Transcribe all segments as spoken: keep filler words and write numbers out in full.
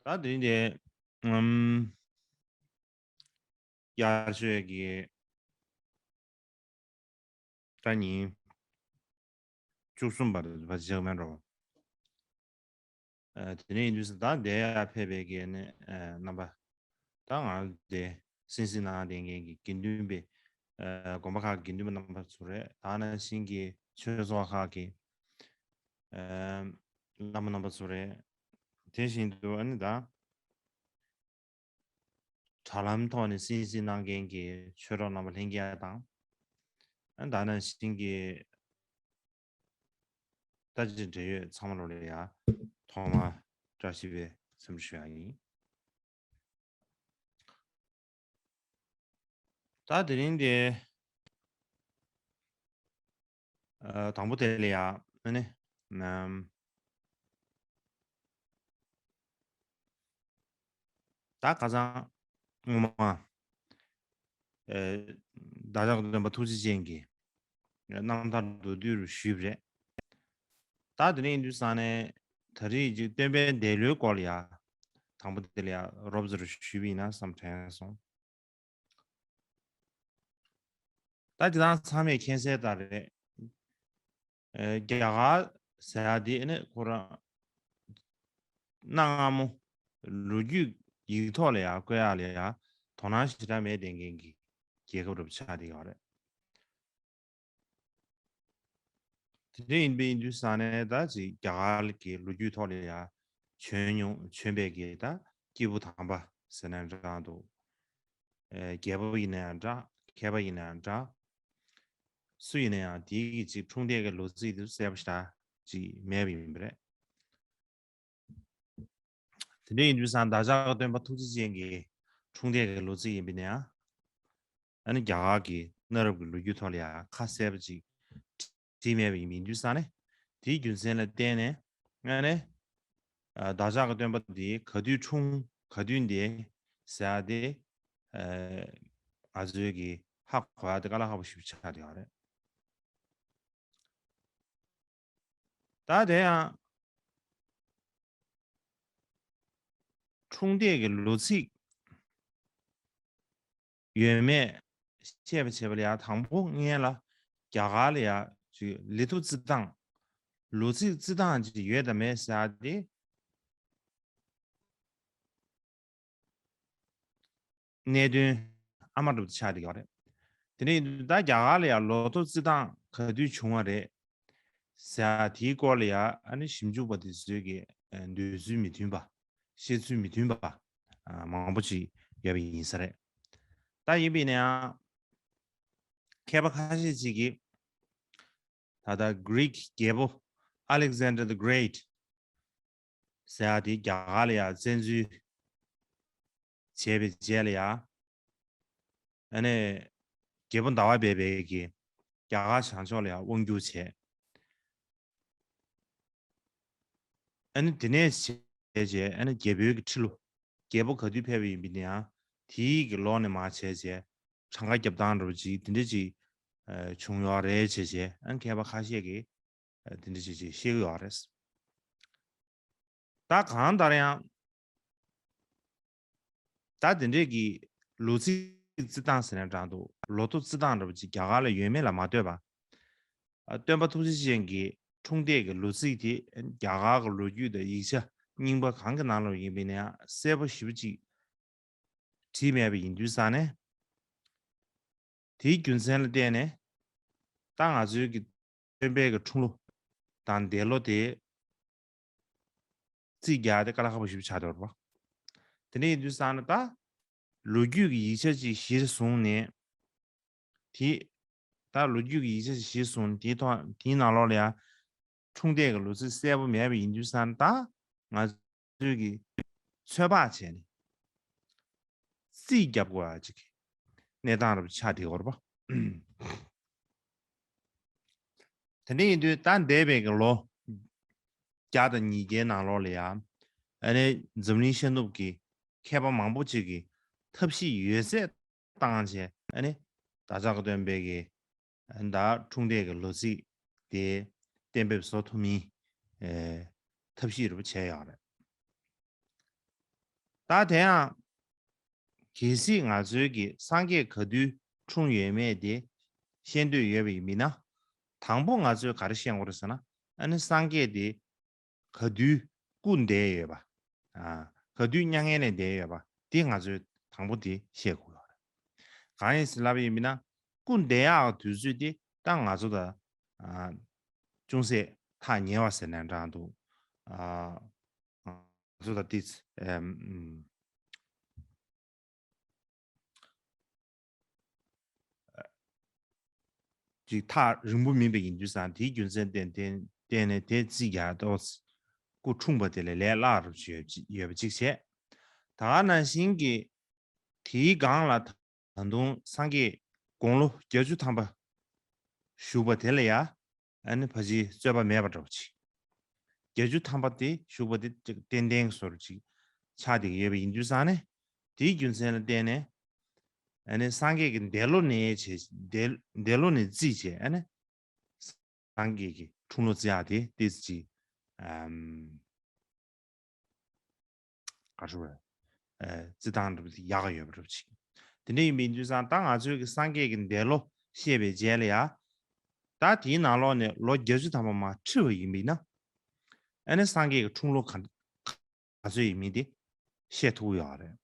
ད་དེ་རིང་དེ་ཨམ་དབྱར་ཆོས་ཀྱི་ད་ཉིན་བཅུ་གསུམ་པར་བ་ཅི་ཆགས་མེད་འགྲོ། ཨ་དེ་ནས་ཡིན་དུས་ད་དེ་ཡར་ཕེབས་པའི་གི་ནི་ཨ་རྣམ་པ། ད་ང་དེ་སྲིད་སྲིད་ནང་བསྡད་མཁན་གྱི་དགེ་འདུན་པའི་ཨ་དགོན་པ་ཁག་གི་དགེ་འདུན་པ་རྣམ་པ་ཚོ་རེད། ད་ནང་བཞིན་གྱི་ཆོས་ཚོགས་ཁག་གི་ཨ་བླ་མ་རྣམ་པ་ཚོ་རེད། དེ་བཞིན་དུ་ཨ་ནི་ད་དྲ་ལམ་ཐོག་ནས་སྲིད་སྲིད་གནང་མཁན་གྱི་ཆོས་གྲོགས་རྣམ་པ་ལྷན་རྒྱས་དང་། ཨ་ནི་ད་ནང་བཞིན་གྱི་ལྟ་ཅི་འབྲེལ་ཡོད་ཚང་མ་ལོ་ལ་ཡ་ཐོག་མ་བཀྲ་ཤིས་པའི་འཚམས་འདྲི་ཞུ་ཡ་ཡིན། ད་དེ་རིང་དེ་ཨ་དང་པོ་དེ་ལ་ཡ་ཨ་ནི་ནམ་ད་ཁ་སང་སྔོན་མ་ཨེ་བདག་ཅག་སྟོན་པ་ཐུགས་རྗེ་ཅན་གྱི་རྣམ་ཐར་མདོར་བསྡུས་རུ་ཞུས་པ་རེད། ད་དེ་ནས་ཡིན་དུས་ས་ནས་ད་རེས་ཀྱི་སྟོན་པའི་འདས་ལོའི་སྐོར་ལ་ཡ་དང་པོ་དེ་ལ་ཡ་རོབ་ཙམ་རུ་ཞུས་པ་ཡིན་ན་བསམ་དྲན་སོང་། ད་དེ་དང་ཚང་མས་མཁྱེན་གསལ་ལྟར་རེད། ཨེ་རྒྱ་གར་ཟེར་ཡ་དེ་ནི་ཁོ་རང་གནའ་སྔ་མོ་ལོ་རྒྱུས་ཡིག་ཐོག་ལ་ཡ་བཀོད་ཡ་ལ་ཡ་དོ་སྣང་ཞེ་དྲག་མེད་བསྡད་མཁན་གྱི་རྒྱལ་ཁབ་རུ་ཆགས་བསྡད་ཡོད་རེད། དེ་འདྲ་ཡིན་པའི་ཡིན་དུས་ས་ནས་ད་ཅིག་རྒྱ་གར་གྱི་ལོ་རྒྱུས་ཐོག་ལ་ཡ་བྱོན་མྱོང་བྱོན་པའི་གི་ད་སྐྱེས་བུ་དམ་པ་ཟེར་ན་འདྲ་འདུག་ཨེ་རྒྱལ་པོ་ཡིན་ན་ཡང་འདྲ། མཁས་པ་ཡིན་ན་ཡང་འདྲ། སུ་ཡིན་ན་ཡང་དེའི་གི་ཅིག་འཁྲུངས་འདས་ཀྱི་ལོ་ཚིགས་དེ་གསལ་པོ་ཞེ་དྲག་ཅིག་མེད་པ་ཡིན་པ་རེད། དེ་འདྲ་ཡིན་དུས་ས་བདག་ཅག་སྟོན་པ་ཐུགས་རྗེ་ཅན་གྱི་འཁྲུངས་འདས་ཀྱི་ལོ་ཚིགས་ཡིན་པ་ཡིན་ན་ཡང་། ཨ་ནི་རྒྱ་གར་གྱི་གནའ་རབས་ཀྱི་ལོ་རྒྱུས་ཐོག་ལ་ཡང་ཁ་གསལ་པོ་ཅིག་བྲིས་མེད་པ་ཡིན་དུས་ས་ནས། དེའི་རྒྱུ་མཚན་ལ་བརྟེན་ནས་ཨ་ནི་ཨ་བདག་ཅག་གི་སྟོན་པ་དེ་ག་དུས་འཁྲུངས་ག་དུས་འདས་ཟེར་ཡ་དེ་ཨ་ང་ཚོའི་གི་ཧ་གོ་ཡ་དེ་དཀའ་ལས་ཁག་པོ་ཞིག་ཆགས་བསྡད་ཡོད་རེད། ད་དེ་ཡང་འཁྲུངས་འདས་ཀྱི་ལོ་ཚིགས་ཡོད་མེད་བཤད་པ་བྱས་པ་ལ་ཡང་དང་པོ་སྔོན་ལ་རྒྱ་གར་ལ་ཡང་ཅིག་ལི་ཐོ་རྩི་སྟངས། ལོ་ཚིགས་རྩི་སྟངས་ཅིག་ཡོད་དམ་མེད་ཟེར་ཡ་དེ། གནད་དོན་ཨ་མ་རུ་ཆགས་བསྡད་ཡོད་རེད། དེ་ནས་ད་རྒྱ་གར་ལ་ཡང་ལོ་ཐོ་རྩི་སྟངས་ག་དུས་བྱུང་བ་རེད་ཟེར་ཡ་དེའི་སྐོར་ལ་ཡང་ཨ་ནི་ཞིབ་འཇུག་པ་དེ་ཚོས་ཀྱི་འདོད་ཚུལ་མི་མཐུན་པ། བཤད་ཚུལ་མི་མཐུན་པ་མང་པོ་ཅིག་ཡོད་པ་ཡིན་ས་རེད། ད་ཡིན་པས་ན་ཡང་མཁས་པ་ཁ་ཤས་ཅིག་གིས་ད་ལྟ་Greek་རྒྱལ་པོ་Alexander the Great་ཟེར་ཡ་དེ་རྒྱ་གར་ལ་ཡང་བཙན་འཛུལ་བྱས་པའི་རྗེས་ལ་ཡང་། ཨ་ནི་རྒྱལ་པོ་ཟླ་བ་སྦས་པའི་གི་རྒྱ་གར་བྱང་ཕྱོགས་ལ་ཡང་དབང་བསྒྱུར་བྱས། ཨ་ནི་དེ་ནས་བྱས་རྗེས་ཨ་ནི་རྒྱལ་པོའི་གི་ཁྲི་ལོ། རྒྱལ་པོ་ག་དུས་ཕེབས་པ་ཡིན་པ་ཡིན་ན་ཡང་དེའི་གི་ལོག་ནས་མར་བྱས་རྗེས་གྲངས་ཀ་རྒྱབ་སྟངས་འདྲ་པོ་ཅིག་དེ་འདྲ་ཅིག་བྱུང་ཡོད་རེད་བྱས་རྗེས་ཨ་ནི་མཁས་པ་ཁ་ཤས་ཀྱིས་དེ་འདྲ་ཅིག་ཅིག་བཤད་ཀྱི་ཡོད་རེད། ད་གང་ལྟར་ཡང་། ད་དེ་འདྲས་ཀྱི་ལོ་ཚིགས་རྩི་སྟངས་ཟེར་ན་འདྲ་འདུག་ལོ་ཐོ་རྩི་སྟངས་འདྲ་པོ་ཅིག་རྒྱ་གར་ལ་ཡོད་མེད་ལ་མ་ལྟོས་པ། ཨ་སྟོན་པ་ཐུགས་རྗེ་ཅན་གྱི་འཁྲུངས་འདས་ཀྱི་ལོ་ཚིགས་དེ་རྒྱ་གར་གྱི་ལོ་རྒྱུས་དང་ཡིག་ཆ་རྙིང་པ་གང་གི་ནང་ལ་ཡིན་པ་ཡིན་ན་ཡང་གསལ་པོ་ཞེ་པོ་ཅིག་བྲིས་མེད་པ་ཡིན་དུས་ཙང་ནས། དེའི་རྒྱུ་མཚན་ལ་བརྟེན་ནས་ད་ང་ཚོའི་གི་སྟོན་པའི་གི་འཁྲུངས་ལོ་དང་འདས་ལོ་དེ་རྩིས་རྒྱག་དེ་དཀའ་ལས་ཁག་པོ་ཞིག་ཆགས་འདུག་པ། དེ་འདྲ་ཡིན་དུས་ཙང་ནས་ད་ལོ་རྒྱུས་ཀྱི་ཡིག་ཆ་ཅིག་གཞིར་བཟུང་ནས་དེ་ད་ལོ་རྒྱུས་ཀྱི་ཡིག་ཆ་ཅིག་གཞིར་བཟུང་ནས་དེའི་ཐོག་དེའི་ནང་ལོགས་ལ་ཡང་འཁྲུངས་འདས་ཀྱི་ལོ་ཚིགས་གསལ་པོ་མེད་པ་ཡིན་དུས་ཙང་ནས་ད་ང་ཚོས་ཀྱི་ཚོད་དཔག་བྱས་ནས་རྩིས་རྒྱབ་དགོས་པ་ཅིག་གི་གནས་སྟངས་རབ་ཆགས་བསྡད་ཡོད་རེད་པ། དེ་འདྲ་ཡིན་དུས་ད་འདས་པའི་གི་ལོ་བརྒྱ་དང་ཉིས་བརྒྱའི་ནང་ལོགས་ལ་ཡང་ཨ་ནི་འཛམ་གླིང་ཤར་ནུབ་ཀྱི་མཁས་པ་མང་པོ་ཅིག་གིས་ཐབས་ཤེས་ཡོད་ཚད་བཏང་བྱས་ཨ་ནི་བདག་ཅག་གི་སྟོན་པའི་གི་ད་འཁྲུངས་འདས་ཀྱི་ལོ་ཚིགས་དེ་གཏན་འབེབས་བཟོ་ཐུབ་མིན་ཨེ་ཐབས་ཤེས་རེ་བ་བྱས་ཡོད་རེད། ད་དེ་ཡང་གལ་སྲིད་ང་ཚོའི་གི་སངས་རྒྱས་ག་དུས་འཁྲུངས་ཡོད་མེད་དེ་ཤེས་འདོད་ཡོད་པ་ཡིན་མིན་ན། དང་པོ་ང་ཚོས་ག་རེ་ཤེས་དགོས་རེད་ཟེར་ན། ཨ་ནི་སངས་རྒྱས་དེ་ག་དུས་སྐུ་འདས་ཡོད་པ། ཨ། ག་དུས་མྱ་ངན་ལས་འདས་ཡོད་པ་དེ་ང་ཚོས་དང་པོ་དེ་ཤེས་དགོས་ཡོད་རེད། གང་ཡིན་ཟེར་ལབ་པ་ཡིན་མིན་ན། སྐུ་འདས་ཡག་དུས་ཚོད་དེ་ད་ང་ཚོ་ད། ཨ། ཅུང་ཟད་ཐག་ཉེ་བ་ཟེར་ནའང་འདྲ་འདུག་ཨ། ང་ཚོ་ད་ཏིས། ཨེམ། ཅིག་ཐག་རིང་པོ་མིན་པ་ཡིན་དུས་ཙང་དེའི་རྒྱུ་མཚན་བརྟེན་བརྟེན་བརྟེན་ནས་དེ་རྩིས་རྒྱག་ཏོག་སྐུ་འཁྲུངས་པ་དེ་ལས་ལས་སླ་རུ་ཡོད་ཅི་ཡོད་པ་གཅིག་བྱས། ད་ག་ནང་བཞིན་གྱི་དེའི་སྒང་ལ་ད་དུང་སངས་རྒྱས་དགུང་ལོ་བརྒྱད་ཅུ་ཐམ་པ་བཞུགས་པ་དེ་ལ་ཡ། ཨ་ནི་ཕལ་ཆེར་རྩོད་པ་མེད་པ་འདྲ་པོ་ཅིག་བརྒྱད་ཅུ་ཐམ་པ་དེ་བཞུགས་པ་དེ་ཅིག་ཏན་ཏན་བཟོ་འདྲ་ཅིག་ཆགས་བསྡད་ཀྱི་ཡོད་པ་ཡིན་དུས་ཙང་ནས། དེའི་རྒྱུ་མཚན་ལ་བརྟེན་ནས། ཨ་ནི་སངས་རྒྱས་ཀྱི་འདས་ལོ་ནས་བྱས། འདས་འདས་ལོ་ནས་རྩིས་བྱས། ཨ་ནི་སངས་རྒྱས་ཀྱི་འཁྲུངས་ལོ་བརྩི་ཡག་དེ་ཏོག་ཙམ་ཅིག་ཨམ། ག་རེ་ཟེར། ཨ། རྩི་སྟངས་འདྲ་པོ་དེ་ཡག་ཡོད་པ་འདྲ་པོ་ཅིག་དེ་འདྲ་ཡིན་པ་ཡིན་དུས་ཙང་ད་ང་ཚོའི་གི་སངས་རྒྱས་ཀྱི་འདས་ལོ་བཤད་པའི་རྗེས་ལ་ཡ། ད་དེའི་ནང་ལོགས་ནས་ལོ་བརྒྱད་ཅུ་ཐམ་པ་མར་ཁྲིད་པ་ཡིན་པ་ཡིན་ན། ཨ་ནི་སངས་རྒྱས་ཀྱི་འཁྲུངས་ལོ་ག་ག་ཚོད་ཡིན་མིན་དེ་ཤེས་ཐུབ་ཀྱི་ཡོད་རེད།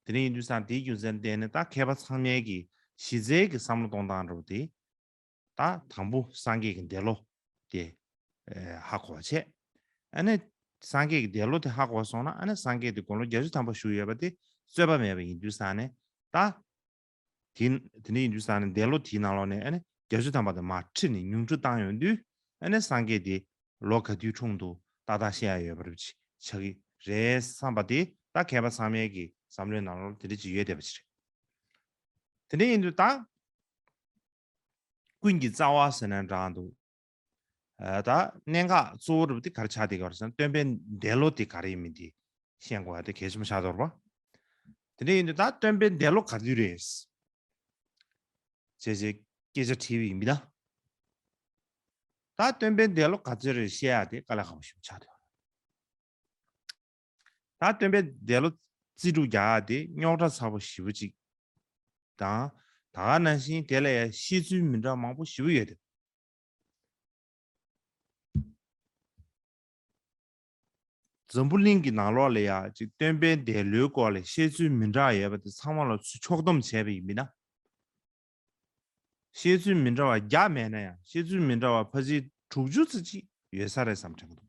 དེ་འདྲ་ཡིན་དུས་ཙང་དེའི་རྒྱུ་མཚན་བརྟེན་ནས་ད་མཁས་པ་ཚང་མའི་གི་གཞི་རྩའི་གི་བསམ་བློ་གཏོང་སྟངས་འདྲ་པོ་དེ། ད་དང་པོ་སངས་རྒྱས་ཀྱི་འདས་ལོ་དེ། ཨེ། ཧ་གོ་བ་བྱས། ཨ་ནི་སངས་རྒྱས་ཀྱི་འདས་ལོ་དེ་ཧ་གོ་སོང་ན། ཨ་ནི་སངས་རྒྱས་དེ་དགུང་ལོ་བརྒྱད་ཅུ་ཐམ་པ་བཞུགས་ཡོད་པ་དེ་རྩོད་པ་མེད་པ་ཡིན་དུས་ཙང་ནས་ད། དེ་དེ་འདྲ་ཡིན་དུས་ཙང་ནས་འདས་ལོ་དེའི་ནང་ལོགས་ནས་ཨ་ནི་བརྒྱད་ཅུ་ཐམ་པ་དེ་མར་ཁྲིད་ནས་ཉུང་འཕྲི་བཏང་ཡོང་དུས། ཨ་ནི་སངས་རྒྱས་དེ་ལོ་ག་དུས་འཁྲུངས་འདུག་ཏག་ཏག་ཤེས་ཡ་ཡོད་པ་རེད་ཆགས་ཀྱི་རེད་བསམ་པ་དེ་ད་མཁས་པ་ཚང་མའི་གི་བསམ་བློའི་ནང་ལོགས་དེ་འདྲ་ཅིག་ཡོད་བསྡད་པ་ཅིག་རེད། དེ་འདྲ་ཡིན་དུས་ད། ཀུན་གྱི་རྩ་བ་ཟེར་ན་འདྲ་འདུག་ཨ། ད་གནད་འགག་གཙོ་བོ་རུ་དེ་ག་རེ་ཆགས་བསྡད་ཀྱི་ཡོད་རེད་ཟེར་ན། སྟོན་པའི་འདས་ལོ་དེ་ག་རེ་ཡིན་མིན་དེ་ཤེས་དགོས་པ་དེ་གལ་ཆེན་པོ་ཆགས་འདུག་རེད་པ། དེ་འདྲ་ཡིན་དུས་ད་སྟོན་པའི་འདས་ལོ་ག་དུས་རེད་ཅེས་ཅེས་སྐད་ཆ་དྲིས་པ་ཡིན་མིན་ན། ད་སྟོན་པའི་འདས་ལོ་ག་ཚོད་རེད་ཤེས་ཡ་དེ་དཀའ་ལས་ཁག་པོ་ཞིག་ཆགས་འདུག་ད་སྟོན་པའི་འདས་ལོ་རྩིས་སྒྲུབ་རྒྱག་ཡ་དེ་རྙོག་དྲ་ཚ་པོ་ཞེ་པོ་ཅིག་དང་། ད་ག་ནང་བཞིན་དེ་ལ་ཡང་བཤད་ཚུལ་མི་འདྲ་མང་པོ་ཞེ་པོ་ཡོད་དེ། འཛམ་བུ་གླིང་གི་ནང་ལོགས་ལ་ཡ་ཅིག་སྟོན་པའི་འདས་ལོའི་སྐོར་ལ་བཤད་ཚུལ་མི་འདྲ་ཡོད་པ་དེ་ཚང་མ་ལ་ཚུར་ཕྱོགས་བསྡོམས་བྱས་པ་ཡིན་མིན་ན། བཤད་ཚུལ་མི་འདྲ་བ་བརྒྱ་མེད་ན་ཡང་བཤད་ཚུལ་མི་འདྲ་བ་ཕལ་ཆེར་དྲུག་ཅུ་ཙམ་ཅིག་ཡོད་ས་རེད་བསམ་དྲན་གྱི་འདུག་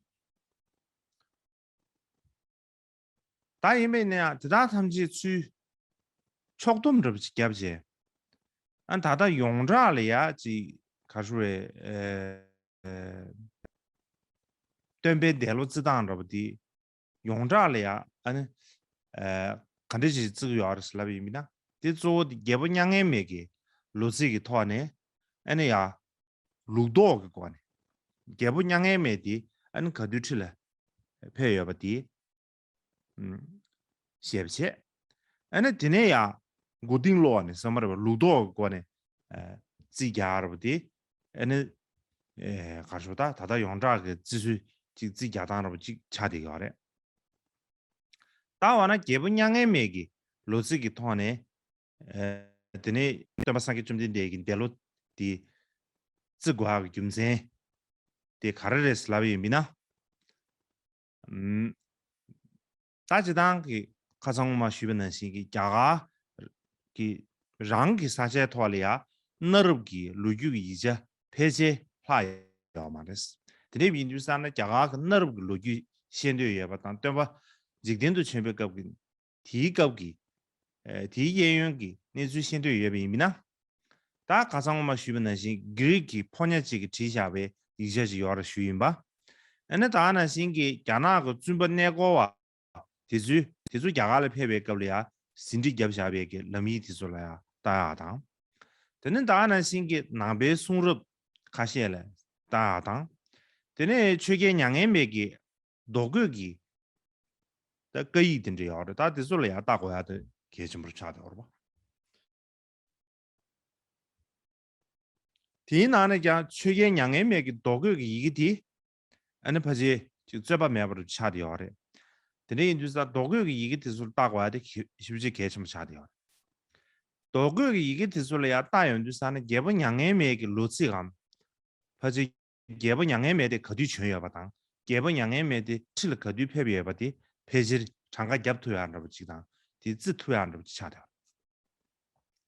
ད་ཡིན་པས་ན་ཡང་དེ་དག་ཐམས་ཅད་ཚུར་ཕྱོགས་བསྡོམས་འདྲ་པོ་ཅིག་བརྒྱབ་རྗེས། ཨ། ད་ལྟ་ཡོངས་གྲགས་ལ་ཡ་ཅིག་ག་རེ་ཟེར་བས། ཨེ། སྟོན་པའི་འདས་ལོ་རྩི་སྟངས་འདྲ་པོ་དེ་ཡོངས་གྲགས་ལ་ཡ། ཨ་ནི། ཨེ། ག་འདྲ་ཞིག་བརྩི་གི་ཡོད་རེད་ཟེར་ལབ་པ་ཡིན་མིན་ན། དེ་གཙོ་བོ་དེ་རྒྱལ་པོ་མྱ་ངན་མེད་ཀྱི་ལོ་ཚིགས་ཀྱི་ཐོག་ནས། ཨ་ནི་ཡ། ལུགས་ལྡོག་གི་སྒོ་ནས། རྒྱལ་པོ་མྱ་ངན་མེད་དེ་ཨ་ནི་ག་དུས་ཁྲི་ལ་ཕེབས་ཡོད་པ་དེ། ཨུམ། ཞེས་པ་བྱས། ཨ་ནི་དེ་ནས་ཡང་མགོ་རྟིང་སློག་ནས་བསམ་པ་རེད་པ། ལུགས་ལྡོག་གི་སྒོ་ནས། ཨ། རྩིས་རྒྱག་རེད་པ་དེ། ཨ་ནི། ཨེ། ག་རེ་ཟེར། ད་ད་ལྟ་ཡོངས་གྲགས་ཀྱི་རྩིས་སྲོལ་ཅིག་རྩིས་རྒྱག་སྟངས་འདྲ་པོ་ཅིག་ཆགས་བསྡད་ཡོད་རེད། ད་འོ་ན་རྒྱལ་པོ་མྱ་ངན་མེད་ཀྱི་ལོ་ཚིགས་ཀྱི་ཐོག་ནས། ཨེ། དེ་ནས་སྟོན་པ་སངས་རྒྱས་བཅོམ་ལྡན་འདས་ཀྱི་འདས་ལོ་དེ་བརྩི་དགོས་ཡག་གི་རྒྱུ་མཚན་དེ་ག་རེ་རེད་ལབ་ཡོད་མིན་ན། ཨུམ། ད་སྤྱིར་བཏང་གི་ཁ་སང་མ་ཞུས་པ་ནང་བཞིན་གྱི་རྒྱ་གར་གྱི་རང་གི་ས་ཆའི་ཐོག་ལ་ཡ་གནའ་རབས་ཀྱི་ལོ་རྒྱུས་ཀྱི་ཡིག་ཆ་ཕལ་ཆེར་ལྷག་ཡོད་མ་རེད། དེ་འདྲ་ཡིན་དུས་ཙང་ན་རྒྱ་གར་གྱི་གནའ་རབས་ཀྱི་ལོ་རྒྱུས་ཤེས་འདོད་ཡོད་པ་དང་། སྟོན་པ་འཇིག་རྟེན་དུ་བྱོན་པའི་སྐབས་ཀྱི་དེའི་སྐབས་ཀྱི། ཨེ། དེའི་གཡས་གཡོན་གྱི་གནས་ཚུལ་ཤེས་འདོད་ཡོད་པ་ཡིན་མིན་ན། ད་ཁ་སང་མ་ཞུས་པ་ནང་བཞིན་གྷི་རིག་གི་ཕོ་ཉ་ཅིག་གིས་བྲིས་བཞག་པའི་ཡིག་ཆ་ཅིག་ཡོད་རེད་ཞུས་ཡིན་པ། ཨ་ནི་ད་ག་ནང་བཞིན་གྱི་རྒྱ་ནག་གི་བཙུན་པ་གནས་སྐོར་བ་དེ་ཚོས་དེ་ཚོ་རྒྱ་གར་ལ་ཕེབས་པའི་སྐབས་ལ་ཡ་ཟིན་བྲིས་བརྒྱབ་བཞག་པའི་གི་ལམ་ཡིག་དེ་ཚོ་ལ་ཡ་ལྟ་ཡག་དང་། དེ་ནས་ད་ག་ནང་བཞིན་གྱི་ནང་པའི་གསུང་རབ་ཁ་ཤས་ལ་ལྟ་ཡག་དང་། དེ་ནས་ཆོས་རྒྱལ་མྱ་ངན་མེད་ཀྱི་རྡོ་བརྐོས་ཀྱི་ད་བཀའ་ཡིག་དེ་འདྲ་ཡོད་རེད། ད་དེ་ཚོ་ལ་ཡང་ལྟ་དགོས་ཡག་དེ་གལ་ཆེན་པོ་ཆགས་བསྡད་ཡོད་རེད་པ། དེའི་ནང་ནས་ཀྱང་ཆོས་རྒྱལ་མྱ་ངན་མེད་ཀྱི་རྡོ་བརྐོས་ཀྱི་ཡི་གེ་དེ་ཨ་ནི་ཕལ་ཆེར་ཅིག་རྩོད་པ་མེད་པར་ཆགས་བསྡད་ཡོད་རེད། དེ་འདྲ་ཡིན་དུས་ས་རྡོ་བརྐོས་ཀྱི་ཡི་གེ་དེ་ཚོར་བལྟ་དགོས་ཡ་དེ་གལ་ཞེ་པོ་ཅིག་གལ་ཆེན་པོ་ཆགས་བསྡད་ཡོད་རེད། རྡོ་བརྐོས་ཀྱི་ཡི་གེ་དེ་ཚོ་ལ་ཡ་བལྟ་ཡོང་དུས་ས་ནི་རྒྱལ་པོ་མྱ་ངན་མེད་ཀྱི་ལོ་ཚིགས་གམ། ཕལ་ཆེར་རྒྱལ་པོ་མྱ་ངན་མེད་དེ་ག་དུས་བྱོན་ཡོད་པ་དང་། རྒྱལ་པོ་མྱ་ངན་མེད་དེ་ཁྲི་ལ་ག་དུས་ཕེབས་ཡོད་པ་དེ་ཕལ་ཆེར་གྲངས་ཀ་བརྒྱབ་ཐུབ་ཡག་འདྲ་པོ་ཅིག་དང་། དེ་བརྩི་ཐུབ་ཡག་འདྲ་པོ་ཅིག་ཆགས་བསྡད་ཡོད།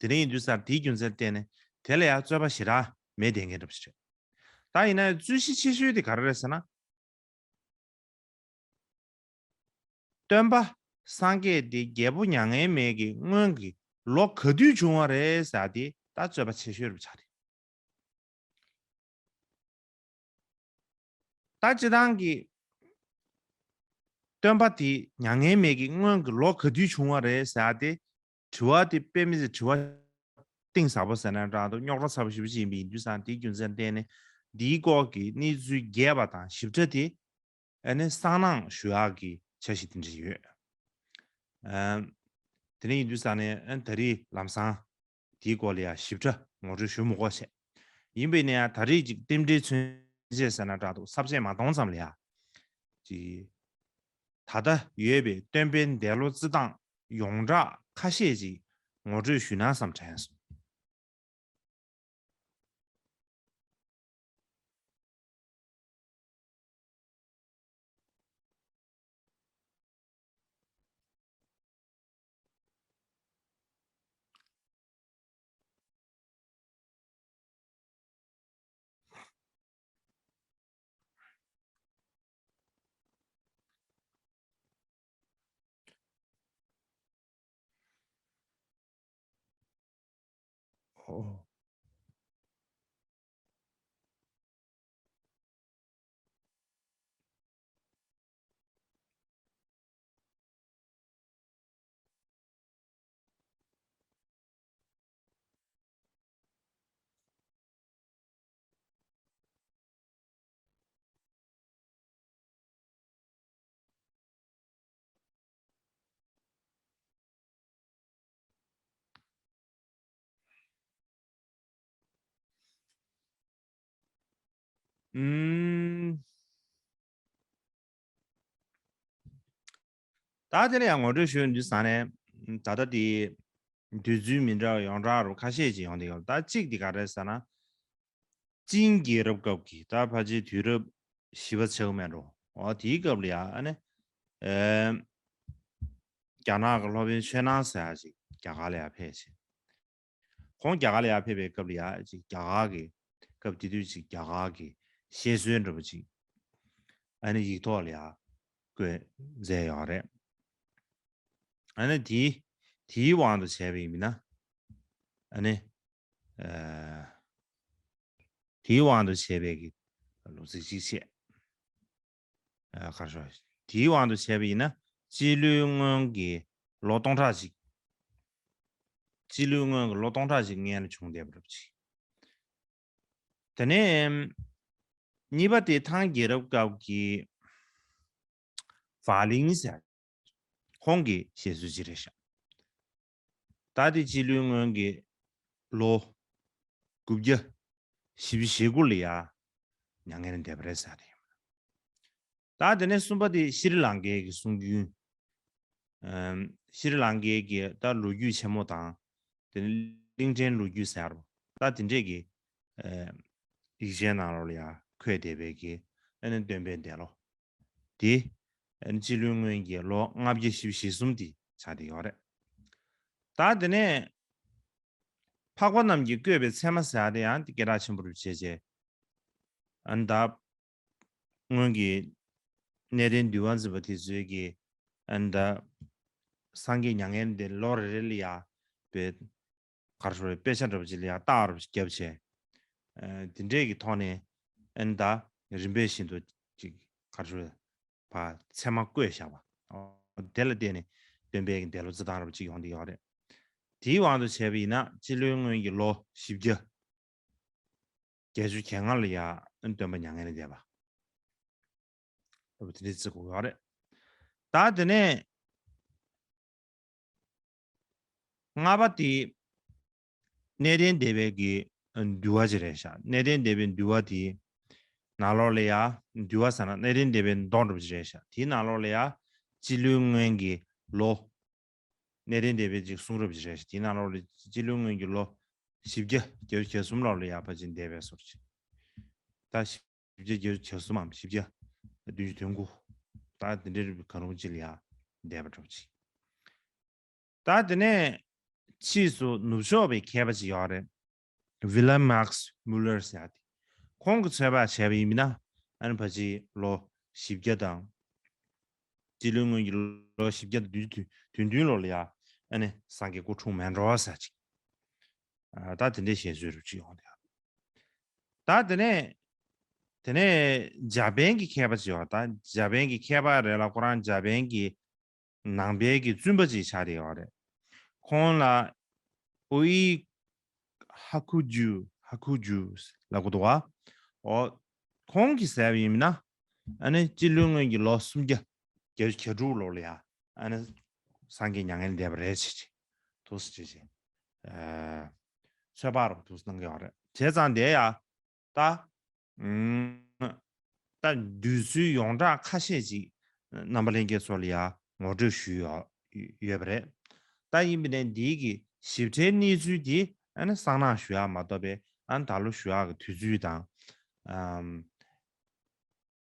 དེ་འདྲ་ཡིན་དུས་ས་དེའི་རྒྱུ་མཚན་བརྟེན་ནས་དེ་ལ་ཡ་རྩོད་པ་ཞེ་དྲག་མེད་བསྡད་མཁན་འདྲ་པོ་ཞིག་རེད། ད་ཡིན་ན་ཡང་རྩོད་གཞི་ཆེ་ཤོས་དེ་ག་རེ་རེད་ཟེར་ན། སྟོན་པ་སངས་རྒྱས་དེ་རྒྱལ་པོ་མྱ་ངན་མེད་ཀྱི་སྔོན་གྱི་ལོ་ག་དུས་བྱུང་བ་རེད་ཟེར་དེ་ད་རྩོད་པ་ཆེ་ཤོས་རུ་ཆགས་རེད། ད་སྤྱིར་བཏང་གི་སྟོན་པ་དེ་མྱ་ངན་མེད་ཀྱི་སྔོན་གྱི་ལོ་ག་དུས་བྱུང་བ་རེད་ཟེར་དེ། དྲི་བ་དེ་དཔེ་མི་སྲིད་དྲི་བ་གཏིང་ཟབ་པོ་ཟེར་ན་འདྲ་འདུག་རྙོག་དྲ་ཚ་པོ་ཞེ་པོ་ཅིག་ཡིན་པ་ཡིན་དུས་ཙང་དེའི་རྒྱུ་མཚན་བརྟེན་ནས་འདིའི་སྐོར་གྱི་གནས་ཚུལ་རྒྱས་པ་དང་ཞིབ་ཕྲ་དེ་ཨ་ནི་གསང་ནང་ཞུ་ཡག་གི་འཆར་གཞི་དེ་འདྲ་ཡོད། ཨ། དེ་འདྲ་ཡིན་དུས་ཙང་ནས་ཨ་ནི་ད་རེས་ལམ་སང་དེའི་སྐོར་ལ་ཡང་ཞིབ་ཕྲ་ངོ་སྤྲོད་ཞུ་མི་དགོས་བྱས། ཡིན་པས་ན་ཡང་ད་རེས་ཅིག་རྟེན་འབྲེལ་མཚོན་བྱེད་ཟེར་ན་འདྲ་འདུག་ས་བཅད་མ་གཏོང་ཙམ་ལ་ཡ། ཅིག་ད་ལྟ་ཡོད་པའི་སྟོན་པའི་འདས་ལོ་རྩི་སྟངས་ཡོངས་གྲགས་ཁ་ཤས་ཅིག་ངོ་སྤྲོད་ཞུས་ན་བསམ་དྲན་སོང་། ཨོ། ཨུམ། ད་དེ་ལ་ཡང་ངོ་སྤྲོད་ཞུ་འདི་ས་ནས་ད་ལྟ་དེ་དུས་ཚོད་མི་འདྲ་བ་ཡོངས་གྲགས་རུ་ཁ་ཤས་ཅིག་ཡོང་དེ་ཡོད། ད་གཅིག་དེ་ག་རེ་ཟེར་ན། ཅིན་རྒྱལ་རབས་སྐབས་ཀྱི་ད་ཕལ་ཆེར་དུས་རབས་བཞི་པ་ཆགས་མེད་འགྲོ། འོ་དེའི་སྐབས་ལ་ཡང་ཨ་ནི། ཨེ། རྒྱ་ནག་གི་སློབ་དཔོན་ཆོས་ནང་ཟེར་ཡ་ཅིག་རྒྱ་གར་ལ་ཡང་ཕེབས་ཤིང་། ཁོང་རྒྱ་གར་ལ་ཡང་ཕེབས་པའི་སྐབས་ལ་ཡང་ཅིག་རྒྱ་གར་གྱི་སྐབས་དེ་དུས་ཅིག་རྒྱ་གར་གྱི་བཤད་སྲོལ་འདྲ་པོ་ཅིག་ཨ་ནི་ཡིག་ཐོག་ལ་ཡང་བཀོད་མཛད་ཡོད་རེད། ཨ་ནི་དེའི་དེའི་དབང་དུ་བྱས་པ་ཡིན་ན། ཨ་ནི། ཨ། དེའི་དབང་དུ་བྱས་པའི་གི་ལོ་ཚིགས་གཅིག་བྱས། ཨ། ཁ་ཤོ། དེའི་དབང་དུ་བྱས་པ་ཡིན་ན་སྤྱི་ལོའི་སྔོན་གྱི་ལོ་སྟོང་ཕྲག་གཅིག་སྤྱི་ལོའི་སྔོན་གྱི་ལོ་སྟོང་ཕྲག་གཅིག་སྔོན་ལ་བྱུང་བསྡད་པ་འདྲ་པོ་ཅིག་དེ་ནས་གཉིས་པ་དེ་ཐང་རྒྱལ་རབས་སྐབས་ཀྱི་ཧྥ་ལིང་ཟེར། ཁོང་གི་བཤད་སྲོལ་ཅིག་རེད་ཤག་ད་དེ་སྤྱི་ལོའི་སྔོན་གྱི་ལོ་དགུ་བརྒྱ་བཞི་བཅུ་ཞེ་དགུ་ལ་ཡ་མྱ་ངན་ལས་འདས་པ་རེད་ཟེར་རེད། ད་དེ་ནས་གསུམ་པ་དེ་ཤྲི་ལང་ཀའི་གི་སྲུང་རྒྱུན། ཨམ། ཤྲི་ལང་ཀའི་གི་ད་ལོ་རྒྱུས་ཆེན་མོ་དང་། དེ་ནས་གླིང་ཕྲན་ལོ་རྒྱུས་ཟེར་རོ། ད་དེ་འདྲས་ཀྱི་ཨ་ཡིག་ཆའི་ནང་ལོགས་ལ་ཡ་འཁོད་བསྡད་པའི་གི་ཨ་ནི་སྟོན་པའི་འདས་ལོ། དེ་ཨ་ནི་སྤྱི་ལོའི་སྔོན་གྱི་ལོ་ལྔ་བརྒྱ་བཞི་བཅུ་ཞེ་གསུམ་དེ་ཆགས་བསྡད་ཡོད་རེད། ད་དེ་ནས་འཕགས་པ་རྣམས་ཀྱིས་བཀོད་པའི་ཚད་མ་ཟེར་ཡ་དེ་ཡང་དེ་སྐད་གྲགས་ཆེན་པོ་རུ་བྱས་རྗེས། ཨ་ནི་ད་སྔོན་གྱི་གནས་བརྟན་འདུལ་བ་འཛིན་པ་དེ་ཚོའི་གི་ཨ་ནི་ད་སངས་རྒྱས་མྱ་ངན་འདས་ལོ་རེ་རེ་ལ་ཡ་པའི་གར་ཤོར་བའི་དཔེ་ཆ་འདྲ་པོ་ཅིག་ལ་ཡང་རྟགས་རུ་བརྒྱབ་བྱས། ཨ། དེ་འདྲས་ཀྱི་ཐོག་ནས་ཨ་ནི་ད་རིམ་པས་བཞིན་དུ་ཅིག་གར་ཤོར་བའི་ཚད་མ་བཀོད་བཞག་པ། དེ་ལ་བརྟེན་ནས་སྟོན་པའི་འདས་ལོ་རྩི་སྟངས་འདྲ་པོ་ཅིག་ཡོང་བསྡད་ཡོད་རེད། དེའི་དབང་དུ་བྱས་པ་ཡིན་ན་སྤྱི་ལོའི་སྔོན་གྱི་ལོ་བཞི་བརྒྱ་བརྒྱད་ཅུ་གྱ་ལྔ་ལ་ཡ་ཨ་ནི་སྟོན་པ་མྱ་ངན་ལས་འདས་པ། ལྟ་བུ་དེ་འདྲའི་བརྩི་དགོས་ཡོད་རེད། ད་དེ་ནས་ལྔ་པ་དེ་གནས་བརྟན་སྡེ་པའི་གི་འདུལ་བ་ཅིག་རེད་ཤག་གནས་བརྟན་སྡེ་པའི་འདུལ་བ་དེ་ནང་ལོགས་ལ་ཡ་འདུལ་བ་ཟེར་ན་གནས་བརྟན་སྡེ་པའི་མདོ་འདྲ་པོ་ཅིག་རེད་ཤག་དེའི་ནང་ལོགས་ལ་ཡ་ སྤྱི་ལོའི་སྔོན་གྱི་ལོ། གནས་བརྟན་སྡེ་པའི་ཅིག་གསུང་རབ་ཅིག་རེད་ཤག་དེའི་ནང་ལོགས་ལ་སྤྱི་ལོའི་སྔོན་གྱི་ལོ་བཞི་བརྒྱ་བརྒྱད་ཅུ་གྱ་གསུམ་ལོགས་ལ་ཡར་ཕར་ཕྱིན་འདས་པའི་སོར་ཅིག་ད་བཞི་བརྒྱ་བརྒྱད་ཅུ་གྱ་གསུམ་མམ་བཞི་བརྒྱ་བདུན་ཅུ་དོན་དགུ། ད་དེ་འདྲའི་གང་རུང་ཅིག་ལ་ཡར་འདས་པ་འདྲ་པོ་ཅིག་ད་དེ་ནས་ཕྱིས་སུ་ནུབ་ཕྱོགས་པའི་མཁས་པ་ཅིག་ཡོད་རེད། ཝི་ལམ་མཱག་སི་མུ་ལར་ཟེར་ཡ་དེ། ཁོང་གིས་ཚོད་དཔག་བྱས་པ་ཡིན་ན། ཨ་ནི་ཕལ་ཆེར་ལོ་བཞི་བརྒྱ་དང་། སྤྱི་ལོའི་སྔོན་གྱི་ལོ་བཞི་བརྒྱ་དང་བདུན་ཅུ་དོན་བདུན་ལོ་ལ་ཡ། ཨ་ནི་སངས་རྒྱས་སྐུ་འཁྲུངས་མེད་འགྲོ་ཟེར་ཅིག་ཨ། ད་དེ་འདྲའི་བཤད་སྲོལ་རུ་ཅིག་ཡོང་དེ། ད་དེ་ནས་དེ་ནས་འཇར་པན་གྱི་མཁས་པ་ཅིག་ཡོད། ད་འཇར་པན་གྱི་མཁས་པ་རེད་ལ། ཁོ་རང་འཇར་པན་གྱི་ནང་པའི་གི་བཙུན་པ་ཅིག་ཆགས་བསྡད་ཡོད་རེད། ཁོང་ལ་ཨོ་ཨི་ཧ་ཁུ་ཇུ། ཧ་ཁུ་ཇུ་ལབ་གི་འདུག་བ། ཨོ། ཁོང་གིས་ཟེར་བ་ཡིན་ན། ཨ་ནི་སྤྱི་ལོའི་སྔོན་གྱི་ལོ་སུམ་བརྒྱ་བརྒྱད་ཅུ་གྱ་དྲུག་ལོ་ལ་ཡ། ཨ་ནི་སངས་རྒྱས་མྱ་ངན་འདས་པ་རེད་ཅེས་ཅེས། ཐུགས་སུ་ཅེས་ཅེས། ཨ། ཚོད་དཔག་རོགས་ཐུགས་སུ་གནང་གི་ཡོད་རེད། བྱས་ཙང་དེ་ཡ། ད། ཨུམ། ད་འདོད་ཚུལ་ཡོངས་གྲགས་ཁ་ཤས་ཅིག་རྣམ་པ་ལྷན་རྒྱས་ཚོ་ལ་ཡང་ངོ་སྤྲོད་ཞུས་ཡོད་ཡོད་པ་རེད། ད་ཡིན་པ་ནས་འདིའི་གི་ཞིབ་ཕྲའི་གནས་ཚུལ་དེ་ཨ་ནི་སང་གནངས་ཞུ་ཡག་མ་གཏོགས་པའི། ཨ་ནི་ད་ལོ་ཞུ་ཡག་གི་དུས་ཚོད་དང་། ཨམ།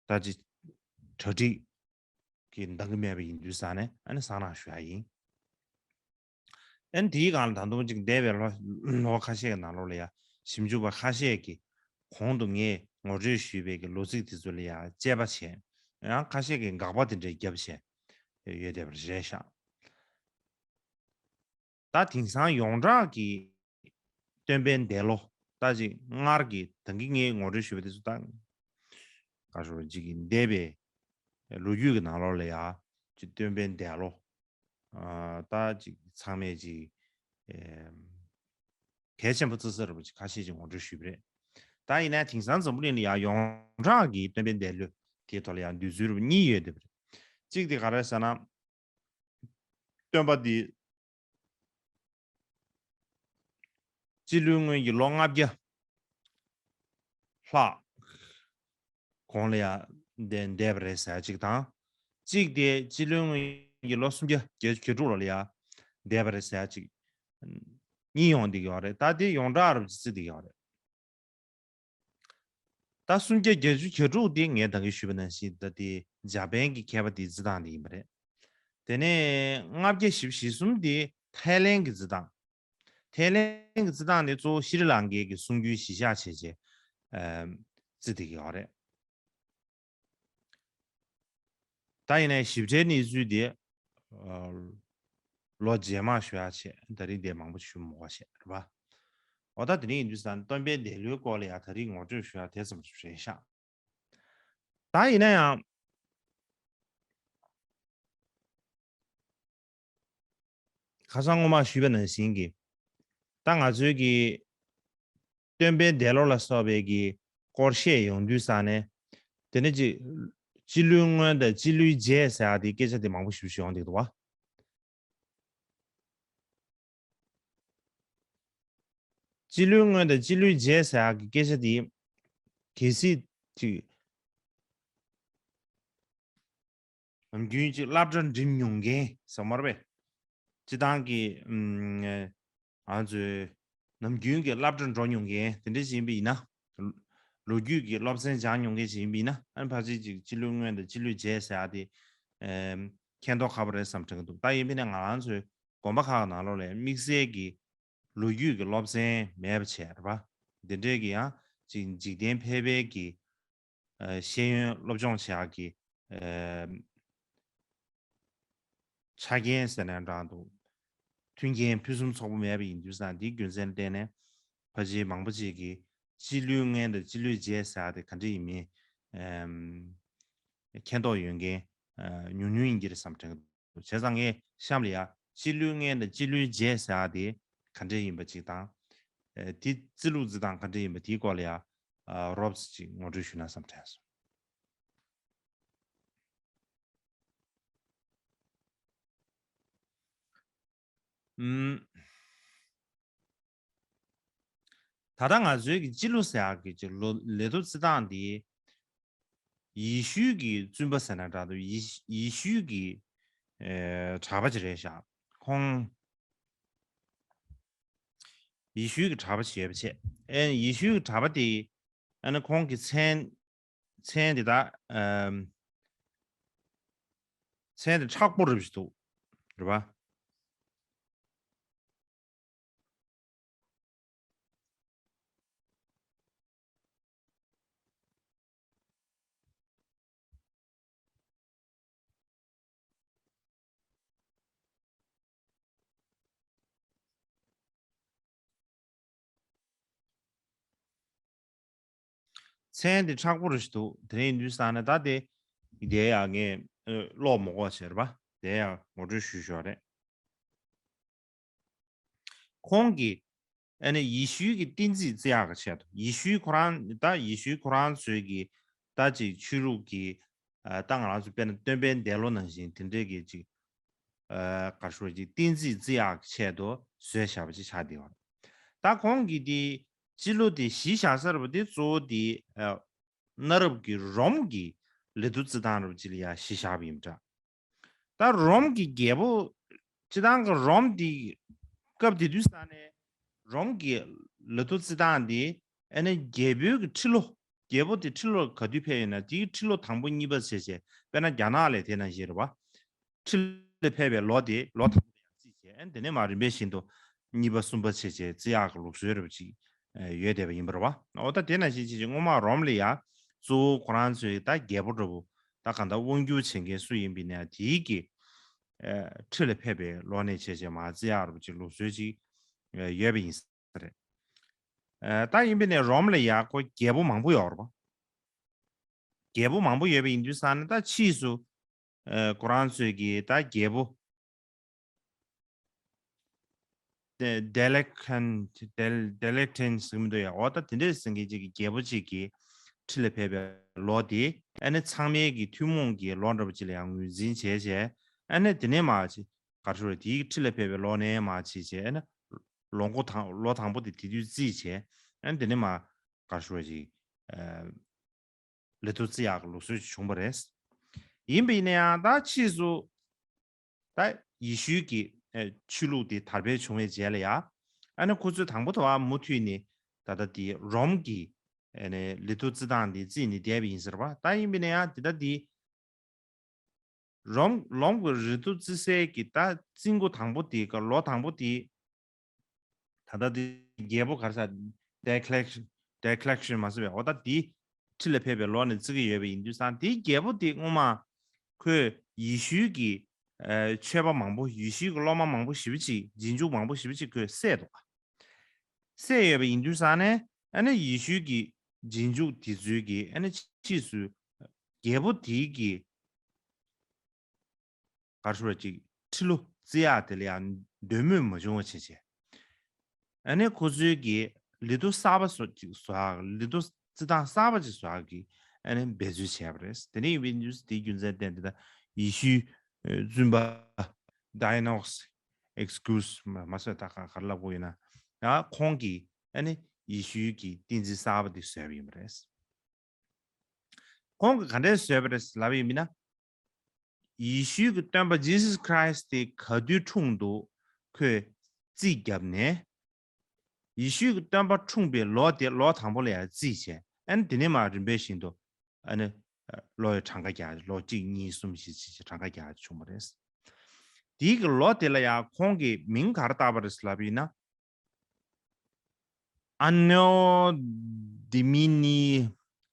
ད་ཅི་གྲ་སྒྲིག་གི་འདང་གི་མེད་པ་ཡིན་དུས་ཙང་ནས། ཨ་ནི་སང་གནངས་ཞུ་ཡག་ཡིན། ཨ་ནི་དེའི་སྒང་ལ་ད་དུང་ཅིག་འདས་པའི་ལོ་ལོ་ཁ་ཤས་ཀྱི་ནང་ལོགས་ལ་ཡ། ཞིབ་འཇུག་པ་ཁ་ཤས་ཀྱིས་གོང་དུ་ངས་ངོ་སྤྲོད་ཞུས་པའི་གི་ལོ་ཚིགས་དེ་ཚོ་ལ་ཡ་དཔྱད་པ་བྱས། ཡང་ཁ་ཤས་ཀྱིས་དགག་པ་དེ་འདྲའི་བརྒྱབ་བྱས་ཡོད་བསྡད་པ་རེད་ཤག་ད་དེང་སང་ཡོངས་གྲགས་ཀྱི་སྟོན་པའི་འདས་ལོ། ད་ཅིག་སྔར་གྱི་ད་གིན་ངས་ངོ་སྤྲོད་ཞུས་པ་དེ་ཚོ། ད་ག་ཞོར་ཅིག་གི་འདས་པའི་ལོ་རྒྱུས་ཀྱི་ནང་ལོགས་ལ་ཡ། ཅིག་སྟོན་པའི་འདས་ལོ། ཨ། ད་ཅིག་ཚང་མས་ཅིག་ཨེམ། གལ་ཆེན་པོ་བརྩི་ས་རེད་པ། ཅིག་ཁ་ཤས་ཅིག་ངོ་སྤྲོད་ཞུས་པ་རེད། ད་ཡིན་ན་དེང་སང་འཛམ་བུ་གླིང་ལ་ཡང་ཡོངས་གྲགས་ཀྱི་སྟོན་པའི་འདས་ལོ་དེའི་ཐོག་ལ་ཡང་འདོད་ཚུལ་རེད་པ་གཉིས་ཡོད་བསྡད་པ་རེད། གཅིག་དེ་ག་རེ་ཟེར་ན། སྟོན་པ་འདི་སྤྱི་ལོའི་སྔོན་གྱི་ལོ་ལྔ་བརྒྱ་ལྷག་གོང་ལ་ཡ་འདས་འདས་པ་རེད་ཟེར་གཅིག་དང་། གཅིག་དེ་སྤྱི་ལོའི་སྔོན་གྱི་ལོ་སུམ་བརྒྱ་བརྒྱད་ཅུ་གྱ་དྲུག་ལོ་ལ་ཡ་འདས་པ་རེད་ཟེར་གཅིག་གཉིས་ཡོང་བསྡད་ཀྱི་ཡོད་རེད། ད་དེ་ཡོངས་གྲགས་རུ་བརྩི་བསྡད་ཀྱི་ཡོད་རེད། ད་སུམ་བརྒྱ་བརྒྱད་ཅུ་གྱ་དྲུག་དེ་ངས་ད་གིན་ཞུས་པ་ནང་བཞིན། ད་དེ་འཇར་པན་གྱི་མཁས་པ་དེའི་བརྩི་སྟངས་དེ་ཡིན་པ་རེད། དེ་ནས་ལྔ་བརྒྱ་བཞི་བཅུ་ཞེ་གསུམ་དེ་ཐའི་ལེན་གྱི་བརྩི་སྟངས། ཐའི་ལེན་གྱི་བརྩི་སྟངས་དེ་གཙོ་བོ་ཤྲི་ལང་ཀའི་གི་གསུང་རྒྱུན་གཞི་བཞག་བྱས་བྱས། ཨ། བརྩི་བསྡད་ཀྱི་ཡོད་རེད། ད་ཡིན་ནའི་ཞིབ་ཕྲའི་གནས་ཚུལ་དེ། ཨ། ལོ་རྗེས་མ་ཞུ་ཡག་བྱས། ད་རིང་དེ་མང་པོ་ཞུ་མི་དགོས་པ་བྱས་རེད་པ། འོ། ད་དེ་རིང་ཡིན་དུས་ཙང་སྟོན་པའི་འདས་ལོའི་སྐོར་ལ་ཡ་ད་རིང་ངོ་སྤྲོད་ཞུ་ཡག་དེ་ཙམ་རེད་ཤག་ད་ཡིན་ན་ཡང་། ཁ་སང་སྔོན་མ་ཞུས་པ་ནང་བཞིན་གྱི། ད་ང་ཚོའི་གི་སྟོན་པའི་འདས་ལོ་ལ་སོགས་པའི་གི་སྐོར་བཤད་ཡོང་དུས་ཙང་ནས། དེ་ནས་ཅིག་སྤྱི་ལོའི་སྔོན་དང་སྤྱི་ལོའི་རྗེས་ཟེར་ཡག་དེ་སྐད་ཆ་དེ་མང་པོ་ཞིག་ཞིག་ཡོང་བསྡད་འདུག་བ། སྤྱི་ལོའི་སྔོན་དང་སྤྱི་ལོའི་རྗེས་ཟེར་ཡག་གི་སྐད་ཆ་དེ་གལ་སྲིད་ཅིག་ནམ་རྒྱུན་ཅིག་སློབ་གྲྭ་འགྲིམ་མྱོང་མཁན་ཟེར་མ་རེད་པས། སྤྱི་བཏང་གི། ཨམ། ང་ཚོའི་ནམ་རྒྱུན་གྱི་སློབ་གྲྭ་འགྲོ་མྱོང་མཁན་དེ་འདྲ་ཞིག་ཡིན་པ་ཡིན་ན། ལོ་རྒྱུས་ཀྱི་སློབ་ཚན་སྦྱངས་མྱོང་མཁན་ཞིག་ཡིན་པ་ཡིན་ན། ཨ་ནི་ཕལ་ཆེར་ཅིག་སྤྱི་ལོའི་སྔོན་དང་སྤྱི་ལོའི་རྗེས་ཟེར་ཡག་དེ། ཨམ། མཁྱེན་རྟོགས་ཁག་པོ་རེད་བསམ་དྲན་གྱི་འདུག་ད་ཡིན་པ་ཡིན་ན་ང་རང་ཚོའི་དགོན་པ་ཁག་ནང་ལོགས་ལ་དམིགས་བསལ་གྱི་ལོ་རྒྱུས་ཀྱི་སློབ་ཚན་མེད་པ་བྱས་རེད་པ། འདི་འདྲའི་གི་ཡང་ཅིག་འཇིག་རྟེན་ཕལ་པའི་གི། ཨ། ཤེས་ཡོན་སློབ་སྦྱོང་བྱེད་ཡག་གི། ཨ། ཆ་རྐྱེན་ཟེར་ན་འདྲ་འདུག་མཐུན་རྐྱེན་ཕུན་སུམ་ཚོགས་པོ་མེད་པ་ཡིན་དུས་ཙང་། འདིའི་རྒྱུ་མཚན་བརྟེན་ནས་ཕལ་ཆེར་མང་པོ་ཅིག་གིས་སྤྱི་ལོའི་སྔོན་དང་སྤྱི་ལོའི་རྗེས་ཟེར་ཡག་དེ་ག་འདྲ་ཡིན་མིན། ཨམ། མཁྱེན་རྟོགས་ཡོད་མཁན། ཨ། ཉུང་ཉུང་ཡིན་གྱི་རེད་བསམ་དྲན་གྱི་འདུག་བྱས་ཙང་ངས་གཤམ་ལ་ཡ་སྤྱི་ལོའི་སྔོན་དང་སྤྱི་ལོའི་རྗེས་ཟེར་ཡག་དེ་ག་འདྲ་ཡིན་པ་ཅིག་དང་། ཨ། དེ་བརྩི་ལུགས་བརྩི་སྟངས་ག་འདྲ་ཡིན་པ་དེའི་སྐོར་ལ་ཡ། ཨ། རོབ་ཙམ་ཅིག་ངོ་སྤྲོད་ཞུས་ན་བསམ་དྲན་སོང་། ཨུམ། ད་ལྟ་ང་ཚོའི་གི་སྤྱི་ལོ་ཟེར་ཡག་གི་ཅིག་ལོ་ལོ་ཐོ་བརྩི་སྟངས་འདི། ཡེ་ཤུའི་གི་བཙུན་པ་ཟེར་ན་འདྲ་འདུག་ཡེ་ཤུ་ཡེ་ཤུའི་གི་ ཨེ་གྲྭ་པ་ཅིག་རེད་ཤག་ཁོང་ཡེ་ཤུའི་གི་གྲྭ་པ་ཅིག་ཡོད་པ་བྱས། ཨེ་ཡེ་ཤུའི་གི་གྲྭ་པ་དེ་ཨ་ནི་ཁོང་གི་མཚན་མཚན་དེ་དག་ཨམ་མཚན་དེ་མཁྲེགས་པོ་རབ་ཞིག་འདུག་རེད་པ། མཚན་དེ་མཁྲེགས་པོ་རེ་ཞིག་འདུག་དེ་རིང་འདུག་བསམ་ན་ད་དེ་དེ་ཡང་ངས་ཀློག་མི་དགོས་བྱས་རེད་པ། དེ་ཡང་ངོ་སྤྲོད་ཞུས་ཞོར་རེད། ཁོང་གིས་ཨ་ནི་ཡེ་ཤུའི་གི་བསྟན་རྩིས་བརྩི་ཡག་གི་ཆེད་དུ། ཡེ་ཤུའི་ཁོ་རང་ད་ཡེ་ཤུའི་ཁོ་རང་ཚོའི་གི་ད་ཅིག་ཆོས་ལུགས་ཀྱི་ཨ་ད་ང་རང་ཚོ་དཔེར་ན་སྟོན་པའི་འདས་ལོ་ནང་བཞིན་དེ་འདྲའི་གི་ཅིག་ཨ་ག་རེ་ཞུ་ཅིག་བསྟན་རྩིས་བརྩི་ཡག་གི་ཆེད་དུ་བཟོས་བཞག་པ་ཅིག་ཆགས་བསྡད་ཡོད་རེད། ད་ཁོང་གིས་དེ་སྤྱི་ལོ་དེ་གཞི་བཞག་ས་རེད་པ། དེ་གཙོ་བོ་དེ་ཨ་གནའ་རབས་ཀྱི་རོམ་གྱི་ལི་ཐོ་རྩི་སྟངས་རེད་པ་ཅིག་ལ་ཡང་གཞི་བཞག་པ་ཡིན་པ་འདྲ། ད་རོམ་གྱི་རྒྱལ་པོ་སྤྱི་བཏང་གི་རོམ་འདི་སྐབས་དེ་དུས་ས་ནས་རོམ་གྱི་ལི་ཐོ་རྩི་སྟངས་འདི་ཨ་ནི་རྒྱལ་པོའི་གི་ཁྲི་ལོ། རྒྱལ་པོ་དེ་ཁྲི་ལོ་ག་དུས་ཕེབས་ཡོད་ན་དེའི་ཁྲི་ལོ་དང་པོ་གཉིས་པ་བྱས་བྱས། དཔེར་ན་རྒྱ་ནག་ལ་དེ་ནང་བཞིན་རེད་པ། ཁྲི་ལ་ཕེབས་པའི་ལོ་དེ་ལོ་དང་པོ་ཡང་རྩིས་བྱས། ཨ་ནི་དེ་ནས་མར་རིམ་པས་བཞིན་དུ་གཉིས་པ་གསུམ་པ་བྱས་བྱས་རྩི་ཡག་གི་ལུགས་སྲོལ་རེད་པ་ཅིག་ཡོད་བསྡད་པ་ཡིན་པ་རེད་པ། འོ་ད་དེ་ནང་བཞིན་བྱས་བྱས་སྔོན་མ་རོམ་ལ་ཡང་གཙོ་བོ་ཁོ་རང་ཚོའི་ད་རྒྱལ་པོ་འདྲ་པོ་ད་གང་ལྟར་དབང་སྒྱུར་བྱེད་མཁན་སུ་ཡིན་པ་ཡིན་ན་དེའི་གི་ཨ་ཁྲི་ལ་ཕེབས་པའི་ལོ་ནས་བྱས་བྱས་མར་རྩི་ཡག་རེད་པ་ཅིག་ལུགས་སྲོལ་ཅིག་ཡོད་པ་ཡིན་ས་རེད། ཨ་ད་ཡིན་པ་ནས་རོམ་ལ་ཡང་ཁོ་རྒྱལ་པོ་མང་པོ་ཡོད་རེད་པ། རྒྱལ་པོ་མང་པོ་ཡོད་པ་ཡིན་དུས་ཙང་ནས་ད་ཕྱིས་སུ་ཨ་ཁོ་རང་ཚོས་ཀྱི་ད་རྒྱལ་པོ་ཌེ་ཌེ་ལེ་ཁན་ཌེ་ཌེ་ལེ་ཁན་ཟེར་གྱི་མི་འདུག་ཡ། འོ་ད་དེ་འདྲས་ཟེར་མཁན་ཅིག་གི་རྒྱལ་པོ་ཅིག་གི་ཁྲི་ལ་ཕེབས་པའི་ལོ་དེ་ཨ་ནི་ཚང་མའི་གི་ཐུན་མོང་གི་ལོ་འདྲ་པོ་ཅིག་ལ་ཡང་ངོས་འཛིན་བྱས་བྱས། ཨ་ནི་དེ་ནས་མར་ཅིག་ག་རེ་ཞུ་རེད། དེའི་ཁྲི་ལ་ཕེབས་པའི་ལོ་ནས་མར་ཅིག་བྱས། ཨ་ནི་ལོ་འགོ་དང་ལོ་དང་པོ་དེ་དེ་དུས་རྩིས་བྱས། ཨ་ནི་དེ་ནས་མར་ག་རེ་ཞུ་རེད་ཅིག་ཨ། ལི་ཐོ་རྩི་ཡག་གི་ལུགས་སྲོལ་ཅིག་བྱུང་བ་རེད། ཡིན་པ་ཡིན་ན་ཡང་ད་ཕྱིས་སུ་ད་ཡེ་ཤུའི་གི་ཨེ་ཆོས་ལུགས་དེ་དར་སྤེལ་བྱུང་བའི་རྗེས་ལ་ཡ། ཨ་ནི་ཁོ་ཚོས་དང་པོ་དེ་བ་མུ་མཐུད་ནས་ད་ལྟ་དེ་རོམ་གྱི་ཨ་ནི་ལི་ཐོ་རྩི་སྟངས་དེ་རྩིས་ནས་བསྡད་པ་ཡིན་ཟེར་བ། ད་ཡིན་པ་ཡིན་ན་ཡང་དེ་ད་དེ་རོམ་རོམ་གྱི་ལི་ཐོ་རྩི་སའི་གི་ད་རྩིས་འགོ་དང་པོ་དེ་ག་ལོ་དང་པོ་དེ། ད་ལྟ་དེ་རྒྱལ་པོ་ག་རེ་ཟེར། ཌེ་ལེ་ཌེ་ལེ་ཁན་མ་ཟེར་བས། འོ་ད་དེ་ཁྲི་ལ་ཕེབས་པའི་ལོ་ནས་བརྩི་གི་ཡོད་པ་ཡིན་དུས་ཙང་དེའི་རྒྱལ་པོ་དེ་སྔོན་མ་ཁོས་ཡེ་ཤུའི་གི་ཨ་ཆོས་པ་མང་པོ། ཡེ་ཤུའི་གི་སློབ་མ་མང་པོ་ཞེ་པོ་ཅིག་རྗེས་འཇུག་མང་པོ་ཞེ་པོ་ཅིག་ཁོས་བསད་འདུག་བསད་ཡོད་པ་ཡིན་དུས་ཙང་ནས་ཨ་ནི་ཡེ་ཤུའི་གི་རྗེས་འཇུག་དེ་ཚོའི་གི་ཨ་ནི་ཕྱིས་སུ་རྒྱལ་པོ་དེའི་གི་ག་རེ་ཞུ་བ་ཅིག་ཁྲི་ལོ་རྩི་ཡག་དེ་ལ་ཡང་འདོད་མོས་མ་བྱུང་བ་བྱས་བྱས། ཨ་ནི་ཁོ་ཚོའི་གི་ལི་ཐོ་གསར་པ་བཟོ་ཅིག་བཟོ་ཡག་ལི་ཐོ་རྩི་སྟངས་གསར་པ་ཅིག་བཟོ་ཡག་གི་ཨ་ནི་འབད་རྩོལ་བྱས་པ་རེད། དེ་ནས་ཡིན་པའི་དུས་དེའི་རྒྱུ་མཚན་བརྟེན་ཏེ་ད་ཡེ་ཤུའི་ཨ་བཙུན་པ་ཌའི་ནོག་སི་ཨེག་ཀུ་སི་མ་མ་སོ་ད་ག་ག་རེ་ལབ་དགོས་ཡིན་ན། ཡང་ཁོང་གིས་ཨ་ནི་ཡེ་ཤུའི་གི་བསྟན་རྩིས་གསར་པ་དེ་བཟོས་པ་ཡིན་པ་རེད། ཁོང་གིས་ག་འདྲས་བཟོས་པ་རེད་ལབ་ཡིན་མིན་ན། ཡེ་ཤུའི་གི་སྟོན་པ་ཇི་སཱས་ཁ་རའི་སི་དེ་ག་དུས་འཁྲུངས་འདུག་ཁོས་རྩིས་བརྒྱབ་ནས། ཡེ་ཤུའི་གི་སྟོན་པ་འཁྲུངས་པའི་ལོ་དེ་ལོ་དང་པོ་ལ་ཡང་རྩིས་བྱས། ཨ་ནི་དེ་ནས་མར་རིམ་པས་བཞིན་དུ་ཨ་ནི་ལོ་ཡི་གྲངས་ཀ་རྒྱག་ལོ་གཅིག་གཉིས་གསུམ་བཞི་བྱས་བྱས་གྲངས་ཀ་རྒྱག་བྱུང་བ་རེད། དེའི་གི་ལོ་དེ་ལ་ཡང་ཁོང་གིས་མིང་ག་རེ་བཏགས་པ་རེད་ལབ་ཡིན་ན། Anno Domini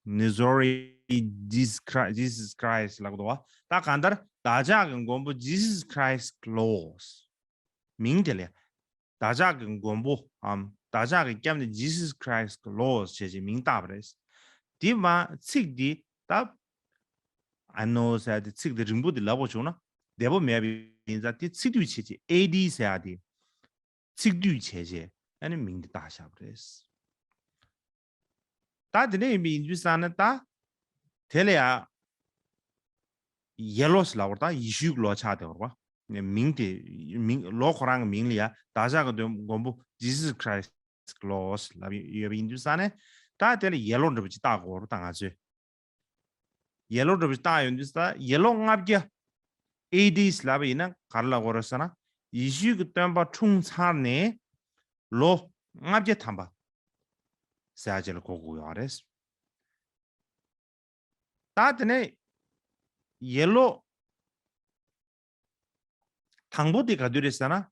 Misericordiae Jesus Christ Jesus Christ ལབ་འདུག་བ། ད་གང་ལྟར་བདག་ཅག་གི་མགོན་པོ་ཇི་སཱས་ཁ་རའི་སི་ལོ། མིང་དེ་ལ་བདག་ཅག་གི་མགོན་པོ་འམ་བདག་ཅག་གི་སྐྱབས་གནས་ཇི་སཱས་ཁ་རའི་སི་ལོ་ཞེས་བྱས་མིང་བཏགས་པ་རེད། དེ་མ་ཚིག་འདི་ད་Anno ཟེར་ཏེ་ཚིག་འདི་རིང་པོ་འདི་ལབ་པ་བྱུང་ན་བདེ་པོ་མེད་པ་ཡིན་ཙང་དེ་ཚིག་སྡུད་བྱས་བྱས་ཨེ་ཌི་ཟེར་ཡག་དེ། ཚིག་སྡུད་བྱས་རྗེས་ཨ་ནི་མིང་འདི་བཏགས་བཞག་པ་རེད། ད་དེ་འདྲ་ཡིན་པའི་ཡིན་དུས་ཙང་ནས་ད་དེ་ལ་ཡ་ཡེ་ལོ་ཞེས་ལབ་པ་ད་ཡེ་ཤུའི་ལོ་ཆགས་བསྡད་པ་རེད་པ། མིང་དེ་མིང་ལོ་ཁོ་རང་གི་མིང་ལ་ཡ་བདག་ཅག་གི་མགོན་པོ་ཇི་སཱས་ཁ་རའི་སི་ལོ་ཞེས་ལབ་ཡོད་པ་ཡིན་དུས་ཙང་ནས་ད་དེ་ལ་ཡེ་ལོ་འདྲ་པོ་ཅིག་བཏགས་དགོས་པ་རེད་ད་ང་ཚོས། ཡེ་ལོ་འདྲ་པོ་ཞིག་བཏགས་ཡོང་དུས་ད་ཡེ་ལོ་ལྔ་བརྒྱ་ ཨེ་ཌི་ལབ་པ་ཡིན་ན་ག་རེ་ལབ་དགོས་རེད་ཟེར་ན། ཡེ་ཤུའི་གི་སྟོན་པ་འཁྲུངས་ཚར་ནས་ལོ་ལྔ་བརྒྱ་ཐམ་པ་ཟེར་ཡ་ཅིག་ལ་གོ་དགོས་ཡོད་རེད། ད་དེ་ནས་ཡེ་ལོ་དང་པོ་དེ་ག་དུས་རེད་ཟེར་ན།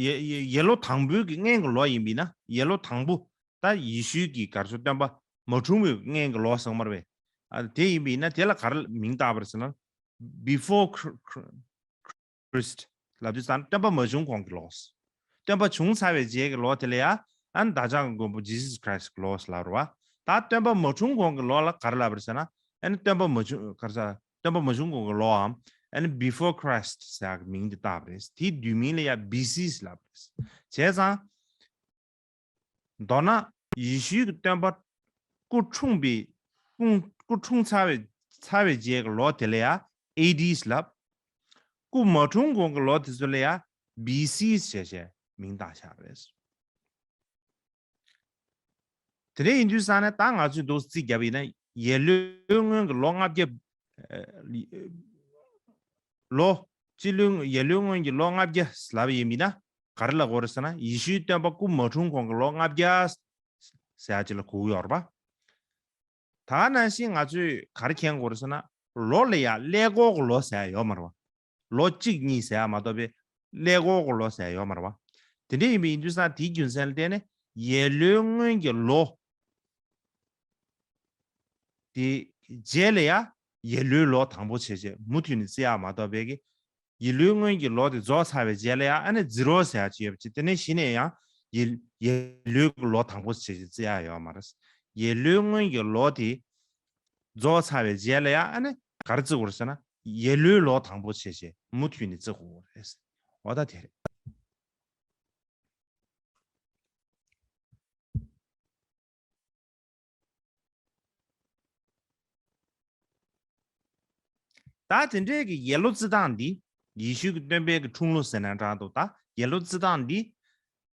ཡེ་ཡེ་ཡེ་ལོ་དང་པོའི་གི་སྔན་གྱི་ལོ་ཡིན་པས་ན། ཡེ་ལོ་དང་པོ། ད་ཡེ་ཤུའི་གི་ག་རེ་ཟེར། སྟོན་པ་མ་འཁྲུངས་པའི་སྔན་གྱི་ལོ་ཟེར་མ་རེད་པས། ཨ། དེ་ཡིན་པས་ན་དེ་ལ་ག་རེ་མིང་བཏགས་པ་རེད་ཟེར་ན། Before Chri- Chri- Christ ལབ་དུས་ཙང་སྟོན་པ་མ་བྱུང་གོང་གི་ལོ། སྟོན་པ་བྱུང་ཚར་བའི་རྗེས་ཀྱི་ལོ་དེ་ལ་ཡ། ཨ་ནི་བདག་ཅག་གི་མགོན་པོ་Jesus Christ གི་ལོ་ལབ་རེད་པ། ད་སྟོན་པ་མ་འཁྲུངས་གོང་གི་ལོ་ལ་ག་རེ་ལབ་རེད་ཟེར་ན། ཨ་ནི་སྟོན་པ་མ་བྱུང་། ག་རེ་ཟེར། སྟོན་པ་མ་བྱུང་གོང་གི་ལོའམ། ཨ་ནི་Before Christ ཟེར་ཡག་གི་མིང་དེ་བཏགས་པ་རེད། དེའི་བསྡུས་མིང་ལ་ཡ་བི་སི་ལབ་པ་རེད། བྱས་ཙང་། མདོར་ན་ཡེ་ཤུའི་གི་སྟོན་པ་སྐུ་འཁྲུངས་པའི། སྐུ་སྐུ་འཁྲུངས་ཚར་བའི་ཚར་བའི་རྗེས་ཀྱི་ལོ་དེ་ལ་ཡ་ཨེ་ཌི་ལབ། སྐུ་མ་འཁྲུངས་གོང་གི་ལོ་དེ་ཚོ་ལ་ཡ་བི་སི་ཞེས་བྱས་མིང་བཏགས་བཞག་པ་རེད། དེ་འདྲ་ཡིན་དུས་ཙང་ནས་ད་ང་ཚོས་འདུག་རྩིས་བརྒྱབ་པ་ཡིན་ན། ཡེ་ལོའི་སྔོན་གྱི་ལོ་ལྔ་བརྒྱ། ཨ། ལོ། སྤྱི་ལོའི། ཡེ་ལོའི་སྔོན་གྱི་ལོ་ལྔ་བརྒྱ་ལབ་པ་ཡིན་པས་ན་ག་རེ་ལབ་དགོས་རེད་ཟེར་ན། ཡེ་ཤུའི་སྟོན་པ་སྐུ་མ་འཁྲུངས་གོང་གི་ལོ་ལྔ་བརྒྱ་ཟེར་ཡ་ཅིག་ལ་གོ་གི་ཡོད་རེད་པ། ད་ནང་བཞིན་ང་ཚོས་ག་རེ་མཁྱེན་དགོས་རེད་ཟེར་ན། ལོ་ལ་ཡ་ཀླད་ཀོར་གྱི་ལོ་ཟེར་ཡ་ཡོད་མ་རེད་པ། ལོ་གཅིག་གཉིས་ཟེར་ཡ་མ་གཏོགས་པའི་ཀླད་ཀོར་གྱི་ལོ་ཟེར་ཡ་ཡོད་མ་རེད་པ། དེ་འདྲ་ཡིན་པའི་ཡིན་དུས་ཙང་དེའི་རྒྱུ་མཚན་ལ་བརྟེན་ནས་ཡེ་ལོའི་སྔོན་གྱི་ལོ་དེ་རྗེས་ལ་ཡ་ཡེ་ལོའི་ལོ་དང་པོ་བྱས་བྱས་མུ་མཐུད་ནས་བརྩི་ཡ་མ་གཏོགས་པའི་གི། ཡེ་ལོའི་སྔོན་གྱི་ལོ་དེ་རྫོགས་ཚར་བའི་རྗེས་ལ་ཡ་ཨ་ནི་ཛི་རོ་ཟེར་ཡ་ཅིག་ཡོད་པ་ཅིག་དེ་ནས་གཞི་ནས་ཡང་ཡེ་ཡེ་ལོའི་ལོ་དང་པོ་བྱས་བྱས་བརྩི་ཡ་ཡོད་མ་རེད། ཡེ་ལོའི་སྔོན་གྱི་ལོ་དེ་རྫོགས་ཚར་བའི་རྗེས་ལ་ཡ་ཨ་ནི་ག་རེ་བརྩི་དགོས་རེད་ཟེར་ན། ཡེ་ལོའི་ལོ་དང་པོ་བྱས་བྱས་མུ་མཐུད་ནས་བརྩི་དགོས་རེད། འོ་ད་དེ་རེད། ད་དེ་འདྲའི་གི་ཡེ་ལོ་བརྩི་སྟངས་འདི། ཡེ་ཤུ་གི་སྟོན་པའི་གི་འཁྲུངས་ལོ་ཟེར་ན་འདྲ་འདུག་ད་ཡེ་ལོ་བརྩི་སྟངས་འདི།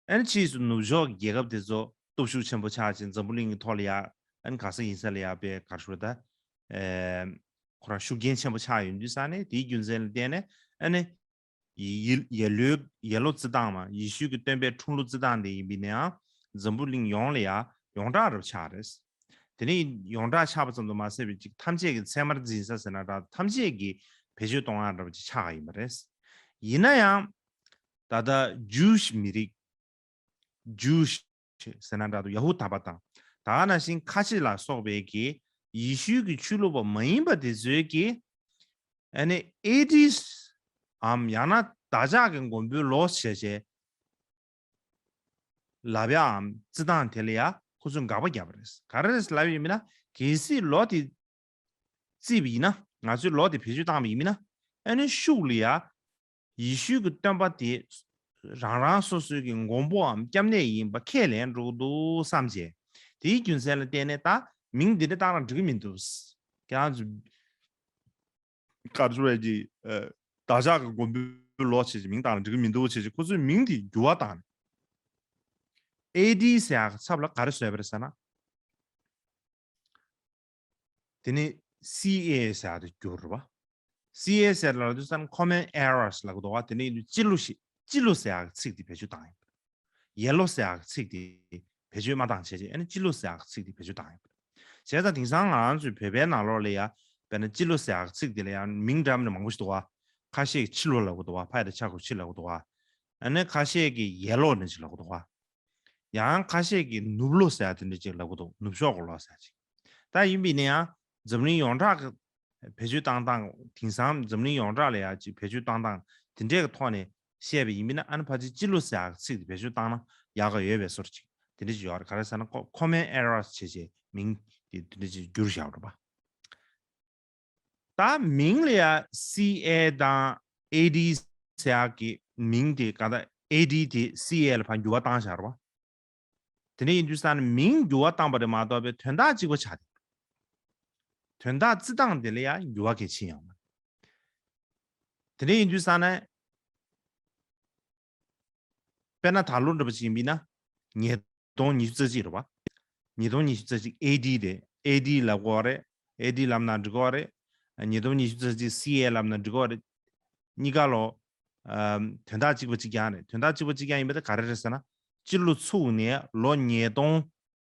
ཨ་ནི་ཕྱིས་སུ་ནུབ་ཕྱོགས་ཀྱི་རྒྱལ་ཁབ་དེ་ཚོ་སྟོབས་ཤུགས་ཆེན་པོ་ཆགས་ཅིང་འཛམ་བུ་གླིང་གི་ཐོག་ལ་ཡ། ཨ་ནི་ག་ས་ཡིན་ས་ལ་ཡ་པའི་ག་རེ་ཞུ་ད། ཨེ། ཁོ་རང་ཤུགས་རྐྱེན་ཆེན་པོ་ཆགས་ཡོང་དུས་ཙང་ནས་དེའི་རྒྱུ་མཚན་ལ་བརྟེན་ནས་ཨ་ནི། ཡེ་ཡེ་ཡེ་ལོའི་ཡེ་ལོ་བརྩི་སྟངས་མ། ཡེ་ཤུ་གི་སྟོན་པའི་འཁྲུངས་ལོ་བརྩི་སྟངས་དེ་ཡིན་པས་ན་ཡང་འཛམ་བུ་གླིང་ཡོངས་ལ་ཡ་ཡོངས་གྲགས་རབ་ཆགས་རེད། དེ་ནས་ཡོངས་གྲགས་ཆགས་པ་ཙམ་དུ་མ་ཟད་པའི་ཅིག་ཐམས་ཅད་ཀྱི་ཚད་མར་འཛིན་ས་ཟེར་ན་འདྲ། ཐམས་ཅད་ཀྱིས་བེད་སྤྱོད་གཏོང་ཡ་འདྲ་བ་ཅིག་ཆགས་ཡིན་པ་རེད། ཡིན་ན་ཡང་ད་ལྟ་ཇུའུ་ཤི་མི་རིགས། ཇུའུ་ཤི་ཟེར་ན་འདྲ་འདུག་ཡ་ཧུ་དཱ་པ་དང་། ད་ག་ནང་བཞིན་ཁ་ཆེ་ལ་སོགས་པའི་གི་ཡེ་ཤུའི་གི་ཆོས་ལུགས་པ་མ་ཡིན་པ་དེ་ཚོའི་གི། ཨ་ནི་ཨེ་ཌི་འམ་ཡང་ན་བདག་ཅག་གི་མགོན་པོའི་ལོ་ཞེས་བྱས་ལབ་ཡའམ་བརྩི་སྟངས་དེ་ལ་ཡ་ཁོ་ཚོས་དགག་པ་བརྒྱབ་པ་རེད། ག་རེ་རེད་ལབ་ཡོད་མིན་ན། གལ་སྲིད་ལོ་དེ་བརྩིས་པ་ཡིན་ན། ང་ཚོས་ལོ་དེ་བེད་སྤྱོད་བཏང་བ་ཡིན་མིན་ན། ཨ་ནི་ཤུགས་ལ་ཡ་ཡེ་ཤུ་གི་སྟོན་པ་དེ་རང་རང་སོ་སོའི་གི་མགོན་པོའམ་སྐྱབས་གནས་ཡིན་པ་ཁས་ལེན་འགྲོ་གི་འདུག་བསམ་བྱས། དེའི་རྒྱུ་མཚན་ལ་བརྟེན་ནས་ད་མིང་འདི་འདྲ་བཏགས་ན་འགྲིག་གི་མི་འདུག་ཁྱེད་རང་ཚོ་ག་རེ་ཞུ་དགོས་རེད། ཨ། བདག་ཅག་གི་མགོན་པོའི་ལོ་བྱས་ཀྱི་མིང་བཏགས་ན་འགྲིག་གི་མི་འདུག་བྱས་ཀྱི་ཁོ་ཚོས་མིང་དེ་འགྱུར་བ་བཏང་ནས། ཨེ་ཌི་ཟེར་ཡག་གི་ཚབ་ལ་ག་རེ་བཟོས་པ་རེད་ཟེར་ན། དེ་ནས་སི་ཨེ་ཟེར་ཡག་དེ་བསྒྱུར་བ། སི་ཨེ་ཟེར་ལབ་དུས་ཙམ་Common Errors ལབ་ཀྱི་འདུག་བ། དེ་ནས་སྤྱི་ལོ་ཞེས་སྤྱི་ལོ་ཟེར་ཡག་གི་ཚིག་དེ་བེད་སྤྱོད་བཏང་ཡོད། ཡེ་ལོ་ཟེར་ཡག་གི་ཚིག་དེ་བེད་སྤྱོད་མ་བཏང་བྱས་བྱས། ཨ་ནི་སྤྱི་ལོ་ཟེར་ཡག་གི་ཚིག་དེ་བེད་སྤྱོད་བཏང་ཡོད། བྱས་ཙང་དེང་སང་ང་རང་ཚོའི་བོད་པའི་ནང་ལོགས་ལ་ཡ། དཔེར་ན་སྤྱི་ལོ་ཟེར་ཡག་གི་ཚིག་དེ་ལ་ཡ་མིང་འདྲ་མིན་མང་པོ་ཞིག་འདུག་བ། ཁ་ཤས་ཀྱིས་ཕྱི་ལོ་ལབ་ཀྱི་འདུག་བ། ཕ་ཡ་བཏགས་ཕྱ་གི་གུ་ཕྱི་ལབ་ཀྱི་འདུག་བ། ཨ་ནི་ཁ་ཤས་ཀྱིས་ཡེ་ལོ་ནི་ཅིག་ལབ་ཀྱི་འདུག་བ། ཡང་ཁ་ཤས་ཀྱིས་ནུབ་ལོ་ཟེར་ཡ་དེ་འདྲ་ཅིག་ལབ་ཀྱི་འདུག་ནུབ་ཕྱོགས་ཀྱི་ལོ་ཟེར་ཡ་ཅིག་ད་ཡིན་པས་ན་ཡང་འཛམ་གླིང་ཡོངས་གྲགས་ཀྱི་བེད་སྤྱོད་བཏང་སྟངས། དེང་སང་འཛམ་གླིང་ཡོངས་གྲགས་ལ་ཡ་ཅིག་བེད་སྤྱོད་བཏང་སྟངས་དེ་འདྲའི་གི་ཐོག་ནས་བཤད་པ་ཡིན་པས་ན། ཨ་ནི་ཕལ་ཆེར་སྤྱི་ལོ་ཟེར་ཡག་གི་ཚིག་དེ་བེད་སྤྱོད་བཏང་ན་ཡག་ག་ཡོད་པའི་བཟོ་འདྲ་ཅིག་དེ་འདྲ་ཅིག་ཡོད་རེད། ག་རེ་ཟེར་ན་ཁོ་Common Errors བྱས་བྱས་མིང་དེ་དེ་འདྲ་ཅིག་བསྒྱུར་བཞག་རེད་པ། ད་མིང་ལ་ཡ་སི་ཨེ་དང་ཨེ་ཌི་ཟེར་ཡག་གི་མིང་དེ་ག་ད་ཨེ་ཌི་དེ་སི་ཨེ་ལ་ཕར་འགྱུར་བ་བཏང་བཞག་རེད་པ། དེ་འདྲ་ཡིན་དུས་ཙང་ནས་མིང་འགྱུར་བ་བཏང་པ་རེད་མ་གཏོགས་པའི་དོན་དག་གཅིག་པ་ཆགས་བསྡད། དོན་དག་བརྩི་སྟངས་དེ་ལ་ཡང་འགྱུར་བ་གལ་ཆེན་ཡོང་བ། དེ་འདྲ་ཡིན་དུས་ཙང་ནས། དཔེར་ན་ད་ལོ་འདྲ་པོ་ཅིག་ཡིན་པས་ན། ཉིས་སྟོང་ཉི་ཤུ་རྩ་གཅིག་རེད་པ། ཉིས་སྟོང་ཉི་ཤུ་རྩ་གཅིག་ཨེ་ཌི་རེད། ཨེ་ཌི་ལབ་དགོས་རེད། ཨེ་ཌི་ལབ་ན་འགྲིག་གི་རེད། ཉིས་སྟོང་ཉི་ཤུ་རྩ་གཅིག་སི་ཨེ་ལབ་ན་འགྲིག་གི་རེད། གཉིས་ཀ་ལོ་ཨམ་དོན་དག་གཅིག་པ་གཅིག་རྐྱང་རེད། དོན་དག་གཅིག་པ་གཅིག་རྐྱང་ཡིན་པ་དེ་ག་རེ་རེད་ཟེར་ན། སྤྱི་ལོ་ཚུགས་ནས་ལོ་ཉིས་སྟོང་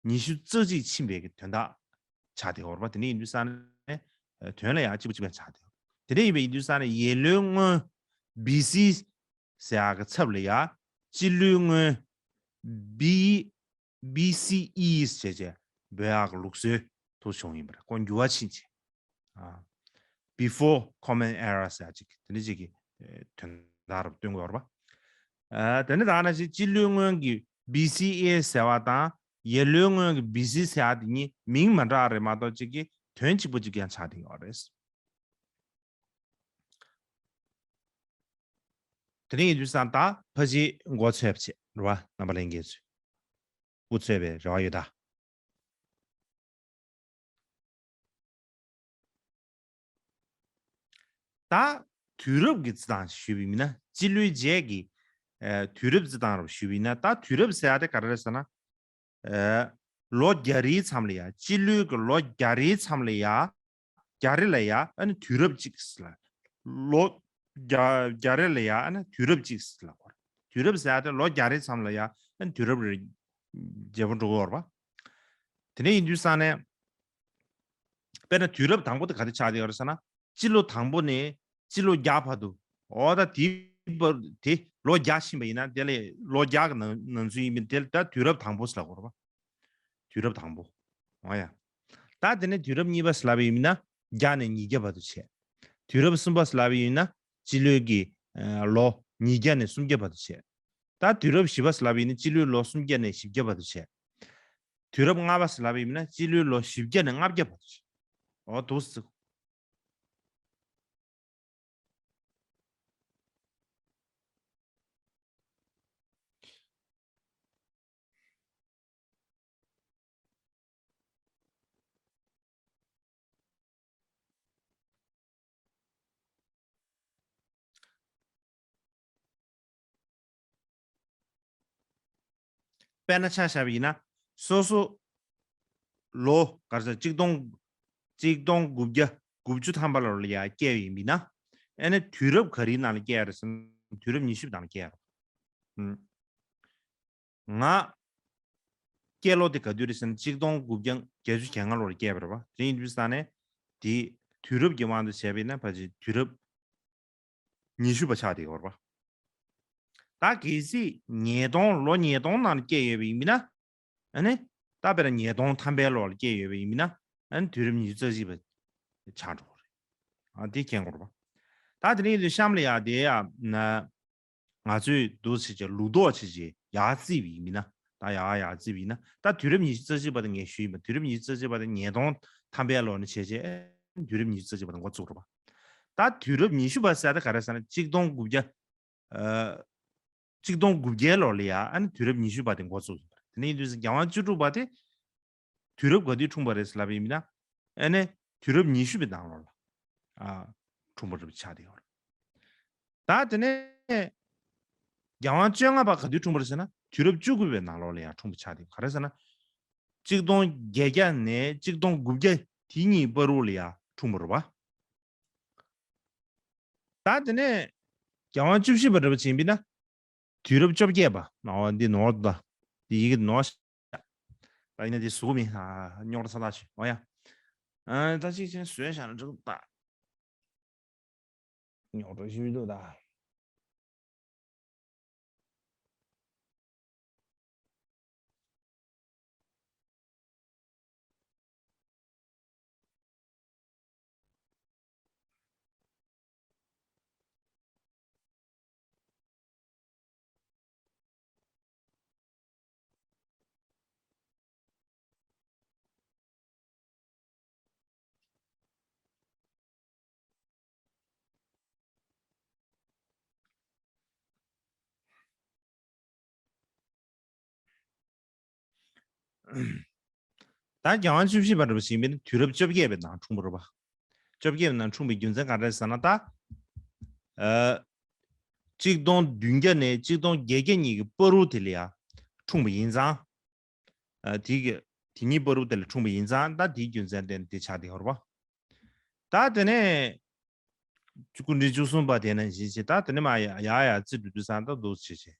ཉི་ཤུ་རྩ་གཅིག་ཕྱིན་པའི་གི་དོན་དག་ཆགས་བསྡད་ཡོད་རེད་པ། དེ་འདྲ་ཡིན་དུས་ཙང་ནས་ཨ་དོན་ལ་ཡང་གཅིག་པ་གཅིག་རྐྱང་ཆགས་བསྡད་ཡོད། དེ་འདྲ་ཡིན་པ་ཡིན་དུས་ཙང་ནས་ཡས་ལོའི་སྔོན་བི་སི་ཟེར་ཡག་གི་ཚབ་ལ་ཡ་སྤྱི་ལོའི་སྔོན་བི་བི་སི་ཨི་ཟེར་བྱས་འབོད་ཡག་གི་ལུགས་སྲོལ་དུ་བྱུང་ཡིན་པ་རེད། ཁོ་འགྱུར་བ་ཕྱིན་བྱས། ཨ། Before Common Era ཟེར་ཡག་ཅིག་དེ་འདྲ་ཅིག་གི་ཨེ་དོན་དག་རུ་སྟོན་དགོས་རེད་པ། ཨ། དེ་ནི་ད་ནང་བཞིན་སྤྱི་ལོའི་སྔོན་གྱི་བི་སི་ཨེ་ཟེར་བ་དང་ཡས་ལོའི་སྔོན་གྱི་བི་སི་ཟེར་ཡག་དེ་གཉིས་མིང་མ་འདྲ་བ་རེད་མ་གཏོགས་གཅིག་གི་དོན་གཅིག་པ་གཅིག་རྐྱང་ཆགས་བསྡད་ཡོད་རེད། དེ་རིང་ཡིན་དུས་ཙང་ད་ཕལ་ཆེར་མགོ་ཚོས་པ་བྱེད་རེད་པ། རྣམ་པ་ལྷན་རྒྱས་ཚོས་འུ་ཚོས་པའི་རེ་བ་ཡོད་ད། ད་དུས་རབས་ཀྱི་རྩི་སྟངས་ཞུས་པ་ཡིན་ན། སྤྱི་ལོའི་རྗེས་ཀྱི་ཨ་དུས་རབས་རྩི་སྟངས་རུ་ཞུས་པ་ཡིན་ན། ད་དུས་རབས་ཟེར་ཡག་དེ་ག་རེ་རེད་ཟེར་ན། ཨ་ལོ་བརྒྱ་རེའི་མཚམས་ལ་ཡ། སྤྱི་ལོའི་གི་ལོ་བརྒྱ་རེའི་མཚམས་ལ་ཡ། བརྒྱ་རེ་ལ་ཡ་ཨ་ནི་དུས་རབས་གཅིག་ཟེར་ལ། ལོ་བརྒྱ་བརྒྱ་རེ་ལ་ཡ་ཨ་ནི་དུས་རབས་གཅིག་ཟེར་ལ་གོ། དུས་རབས་ཟེར་ཡག་དེ་ལོ་བརྒྱ་རེའི་མཚམས་ལ་ཡ་ཨ་ནི་དུས་རབས་རེ་བརྗེ་པོ་འགྲོ་གི་ཡོད་རེད་པ། དེ་འདྲ་ཡིན་དུས་ཙང་ནས། དཔེར་ན་དུས་རབས་དང་པོ་དེ་ག་རེ་ཆགས་བསྡད་ཡོད་རེད་ཟེར་ན། སྤྱི་ལོ་དང་པོ་ནས་སྤྱི་ལོ་བརྒྱ་བར་དུ། འོ་ད་དེའི་བར་དེ་ལོ་བརྒྱ་ཕྱིན་པ་ཡིན་ན། དེ་ལས་ལོ་བརྒྱ་གི་ནང་ནང་ཚུད་ཡིན་པ་དེ་ལ་ད་དུས་རབས་དང་པོ་ཟེར་ལ་གོ་རེད་པ། དུས་རབས་དང་པོ། འོ་ཡ། ད་དེ་ནས་དུས་རབས་གཉིས་པ་ཟེར་ལབ་པ་ཡིན་ན་བརྒྱ་ནས་ཉིས་བརྒྱ་བར་དུ་བྱས། དུས་རབས་གསུམ་པ་ཟེར་ལབ་པ་ཡིན་ན་སྤྱི་ལོའི་གི་ཨ་ལོ་ཉིས་བརྒྱ་ནས་སུམ་བརྒྱ་བར་དུ་བྱས། ད་དུས་རབས་བཞི་པ་ཟེར་ལབ་པ་ཡིན་ན་སྤྱི་ལོའི་ལོ་སུམ་བརྒྱ་ནས་བཞི་བརྒྱ་བར་དུ་བྱས། དུས་རབས་ལྔ་པ་ཟེར་ལབ་པ་ཡིན་ན་སྤྱི་ལོའི་ལོ་བཞི་བརྒྱ་ནས་ལྔ་བརྒྱ་བར་དུ་བྱས། འོ་འདུག་སེ། དཔེར་ན་ཆ་བཞག་པ་ཡིན་ན། སོ་སོ་ལོ་ག་རེ་ཟེར། གཅིག་སྟོང་གཅིག་སྟོང་དགུ་བརྒྱ་དགུ་བཅུ་ཐམ་པ་ལོ་ལ་ཡ་སྐྱེས་པ་ཡིན་པ་ཡིན་ན། ཨ་ནི་དུས་རབས་ག་རེའི་ནང་ལ་སྐྱེས་རེད་ཟེར་ན། དུས་རབས་ཉི་ཤུ་པའི་ནང་ལ་སྐྱེས་རེད། ཨུམ། ང་སྐྱེས་ལོ་དེ་ག་དུས་རེད་ཟེར་ན། གཅིག་སྟོང་དགུ་བརྒྱ་བརྒྱད་ཅུ་གྱ་ལྔ་ལོ་ལ་སྐྱེས་པ་རེད་པ། དེ་ཡིན་དུས་ཙང་ནས་དེ་དུས་རབས་ཀྱི་དབང་དུ་བྱས་པ་ཡིན་ན་ཕལ་ཆེར་དུས་རབས་ཉི་ཤུ་པ་ཆགས་བསྡད་ཡོད་རེད་པ། ད་གལ་སྲིད་ཉིས་སྟོང་ལོ་ཉིས་སྟོང་ནང་ལ་སྐྱེས་ཡོད་པ་ཡིན་ན། ཨ་ནི་ད་དཔེར་ན་ཉིས་སྟོང་ཐམ་པའི་ལོ་ལ་སྐྱེས་ཡོད་པ་ཡིན་ན། ཨ་ནི་དུས་རབས་ཉི་ཤུ་རྩ་གཅིག་པ་ཆགས་འགྲོ་གི་རེད། ཨ་དེ་མཁྱེན་དགོས་རེད་པ། ད་དེ་ནས་ཡིན་དུས་གཤམ་ལ་ཡ་དེ་ཡ་ན། ང་ཚོས་འདུག་སེ་བྱས་ལུགས་ལྡོག་བྱས་བྱས་ཡར་བརྩིས་པ་ཡིན་ན། ད་ཡར་ཡར་བརྩིས་པ་ཡིན་ན། ད་དུས་རབས་ཉི་ཤུ་རྩ་གཅིག་པ་དེ་ངས་ཞུས་ཡིན་པ། དུས་རབས་ཉི་ཤུ་རྩ་གཅིག་པ་དེ་ཉིས་སྟོང་ཐམ་པའི་ལོ་ནས་བྱས་བྱས་དུས་རབས་ཉི་ཤུ་རྩ་གཅིག་པ་དེ་འགོ་བཙུགས་རེད་པ། ད་དུས་རབས་ཉི་ཤུ་པ་ཟེར་ཡག་དེ་ག་རེ་ཟེར་ན། གཅིག་སྟོང་དགུ་བརྒྱ་ཨ་གཅིག་སྟོང་དགུ་བརྒྱའི་ལོ་ལ་ཡ་ཨ་ནི་དུས་རབས་ཉི་ཤུ་པ་དེ་འགོ་བཙུགས་ཡིན་པ་རེད། དེ་ནས་ཡིན་དུས་རྒྱལ་དབང་བཅུ་དྲུག་པ་དེ་དུས་རབས་ག་དུས་འཁྲུངས་པ་རེད་ཟེར་ལབ་པ་ཡིན་ན། ཨ་ནི་དུས་རབས་ཉི་ཤུ་པའི་ནང་ལོགས་ལ་ཨ་འཁྲུངས་པ་རེད་པ། ཆགས་བསྡད་ཡོད་རེད། ད་དེ་ནས་རྒྱལ་དབང་བཅོ་ལྔ་པ་ག་དུས་འཁྲུངས་པ་རེད་ཟེར་ན། དུས་རབས་བཅུ་དགུ་པའི་ནང་ལོགས་ལ་ཡང་འཁྲུངས་པ་ཆགས་བསྡད་ཡོད། ག་རེ་ཟེར་ན། གཅིག་སྟོང་བརྒྱད་བརྒྱ་ནས་གཅིག་སྟོང་དགུ་བརྒྱ་དེ་གཉིས་བར་དུ་ལ་ཡང་འཁྲུངས་པ་རེད་པ། ད་དེ་ནས་རྒྱལ་དབང་བཅུ་བཞི་པ་རེད་པ་བྱས་པ་ཡིན་ན། དུས་རབས་བཅོ་བརྒྱད་པ། ཨོ་འདི་ནོར་འདུག་ད། འདི་ཡི་གེ་ནོར་ཤག་ད་ཡིན་ན་འདི་བཟོ་གི་མིན། ཨ་རྙོག་དྲ་ཚ་ཐག་ཆོད། ཨོ་ཡ། ཨ་ད་ཅིག་ཅིག་བཟོས་བཞག་ན་འགྲིག་ད། རྙོག་དྲ་ཞིག་འདུག་ད། ད་རྒྱལ་དབང་བཅུ་བཞི་པ་རེད་པ་བྱས་པ་ཡིན་ན་དུས་རབས་བཅོ་བརྒྱད་པའི་ནང་འཁྲུངས་པ་རེད་པ། བཅོ་བརྒྱད་པའི་ནང་འཁྲུངས་པའི་རྒྱུ་མཚན་ག་རེ་རེད་ཟེར་ན། ད་ཨ་གཅིག་སྟོང་བདུན་བརྒྱ་ནས་གཅིག་སྟོང་བརྒྱད་བརྒྱ་གཉིས་ཀྱི་བར་དུ་དེ་ལ་ཡ་འཁྲུངས་པ་ཡིན་ཙང་། ཨ་དེ་གི་དེ་གཉིས་བར་དུ་དེ་ལ་འཁྲུངས་པ་ཡིན་ཙང་། ད་དེའི་རྒྱུ་མཚན་བརྟེན་དེ་ཆགས་བསྡད་ཡོད་རེད་པ། ད་དེ་ནས་ སྐུ་ཕྲེང་བཅུ་གསུམ་པ་དེ་ནང་བཞིན་བྱས། ད་དེ་ནས་མར་ཡ་ཡ་ཡ་རྩི་འགྲོ་དུས་ཙང་ད་འདུག་བྱས་བྱས།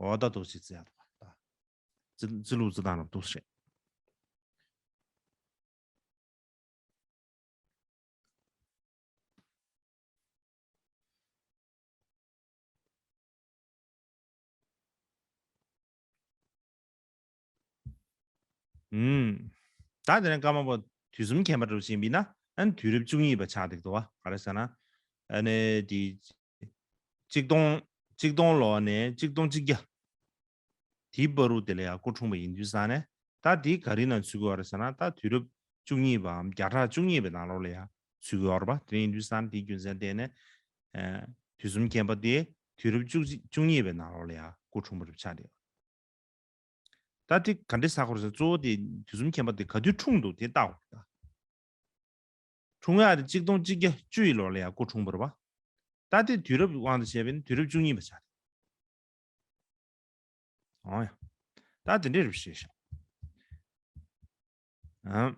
འོ་ད་འདུག་བྱས་རྩི་ཡ་འདུག་པ། ད་རྩི་རྩི་ལུགས་རྩི་སྟངས་རབ་འདུག་བྱས། ཨུམ། ད་དེ་ནས་སྐར་མ་པོ་དུས་གསུམ་མཁྱེན་པ་འདྲ་བོ་ཞིག་ཡིན་ན། ཨ་ནི་དུས་རབས་བཅུ་གཉིས་པ་ཆགས་འདུག་འདུག་པ། ག་རེ་ཟེར་ན། ཨ་ནི་དེ། གཅིག་སྟོང་། གཅིག་སྟོང་ལོ་ནས་གཅིག་སྟོང་གཅིག་བརྒྱ། དེའི་བར་དུ་དེ་ལ་ཡང་སྐུ་འཁྲུངས་པ་ཡིན་དུས་ཙང་ནས། ད་དེ་ག་རེ་ནང་ཚུད་ཀྱི་ཡོད་རེད་ཟེར་ན། ད་དུས་རབས་བཅུ་གཉིས་པའམ་བརྒྱ་ཕྲག་བཅུ་གཉིས་པའི་ནང་ལོགས་ལ་ཡང་ཚུད་ཀྱི་ཡོད་རེད་པ། དེ་ཡིན་དུས་ཙང་དེའི་རྒྱུ་མཚན་བརྟེན་ནས། ཨ། དུས་གསུམ་མཁྱེན་པ་དེ་དུས་རབས་བཅུ་གཅིག་བཅུ་གཉིས་པའི་ནང་ལོགས་ལ་ཡང་སྐུ་འཁྲུངས་པ་རེད་ཆགས་བསྡད་ཡོད། ད་དེ་ག་འདྲས་ཟེར་དགོས་རེད་ཟེར་ན། གཙོ་བོ་དེ་དུས་གསུམ་མཁྱེན་པ་དེ་ག་དུས་འཁྲུངས་འདུག་དེ་བལྟ་དགོས་རེད་ད། འཁྲུངས་ཡག་དེ་གཅིག་སྟོང་གཅིག་བརྒྱ་བཅུ་ཡི་ལོ་ལ་ཡང་སྐུ་འཁྲུངས་པ་རེད་པ། ད་དེ་དུས་རབས་དབང་དུ་བྱས་པ་ཡིན་ན་དུས་རབས་བཅུ་གཉིས་པ་ཆགས་རེད། འོ་ཡ། ད་དེ་འདྲས་རེད་ཤག། ཨ།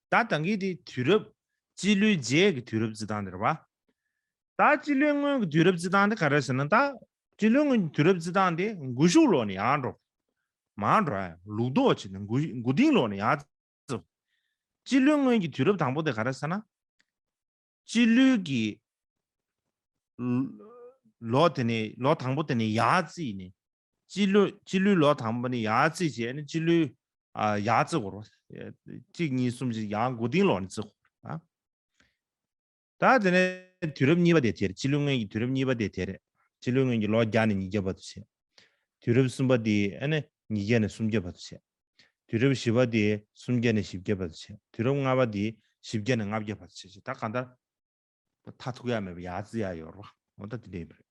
ད་ད་གིན་དེ་དུས་རབས། སྤྱི་ལོའི་རྗེས་ཀྱི་དུས་རབས་རྩི་སྟངས་དེ་རེད་པ། ད་སྤྱི་ལོའི་སྔོན་གྱི་དུས་རབས་རྩི་སྟངས་དེ་ག་རེ་ཟེར་ན། ད་སྤྱི་ལོའི་སྔོན་གྱི་དུས་རབས་རྩི་སྟངས་དེ་མགོ་གཞུག་ལོག་ནས་ཡར་འགྲོ། མར་འགྲོ་ཡ། ལུགས་ལྡོག་བྱས་ནས་མགོ་མགོ་རྟིང་ལོག་ནས་ཡར་རྩི། སྤྱི་ལོའི་སྔོན་གྱི་དུས་རབས་དང་པོ་དེ་ག་རེ་ཟེར་ན། སྤྱི་ལོའི་གི་ལོ་དེ་ནས་ལོ་དང་པོ་དེ་ནས་ཡར་རྩིས་ནས། སྤྱི་ལོ་སྤྱི་ལོའི་ལོ་དང་པོ་ནས་ཡར་རྩིས་བྱས་ནས་སྤྱི་ལོའི། ཨ། ཡར་རྩི་དགོས་རེད། གཅིག་གཉིས་གསུམ་བཞི། ཡར་མགོ་རྟིང་ལོག་ནས་རྩི་དགོས་རེད། ད་དེ་ནས་དུས་རབས་གཉིས་པ་དེ་དེ་རེད། སྤྱི་ལོའི་སྔོན་གྱི་དུས་རབས་གཉིས་པ་དེ་དེ་རེད། སྤྱི་ལོའི་སྔོན་གྱི་ལོ་བརྒྱ་ནས་ཉིས་བརྒྱ་བར་དུ་བྱས། དུས་རབས་གསུམ་པ་དེ་ཨ་ནི་ཉིས་བརྒྱ་ནས་སུམ་བརྒྱ་བར་དུ་བྱས། དུས་རབས་བཞི་པ་དེ་སུམ་བརྒྱ་ནས་བཞི་བརྒྱ་བར་དུ་བྱས། དུས་རབས་ལྔ་པ་དེ་བཞི་བརྒྱ་ནས་ལྔ་བརྒྱ་བར་དུ་བྱས། ད་གང་ལྟར་མཐར་ཐུག་ཡ་མེད་པ་ཡར་རྩི་ཡ་ཡོད་རེད་པ། འོ་ད་དེ་འདྲ་ཡིན་པ་རེད།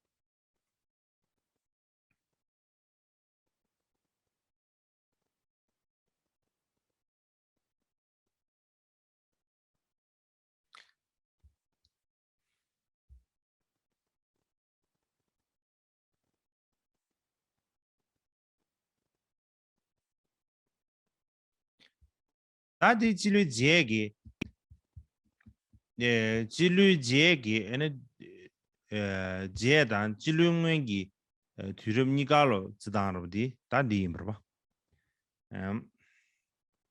ད་དེ་སྤྱི་ལོའི་རྗེས་ཀྱི། ཨེ། སྤྱི་ལོའི་རྗེས་ཀྱི་ཨ་ནི། ཨེ། རྗེས་དང་སྤྱི་ལོའི་སྔོན་གྱི། ཨེ། དུས་རབས་གཉིས་ཀ་ལོ་རྩི་སྟངས་རབ་དེ་ད་འདི་ཡིན་པ་རེད་པ། ཨམ།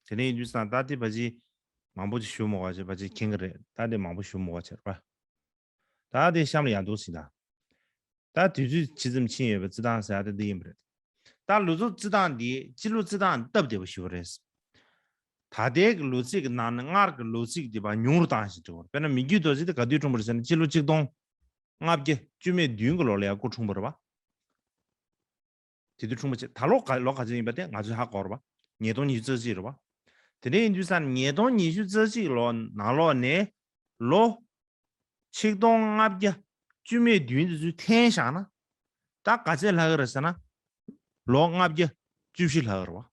དེ་ནས་ཡིན་དུས་ཙང་ད་དེ་ཕལ་ཆེར་མང་པོ་ཅིག་ཞུ་མི་དགོས་པ་བྱས། ཕལ་ཆེར་མཁྱེན་གྱི་རེད། ད་དེ་མང་པོ་ཞུ་མི་དགོས་པ་བྱས་རེད་པ། ད་དེ་གཤམ་ལ་ཡར་འདུག་ཟིན་ད། ད་དུས་ཚོད་ཇི་ཙམ་ཕྱིན་ཡོད་པའི་རྩི་སྟངས་ཟེར་ཡ་དེ་འདི་ཡིན་པ་རེད། ད་ལོ་ཚིགས་རྩི་སྟངས་འདི། སྤྱི་ལོ་རྩི་སྟངས་སྟབས་བདེ་པོ་ཞེ་པོ་རེད། ད་ལྟའི་གི་ལོ་ཚིགས་ཀྱི་ནང་ནས་སྔར་གྱི་ལོ་ཚིགས་འདི་ཕར་ཉུང་རུ་བཏང་བཞིན་འགྲོ་བ་རེད། དཔེར་ན་མི་རྒྱུད་རྡོ་རྗེ་དེ་ག་དུས་འཁྲུངས་པ་རེད་ཟེར་ན། སྤྱི་ལོ་གཅིག་སྟོང་ལྔ་བརྒྱ་བཅུ་མེད་བདུན་གྱི་ལོ་ལ་ཡར་སྐུ་འཁྲུངས་པ་རེད་པ། དེ་དུས་འཁྲུངས་པ་བྱས། ད་ལོ་ག་ལོ་ག་ཚོད་ཡིན་པ་དེ་ང་ཚོས་ཧ་གོ་རེད་པ། ཉིས་སྟོང་ཉི་ཤུ་རྩ་གཅིག་རེད་པ། དེ་འདྲ་ཡིན་དུས་ཙང་ཉིས་སྟོང་ཉི་ཤུ་རྩ་གཅིག་ལོ་ནང་ལོགས་ནས་ལོ་ཆིག་སྟོང་ལྔ་བརྒྱ་བཅུ་མེད་བདུན་དེ་ཚོ་འཐེན་བཞག་ན། ད་ག་ཚད་ལྷག་གི་རེད་ཟེར་ན། ལོ་ལྔ་བརྒྱ་བཅུ་བཞི་ལྷག་གི་རེད་པ།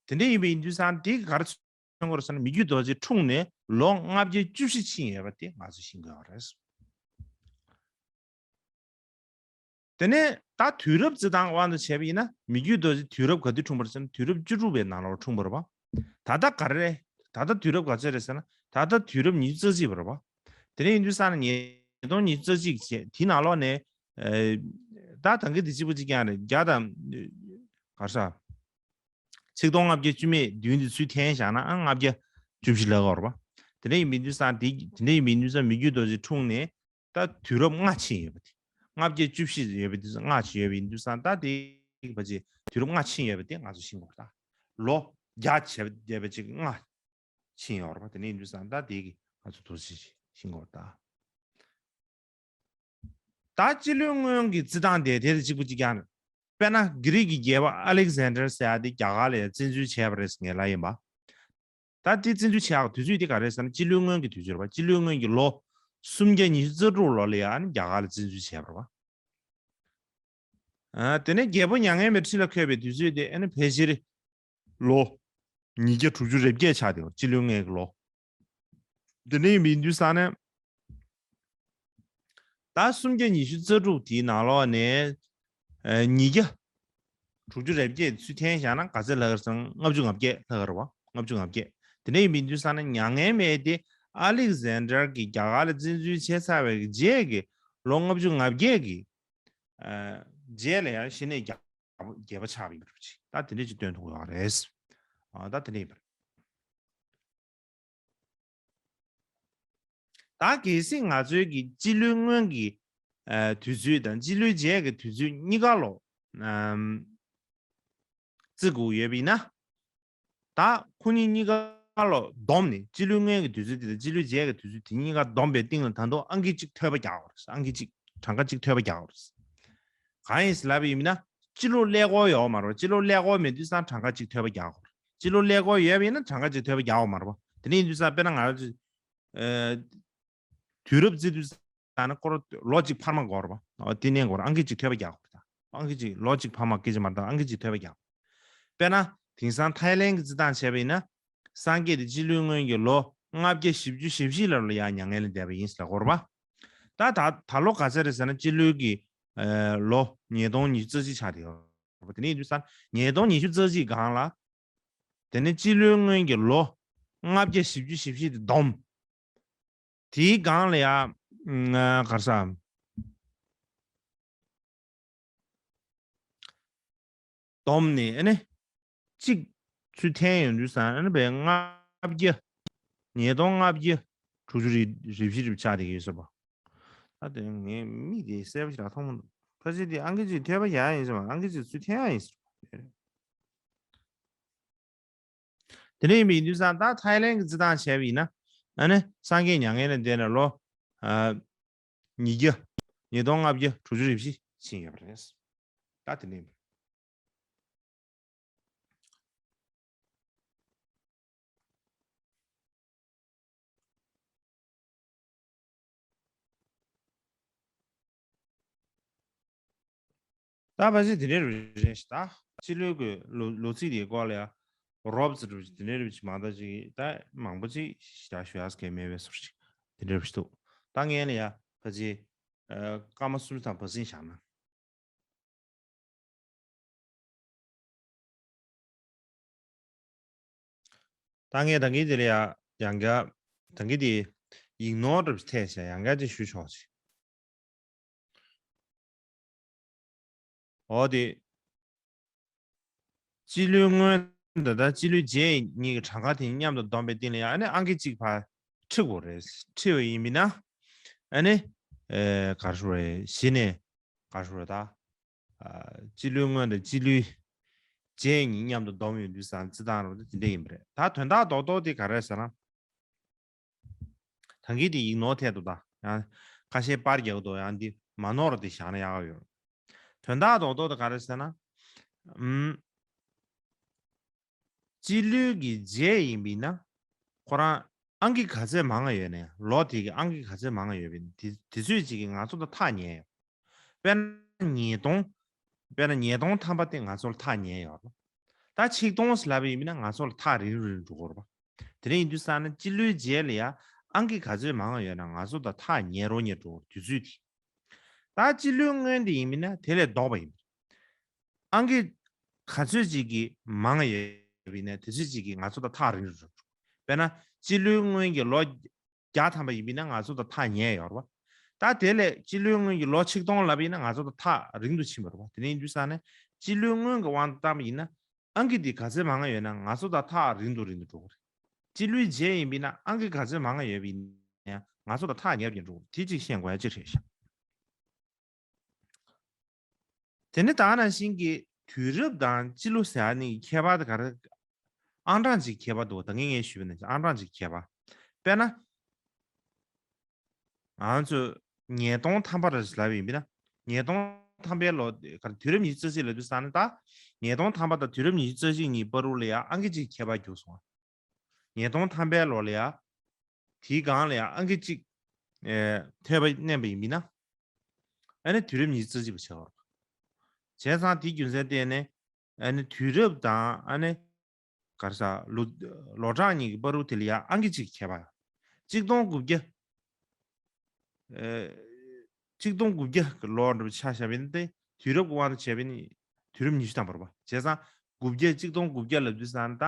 དེ་འདྲ་ཡིན་པ་ཡིན་དུས་ཙང་དེ་ག་རེ་མཚོན་གྱི་རེད་ཟེར་ན། མི་རྒྱུད་རྡོ་རྗེ་འཁྲུངས་ནས་ལོ་ལྔ་བརྒྱ་བཅུ་བཞི་ཕྱིན་ཡོད་པ་དེ་ང་ཚོས་ཤེས་དགོས་པ་རེད། དེ་ནས་ད་དུས་རབས་རྩི་སྟངས་དབང་དུ་བྱས་པ་ཡིན་ན། མི་རྒྱུད་རྡོ་རྗེ་དུས་རབས་ག་དུས་འཁྲུངས་པ་རེད་ཟེར་ན། དུས་རབས་བཅུ་དྲུག་པའི་ནང་ལོགས་འཁྲུངས་པ་རེད་པ། ད་ལྟ་ག་རེ་རེད། ད་ལྟ་དུས་རབས་ག་ཚོད་རེད་ཟེར་ན། ད་ལྟ་དུས་རབས་ཉི་ཤུ་རྩ་གཅིག་པ་རེད་པ། དེ་ནས་ཡིན་དུས་ཙང་ནས་ཉིས་སྟོང་ཉི་ཤུ་རྩ་གཅིག་བྱས། དེའི་ནང་ལོགས་ནས། ཨེ། ད་ད་གིན་དེ་གཅིག་པ་གཅིག་རྐྱང་རེད། བརྒྱ་དང་། ག་རེ་ཟེར། ཆིག་སྟོང་ལྔ་བརྒྱ་བཅུ་མེད་བདུན་དེ་ཚོ་འཐེན་བཞག་ན། ཨ། ལྔ་བརྒྱ་བཅུ་བཞི་ལྷག་གི་རེད་པ། དེ་འདྲ་ཡིན་པ་ཡིན་དུས་ཙང་དེ། དེ་འདྲ་ཡིན་པ་ཡིན་དུས་ཙང་མི་རྒྱུད་རྡོ་རྗེ་འཁྲུངས་ནས་ད་དུས་རབས་ལྔ་ཕྱིན་ཡོད་པ་དེ། ལྔ་བརྒྱ་བཅུ་བཞི་ཡོད་པ་དེ་ཚོ་ལྔ་ཕྱིན་ཡོད་པ་ཡིན་དུས་ཙང་། ད་དེ་གི་ཕལ་ཆེར་དུས་རབས་ལྔ་ཕྱིན་ཡོད་པ་དེ་ང་ཚོས་ཤེས་དགོས་རེད། ད་ལོ་བརྒྱ་བྱས་པ་བསྡད་པ་ཅིག་ལྔ་ཕྱིན་ཡོད་རེད་པ། དེ་འདྲ་ཡིན་དུས་ཙང་ད་དེ་གི་ང་ཚོས་འདུག་སེ་ཤེས་དགོས་རེད་ད། ད་སྤྱི་ལོའི་སྔོན་གྱི་རྩི་སྟངས་དེ་དེ་དང་གཅིག་པ་གཅིག་རྐྱང་རེད། དཔེར་ན་གྷི་རིག་གི་རྒྱལ་པོ་ཨ་ལེག་ཟན་ཌར་ཟེར་ཡ་དེ་རྒྱ་གར་ལ་ཡང་བཙན་འཛུལ་བྱས་པ་རེད་ཟེར་ངེས་ལ་ཡིན་པ། ད་དེ་བཙན་འཛུལ་བྱས་ཡག་དུས་ཚོད་དེ་ག་རེ་རེད་ཟེར་ན། སྤྱི་ལོའི་སྔོན་གྱི་དུས་ཚོད་རེད་པ། སྤྱི་ལོའི་སྔོན་གྱི་ལོ་སུམ་བརྒྱ་ཉི་ཤུ་རྩ་དྲུག་ལོ་ལ་ཡང་རྒྱ་གར་ལ་བཙན་འཛུལ་བྱས་པ་རེད་པ། ཨ། དེ་ནས་རྒྱལ་པོ་མྱ་ངན་མེད་ཁྲི་ལ་འཁོད་པའི་དུས་ཚོད་དེ་ཨ་ནི་ཕལ་ཆེར་ལོ་ཉིས་བརྒྱ་དྲུག་ཅུ་རེ་བརྒྱད་ཆགས་བསྡད་ཡོད། སྤྱི་ལོའི་སྔོན་གྱི་ལོ། དེ་འདྲ་ཡིན་པ་ཡིན་དུས་ཙང་ནས། ད་སུམ་བརྒྱ་ཉི་ཤུ་རྩ་དྲུག་དེའི་ནང་ལོགས་ནས། ཨ། ཉིས་བརྒྱ་ དྲུག་ཅུ་རེ་བརྒྱད་ཚུར་འཐེན་བཞག་ན་ག་ཚོད་ལྷག་རེད་ཟེར་ན་ལྔ་བཅུ་ང་བརྒྱད་ལྷག་རེད་བ། ལྔ་བཅུ་ང་བརྒྱད། དེ་འདྲ་ཡིན་པའི་དུས་ཙ་ན་མྱ་ངན་མེད་དེ་ཨ་ལེག་ཟན་ཌར་གྱིས་རྒྱ་གར་ལ་བཙན་འཛུལ་བྱས་ཚར་བའི་རྗེས་ཀྱི་ལོ་ལྔ་བཅུ་ང་བརྒྱད་ཀྱི་ཨ་རྗེས་ལ་ཡང་གཞི་ནས་རྒྱ་རྒྱལ་པོ་ཆགས་པ་ཡིན་པ་རེད། ད་དེ་འདྲ་ཅིག་སྟོན་ཐུབ་ཡོད་རེད། ཨ་ད་དེ་འདྲ་ཡིན་པ་རེད། ད་གལ་སྲིད་ང་ཚོའི་གི་སྤྱི་ལོའི་སྔོན་གྱི་ཨ་དུས་ཚོད་དང་སྤྱི་ལོའི་རྗེས་ཀྱི་དུས་ཚོད་གཉིས་ཀ་ལོ་ཨམ་བརྩི་དགོས་ཡོད་པ་ཡིན་ན། ད་ཁོ་གཉིས་གཉིས་ཀ་ལོ་བསྡོམས་ནས་སྤྱི་ལོའི་སྔོན་གྱི་དུས་ཚོད་དེ་དང་སྤྱི་ལོའི་རྗེས་ཀྱི་དུས་ཚོད་དེ་གཉིས་ཀ་བསྡོམས་པའི་སྟེང་ལ་ད་དུང་ཨང་ཀི་གཅིག་ཐོལ་པ་རྒྱག་དགོས་རེད། ཨང་ཀི་གཅིག་གྲངས་ཀ་གཅིག་ཐོལ་པ་རྒྱག་དགོས་རེད། གང་ཡིན་ཟེར་ལབ་པ་ཡིན་ན། སྤྱི་ལོ་ཀླད་ཀོར་ཡོད་མ་རེད། སྤྱི་ལོ་ཀླད་ཀོར་མེད་དུས་ཙང་གྲངས་ཀ་གཅིག་ཐོལ་པ་རྒྱག་དགོས་རེད། སྤྱི་ལོ་ཀླད་ཀོར་ཡོད་པ་ཡིན་ན་གྲངས་ཀ་གཅིག་ཐོལ་པ་རྒྱག་དགོས་མ་རེད་པ། དེ་འདྲ་ཡིན་དུས་ཙང་དཔེར་ན་ང་ཚོ་ཨ་དུས་རབས་བརྩི་དུས་ཙང་ནི་ཁོ་རང་ལོ་གཅིག་འཕར་མ་འགོར་བ། ཨ་དེ་ནས་འགོར་ཨང་ཀི་གཅིག་ཐོལ་པ་རྒྱག་དགོས་རེད། ཨང་ཀི་གཅིག་ལོ་གཅིག་འཕར་མ་སྐད་ཆ་མ་རེད། ཨང་ཀི་གཅིག་ཐོལ་པ་རྒྱག་དགོས། དཔེར་ན་དེང་སང་ཐའི་ལེན་གྱི་རྩི་སྟངས་བྱས་པ་ཡིན་ན། སངས་རྒྱས་དེ་སྤྱི་ལོའི་སྔོན་གྱི་ལོ་ལྔ་བརྒྱ་བཞི་བཅུ་ཞེ་བཞི་ལོ་ལ་ཡང་མྱ་ངན་ལས་འདས་པ་ཡིན་ཟེར་ལབ་ཀྱི་ཡོད་རེད་པ། ད་ད་ད་ལོ་ག་ཚོད་རེད་ཟེར་ན་སྤྱི་ལོའི་གི་ཨ་ལོ་ཉིས་སྟོང་ཉི་ཤུ་རྩ་གཅིག་ཆགས་བསྡད་ཡོད་རེད་པ། དེ་ནས་ཡིན་དུས་ཙང་ཉིས་སྟོང་ཉི་ཤུ་རྩ་གཅིག་སྒང་ལ། དེ་ནས་སྤྱི་ལོའི་སྔོན་གྱི་ལོ་ལྔ་བརྒྱ་བཞི་བཅུ་ཞེ་བཞི་དེ་བསྡོམས། དེའི་སྒང་ལ་ཡ་ཨ་ག་རེ་ཟེར། བསྡོམས་ནས་ཨ་ནི་གཅིག་ཚུར་འཐེན་ཡོང་དུས་ཙང་ཨ་ནི་བས་ལྔ་བརྒྱ། ཉིས་སྟོང་ལྔ་བརྒྱ་དྲུག་ཅུ་རེ་རེ་བཞི་རེ་ཆགས་བསྡད་ཀྱི་ཡོད་ཟེར་བ། ད་དེ་ངས་མིག་དེ་གསལ་པོ་ཞིག་མཐོང་མི་འདུག་ཕལ་ཆེར་དེ་ཨང་ཀི་གཅིག་ཐོལ་པ་རྒྱག་ཡ་ཡིན་ཟེར་བ། ཨང་ཀི་གཅིག་ཚུར་འཐེན་ཡ་ཡིན་ཟེར་བ། དེ་འདྲ་ཡིན་པ་ཡིན་དུས་ཙང་ད་ཐའི་ལེན་གྱི་རྩི་སྟངས་བྱས་པ་ཡིན་ན། ཨ་ནི་སངས་རྒྱས་མྱ་ངན་ལས་འདས་ནས་ལོ་ཨ་ཉིས་བརྒྱ། ཉིས་སྟོང་ལྔ་བརྒྱ་དྲུག་ཅུ་རེ་བཞི་ཕྱིན་ཡོད་པ་རེད། ད་དེ་འདྲ་ཡིན་པ། ད་ཕལ་ཆེར་དེ་འདྲ་རེད་ཤག་ད་སྤྱི་ལོའི་གི་ལོ་ལོ་ཚིགས་དེའི་སྐོར་ལ་ཡ་རོབ་ཙམ་རེད། དེ་འདྲ་རེད་ཅིག་མ་གཏོགས་ཅིག་ད་མང་པོ་ཅིག་ཞུ་ཡ་ཞུ་ཡ་ཟེར་མཁན་མེད་པའི་བཟོ་འདྲ་ཅིག་དེ་འདྲ་རེད་ཤག་ད་ངས་ལ་ཡ་ཕལ་ཆེར་ཨ་སྐར་མ་སུམ་ཅུ་ཐམ་པ་ཟིན་བཞག་ན། ད་ངས་ད་གིན་དེ་ལ་ཡ་ཡང་བསྐྱར་ད་གིན་དེ་ཡིག་ནོར་འདྲ་པོ་ཐེབས་ཤག་ཡང་བསྐྱར་ཅིག་ཞུ་ཆོག་ཅིག་འོ་དེ། སྤྱི་ལོའི་སྔོན་དང་ད་སྤྱི་ལོའི་རྗེས་གཉིས་ཀྱི་གྲངས་ཀ་དེ་མཉམ་དུ་བསྡོམས་པའི་སྟེང་ལ་ཡང་ཨ་ནི་ཨང་ཀི་གཅིག་ཕར་ཁྲིད་དགོས་རེད། ཁྲིད་པ་ཡིན་མིན་ན་ཨ་ནི་ཨེ་ག་རེ་ཞུ་དགོས་རེད། གཞི་ནས་ག་རེ་ཞུ་དགོས་རེད་ད། ཨ་སྤྱི་ལོའི་སྔོན་དང་སྤྱི་ལོའི་རྗེས་གཉིས་མཉམ་དུ་བསྡོམས་ཡོང་དུས་ཙང་རྩི་སྟངས་རེད་པ། དེ་འདྲ་ཡིན་པ་རེད། ད་དོན་དག་རྡོག་རྡོག་དེ་ག་རེ་རེད་ཟེར་ན། ད་གིན་དེ་ཡིག་ནོར་ཐེབས་འདུག་ད་ཡང་ཁ་ཤས་པར་རྒྱག་འདུག་ཡང་འདི་མ་ནོར་བ་དེ་བཞག་ན་ཡག་ཡོད། དོན་དག་རྡོག་རྡོག་དེ་ག་རེ་ཟེར་ན། ཨུམ། སྤྱི་ལོའི་གི་རྗེས་ཡིན་པས་ན། ཁོ་རང་ཨང་ཀི་ག་ཚད་མང་ང་ཡོད་ནའང་ལོ་དེ་གི་ཨང་ཀི་ག་ཚད་མང་ང་ཡོད་པས་ན་དེ་དེ་ཚོད་ཅིག་གིས་ང་ཚོ་དང་ཐག་ཉེ་ཡོད། དཔེར་ན་ཉིས་སྟོང་། དཔེར་ན་ཉིས་སྟོང་ཐམ་པ་དེ་ང་ཚོ་ལ་ཐག་ཉེ་ཡོད་རེད། ད་ཆིག་སྟོང་ཟེར་ལབ་པ་ཡིན་ན་ང་ཚོ་ལ་ཐག་རིང་རུ་རིང་འགྲོ་གི་རེད་པ། དེ་འདྲ་ཡིན་དུས་ཙང་ན་སྤྱི་ལོའི་རྗེས་ལ་ཡ་ཨང་ཀི་ག་ཚོད་མང་ང་ཡོད་ན་ང་ཚོ་དང་ཐག་ཉེ་རུ་ཉེ་འགྲོ་གི་རེད་དུས་ཚོད་དེ། ད་སྤྱི་ལོའི་སྔོན་དེ་ཡིན་མིན་ན་དེ་ལས་ལྡོག་པ་ཡིན། ཨང་ཀི་ག་ཚོད་ཅིག་གིས་མང་ང་ཡོད་པ་ཡིན་ན་དེ་ཚོད་ཅིག་གིས་ང་ཚོ་དང་ཐག་རིང་རུ་འགྲོ་གི་རེད། དཔེར་ན་སྤྱི་ལོའི་སྔོན་གྱི་ལོ་བརྒྱ་ཐམ་པ་ཡིན་པས་ན་ང་ཚོ་དང་ཐག་ཉེ་ཡོད་རེད་པ། ད་དེ་ལས་སྤྱི་ལོའི་སྔོན་གྱི་ལོ་ཆིག་སྟོང་ལབ་པ་ཡིན་ན་ང་ཚོ་དང་ཐག་རིང་དུ་ཕྱིན་པ་རེད་པ། དེ་འདྲ་ཡིན་དུས་ཙང་ནས་སྤྱི་ལོའི་སྔོན་གྱི་དབང་དུ་བཏང་པ་ཡིན་ན་ཨང་ཀི་འདི་ག་ཚད་མང་ང་ཡོད་ན་ང་ཚོ་དང་ཐག་རིང་དུ་རིང་དུ་འགྲོ་གི་རེད། སྤྱི་ལོའི་རྗེས་ཡིན་པས་ན་ཨང་ཀི་ག་ཚད་མང་ང་ཡོད་པ་ཡིན་ན་ང་ཚོ་དང་ཐག་ཉེ་རུ་ཉེ་རུ་འགྲོ་གི་རེད། དེ་གཅིག་ཤེས་དགོས་ཡ་གཅིག་རེད་ཤག་དེ་ནི་ད་ག་ནང་བཞིན་གྱི་དུས་རབས་དང་སྤྱི་ལོ་ཟེར་ཡ་ནི་ཁྱད་པར་དེ་ག་རེ། ཨང་གྲངས་ཅིག་ཁྱད་པར་འདུག་ད་ངས་ངས་ཞུས་པ་ནང་བཞིན་ཨང་གྲངས་ཅིག་ཁྱད་པར། དཔེར་ན། ང་ཚོས་ཉིས་སྟོང་ཐམ་པ་རེད་ལབ་ཡིན་པས་ན། ཉིས་སྟོང་ཐམ་པའི་ལོ་ག་རེ་དུས་རབས་ཉི་ཤུ་རྩ་གཅིག་ལབ་དུས་ཙང་ནི་ད། ཉིས་སྟོང་ཐམ་པ་དང་དུས་རབས་ཉི་ཤུ་རྩ་གཅིག་གཉིས་བར་དུ་ལ་ཡ་ཨང་ཀི་གཅིག་ཁྱད་པར་གྱུར་སོང་། ཉིས་སྟོང་ཐམ་པའི་ལོ་ལ་ཡ། དེའི་སྒང་ལ་ཡ་ཨང་ཀི་གཅིག་ཨེ་ཐོལ་པ་བསྣན་པ་ཡིན་པས་ན། ཨ་ནི་དུས་རབས་ཉི་ཤུ་རྩ་གཅིག་པ་ཆགས་པ་རེད། བྱས་ཙང་དེའི་རྒྱུ་མཚན་བརྟེན་ནས་ཨ་ནི་དུས་རབས་དང་ཨ་ནི་ག་རེ་ཟ་ལོ་ལོ་གྲངས་གཉིས་ཀྱི་བར་དུ་དེ་ལ་ཡ་ཨང་ཀི་གཅིག་ཁྱད་པར། གཅིག་སྟོང་དགུ་བརྒྱ། ཨེ་གཅིག་སྟོང་དགུ་བརྒྱ་གི་ལོ་འདྲ་པོ་ཆ་བཞག་པ་ཡིན་ན་དེ་དུས་རབས་ཀྱི་དབང་དུ་བྱས་པ་ཡིན་ན་ དུས་རབས་ཉི་ཤུ་ཐམ་པ་རེད་པ། བྱས་ཙང་དགུ་བརྒྱ་གཅིག་སྟོང་དགུ་བརྒྱ་ལབ་དུས་ཙང་ད་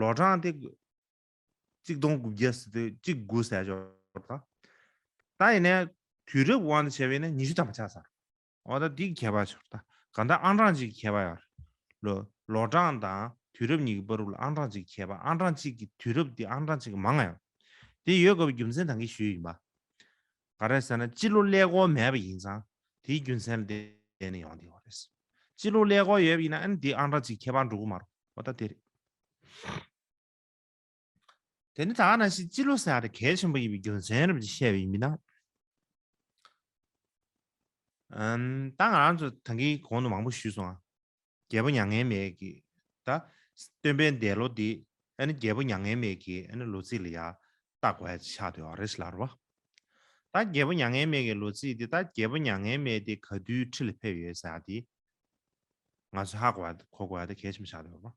ལོ་གྲངས་དེ་གཅིག་སྟོང་དགུ་བརྒྱ་ཟེར་དུས་གཅིག་དགུ་ཟེར་ཆོག་ད། ད་ཡིན་ནའི་དུས་རབས་དབང་དུ་བྱས་པ་ཡིན་ན་ཉི་ཤུ་ཐམ་པ་ཆགས་ཚར། འོ་ད་འདི་གི་ཁྱད་པར་ཆོག་ད། གང་ལྟར་ཨང་གྲངས་གཅིག་གི་ཁྱད་པར་ཡོད་རེད། ལོ་ལོ་གྲངས་དང་དུས་རབས་གཉིས་ཀྱི་བར་དུ་ལ་ཨང་གྲངས་གཅིག་གི་ཁྱད་པར། ཨང་གྲངས་གཅིག་གི་དུས་རབས་འདི་ཨང་གྲངས་གཅིག་གི་མང་ང་ཡོད། དེ་ཡོད་དགོས་པའི་རྒྱུ་མཚན་ད་གིན་ཞུས་ཡིན་པ། ག་རེ་ཟེར་ན་སྤྱི་ལོ་ཀླད་ཀོར་མེད་པ་ཡིན་ཙང་དེའི་རྒྱུ་མཚན་ལ་བརྟེན་ནས་ཡོང་བསྡད་ཡོད་རེད། སྤྱི་ལོ་ཀླད་ཀོར་ཡོད་པ་ཡིན་ན་ཨ་ནི་དེའི་ཨང་གྲངས་གཅིག་ཁྱད་པར་འགྲོ་གི་མ་རེད། འོ་ད་དེ་རེད། དེ་ནི་ད་ག་ནང་བཞིན་སྤྱི་ལོ་ཟེར་ཡ་དེ་གལ་ཆེན་པོ་ཡིན་པའི་རྒྱུ་མཚན་རེད་ཅེས་བཤད་པ་ཡིན་མིན་ན། ཨམ། ད་ང་རང་ཚོ་ད་གིན་གོང་དུ་མང་པོ་ཞུས་སོང་ཨ། རྒྱལ་པོ་མྱ་ངན་མེད་ཀྱི་ད་སྟོན་པའི་འདས་ལོ་འདི་ཨ་ནི་རྒྱལ་པོ་མྱ་ངན་མེད་ཀྱི་ཨ་ནི་ལོ་ཚིགས་ལ་ཡ་བལྟ་དགོས་ཡ་ཆགས་བསྡད་ཡོད་རེད་ལབ་རེད་བ། ད་རྒྱལ་པོ་མྱ་ངན་མེད་ཀྱི་ལོ་ཚིགས་འདི་ད་རྒྱལ་པོ་མྱ་ངན་མེད་དེ་ག་དུས་ཁྲི་ལ་ཕེབས་ཡོད་ཟེར་ཡ་དེ་ང་ཚོ་ཧ་གོ་ཡ་གོ་དགོས་ཡ་དེ་གལ་ཆེན་པོ་ཆགས་བསྡད་ཡོད་རེད་བ།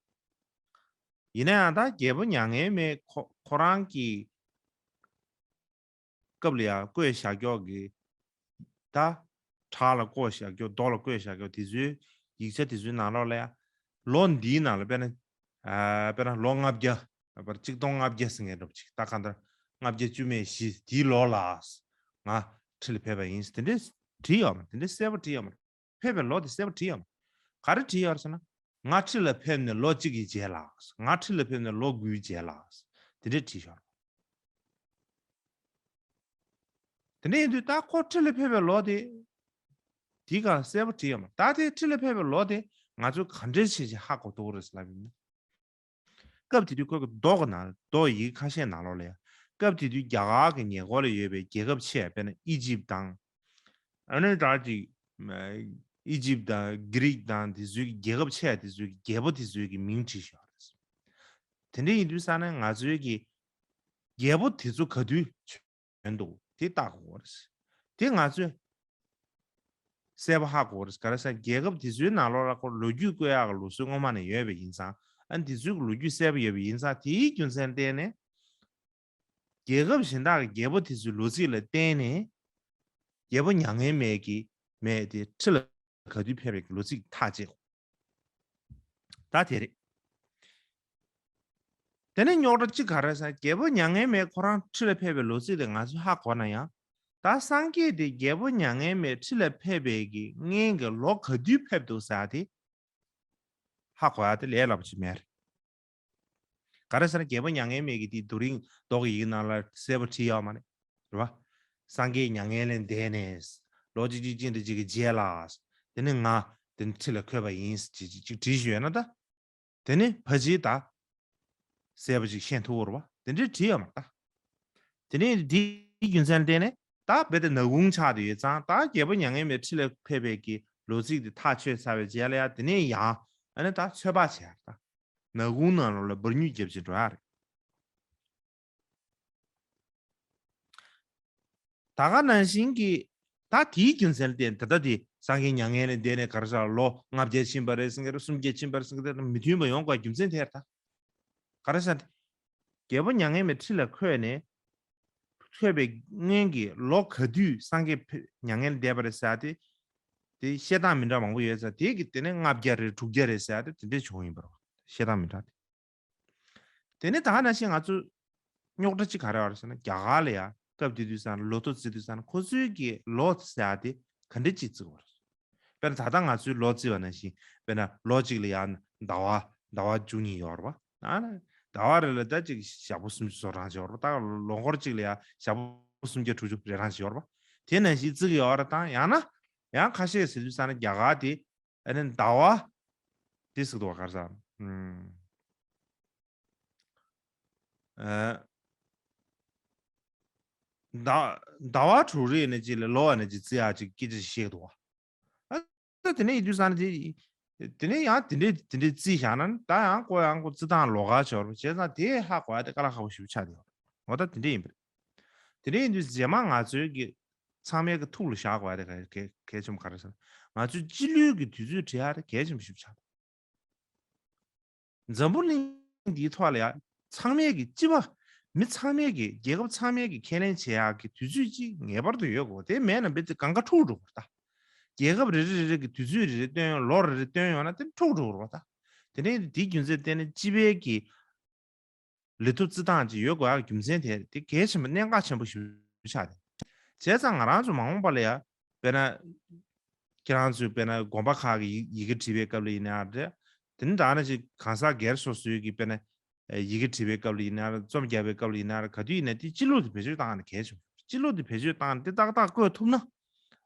ཡིན་ན་ཡང་ད་རྒྱལ་པོ་མྱ་ངན་མེད་ཁོ་ཁོ་རང་གི་སྐབས་ལ་ཡང་བསྐོས་བཞག་ཀྱོག་གི་ད་བྲག་ལ་བསྐོས་བཞག་ཀྱོག་རྡོ་ལ་བསྐོས་བཞག་ཀྱོག་དེ་ཚོའི་ཡིག་ཆ་དེ་ཚོའི་ནང་ལོགས་ལ་ཡང་ལོ་འདིའི་ནང་ལ་དཔེར་ན་ཨ་དཔེར་ན་ལོ་ལྔ་བརྒྱ་པར་གཅིག་སྟོང་ལྔ་བརྒྱ་ཟེར་མཁན་འདྲ་པོ་ཅིག་ད་གང་ལྟར་ལྔ་བརྒྱ་བཅུ་མེད་བཞི་དེའི་ལོ་ལ་ང་ཁྲི་ལ་ཕེབས་པ་ཡིན་དེ་འདྲས་བྲིས་ཡོད་མ་རེད། དེ་འདྲས་གསལ་པོ་བྲིས་ཡོད་མ་རེད། ཕེབས་པའི་ལོ་དེ་གསལ་པོ་བྲིས་ཡོད་མ་རེད། ག་རེ་བྲིས་ཡོད་རེད་ཟེར་ན། ང་ཁྲི་ལ་ཕེབས་ནས་ལོ་གཅིག་གི་རྗེས་ལ། ང་ཁྲི་ལ་ཕེབས་ནས་ལོ་དགུའི་རྗེས་ལ། དེ་འདྲས་བྲིས་ཤག་དེ་འདྲས་ཡིན་དུས་ད་ཁོ་ཁྲི་ལ་ཕེབས་པའི་ལོ་དེ། དེའི་སྒང་གསལ་པོ་བྲིས་ཡོད་མ་རེད། ད་དེ་ཁྲི་ལ་ཕེབས་པའི་ལོ་དེ་ང་ཚོས་ག་འདྲས་བྱས་བྱས་ཧ་གོ་ཐུབ་ཀྱི་རེད་ཟེར་ལབ་ཡིན་ན། སྐབས་དེ་དུས་ཁོ་གི་མདོ་གི་ནང་མདོ་ཡི་གེ་ཁ་ཤས་ནང་ལོགས་ལ་ཡང་སྐབས་དེ་དུས་རྒྱ་གར་གྱི་ཉེ་འཁོར་ལ་ཡོད་པའི་རྒྱལ་ཁབ་ཆེ་དཔེར་ན་ཨི་ཇིབ་དང་། ཨ་ནི་ད་ཅིག་ཨི་ཇིབ་དང་གྷི་རིག་དང་དེ་ཚོའི་གི་རྒྱལ་ཁབ་ཆེ་དེ་ཚོའི་གི་རྒྱལ་པོ་དེ་ཚོའི་གི་མིང་བྲིས་ཤག་རེད། དེ་འདྲ་ཡིན་དུས་ས་ན་ང་ཚོའི་གི་རྒྱལ་པོ་དེ་ཚོ་ག་དུས་བྱོན་འདུག་དེ་བལྟ་དགོས་རེད། དེ་ང་ཚོས་གསལ་པོ་ཧ་གོ་རེད། ག་རེ་ཟེར་རྒྱལ་ཁབ་དེ་ཚོའི་ནང་ལོགས་ལ་ཁོ་ལོ་རྒྱུས་བཀོད་ཡག་གི་ལུགས་སྲོལ་སྔོན་མ་ནས་ཡོད་པ་ཡིན་ཙང་ཨ་ནི་དེ་ཚོའི་གི་ལོ་རྒྱུས་གསལ་པོ་ཡོད་པ་ཡིན་ཙང་དེའི་རྒྱུ་མཚན་བརྟེན་ནས་རྒྱལ་ཁབ་གཞན་དག་གི་རྒྱལ་པོ་དེ་ཚོའི་ལོ་ཚིགས་ལ་བརྟེན་ནས་རྒྱལ་པོ་མྱ་ངན་མེད་ཀྱི་མེད་དེ་ཁྲི་ལ་ག་དུས་ཕེབས་པའི་ལོ་ཚིགས་ཐག་བཅད་དགོས། ད་དེ་རེད། དེ་ནས་རྙོག་དྲ་གཅིག་ག་རེ་ཟེར་རྒྱལ་པོ་མྱ་ངན་མེད་ཁོ་རང་ཁྲི་ལ་ཕེབས་པའི་ལོ་ཚིགས་དེ་ང་ཚོས་ཧ་གོ་ན་ཡང་། ད་སངས་རྒྱས་དེ་རྒྱལ་པོ་མྱ་ངན་མེད་ཁྲི་ལ་ཕེབས་པའི་གི་སྔན་གྱི་ལོ་ག་དུས་ཕེབས་འདུག་ཟེར་དེ་ཧ་གོ་ཡ་དེ་ལས་སླ་པོ་ཅིག་མེད་རེད། ག་རེ་ཟེར་ན་རྒྱལ་པོ་མྱ་ངན་མེད་ཀྱི་དེ་རྡོ་རིང་རྡོ་གི་ཡིག་ནང་ལ་གསལ་པོ་བྲིས་ཡོད་མ་རེད། རེད་བ། སངས་རྒྱས་མྱ་ངན་ལས་འདས་ནས་ལོ་གཅིག་གཅིག་གཅིག་འདྲ་གཅིག་གི་རྗེས་ལ། དེ་ནས་ང་དེ་ནས་ཁྲི་ལ་འཁོད་པ་ཡིན་ཅིག་ཅིག་ཅིག་བྲིས་ཞུས་ཡོད་ན་ད། དེ་ནས་ཕལ་ཆེར་ད་གསལ་པོ་ཅིག་ཤེས་ཐུབ་ཀྱི་རེད་བ། དེ་འདྲའི་བྲིས་ཡོད་མ་རེད་ད། དེ་ནས་འདིའི་རྒྱུ་མཚན་ལ་བརྟེན་ནས་ད་རྦད་དེ་ནག་ཁུང་ཆགས་བསྡད་ཡོད་ཙང་ད་རྒྱལ་པོ་མྱ་ངན་མེད་ཁྲི་ལ་ཕེབས་པའི་གི་ལོ་ཚིགས་དེ་ཐག་ཆོད་ཚར་བའི་རྗེས་ལ་ཡ་དེ་ནས་ཡང་ཨ་ནི་ད་ཚོད་དཔག་བྱས་ཡ་ད། ནག་ཁུང་ནང་ལོགས་ལ་འབུར་ཉུལ་རྒྱབ་ཅིག་འགྲོ་ཡ་རེད། ད་ག་ནང་བཞིན་གྱི་ད་དེའི་རྒྱུ་མཚན་ལ་བརྟེན་ད་ལྟ་དེ་སངས་རྒྱས་མྱ་ངན་ལས་འདས་ནས་ག་རེ་ཟེར་ལོ་ལྔ་བརྒྱ་ཕྱིན་པ་རེད་ཟེར་མཁན་རེད། སུམ་བརྒྱ་ཕྱིན་པ་རེད་ཟེར་མཁན་རེད། མི་མཐུན་པ་ཡོང་དགོས་རྒྱུ་མཚན་དེ་རེད་ད། ག་རེ་ཟེར་ན། རྒྱལ་པོ་མྱ་ངན་མེད་ཁྲི་ལ་འཁོད་ནས་འཁོད་པའི་སྔན་གྱི་ལོ་ག་དུས་སངས་རྒྱས་ཕེ་མྱ་ངན་ལས་འདས་པ་རེད་ཟེར་ཏེ། དེ་བཤད་སྟངས་མི་འདྲ་མང་པོ་ཡོད་ཟེར་དེ་གི་དེ་ནས་ལྔ་བརྒྱ་རེད་དྲུག་བརྒྱ་རེད་ཟེར་ཏེ་དེ་འདྲས་བྱུང་ཡིན་པ་རེད། བཤད་སྟངས་མི་འདྲ་དེ། དེ་ནས་ད་ག་ནང་བཞིན་ང་ཚོ་རྙོག་དྲ་གཅིག་ག་རེ་ཡོད་རེད་ཟེར་ན་རྒྱ་གར་ལ་ཡ་སྐབས་དེ་དུས་ས་ན་ལོ་ཐོ་བརྩི་དུས་ས་ན་ཁོ་ཚོའི་གི་ལོ་ཟེར་ཡ་དེ་ག་འདྲས་ཅིག་བརྩི་བ་རེད། དཔེར་ན་ད་ལྟ་ང་ཚོའི་ལོ་བརྩི་བ་ནང་བཞིན་དཔེར་ན་ལོ་གཅིག་ལ་ཡ་ཟླ་བ་ཟླ་བ་བཅུ་གཉིས་ཡོད་རེད་པ། ཨ་ནི་ཟླ་བ་རེ་ལ་ད་ཅིག་ཞག་པོ་སུམ་ཅུ་སོ་གྲངས་ཅིག་ཡོད་རེད་པ། ད་ལོ་འཁོར་གཅིག་ལ་ཡ་ཞག་པོ་སུམ་བརྒྱ་དྲུག་ཅུ་རེ་གྲངས་ཅིག་ཡོད་རེད་པ། དེ་ནང་བཞིན་བརྩི་གི་ཡོད་རེད། ད་ཡང་ན་ཡང་ཁ་ཤས་ཟེར་དུས་ས་ན་རྒྱ་གར་དེ་ཨ་ནི་ཟླ་བ་དེ་ཟེར་གི་འདུག་བ། ག་རེ་ཟེར། ཨུམ། ཨ། ཟླ་ཟླ་བ་དྲུག་རེ་ནས་ཅིག་ལ་ལོ་བ་ནས་ཅིག་བརྩི་ཡག་ཅིག་སྐད་ཆ་ཞིག་བཤད་འདུག་བ། ཨ། ད་དེ་ནས་ཡིན་དུས་ས་ན་དེ་དེ་ནས་ཡང་དེ་འདྲས་དེ་འདྲས་བརྩིས་བཞག་ན་ད་ཡང་ཁོ་ཡང་ཁོ་བརྩི་སྟངས་ལོགས་ཀ་ཆགས་རེད། བྱས་ཙང་དེ་ཧ་གོ་ཡ་དེ་དཀའ་ལས་ཁག་པོ་ཞེ་པོ་ཆགས་བསྡད་ཡོད་རེད། འོ་ད་དེ་འདྲས་ཡིན་པ་རེད། དེ་འདྲས་ཡིན་དུས་རྗེས་མ་ང་ཚོའི་གི་ཚང་མའི་གི་ཐུགས་ལ་བཞག་དགོས་ཡ་དེ་གལ་གལ་གལ་ཆེན་པོ་ག་རེ་ཟེར་ན། ང་ཚོའི་སྤྱི་ལོའི་གི་དུས་ཚོད་བྲི་ཡ་དེ་གལ་ཆེན་པོ་ཞེ་པོ་ཆགས་འདུག་འཛམ་བུ་གླིང་འདིའི་ཐོག་ལ་ཡ་ཚང་མས་ཀྱི་སྤྱི་པ་མི་ཚང་མས་ཀྱི་རྒྱལ་ཁབ་ཚང་མས་ཀྱི་ཁས་ལེན་བྱེད་ཡག་གི་དུས་ཚོད་ཅིག་ངེས་པར་དུ་ཡོད་དགོས། དེ་མེད་ན་རྦད་དེ་གང་ག་འཁྲུག་འགྲོ་གི་རེད་ད། རྒྱལ་ཁབ་རེ་རེ་རེ་རེ་གི་དུས་ཚོད་རེ་རེ་བཏོན་ཡོང་། ལོ་རེ་རེ་བཏོན་ཡོང་ན་དེ་འཁྲུག་འགྲོ་གི་རེད་པ། ད་དེ་ནས་དེའི་རྒྱུ་མཚན་བརྟེན་ནས་སྤྱི་པའི་གི་ལས་ཐོག་བརྩི་སྟངས་ཅིག་ཡོད་དགོས་ཡག་རྒྱུ་མཚན་དེ་དེ་གལ་ཆེན་པོ་གནད་འགག་ཆེན་པོ་ཞིག་ཆགས་ཏེ། བྱས་ཙང་ང་རང་ཚོ་མ་འོངས་པ་ལ་ཡ་དཔེར་ན། ཁྱེད་རང་ཚོས་དཔེར་ན་དགོན་པ་ཁག་གི་ཡི་ཡི་གེ་བྲིས་པའི་སྐབས་ལ་ཡིན་ན་རེད། དེ་ནི་ད་ནི་ཅིག་གང་ཟག་སྒེར་སོ་སོའི་གི་དཔེར་ན་ཡི་གེ་བྲིས་པའི་སྐབས་ལ་ཡིན་ན་རེད། རྩོམ་རྒྱག་པའི་སྐབས་ལ་ཡིན་ན་རེད། ག་དུས་ཡིན་ན་དེ་སྤྱི་ལོ་དེ་བེད་སྤྱོད་བཏང་ནས་གལ་ཆེན་པོ། སྤྱི་ལོ་དེ་བེད་སྤྱོད་བཏང་ནས་དེ་ཏག་ཏག་བཀོད་ཐུབ་ན།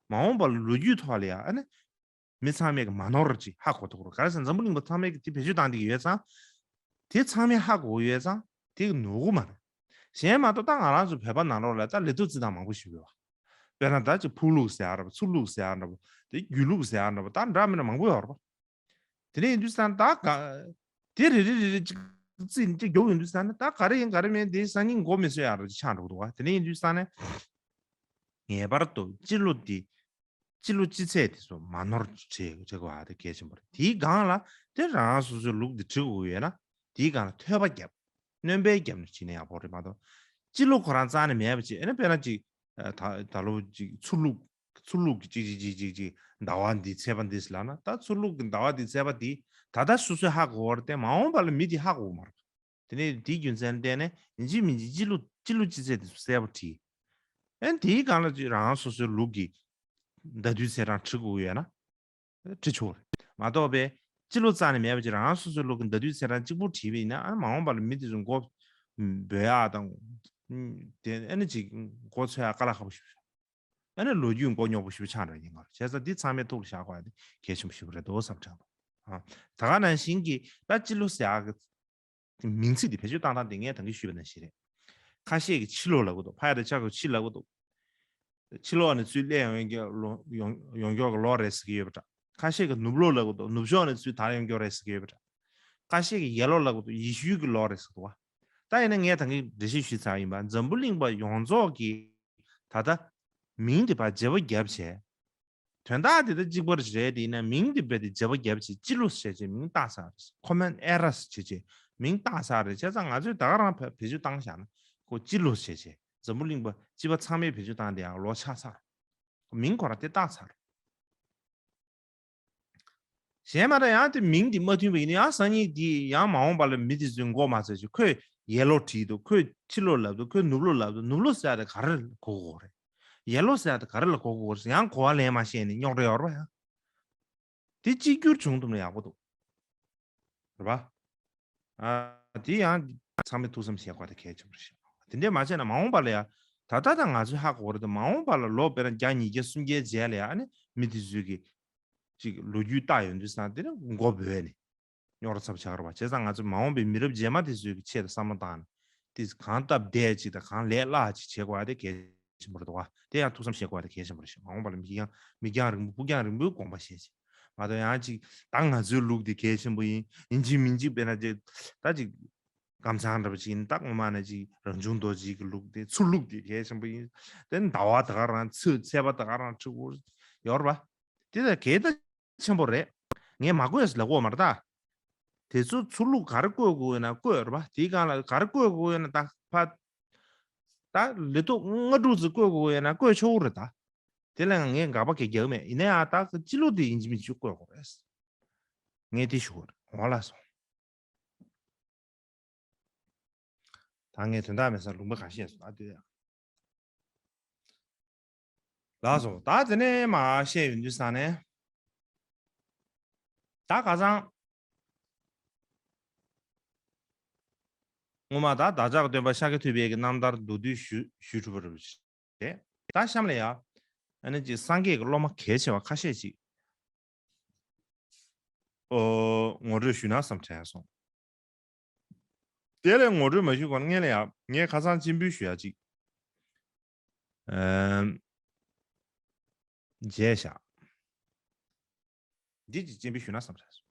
མ་འོངས་པ་ལ་ལོ་རྒྱུས་ཐོག་ལ་ཡ་ཨ་ནི། མི་ཚང་མས་ཀྱི་མ་ནོར་ཅིག་ཧ་གོ་ཐུབ་ཀྱི་རེད། ག་རེ་ཟེར་ན་འཛམ་བུ་གླིང་པ་ཚང་མས་ཀྱི་དེ་བེད་སྤྱོད་བཏང་བསྡད་ཀྱི་ཡོད་ཙང་། དེ་ཚང་མས་ཧ་གོ་གི་ཡོད་ཙང་དེ་གི་ནོར་གི་མ་རེད། གཞན་མ་གཏོགས་ད་ང་རང་ཚོ་བོད་པ་ནང་ལོགས་ལ་ད་ལས་ཐོག་བརྩི་སྟངས་མང་པོ་ཞིག་ཡོད་པ། དཔེར་ན་ད་ཅིག་ཕུག་ལུགས་ཟེར་ཡག་འདྲ་པོ། ཚུར་ལུགས་ཟེར་ཡག་འདྲ་པོ། དེ་བརྒྱུད་ལུགས་ཟེར་ཡག་འདྲ་པོ། ད་འདྲ་མི་འདྲ་མང་པོ་ཡོད་རེད་པ། དེ་འདྲ་ཡིན་དུས་ཙང་ད་ག་དེ་རེ་རེ་རེ་རེ་ཅིག་རྩིས་ཅིག་རྒྱོབ་ཡོང་དུས་ཙང་ནི་ད་ག་རེ་ཡིན་ག་རེ་མིན་དེ་སང་ཉིན་མགོ་མི་ཚོས་ཡག་འདྲ་ཅིག་ཆགས་འགྲོ་གི་འདུག་པ། དེ་འདྲ་ཡིན་དུས་ཙང་ནི་ངེས་པར་དུ་སྤྱི་ལོ་འདི། སྤྱི་ལོ་སྤྱི་ཚེས་དེ་ཚོ་མ་ནོར་བྲིས་བྲིས་དགོས་པ་དེ་གལ་ཆེན་པོ་རེད། དེའི་སྒང་ལ་དེ་རང་རང་སོ་སོའི་ལུགས་དེ་བྲི་དགོས་ཀྱི་ཡོད་ན། དེའི་སྒང་ལ་ཐོས་པ་བརྒྱབ། སྣོན་པ་བརྒྱབ་ནས་བྲིས་ན་ཡག་པོ་རེད་མ་གཏོགས། སྤྱི་ལོ་ཁོ་རང་རྩ་ནས་མེད་པ་ཅིག་ཨ་ནི་དཔེར་ན་ཅིག་ཨ་ད་ད་ལོ་ཅིག་ཚུར་ལུགས། ཚུར་ལུགས་ཀྱི་ཅིག་ཅིག་ཅིག་ཅིག་ཅིག་ཟླ་བ་འདི་ཚེས་པ་འདི་ཟེར་ལབ་ན། ད་ཚུར་ལུགས་ཀྱི་ཟླ་བ་འདི་ཚེས་པ་འདི་ད་ལྟ་སོ་སོས་ཧ་གོ་བ་རེད་དེ། མ་འོངས་པ་ལ་མི་དེ་ཧ་གོ་གི་མ་རེད། དེ་ནས་དེའི་རྒྱུ་མཚན་བརྟེན་ནས་ཡིན་གཅིག་མིན་གཅིག་སྤྱི་ལོ་སྤྱི་ལོ་སྤྱི་ཚེས་དེ་ཚོ་གསལ་པོ་བྲིས། ཨན་དེའི་སྒང་ལ་ཅིག་རང་སོ་སོའི་ལུགས་ཀྱི་ཟླ་དུས་ཚེས་གྲངས་བྲི་དགོས་ཡོད་ན་བྲི་ཆོག་རེད། མ་གཏོགས་པའི་སྤྱི་ལོ་རྩ་ནས་མེད་པ་ཅིག་རང་སོ་སོའི་ལུགས་ཀྱི་ཟླ་དུས་ཚེས་གྲངས་གཅིག་པུ་བྲིས་པ་ཡིན་ན། ཨ་མ་འོངས་པ་ལ་མི་དེ་ཚོ་མགོ་འབོད་ཡག་དང་། དེ་ཨ་ནི་ཅིག་མགོ་ཚོད་ཡག་དཀའ་ལས་ཁག་པོ་ཞིག་རེད། ཨ་ནི་ལོ་རྒྱུས་མགོ་རྙོག་པོ་ཞེ་པོ་ཆགས་འགྲོ་ཡིན་ང་རེད། བྱས་ཙང་འདི་ཚང་མས་ཐུགས་ལ་བཞག་དགོས་ཡ་དེ་གལ་ཆེན་པོ་ཞེ་པོ་རེད་འདུག་བསམ་དྲན་པ། ཨ། ད་ག་ནང་བཞིན་གྱི་ད་སྤྱི་ལོ་ཟེར་ཡག་གི་མིང་ཚིག་འདི་བེད་སྤྱོད་བཏང་སྟངས་དེ་ངས་ད་གིན་ཞུས་པ་ནང་བཞིན་རེད། ཁ་ཤས་ཀྱིས་ཕྱི་ལོ་ལབ་གི་འདུག་ཕ་ཡ་དང་ཆ་གི་ཕྱི་ལབ་གི་འདུག་ཕྱི་ལོགས་ནས་ཚུར་སླེབས་ཡོང་གི་ལོ་ཡོང་ཡོང་མགྱོགས་ཀྱི་ལོ་རེད་ཟེར་གྱི་ཡོད་པ་འདྲ། ཁ་ཤས་ཀྱིས་ནུབ་ལོ་ལབ་གི་འདུག་ནུབ་ཕྱོགས་ནས་ཚུར་དར་ཡོང་མགྱོགས་རེད་ཟེར་གྱི་ཡོད་པ་འདྲ། ཁ་ཤས་ཀྱིས་ཡར་ལོ་ལབ་གི་འདུག་ཡེ་ཤུའི་གི་ལོ་རེད་ཟེར་གི་འདུག་བ། ད་ཡིན་ན་ངས་ད་གིན་འགྲེལ་བཤད་ཞུས་ཚར་ཡིན་པ། འཛམ་བུ་གླིང་པ་ཡོངས་རྫོགས་ཀྱི་ད་ལྟ་མིང་དེ་ཕར་བརྗེ་པོ་བརྒྱབ་བྱས། དོན་དག་དེ་ད་གཅིག་པ་རེད་དེ། ཡིན་ན་མིང་དེ་རྦད་དེ་བརྗེ་པོ་བརྒྱབ་བྱས་སྤྱི་ལོ་ཟེར་བྱས་མིང་བཏགས་ཚར་རེད། Common Era ཟེར་བྱས་མིང་བཏགས་ཚར་རེད། བྱས་ཙང་ང་ཚོས་ད་ག་རང་བེད་བེད་སྤྱོད་བཏང་བཞག་ན་ཁོ་སྤྱི་ལོ་ཟེར་བྱས་འཛམ་བུ་གླིང་པ་སྤྱི་པ་ཚང་མས་བེད་སྤྱོད་བཏང་བསྡད་ཡག་ལོ་ཆགས་ཚར། མིང་ཁོ་རང་དེ་བཏགས་ཚར། གཞན་མ་གཏོགས་ཡང་དེ་མིང་དེ་མ་མཐུན་པ་ཡིན་ན་ཡང་སང་ཉིན་དེ་ཡང་མ་འོངས་པ་ལ་མི་དེ་ཚོས་མགོ་མ་ཚོས་ཀྱི། ཁོས་ཡར་ལོ་བྲིས་འདུག་ཁོས་ཕྱི་ལོ་ལབ་འདུག་ཁོས་ནུབ་ལོ་ལབ་འདུག་ནུབ་ལོ་ཟེར་ཡག་དེ་ག་རེ་ལ་གོ་དགོས་རེད། ཡར་ལོ་ཟེར་ཡག་དེ་ག་རེ་ལ་གོ་དགོས་རེད། ཡང་གོ་བ་ལེན་མ་ཤེས་ནས་རྙོག་དྲ་ཡོད་རེད་པ། ཡང་དེ་གཅིག་གྱུར་བྱུང་ཐུབ་ན་ཡག་པོ་འདུག་རེད་པ། ཨ། དེ་ཡང་ཚང་མས་ཐུགས་བསམ་བཞེས་དགོས་དེ་གལ་ཆེན་པོ་རེད་ཤག་དེ་འདྲས་མ་བྱས་ན་མ་འོངས་པ་ལ་ཡ། ད་ལྟ་ད་ང་ཚོས་ཧ་གོ་རེད་དེ། མ་འོངས་པ་ལ་ལོ་དཔེར་ན་བརྒྱ་ཉིས་བརྒྱ་སུམ་བརྒྱའི་རྗེས་ལ་ཡ་ཨ་ནི་མི་དེ་ཚོས་ཀྱི་ཅིག་ལོ་རྒྱུས་བལྟ་ཡོང་དུས་ཙང་དེ་ནི་མགོ་འབོད་ནས་རྙོག་དྲ་ཚབས་ཆགས་རེད་པ། བྱས་ཙང་ང་ཚོ་མ་འོངས་པའི་མི་རབས་རྗེས་མ་དེ་ཚོས་ཀྱི་ཆེད་དུ་བསམ་བློ་བཏང་ནས་དེ་གང་སྟབས་བདེ་ཅིག་དང་གང་ལས་སླ་ཅིག་བྱེད་དགོས་ཡ་དེ་གལ་ཆེན་པོ་རེད་འདུག་བ། དེ་ཡང་ཐུགས་བསམ་བཞེས་དགོས་ཡ་དེ་གལ་ཆེན་པོ་རེད་ཤག་མ་འོངས་པ་ལ་མིག་རྒྱང་མིག་རྒྱང་རིང་པོ་ཕུགས་རྒྱང་རིང་པོའི་དགོངས་པ་བཞེས་ཅིག་མ་གཏོགས་ཡང་ཅིག་ད་ང་ཚོའི་ལུགས་དེ་གལ་ཆེན་པོ་ཡིན། ཡིན་གཅིག་མིན་གཅིག་དཔེར་ན་ཅིག་ད་ཅིག་ཀམ་ཚང་འདྲ་པོ་ཅིག་ཡིན། ད་སྔོན་མ་ནས་ཅིག་རང་བྱུང་རྡོ་རྗེ་གི་ལུགས་དེ། ཚུར་ལུགས་དེ་གལ་ཆེན་པོ་ཡིན། དེ་ཟླ་བ་ད་ག་རང་ཚེས་ཚེས་པ་ད་ག་རང་འཁྲུག་པོ་ཡོད་རེད་པ། དེ་ད་གལ་ད་ཆེན་པོ་རེད། ངས་མ་བཀོད་ཟེར་ལབ་ཀྱི་ཡོད་མ་རེད་ད། དེ་ཚོ་ཚུར་ལུགས་ག་རེ་བཀོད་དགོས་ཡོད་ན་བཀོད་རེད་པ། དེའི་སྒང་ལ་ག་རེ་བཀོད་དགོས་ཡོད་ན་ད་ཕ། ད་ལས་ཐོག་ལྔ་དྲུག་ཙམ་བཀོད་དགོས་ཡོད་ན་བཀོད་ཆོག་གི་རེད་ད། དེ་ལ་ངས་དགག་པ་གང་ཡང་རྒྱག་གི་མེད། ཡིན་ན་ཡང་ད་སྤྱི་ལོ་དེ་ཡིན་གཅིག་མིན་གཅིག་བཀོད་དགོས་རེད། ངས་དེ་ཞུ་གི་རེད། འོ་ལགས་སོ། ད་ངས་དོན་དག་མེད་སར་ལུང་པ་གང་བཤད་སོང་ཨ། དེ་ཡང་། ལགས་སོ། ད་དེ་ནས་མར་བཤད་ཡོང་དུས་ཙང་ནས། ད་ཁ་སང་། སྔོན་མ་ད་བདག་ཅག་སྟོན་པ་ཤཱཀྱ་ཐུབ་པའི་གི་རྣམ་ཐར་མདོར་བསྡུས་ཞུ་ཞུས་གྲུབ་པ་རེད། ད་གཤམ་ལ་ཡ། ཨ་ནི་ཅིག་སངས་རྒྱས་ཀྱི་སློབ་མ་གལ་ཆེ་བ་ཁ་ཤས་ཅིག་ཨོ། ངོ་སྤྲོད་ཞུས་ན་བསམ་དྲན་སོང་། དེ་ལས་ངོ་སྤྲོད་མ་ཞུས་གོང་ངས་ལ་ཡ་ངས་ཁ་སང་སྤྱན་འབུལ་ཞུ་ཡ་ཅིག་ཨམ། མཇལ་བཞག་འདི་ཅིག་སྤྱན་འབུལ་ཞུས་ན་བསམ་དྲན་སོང་།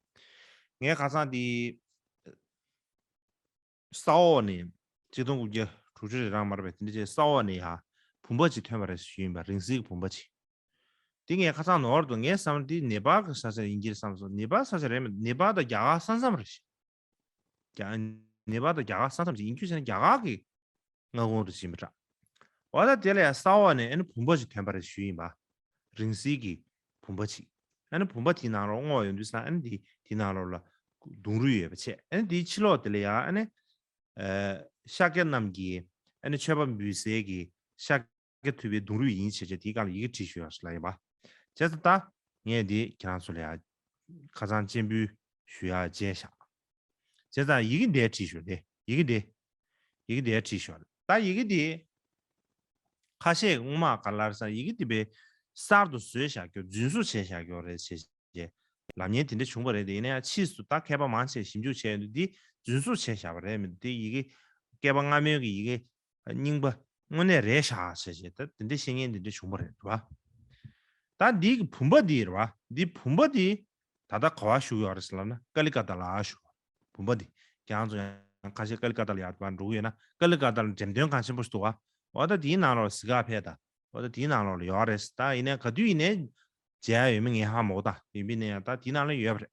ངས་ཁ་སང་འདི། ས་འོག་ནས་ཆིག་སྟོང་དགུ་བརྒྱ་དྲུག་ཅུ་རེ་རང་མར་བས་དེ་འདྲ་བྱས་ས་འོག་ནས་ཡ་བུམ་པ་ཅིག་ཐོན་པ་རེད་ཞུས་ཡིན་པ། རིང་བསྲེལ་གྱི་བུམ་པ་ཅིག་དེ་ངས་ཁ་སང་ནོར་འདུག་ངས་བསམ་འདི་ནེ་པཱལ་གྱི་ས་ཆ་ཡིན་གྱི་རེད་བསམ་སོང་། ནེ་པཱལ་ས་ཆ་རེད་མ། ནེ་པཱལ་དང་རྒྱ་གར་ས་མཚམས་རེད་ཤག་རྒྱ། ནེ་པཱལ་དང་རྒྱ་གར་ས་མཚམས་ཅིག་ཡིན་རྒྱུ་བྱས་ན་རྒྱ་གར་གྱི་མངའ་ཁོངས་རེད་ཟེར་གྱི་ཡིན་པ་འདྲ། འོ་ད་དེ་ལ་ཡང་ས་འོག་ནས་ཨ་ནི་བུམ་པ་ཅིག་ཐོན་པ་རེད་ཞུས་ཡིན་པ། རིང་བསྲེལ་གྱི་ བུམ་པ་གཅིག་ཨ་ནི་བུམ་པ་དེའི་ནང་ལོགས་བསྔོགས་ཡོང་དུས་ཙང་ཨ་ནི་དེ་དེའི་ནང་ལོགས་ལ་གདུང་རུས་ཡོད་པ་བྱས། ཨ་ནི་དེའི་ཕྱི་ལོགས་དེ་ལ་ཡང་ཨ་ནི་ཨ་ཤཱཀྱ་རྣམས་ཀྱིས་ཨ་ནི་མཆོད་པ་འབུལ་སའི་གི་ཤཱཀྱ་ཐུབ་པའི་གདུང་རུས་ཡིན་བྱས་བྱས་དེའི་སྒང་ལ་ཡི་གེ་བྲིས་བཞག་ཡོད་ལ་ཡིན་པ། བྱས་ཙང་ད་ངས་འདི་ཁྱེད་རང་ཚོ་ལ་ཡང་ཁ་སང་སྤྱན་འབུལ་ཞུ་ཡག་བྱས་བཞག་བྱས་ཙང་ཡི་གེ་འདི་བྲིས་ཞོར་དེ་ཡི་གེ་འདི་ཡི་གེ་འདི་བྲིས་ཞོར་ད་ཡི་གེ་འདི་ཁ་ཤས་སྔོན་མ་ག་ལར་ས་ཡི་གེ་འདི་པའི་གསར་དུ་བཟོས་བཞག་རྒྱུ་རྫུན་བཟོ་བྱས་བཞག་རྒྱུ་རེད་བྱས་བྱས་ལབ་མཁན་དེ་འདྲ་བྱུང་བ་རེད། དེ་ཡིན་ན་ཡང་ཕྱིས་སུ་ད་མཁས་པ་མང་ཆེ་ཞིབ་འཇུག་བྱས་ཡོང་དུས་འདི་རྫུན་བཟོ་བྱས་བཞག་པ་རེད་མི་འདུག་དེ་ཡི་གེ་བསྐལ་པ་སྔ་མའི་གི་ཡི་གེ་རྙིང་པ་དངོས་གནས་རེད་ཤག་བྱས་བྱས་ད་དེ་འདྲ་བཤད་མཁན་དེ་འདྲ་བྱུང་བ་རེད་བ། ད་འདི་གི་བུམ་པ་འདི་རེད་བ། འདི་བུམ་པ་འདི་ད་ལྟ་ག་བ་བཞུགས་ཡོད་རེད་ཟེར་ལབ་ན་ཀ་ལི་ཀ་ཏ་ལ་བཞུགས་བུམ་པ་འདི་ཁྱེད་རང་ཚོ་ཡང་ཁ་ཤས་ཀ་ལི་ཀ་ཏ་ལ་ཡར་འགྲོ་གི་ཡོད་ན་ཀ་ལི་ཀ་ཏ་ལ་འགྲེམས་སྟོན་ཁང་ཆེན་པོ་ཞིག་འདུག་བ། འོ་ད་དེའི་ནང་ལོགས་ལ་གཟིགས་ག་ཕེབས་ད། འོ་ད་དེའི་ནང་ལོགས་ལ་ཡོད་རེད། ད་ཡིན་ནའི་ག་དུས་ཡིན་ནའི་མཇལ་ཡ་ཡོད་མེད་ངས་ཧ་མ་གོ་ད། ཡིན་པས་ན་ཡང་ད་དེའི་ནང་ལ་ཡོད་པ་རེད།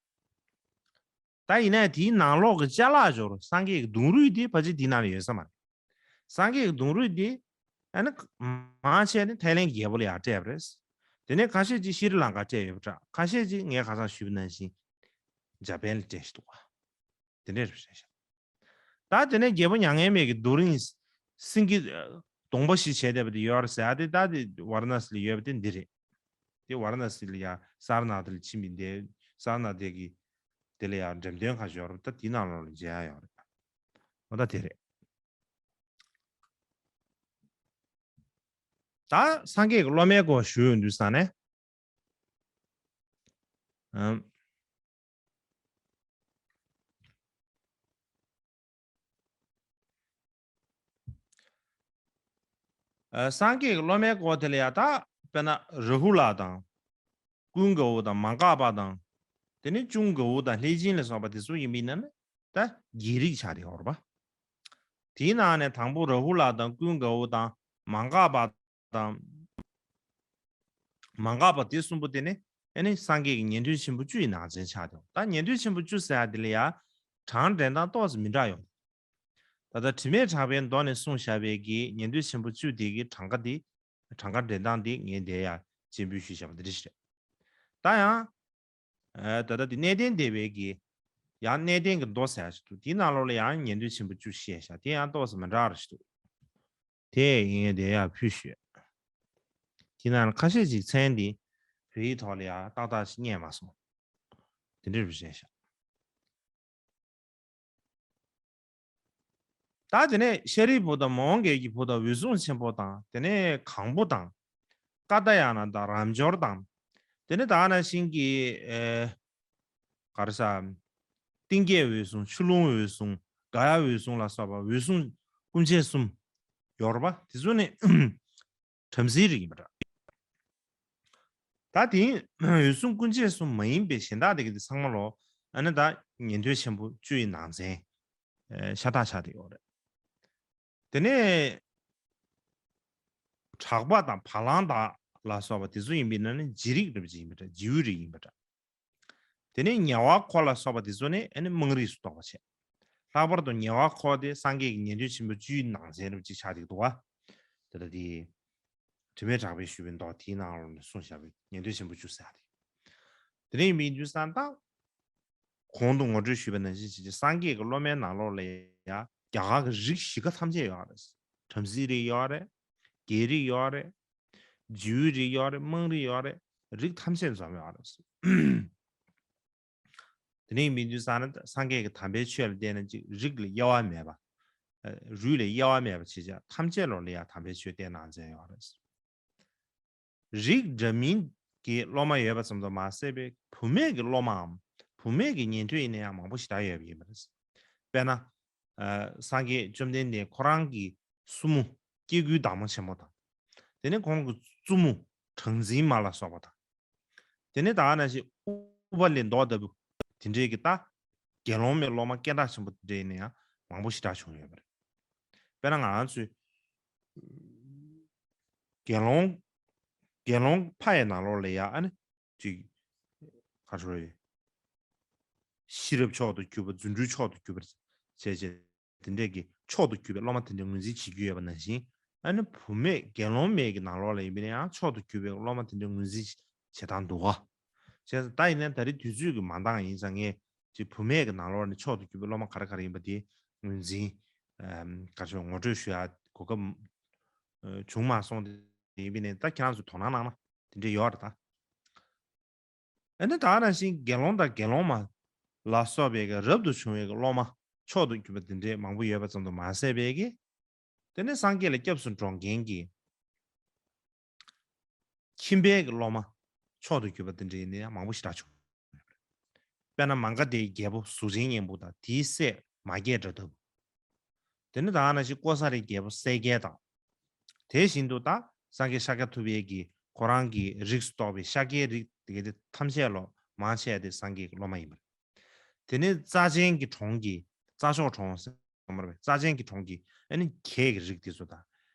ད་ཡིན་ནའི་དེའི་ནང་ལོགས་ཀྱི་ཅ་ལག་སྦྱོར་སངས་རྒྱས་ཀྱི་གདུང་རུས་དེ་ཕལ་ཆེར་དེའི་ནང་ལ་ཡོད་ས་མ་རེད། སངས་རྒྱས་ཀྱི་གདུང་རུས་དེ་ཨ་ནི་མང་ཆེ་ནི་ཐའི་ལེན་རྒྱལ་པོ་ལ་ཡང་སྤྲད་པ་རེད། དེ་ནས་ཁ་ཤས་ཀྱིས་ཤྲི་ལང་ཀ་སྤྲད་ཡོད་པ་འདྲ། ཁ་ཤས་ཀྱིས་ངས་ཁ་སང་ཞུས་པ་ནང་བཞིན་འཇར་པན་ལ་སྤྲད་ཤི་འདུག་བ། དེ་འདྲས་རེད་ཤག་ད་དེ་ནས་རྒྱལ་པོ་མྱ་ངན་མེད་ཀྱི་རྡོ་རིང་སེང་གེ་གདོང་པ་བཞི་བྱས་བསྡད་པ་དེ་ཡོད་རེད་ཟེར་ཡ་དེ་ད་དེ་ཝཱ་ར་ཎ་སི་ལ་ཡོད་པ་དེ་འདི་རེད། དེ་ཝཱ་ར་ཎ་སི་ལ་ཡ་སཱ་ར་ནཱ་ཐ་ལ་ཕྱིན་པའི་དེ་སཱ་ར་ནཱ་ཐ་གི་དེ་ལ་ཡ་འགྲེམས་སྟོན་ཁང་ཞིག་ཡོད་རེད། ད་དེའི་ནང་ལོགས་ལ་མཇལ་ཡ་ཡོད་རེད། འོ་ད་དེ་རེད། ད་སངས་རྒྱས་ཀྱི་སློབ་མའི་སྐོར་ཞུ་ཡོང་དུས་ཙང་ནས། ཨམ། ཨ། སངས་རྒྱས་ཀྱི་སློབ་མའི་སྐོར་དེ་ལ་ཡ་ད་དཔེར་ན་རཱ་ཧུ་ལ་དང་། ཀུན་དགའ་བོ་དང་མ་འགགས་པ་དང་། དེ་ནས་ཅུང་དགའ་བོ་དང་ལྷས་བྱིན་ལ་སོགས་པ་དེ་ཚོ་ཡིན་པས་ན་ནི་ད་རྒྱལ་རིགས་ཆགས་ཏེ་ཡོད་རེད་པ། དེའི་ནང་ནས་དང་པོ་རཱ་ཧུ་ལ་དང་ཀུན་དགའ་བོ་དང་མ་འགགས་པ་དང་། མ་འགགས་པ་དེ་གསུམ་པོ་དེ་ནི་ཨ་ནི་སངས་རྒྱས་ཀྱི་ཉན་ཐོས་ཆེན་པོ་བཅུ་ཡི་ནང་ཚན་ཆགས་ཏེ། ད་ཉན་ཐོས་ཆེན་པོ་བཅུ་ཟེར་ཡ་དེ་ལ་ཡ་གྲངས་འདྲེན་སྟངས་ཏོག་ཙམ་མི་འདྲ་ཡོད། ད་ལྟ་དྲི་མེད་གྲགས་པའི་མདོ་ནས་གསུངས་བཞག་པའི་གི་ཉན་ཐོས་ཆེན་པོ་བཅུ་དེ་གི་གྲངས་ཀ་དེ་གྲངས་ཀ་འདྲེན་སྟངས་དེ་ངས་འདིར་ཡ་སྤྱན་འབུལ་ཞུས་བཞག་པ་འདི་འདྲ་ཞིག་རེད། ད་ཡང་། ཨ། ད་ལྟ་དེ་གནས་བརྟན་སྡེ་པའི་གི་ཡང་གནས་བརྟན་གྱི་མདོ་ཟེར་ཞིག་འདུག་དེའི་ནང་ལོགས་ལ་ཡང་ཉན་ཐོས་ཆེན་པོ་བཅུ་བཤད་བཞག་དེ་ཡང་ཏོག་ཙམ་མི་འདྲ་བ་ཞིག་འདུག་དེ་ངས་དེ་ཡང་ཕུལ་ཞུས། དེ་ནང་ཁ་ཤས་ཅིག་མཚན་འདི་བོད་ཡིག་ཐོག་ལ་ཡང་ཏག་ཏག་ཞིག་རྙེད་མ་སོང་། དེ་འདྲ་རེད་བཤད་བཞག་ད་དེ་ནས་ཤཱ་རིའི་བུ་དང་མོའུ་འགལ་གྱི་བུ་དང་འོད་སྲུང་ཆེན་པོ་དང་དེ་ནས་གང་པོ་དང་། ཀཱ་ཏྱཱ་ཡ་ན་དང་རབ་འབྱོར་དང་། དེ་ནས་ད་ག་ནང་བཞིན་གྱི་ཨེ། ག་རེ་ཟ། གཏིང་སྐྱེས་འོད་སྲུང་ཆུ་ཀླུང་འོད་སྲུང་ག་ཡ་འོད་སྲུང་ལ་སོགས་པ་འོད་སྲུང་སྐུ་མཆེད་གསུམ་ཡོད་རེད་པ། དེ་ཚོ་ནི་བྲམ་ཟེའི་རིགས་ཡིན་པ་འདྲ། ད་དེ་འོད་སྲུང་སྐུ་མཆེད་གསུམ་མ་ཡིན་པའི་གཞན་དག་དེ་གི་དེ་ཚང་མ་ལོ་ཨ་ནི་ད་ཉན་ཐོས་ཆེན་པོ་བཅུ་ཡི་ནང་ཚན་ཤ་སྟག་ཆགས་བསྡད་ཡོད་རེད། དེ་ནས་གྲགས་པ་དང་བ་ལང་དག་ལ་སོགས་པ་དེ་ཚོ་ཡིན་པས་ན་ནི་རྗེ་རིགས་འདྲ་པོ་ཅིག་ཡིན་པ་འདྲ། རྗེའུ་རིགས་ཡིན་པ་འདྲ། དེ་ནས་ཉེ་བར་འཁོར་ལ་སོགས་པ་དེ་ཚོ་ནི་ཨ་ནི་དམངས་རིགས་སུ་གཏོགས་པ་བྱས། ལྷག་པར་དུ་ཉེ་བར་འཁོར་དེ་སངས་རྒྱས་ཀྱི་ཉན་ཐོས་ཆེན་པོ་བཅུའི་ནང་ཚན་རུ་གཅིག་ཆགས་ཀྱི་འདུག་བ། དེ་ལྟ་དེ། དྲི་མེད་གྲགས་པས་ཞུས་པའི་མདོ་དེའི་ནང་ལོགས་ནས་གསུངས་བཞག་པའི་ཉན་ཐོས་ཆེན་པོ་བཅུ་ཟེར་ཡ་དེ། དེ་ནས་ཡིན་པའི་དུས་སང་ད། གོང་དུ་ངོ་སྤྲོད་ཞུས་པ་ནང་བཞིན་བྱས་ཀྱི་སངས་རྒྱས་ཀྱི་སློབ་མའི་ནང་ལོགས་ལ་ཡང་རྒྱ་གར་གྱི་རིགས་བཞི་ཀ་ཐམས་ཅད་ཡོད་རེད། བྲམ་ཟེའི་རིགས་ཡོད་རེད། རྒྱལ་རིགས་ཡོད་རེད། རྗེའུའི་རིགས་ཡོད་རེད། དམངས་རིགས་ཡོད་རེད། རིགས་ཐམས་ཅད་འཛོམས་ཡོད་རེད། དེ་ནས་ཡིན་པའི་དུས་སང་ན་སངས་རྒྱས་ཀྱི་དམ་པའི་ཆོས་ལ་བརྟེན་ན་ཅིག་རིགས་ལ་དབྱེ་བ་མེད་པ། རུས་ལ་དབྱེ་བ་མེད་པ་བྱས་བྱས་ཐམས་ཅད་ལོ་ལ་ཡང་དམ་པའི་ཆོས་བསྟན་གནང་མཛད་ཡོད་རེད། རིགས་འདྲ་མིན་གྱི་སློབ་མ་ཡོད་པ་ཙམ་དུ་མ་ཟད་པའི་བུད་མེད་ཀྱི་སློབ་མའམ་བུད་མེད་ཀྱི་ཉན་ཐོས་ཡིན་ན་ཡང་མང་པོ་ཞེ་དྲག་ཡོད་པ་ཡིན་པ་རེད། དཔེར་ན། ཨ། སངས་རྒྱས་བཅོམ་ལྡན་འདས་ཁོ་རང་གི་སྲུ་མོ་སྐྱེ་དགུའི་བདག་མོ་ཆེན་མོ་དང་། དེ་ནས་ཁོང་གི་བཙུན་མོ་གྲངས་འཛིན་མ་ལ་སོགས་པ་དང་། དེ་ནས་ད་ག་ནང་བཞིན་ཨུ་པ་ལི་མདོ་ལྟ་བུ་དེ་འདྲའི་གི་ད་དགེ་སློང་མའི་སློབ་མ་སྐད་གྲགས་ཆེན་པོ་དེ་འདྲ་ཡིན་ན་ཡང་མང་པོ་ཞེ་དྲག་བྱུང་ཡོད་པ་རེད། དཔེར་ན་ང་རང་ཚོའི་དགེ་སློང་དགེ་སློང་ཕ་ཡི་ནང་ལོགས་ལ་ཡ་ཨ་ནི་ཅིག་ག་རེ་ཟེར། ཤེས་རབ་མཆོག་ཏུ་གྱུར་པ། རྫུ་འཕྲུལ་མཆོག་ཏུ་གྱུར་པ་བྱས་བྱས་དེ་འདྲས་ཀྱི་མཆོག་ཏུ་གྱུར་པའི་སློབ་མ་དེ་འདྲས་ངོས་འཛིན་བྱེད་རྒྱུ་ཡོད་པ་ནང་བཞིན། ཨ་ནི་བུད་མེད་དགེ་སློང་མའི་གི་ནང་ལོགས་ལ་ཡིན་པས་ན་ཡང་མཆོག་ཏུ་གྱུར་པའི་སློབ་མ་དེ་འདྲས་ངོས་འཛིན་ བྱེད་སྟངས་འདུག་ག་བྱས་ཙང་ད་ཡིན་ནའི་ད་རེས་དུས་ཚོད་ཀྱི་མ་འདང་ཡིན་ཙང་ངས་ཅིག་བུད་མེད་ཀྱི་ནང་ལོགས་ནས་མཆོག་ཏུ་གྱུར་པའི་སློབ་མ་ག་རེ་ག་རེ་ཡིན་པ་དེ་ངོས་འཛིན་ག་ཚོད་ངོ་སྤྲོད་ཞུ་ཡ་གོ་སྐབས་བྱུང་མ་སོང་དེ་ཡིན་པས་ནས་ད་ཁྱེད་རང་ཚོས་དོ་སྣང་གནང་ན་དེ་འདྲས་ཡོད་རེད་ད། ཨ་ནི་ད་ནང་བཞིན་དགེ་སློང་དང་དགེ་སློང་མ་ལ་སོགས་པའི་གི་རབ་ཏུ་བྱུང་བའི་གི་སློབ་མ་མཆོག་ཏུ་གྱུར་པ་དེ་འདྲས་མང་པོ་ཡོད་པ་ཙམ་དུ་མ་ཟད་པའི་གི་དེ་ནས་སངས་རྒྱས་ལ་སྐྱབས་སུ་འགྲོ་མཁན་གྱི་ཁྱིམ་པའི་གི་སློབ་མ་མཆོག་ཏུ་གྱུར་པ་དེ་འདྲས་ནི་ཡང་མང་པོ་ཞེ་དྲག་བྱུང་། དཔེར་ན་མངྒ་སྡེའི་རྒྱལ་པོ་གཟུགས་ཅན་གཉན་པོ་དང་དེའི་སྲས་མ་སྐྱེས་དགྲ་ལྟ་བུ། དེ་ནས་ད་ནང་བཞིན་ཀོ་ས་རའི་རྒྱལ་པོ་གསལ་རྒྱལ་དང་། དེ་བཞིན་དུ་ད་སངས་རྒྱས་ཤཱཀྱ་ཐུབ་པའི་གི་ཁོ་རང་གི་རིགས་སུ་གཏོགས་པའི་ཤཱཀྱའི་རིགས་དེ་ག་དེ་ཐམས་ཅད་ལོ་མང་ཆེ་བ་དེ་སངས་རྒྱས་ཀྱི་སློབ་མ་ཡིན་པ་རེད། དེ་ནས་རྩ་ཅན་གྱི་གྲོང་གི་རྩ་མཆོག་གྲོང་ཟེར་བ་རེད། རྩ་ཅན་གྱི་གྲོང་གི་ཨ་ནི་གྱད་ཀྱི་རིགས་དེ་ཚོ་དང་།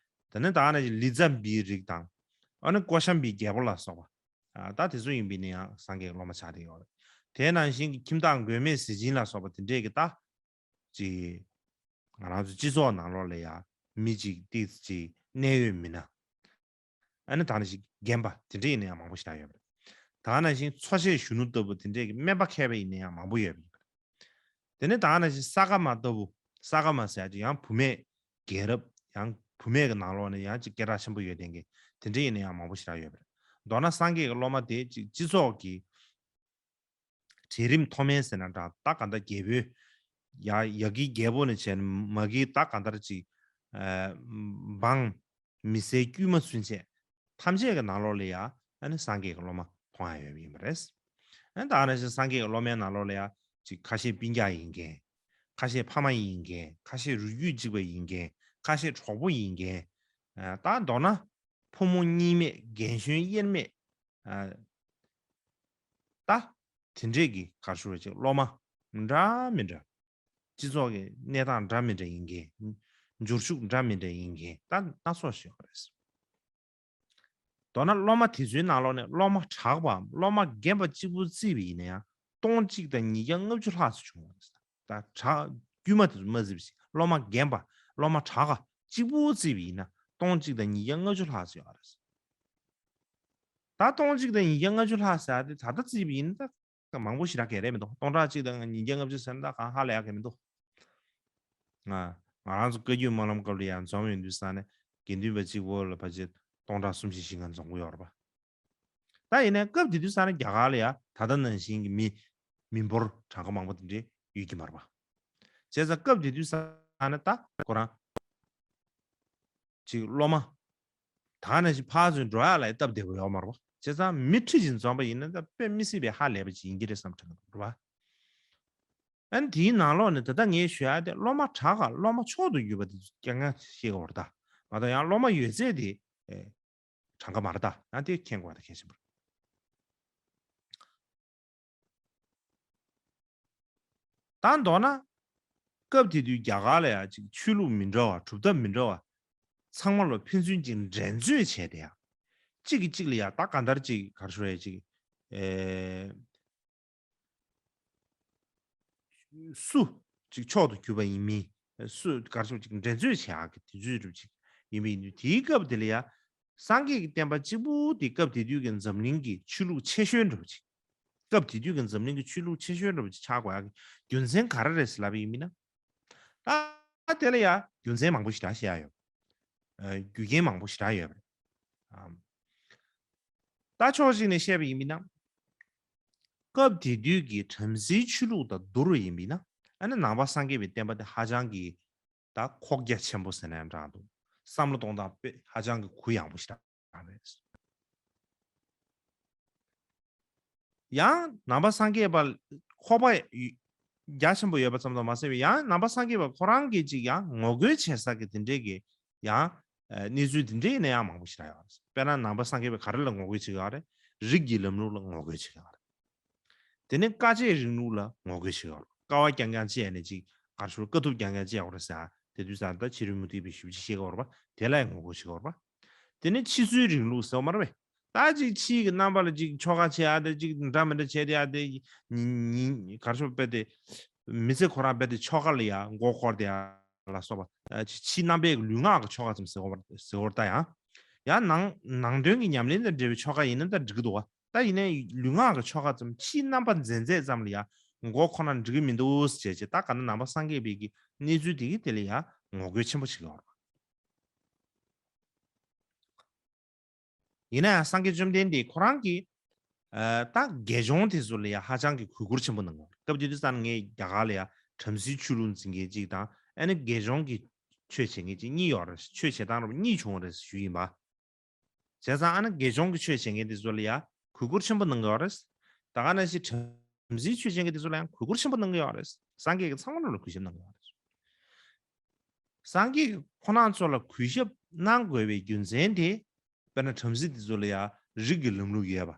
དེ་ནས་ད་ནང་བཞིན་ལི་ཙམ་བིའི་རིགས་དང་། ཨ་ནི་ཀོ་ཤམ་བིའི་རྒྱལ་པོ་ལ་སོགས་པ། ད་དེ་ཚོ་ཡིན་པས་ནི་ཡང་སངས་རྒྱས་ཀྱི་སློབ་མ་ཆགས་བསྡད་ཡོད་རེད། དེ་ནང་བཞིན་གྱི་ཁྱིམ་བདག་མགོན་མེད་ཟས་སྦྱིན་ལ་སོགས་པ་དེ་འདྲས་ཀྱི་ད། ཅིག་ང་རང་ཚོ་སྤྱི་ཚོགས་ནང་ལོགས་ལ་ཡང་མི་གཅིག་ཏིག་ཅིག་གནད་ཡོད་མི་སྣ། ཨ་ནི་ད་ནང་བཞིན་རྒན་པ་དེ་འདྲས་ཡིན་ན་ཡང་མང་པོ་ཞེ་དྲག་ཡོད་པ་རེད། ད་ནང་བཞིན་འཚོ་བྱེད་གཞོན་ནུ་ལྟ་བུ་དེ་འདྲས་ཀྱི་སྨན་པ་མཁས་པ་ཡིན་ན་ཡང་མང་པོ་ཡོད་པ་ཡིན་པ་རེད། དེ་ནས་ད་ནང་བཞིན་ས་ག་མ་ལྟ་བུ། ས་ག་མ་ཟེར་ཡ་ཅིག་ཡང་བུད་མེད་རྒན་རབས་ཡང་བུད་མེད་ཀྱི་ནང་ལོགས་ནས་ཡང་ཅིག་སྐད་གྲགས་ཆེན་པོ་ཡོད་དེ་འགའ་དེ་འདྲས་ཡིན་ན་ཡང་མང་པོ་ཞེ་དྲག་ཡོད་པ་རེད། མདོར་ན་སངས་རྒྱས་ཀྱི་སློབ་མ་དེ་ཅིག་སྤྱི་ཚོགས་ཀྱི་གྲལ་རིམ་མཐོ་དམན་ཟེར་ན་འདྲ། ད་གང་ལྟར་རྒྱལ་པོའི་ཡ་ཡ་གི་རྒྱལ་པོ་ནས་བྱས་ནས་མ་གི་ད་གང་ལྟར་ཅིག་ཨ་འབངས་མི་སེར་དཀྱུས་མ་ཚུན་ཆད་ཐམས་ཅད་ཀྱི་ནང་ལོགས་ལ་ཡ་ཨ་ནི་སངས་རྒྱས་ཀྱི་སློབ་མ་མཐོང་ཡ་ཡོད་པ་ཡིན་པ་རེད། ཨ་ནི་ད་ནང་བཞིན་སངས་རྒྱས་ཀྱི་སློབ་མའི་ནང་ལོགས་ལ་ཡ་ཅིག་ཁ་ཤས་སྤུན་ཀྱག་ཡིན་མཁན། ཁ་ཤས་ཕ་མ་ཡིན་མཁན། ཁ་ཤས་རུས་རྒྱུད་གཅིག་པ་ཡིན་མཁན། ཁ་ཤས་གྲོགས་པོ་ཡིན་མཁན། ཨ་ད་མདོར་ན་ཕོ་མོ་གཉིས་མེད། རྒན་གཞོན་དབྱེར་མེད། ཨ་ད་དེ་འདྲས་ཀྱི་ག་རེ་ཞུ་རེད། ཅིག་སློབ་མ་འདྲ་མི་འདྲ། སྤྱི་ཚོགས་ཀྱི་གནས་སྟངས་འདྲ་མི་འདྲ་ཡིན་མཁན། འབྱོར་ཕྱུག་འདྲ་མི་འདྲ་ཡིན་མཁན་ད་སྣ་ཚོགས་ཤིག་ཡོད་རེད། མདོར་ན་སློབ་མ་དེ་ཚོའི་ནང་ལོགས་ནས་སློབ་མ་དྲག་པའམ་སློབ་མ་རྒན་པ་གཅིག་པུ་བརྩིས་པ་ཡིན་ན་ཡང་སྟོང་གཅིག་དང་ཉིས་བརྒྱ་ལྔ་བཅུ་ལྷག་ཙམ་བྱུང་བ་རེད། ད་དྲག་དཀྱུས་མ་དེ་ཚོ་མ་བརྩིས་པ་ཞིག་སློབ་མ་རྒན་པ་སློབ་མ་དྲག་ག་གཅིག་པུ་བརྩིས་པ་ཡིན་ན་སྟོང་གཅིག་དང་ཉིས་བརྒྱ་ལྔ་བཅུ་ལྷག་ཙམ་ཡོད་རེད། ད་སྟོང་གཅིག་དང་ཉིས་བརྒྱ་ལྔ་བཅུ་ལྷག་ཟེར་ཡ་དེ་ད་ལྟ་བརྩིས་པ་ཡིན་ན་ད་མང་པོ་ཞེ་དྲག་ག་རེ་མི་འདུག་སྟོང་ཕྲག་གཅིག་དང་ཉིས་བརྒྱ་ལྔ་བཅུ་ཟེར་ན་ད་གང་ཧ་ལས་ཡ་ག་མི་འདུག་ང་ང་རང་ཚོ་བཀའ་བརྒྱུད་སྨོན་ལམ་སྐབས་ལ་ཡང་འཛོམས་ཡོང་དུས་ས་ནས་དགེ་འདུན་པ་གཅིག་པོ་ལ་ཕལ་ཆེར་སྟོང་ཕྲག་གསུམ་བཞི་ཞིག་ང་འཛོམས་ཀྱི་ཡོད་རེད་པ། ད་ཡིན་ནའི་སྐབས་དེ་དུས་ས་ནས་རྒྱ་གར་ལ་ཡ་ད་ལྟ་ནང་བཞིན་གྱི་མི་མི་འབོར་གྲངས་ཀ་མང་པོ་དེ་འདྲས་ཡོད་ཀྱི་མ་རེད་པ། བྱས་ཙང་སྐབས་དེ་དུས་ས་ནས་ད་ཁོ་རང་ཅིག་སློབ་མ་ད་ནང་བཞིན་ཕར་ཚུར་འགྲོ་ཡ་ལ་སྟབས་བདེ་པོ་ཡོད་མ་རེད་པ། བྱས་ཙང་མི་ཁྲི་བཞིན་འཛོམས་པ་ཡིན་ན་ད་དཔེ་མི་སྲིད་པའི་ཧ་ལས་པ་ཅིག་ཡིན་གྱི་རེད་བསམ་དྲན་གྱི་འདུག་རེད་པ། ཨ་ནི་དེའི་ནང་ལོགས་ནས་ད་ལྟ་ངས་ཞུ་ཡ་དེ་སློབ་མ་དྲག་ག་སློབ་མ་མཆོག་ཏུ་གྱུར་པ་དེ་ཚོ་རྐྱང་རྐྱང་བཤད་ཀྱི་ཡོད་རེད་ད། མ་གཏོགས་ཡང་སློབ་མ་ཡོད་ཚད་དེ་ཨེ་གྲངས་ཀ་མ་རེད་ད། ཡང་དེ་མཁྱེན་དགོས་པ་ད་གལ་ཆེན་པོ་རེད། ད་མདོར་ན་སྐབས་དེ་དུས་རྒྱ་གར་ལ་ཡང་ཅིག་ཆོས་ལུགས་མི་འདྲ་བ་གྲུབ་མཐའ་མི་འདྲ་བ་ཚང་མ་ལ་ཕན་ཚུན་ཅིག་འགྲན་རྩོད་བྱས་ཏེ་ཡང་གཅིག་གིས་གཅིག་ལ་ཡང་ད་གང་ལྟར་ཅིག་ག་རེ་ཞུ་རེད་ཅིག་ཨེ། སུ་ཅིག་མཆོག་ཏུ་གྱུར་པ་ཡིན་མིན། སུ་གར་ཤོག་ཅིག་འགྲན་རྩོད་བྱེད་ཡག་གི་དུས་ཚོད་འགྲུབ་ཅིག་ཡིན་པ་ཡིན་དུས་དེའི་སྐབས་དེ་ལ་ཡ། སངས་རྒྱས་ཀྱི་བསྟན་པ་གཅིག་པུ་དེ་སྐབས་དེ་དུས་ཀྱི་འཛམ་གླིང་གི་ཆོས་ལུགས་ཆེ་ཤོས་འདྲ་པོ་ཅིག་སྐབས་དེ་དུས་ཀྱི་འཛམ་གླིང་གི་ཆོས་ལུགས་ཆེ་ཤོས་འདྲ་པོ་ཅིག་ཆགས་དགོས་ཡག་གི་རྒྱུ་མཚན་ག་རེ་རེད་ཟེར་ལབ་པ་ཡིན་མིན་ན། ད་དེ་ལ་ཡ་རྒྱུ་མཚན་མང་པོ་ཞེ་དྲག་བཤད་ཡ་ཡོད། ཨ་རྒྱུ་རྐྱེན་མང་པོ་ཞེ་དྲག་ཡོད་པ་རེད། ཨམ། ད་ཕྱོགས་གཅིག་ནས་བཤད་པ་ཡིན་མིན་ན། སྐབས་དེ་དུས་ཀྱི་བྲམ་ཟེའི་ཆོས་ལུགས་དང་བསྡུར་བ་ཡིན་མིན་ན། ཨ་ནི་ནང་པ་སངས་རྒྱས་པའི་བསྟན་པ་དེ་ཧ་ཅང་གི་ད་ཁོག་རྒྱ་ཆེན་པོ་ཟེར་ན་ཡང་འདྲ་འདུག་བསམ་བློ་གཏོང་སྟངས་དཔེ་ཧ་ཅང་གི་གུ་ཡངས་པོ་ཞེ་དྲག་རེད། ཡང་ནང་པ་སངས་རྒྱས་པ་ཁོག་པ་རྒྱ་ཆེན་པོ་ཡོད་པ་ཙམ་དུ་མ་ཟད་པའི་ཡང་ནང་པ་སངས་རྒྱས་པ་ཁོ་རང་གིས་ཅིག་ཡང་ངོ་རྒོལ་བྱེད་ས་གི་དེ་འདྲས་ཀྱི་ཡང་གནས་ཚུལ་དེ་འདྲས་ཡིན་ན་ཡང་མང་པོ་ཞིག་རག་ཡོད་རེད། དཔེར་ན་ནང་པ་སངས་རྒྱས་པས་ག་རེ་ལ་ངོ་རྒོལ་བྱེད་ཀྱི་ཡོད་རེད། རིགས་ཀྱི་ལམ་ལུགས་ལ་ངོ་རྒོལ་བྱེད་ཀྱི་ཡོད་རེད། དེ་ནས་དཀའ་སྤྱད་རིང་ལུགས་ལ་ངོ་རྒོལ་བྱེད་ཀྱི་ཡོད་རེད། དཀའ་བ་རྐྱང་རྐྱང་སྤྱད་ནས་ཅིག་ག་རེ་ཞུ་དཀའ་ཐུབ་རྐྱང་རྐྱང་སྤྱད་དགོས་རེད་ཟེར། དེ་དུས་ཙང་ད་ཕྱི་རོལ་མུ་སྟེགས་པའི་ཞིབ་ཕྲ་བཤད་ཀྱི་ཡོད་རེད་པ། དེ་ལ་ཡང་ངོ་རྒོལ་བྱེད་ཀྱི་ཡོད་རེད་པ། དེ་ནས་ཕྱི་ཚུལ་རིང་ལུགས་ཟེར་བ་མ་རེད་པས། ད་ཅིག་ཕྱིའི་གི་རྣམ་པ་ལ་ཅིག་ཆོ་ག་བྱེད་ཡ་དེ་ཅིག་འདྲ་མི་འདྲ་བྱས་ཏེ་ཡ་དེ་ཉིན་ཉིན་གར་ཤོག་དཔེ་དེ་མི་ཚེ་ཁོ་རང་རྦད་དེ་ཆོ་ག་ལ་ཡ་མགོ་འཁོར་ཏེ་ཡ་ལ་སོགས་པ་ཕྱི་རྣམ་པའི་ལུས་ངག་གི་ཆོ་ག་ཙམ་ཟེར་བ་ཟེར་བ་ད་ཡང་ཡང་ནང་ནང་དོན་གྱི་ཉམས་ལེན་དང་འབྲེལ་བའི་ཆོ་ག་ཡིན་ན་ད་འགྲིག་གི་འདུག་བ། ད་ཡིན་ནའི་ལུས་ངག་གི་ཆོ་ག་ཙམ་ཕྱིའི་རྣམ་པ་མཛེས་མཛེས་ཙམ་ལ་ཡ་མགོ་ཁོ་ན་འགྲིག་གི་མི་འདུག་ཟེར་བྱས་བྱས། ད་ག་ན་ནང་པ་སངས་རྒྱས་པའི་གི་གནས་ཚུལ་དེ་གི་དེ་ལ་ཡ་ངོ་རྒོལ་ཆེན་པོ་བྱེད་ཀྱི་ཡོད་རེད། ཡིན་ན་ཡང་སངས་རྒྱས་བཅོམ་ལྡན་འདས་ཁོ་རང་གིས་ཨ་ད་དགེ་སྦྱོང་དེ་ཚོ་ལ་ཡ་ཧ་ཅང་གི་གུས་བཀུར་ཆེན་པོ་གནང་གི་ཡོད་རེད། སྐབས་དེ་དུས་ཙམ་ངས་རྒྱ་གར་ལ་ཡ་བྲམ་ཟེའི་ཆོས་ལུགས་འཛིན་མཁན་གཅིག་དང་། ཨ་ནི་དགེ་སྦྱོང་གི་ཆོས་བྱེད་མཁན་གཅིག་གཉིས་ཡོད་རེད། ཆོས་བྱེད་སྟངས་རབ་གཉིས་བྱུང་བ་རེད་ཞུས་ཡིན་པ། བྱས་ཙང་ཨ་ནི་དགེ་སྦྱོང་གི་ཆོས་བྱེད་མཁན་དེ་ཚོ་ལ་ཡ་གུས་བཀུར་ཆེན་པོ་གནང་གི་ཡོད་རེད། ད་ག་ནང་བཞིན་བྲམ་ཟེའི་ཆོས་བྱེད་མཁན་དེ་ཚོ་ལ་ཡང་གུས་བཀུར་ཆེན་པོ་གནང་གི་ཡོད་རེད། སངས་རྒྱས་ཀྱིས་ཚང་མ་ལ་གུས་ཞབས་གནང་གི་ཡོད་རེད། སངས་རྒྱས་ཀྱིས་ཁོང་རྣམ་ཚོ་ལ་གུས་ཞབས་གནང་དགོས་པའི་རྒྱུ་མཚན་དེ། དཔེར་ན་བྲམ་ཟེ་དེ་ཚོ་ལ་ཡང་རིགས་ཀྱི་ལམ་ལུགས་ཡོད་པ།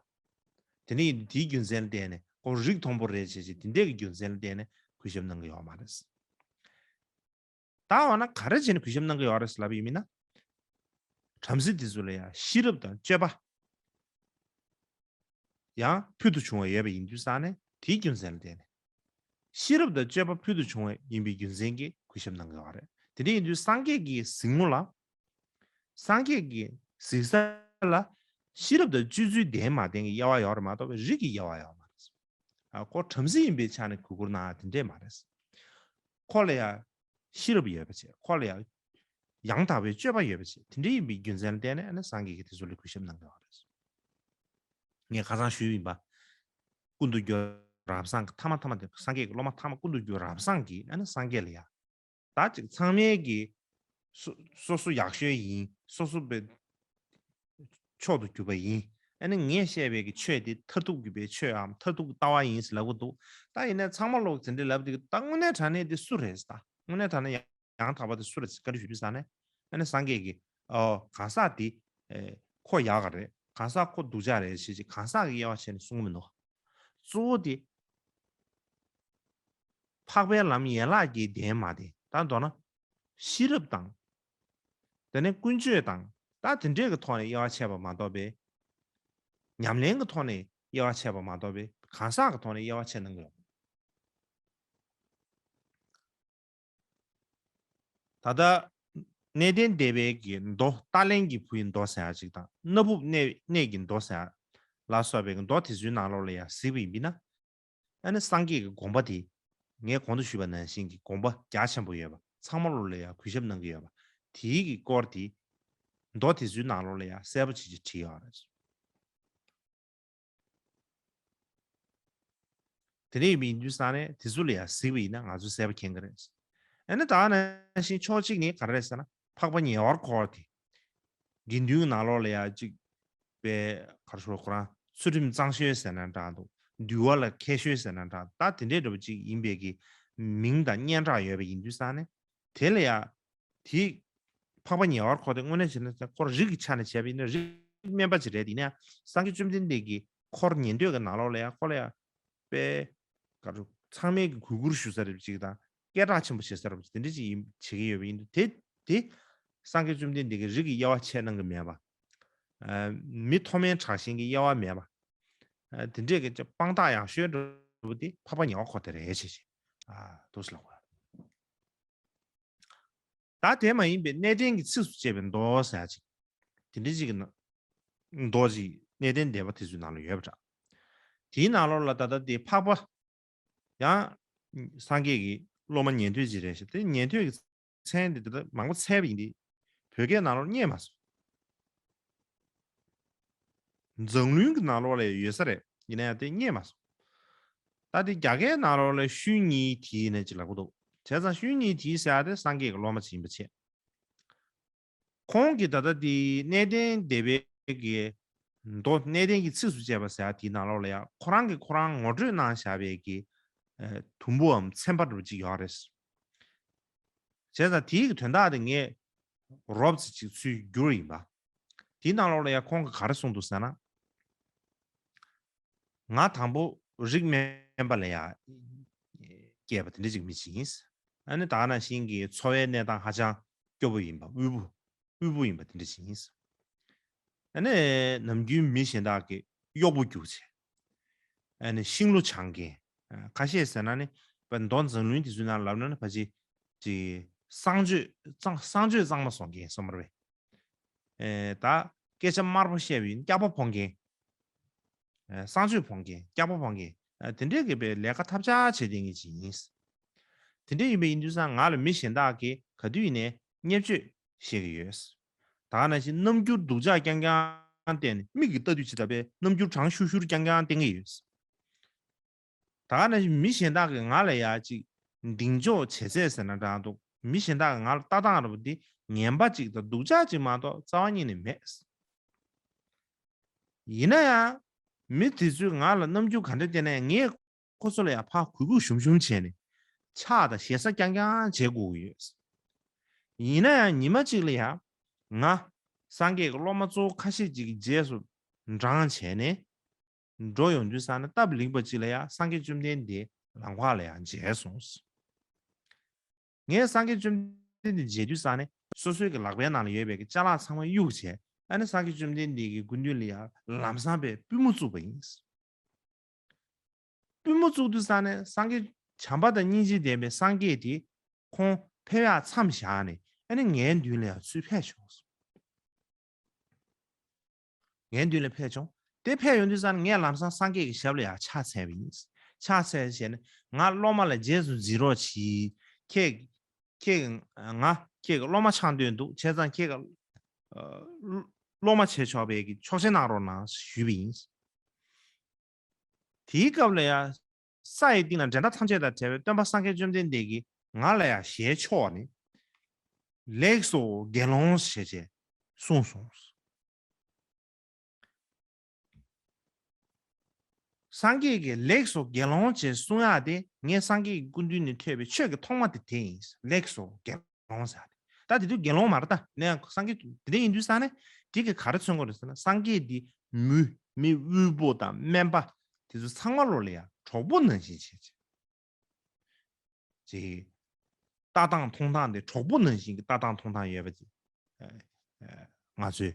དེ་ནས་དེའི་རྒྱུ་མཚན་ལ་བརྟེན་ནས་ཁོ་རིགས་མཐོན་པོ་རེད་བྱས་བྱས། དེ་འདྲའི་གི་རྒྱུ་མཚན་ལ་བརྟེན་ནས་གུས་ཞབས་གནང་གི་ཡོད་མ་རེད། ད་འོ་ན་ག་རེ་བྱས་ནས་གུས་ཞབས་གནང་གི་ཡོད་རེད་ལབ་ཡིན་ན། བྲམ་ཟེ་དེ་ཚོ་ལ་ཡང་ཤེས་རབ་དང་སྤྱོད་པ་ཡང་ཕུལ་དུ་བྱུང་བ་ཡོད་པ་ཡིན་དུས་ཙང་ནས། དེའི་རྒྱུ་མཚན་ལ་བརྟེན་ནས། ཤེས་རབ་དང་སྤྱོད་པ་ཕུལ་དུ་བྱུང་བ་ཡིན་པའི་རྒྱུ་མཚན་གྱིས་གུས་ཞབས་གནང་གི་ཡོད་རེད། དེ་འདྲ་ཡིན་དུས་སངས་རྒྱས་ཀྱི་གཟིགས་ངོ་ལ། སངས་རྒྱས་ཀྱི་གཟིགས་ས་ལ་ཤེས་རབ་དང་སྤྱོད་ཚུལ་ལྡན་མ་ལྡན་གྱི་དབྱེ་བ་ཡོད་རེད་མ་གཏོགས་པའི་རིགས་ཀྱི་དབྱེ་བ་ཡོད་མ་རེད། ཨ་ཁོ་བྲམ་ཟེ་ཡིན་པའི་ཆ་ནས་གུས་བཀུར་གནང་ཡ་དེ་འདྲས་མ་རེད། ཁོ་ལ་ཡ་ཤེས་རབ་ཡོད་པ་བྱས། ཁོ་ལ་ཡ་ཡང་དག་པའི་སྤྱོད་པ་ཡོད་པ་བྱས། དེ་འདྲ་ཡིན་པའི་རྒྱུ་མཚན་ལ་བརྟེན་ནས་ཨ་ནི་སངས་རྒྱས་ཀྱིས་དེ་ཚོ་ལ་གུས་ཞབས་གནང་གི་ཡོད་རེད། ངས་ཁ་སང་ཞུས་ཡིན་པ། ཀུན་ཏུ་སྐྱོ་རབ་བཟང་གི་ཐ་མ་ཐ་མ་དེ། སངས་རྒྱས་ཀྱི་སློབ་མ་ཐ་མ་ཀུན་ཏུ་སྐྱོ་རབ་བཟང་གིས་ཨ་ནི་སངས་རྒྱས་ལ་ཡ། ད་ཅིག་ཚང་མས་ཀྱི་སོ་སོ་སོ་ཡག་ཤོས་ཡིན། སོ་སོ་པའི་མཆོག་ཏུ་གྱུར་པ་ཡིན། ཨ་ནི་ངས་བཤད་པའི་གི་ཆོས་དེ་མཐར་ཐུག་གི་པའི་ཆོས་འམ་མཐར་ཐུག་གི་ལྟ་བ་ཡིན་ཟེར་ལབ་གི་འདུག་ད་ཡིན་ན་ཚང་མ་ལོག་དེ་འདྲ་ལབ་དེ། ད་དངོས་གནས་དྲང་གནས་དེ་སུ་རེད་ཟེར། ད་དངོས་གནས་དྲང་གནས་ཡང་དག་པ་དེ་སུ་རེད་ཟེར་བཀའ་འདྲི་ཞུ་དུས་ཙང་ནས། ཨ་ནི་སངས་རྒྱས་ཀྱིས་ཨོ་གང་ཟག་དེ་ཨེ་ཁོ་ཡག་ག་རེད། གང་ཟག་ཁོ་སྡུག་ཅག་རེད་ཞེས་ཀྱི་གང་ཟག་གི་དབྱེ་བ་ཕྱེ་ནས་གསུང་གི་མི་འདུག་གཙོ་བོ་དེ་འཕགས་པའི་ལམ་ཡན་ལག་བརྒྱད་ལྡན་མ་ལྡན། ད་མདོར་ན་ཤེས་རབ་དང་། དེ་ནས་ཀུན་སྤྱོད་དང་། ད་དེ་འདྲས་ཀྱི་ཐོག་ནས་དབྱེ་བ་ཕྱེ་བ་མ་གཏོགས་པའི། ཉམས་ལེན་གྱི་ཐོག་ནས་དབྱེ་བ་ཕྱེ་བ་མ་གཏོགས་པའི་གང་ཟག་གི་ཐོག་ནས་དབྱེ་བ་ཕྱེ་གནང་གི་ཡོད། ད་ལྟ་གནས་བརྟན་སྡེ་པའི་གི་མདོ། ཏཱ་ལའི་གི་བུ་ཡི་མདོ་ཟེར་ཡ་ཅིག་དང་། སྣ་ཕུབ་གནས་གནས་ཀྱི་མདོ་ཟེར་ཡ་ལ་སོགས་པའི་གི་མདོ་དེ་ཚོའི་ནང་ལོགས་ལ་ཡང་གཟིགས་པ་ཡིན་ན། ཨ་ནི་སངས་རྒྱས་ཀྱི་དགོངས་པ་དེ། ངས་གོང་དུ་ཞུས་པ་ནང་བཞིན་གྱི་དགོངས་པ་རྒྱ་ཆེན་པོ་ཡོད་པ། ཚང་མ་ལོགས་ལ་ཡང་གུས་ཞབས་གནང་གི་ཡོད་པ། དེའི་གི་སྐོར་དེ་མདོ་དེ་ཚོའི་ནང་ལོགས་ལ་ཡང་གསལ་པོ་ཅིག་ཅིག་བྲིས་ཡོད་རེད། དེ་འདྲ་ཡིན་པ་ཡིན་དུས་ཙང་ནས་དེ་ཚོ་ལ་ཡང་གཟིགས་པ་ཡིན་ན་ང་ཚོས་གསལ་པོ་མཁྱེན་གྱི་རེད། ཨ་ནི་ད་ནང་བཞིན་ཕྱོགས་གཅིག་ནས་ག་རེ་རེད་ཟེར་ན། འཕགས་པ་ཉེ་བར་མཁོ་བ་དེ། དགེ་འདུན་གྱི་ནང་ལོགས་ལ་ཡང་གཅིག་པའི་ག་རེ་ཞུ། ཁོ་རང་ཚུལ་ཁྲིམས་གཙང་ཤོས་ཟེར་ན་འདྲ་འདུག་འདུལ་བ་ལ་མཁས་ཤོས་ཟེར་ན་འདྲ། ད་དེ་འདྲའི་འདྲ་པོ་ཅིག་ཡིན་པའི་གི་མིང་དང་སྙན་གྲགས་ཡོད་པ་ཡིན་དུས་ཙང་ནས། དེ་ལ་ཡང་དེ་འཕགས་པ་ཉེ་བར་མཁོ་དེ་དངོས་གནས་བྱས་ན་ཁོ་རང་རིགས་ཀྱི་ཆ་ནས་བྱས་པ་ཡིན་ན་རིགས་དམན་པ་ཅིག་རེད། ཡིན་ན་ཡང་སངས་རྒྱས་བཅོམ་ལྡན་འདས་ཀྱིས་འཁོར་ཉན་ཐོས་ཀྱི་ནང་ལོགས་ལ་ཡང་ཁོ་ལ་ཡང་དཔེ་ག་རེ་ཚང་མས་ཀྱི་གུས་བཀུར་ཞུ་ས་རེད་ཅིག་དང་། སྐད་གྲགས་ཆེན་པོ་བྱེད་ས་རེད་ཅིག་དེ་འདྲ་ཅིག་ཡིན་བྱེད་ཀྱི་ཡོད་པ་ཡིན་དུས། དེ་དེ་སངས་རྒྱས་བཅོམ་ལྡན་འདས་ཀྱིས་རིགས་ཀྱི་དབྱེ་བ་ཕྱེ་གནང་གི་མེད་པ། ཨ་མི་མཐོ་དམན་དྲག་ཞན་གྱི་དབྱེ་བ་མེད་པ། ཨ་དེ་འདྲས་ཀྱི་དཔང་རྟགས་ཡག་ཤོས་འདྲ་པོ་དེ་འཕགས་པ་ཉེ་བར་མཁོ་དེ་རེད་བྱས་བྱས། ཨ་འདུག་སེ་ལབ་དགོས། ད་དེ་མ་ཡིན་པའི་གནས་བརྟན་གྱི་ཚིགས་སུ་བཅད་པའི་མདོ་ཟེར་ཡ་ཅིག་དེ་འདྲ་ཅིག་གི་ནང་། མདོ་ཅིག་གནས་བརྟན་སྡེ་པ་དེ་ཚོའི་ནང་ལ་ཡོད་པ་འདྲ། དེའི་ནང་ལོགས་ལ་ད་ལྟ་དེ་འཕགས་པ་ཡང་སངས་རྒྱས་ཀྱི་སློབ་མ་ཉན་ཐོས་ཅིག་རེད་ཤག་དེ་ཉན་ཐོས་ཀྱི་མཚན་དེ་ད་ལྟ་མང་པོ་འཚལ་བ་ཡིན་ཏེ། བོད་སྐད་ནང་ལོགས་རྙེད་མ་སོང་། མཛངས་བླུན་གྱི་ནང་ལོགས་ལ་ཡོད་ས་རེད། ཡིན་ན་ཡང་དེ་རྙེད་མ་སོང་། ད་དེ་རྒྱ་སྐད་ནང་ལོགས་ལ་ཤུལ་ཉིད་དེ་ནས་ཅིག་ལབ་ཀྱི་འདུག་བྱས་ཙང་ཤུལ་ཉིད་དེ་ཟེར་ཡ་དེ་སངས་རྒྱས་ཀྱི་སློབ་མ་ཅིག་ཡིན་པ་བྱས། ཁོང་གིས་ད་ལྟ་དེ་གནས་བརྟན་སྡེ་པའི་གི་མདོ་གནས་བརྟན་གྱི་ཚིགས་སུ་བཅད་པ་ཟེར་ཡ་དེའི་ནང་ལོགས་ལ་ཡང་ཁོ་རང་གིས་ཁོ་རང་ངོ་སྤྲོད་གནང་བཞག་པའི་གི་ཨ་དུམ་བུའམ་ཚན་པ་འདྲ་པོ་ཅིག་ཡོད་རེད། བྱས་ཙང་དེའི་གི་དོན་དག་དེ་ངས་རོབ་ཙམ་ཅིག་ཚུར་བསྒྱུར་ཡིན་པ། དེའི་ནང་ལོགས་ལ་ཡང་ཁོང་གིས་ག་རེ་གསུངས་འདུག་ཟེར་ན། ང་དང་པོ་རིགས་དམན་པ་ལ་ཡང་སྐྱེས་པ་དེ་འདྲ་ཅིག་མི་ཅིག་ཡིན། ཨ་ནི་ད་ག་ནང་བཞིན་གྱི་འཚོ་བའི་གནས་སྟངས་ཧ་ཅང་སྐྱོ་པོ་ཡིན་པ། དབུལ་པོ། དབུལ་པོ་ཡིན་པ་དེ་འདྲ་ཅིག་ཡིན། ཨ་ནི་ནམ་རྒྱུན་མི་གཞན་དག་གི་གཡོག་པོ་རྒྱུག་བྱས། ཨ་ནི་ཤིང་ལོ་བྱང་མཁན། ཁ་ཤས་ཟེར་ན་ནི་དཔེ་མདོ་མཛངས་བླུན་དེ་ཚོའི་ནང་ལབ་ན་ནི་ཕལ་ཆེར་ཅིག་གསང་སྤྱོད་གཙང་གསང་སྤྱོད་གཙང་མ་བཟོ་མཁན་སོ་མ་རེད་པས། ཨེ་ད་སྐད་ཆ་དམར་པོ་བཤད་པའི་སྐྱག་པ་ཕོག་མཁན། ཨ་གསང་སྤྱོད་ཕོག་མཁན། སྐྱག་པ་ཕོག་མཁན། ཨ་དེ་འདྲས་ཀྱི་པའི་ལས་ཀ་ཐབས་ཆག་བྱེད་བསྡད་མཁན་ཅིག་ཡིན། དེ་འདྲས་ཡིན་པའི་ཡིན་དུས་ཙང་ང་ལ་མི་གཞན་དག་གིས་ག་དུས་ཡིན་ནའི་བརྙས་བཅོས་བཤད་ཀྱི་ཡོད། ད་ག་ནང་བཞིན་རྣམ་འགྱུར་སྡུག་ཅག་རྐྱང་རྐྱང་བསྟན་ནས། མིག་གིས་ལྟ་དུས་ཇི་ལྟ་བའི་རྣམ་འགྱུར་གྲང་ཤུར་ཤུར་རྐྱང་རྐྱང་བསྟན་གྱི་ཡོད། ད་ག་ནང་བཞིན་མི་གཞན་དག་གིས་ང་ལ་ཡ་ཅིག་གདེང་འཇོག་བྱེད་ཚད་ཟེར་ན་འདྲ་འདུག་མི་གཞན་དག་གིས་ང་ལ་ལྟ་སྟངས་འདྲ་པོ་འདི་ངན་པ་ཅིག་དང་སྡུག་ཅག་ཅིག་མ་གཏོགས་རྩ་བ་ཉིད་ནས་མེད། ཡིན་ན་ཡང་མི་དེ་ཚོས་ང་ལ་རྣམ་འགྱུར་ག་འདྲ་བསྟན་ནའི་ངས་ཁོ་ཚོ་ལ་ཡང་ཕར་གུས་གུས་ཞུམ་ཞུམ་བྱས་ནས་ཕྱག་དང་ཞེ་ས་རྐྱང་རྐྱང་བྱེད་དགོས་ཀྱི་ཡོད། ཡིན་ན་ཡང་ཉི་མ་གཅིག་ལ་ཡང་ང་སངས་རྒྱས་ཀྱི་སློབ་མ་གཙོ་བོ་ཁ་ཤས་ཅིག་གི་རྗེས་སུ་འབྲང་བྱས་ནས་འགྲོ་ཡོང་དུས་ཙང་ནས་སྟབས་ལེགས་པ་ཅིག་ལ་ཡང་སངས་རྒྱས་བཅོམ་ལྡན་འདས་ལམ་ཁ་ལ་ཡང་མཇལ་སོང་། ངས་སངས་རྒྱས་བཅོམ་ལྡན་འདས་མཇལ་དུས་ཙང་ནས་སོ་སོའི་གི་ལག་པའི་ནང་ལ་ཡོད་པའི་གི་ཅ་ལག་ཚང་མ་གཡུགས་བྱས། ཨ་ནི་སངས་རྒྱས་བཅོམ་ལྡན་འདས་ཀྱི་སྐུ་མདུན་ལ་ཡང་ལམ་སང་པའི་པུས་མོ་བཙུགས་པ་ཡིན། པུས་མོ་བཙུགས་དུས་ཙང་ནས་སངས་རྒྱས་བྱམས་པ་དང་སྙིང་རྗེ་ལྡན་པའི་སངས་རྒྱས་དེ་ཁོང་ཕེབས་ཡག་མཚམས་བཞག་ནས། ཨ་ནི་ངའི་མདུན་ལ་ཡང་ཚུར་ཕེབས་བྱུང་། ངའི་མདུན་ལ་ཕེབས་བྱུང་། དེ་ཕེབས་ཡོང་དུས་ཙང་ངས་ལམ་སང་སངས་རྒྱས་ཀྱི་ཞབས་ལ་ཡང་ཕྱག་འཚལ་བ་ཡིན། ཕྱག་འཚལ་བྱས་ནས་ང་སློབ་མ་ལ་རྗེས་སུ་འཛིན་རོགས་གྱིས། ཁྱེད་ཁྱེད་ང་ཁྱེད་ཀྱི་སློབ་མ་ཆགས་འདོད་འདུག་བྱས་ཙང་ཁྱེད་ཀྱི་ཨ་སློབ་མ་བྱེད་ཆོག་པའི་གི་ཆོག་མཆན་གནང་རོགས་གནང་ཞུས་པ་ཡིན། དེའི་སྐབས་ལ་ཡང་ས་ཡི་སྟེང་ན་འགྲན་ཟླ་ཐམས་ཅད་དང་བྲལ་བའི་སྟོན་པ་སངས་རྒྱས་བཅོམ་ལྡན་འདས་ཀྱིས་ང་ལ་ཡང་ཞལ་ཕྱོགས་ནས་ལེགས་སོ་དགེ་སློང་ཞེས་བྱས་གསུངས་སོང་། སངས་རྒྱས་ཀྱིས་ལེགས་སོ་དགེ་སློང་ཞེས་གསུང་ཡག་དེ་ངས་སངས་རྒྱས་ཀྱི་སྐུ་མདུན་ནས་ཐོས་པའི་ཆོས་ཀྱི་ཐོག་མ་དེ་དེ་ཡིན། ལེགས་སོ་དགེ་སློང་ཟེར་ཡག་དེ། ད་དེ་དུས་དགེ་སློང་མ་རེད། ད་ནས་སངས་རྒྱས་དེ་འདྲ་ཡིན་དུས་ཙང་ནས་དེ་གིས་ག་རེ་མཚོན་གྱི་རེད་ཟེར་ན། སངས་རྒྱས་འདི་མི་མི་དབུལ་པོ་དང་དམན་པ་དེ་ཚོ་ཚང་མ་ལོ་ལ་ཡང་གྲོགས་པོ་ནང་བཞིན་བྱེད་ཅིག་ཅིག་ལྟ་སྟངས་མཐོང་སྟངས་དེ་གྲོགས་པོ་ནང་བཞིན་གྱི་ལྟ་སྟངས་མཐོང་སྟངས་ཡོད་པ་ཅིག་ཨ་ཨ་ང་ཚོས་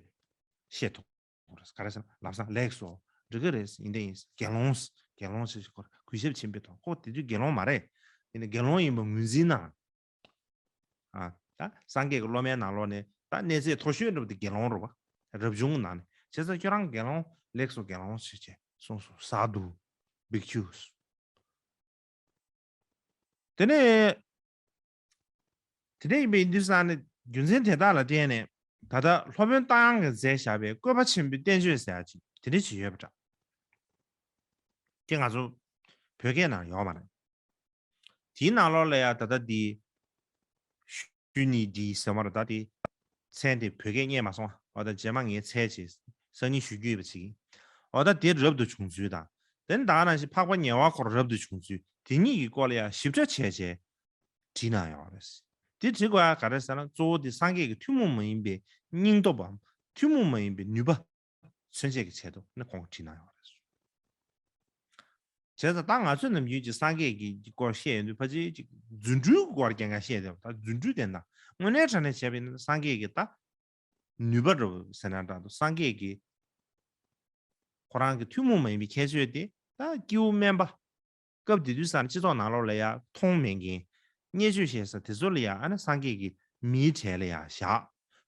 ཤེས་ཐུབ་དགོས་རེད། ག་རེ་ཟེར་ན་ལམ་སང་ལེགས་སོ། འགྲིག་གི་རེད། ཡིན་དེ་ཡིན། དགེ་སློང་། དགེ་སློང་ཞེས་ཁོ་གུས་ཞབས་ཆེན་པོས་དང་། ཁོ་དེ་དུས་དགེ་སློང་མ་རེད། ཡིན་ནའི་དགེ་སློང་ཡིན་པ་ངོས་འཛིན་གནང་། ཨ་ད་སངས་རྒྱས་ཀྱི་སློབ་མའི་ནང་ལོགས་ནས་ད་གནས་ཚད་མཐོ་ཤོས་འདྲ་པོ་དེ་དགེ་སློང་རེད་པ། རབ་བྱུང་གི་ནང་ནས། བྱས་ཙང་ཁྱོད་རང་དགེ་སློང་ལེགས་སོ་དགེ་སློང་ཞེས་བྱས་གསུངས་སོ། སཱ་དུ། བྷིཀ་ཆུ། དེ་ནས་དེ་འདྲ་ཡིན་པའི་ཡིན་དུས་ཙང་ནས་རྒྱུ་མཚན་དེ་དག་ལ་བརྟེན་ནས་ད་ལྟ་སློབ་དཔོན་རྟ་དབྱངས་ཀྱིས་མཛད་བཞག་པའི་བཀོད་པ་ཆེན་པོའི་བསྟན་བཅོས་ཟེར་ཡག་ཅིག་དེ་འདྲ་ཅིག་ཡོད་པ་འདྲ། དེ་ང་ཚོ་བོད་སྐད་ནང་ཡོད་མ་རེད། དེའི་ནང་ལོགས་ལ་ཡང་ད་ལྟ་འདི་ཤུ་ནི་ཌི་ཟེར་བ་རེད། ད་དེ་མཚན་དེ་བོད་སྐད་རྙེད་མ་སོང་། འོ་ད་རྗེས་མ་ངས་འཚོལ་བྱས་སང་ཉིན་ཞུ་རྒྱུ་ཡོད་པ་ཅིག་འོ་ད་དེ་རབ་ཏུ་བྱུང་ཚུལ་དང་། དེ་ནི་ད་ག་ནང་བཞིན་འཕགས་པ་ཉེ་བར་འཁོར་རབ་ཏུ་བྱུང་ཚུལ། དེ་གཉིས་ཀྱི་སྐོར་ལ་ཡང་ཞིབ་ཕྲ་བྱས་བྱས་བྲིས་གནང་ཡོད་རེད། དེ་བྲིས་དགོས་ཡ་ག་རེ་ཟེར་ན། གཙོ་བོ་དེ་སངས་རྒྱས་ཀྱི་ཐུན་མོང་མ་ཡིན་པའི་སྙིང་སྟོབས་པའམ་ཐུན་མོང་མ་ཡིན་པའི་ནུས་པ་མཚོན་བྱེད་ཀྱི་ཆེད་དུ་ནི་ཁོང་གིས་བྲིས་གནང་ཡོད་རེད། བྱས་ཙང་ད་ང་ཚོས་ནམ་རྒྱུན་གྱི་སངས་རྒྱས་ཀྱི་སྐོར་བཤད་ཡོང་དུས་ཕལ་ཆེར་ཅིག་རྫུ་འཕྲུལ་གྱི་སྐོར་རྐྱང་རྐྱང་བཤད་བསྡད་པ། ད་རྫུ་འཕྲུལ་དེ་ད་དངོས་གནས་དྲང་གནས་བྱས་པ་ཡིན་ན་སངས་རྒྱས་ཀྱི་ད་ནུས་པ་འདྲ་བོ་ཟེར་ན་འདྲ་འདུག་སངས་རྒྱས་ཀྱི་ཁོ་རང་གི་ཐུན་མོང་མ་ཡིན་པའི་ཁྱད་ཆོས་དེ། ད་སྐྱེ་བོ་དམན་པ། སྐབས་དེ་དུས་ཙང་སྤྱི་ཚོགས་ནང་ལོགས་ལ་ཡ་མཐོང་མེད་མཁན། བརྙས་བཅོས་བྱེད་ས་དེ་ཚོ་ལ་ཡ་ཨ་ནི་སངས་རྒྱས་ཀྱིས་མིའི་གྲས་ལ་ཡ་བཞག་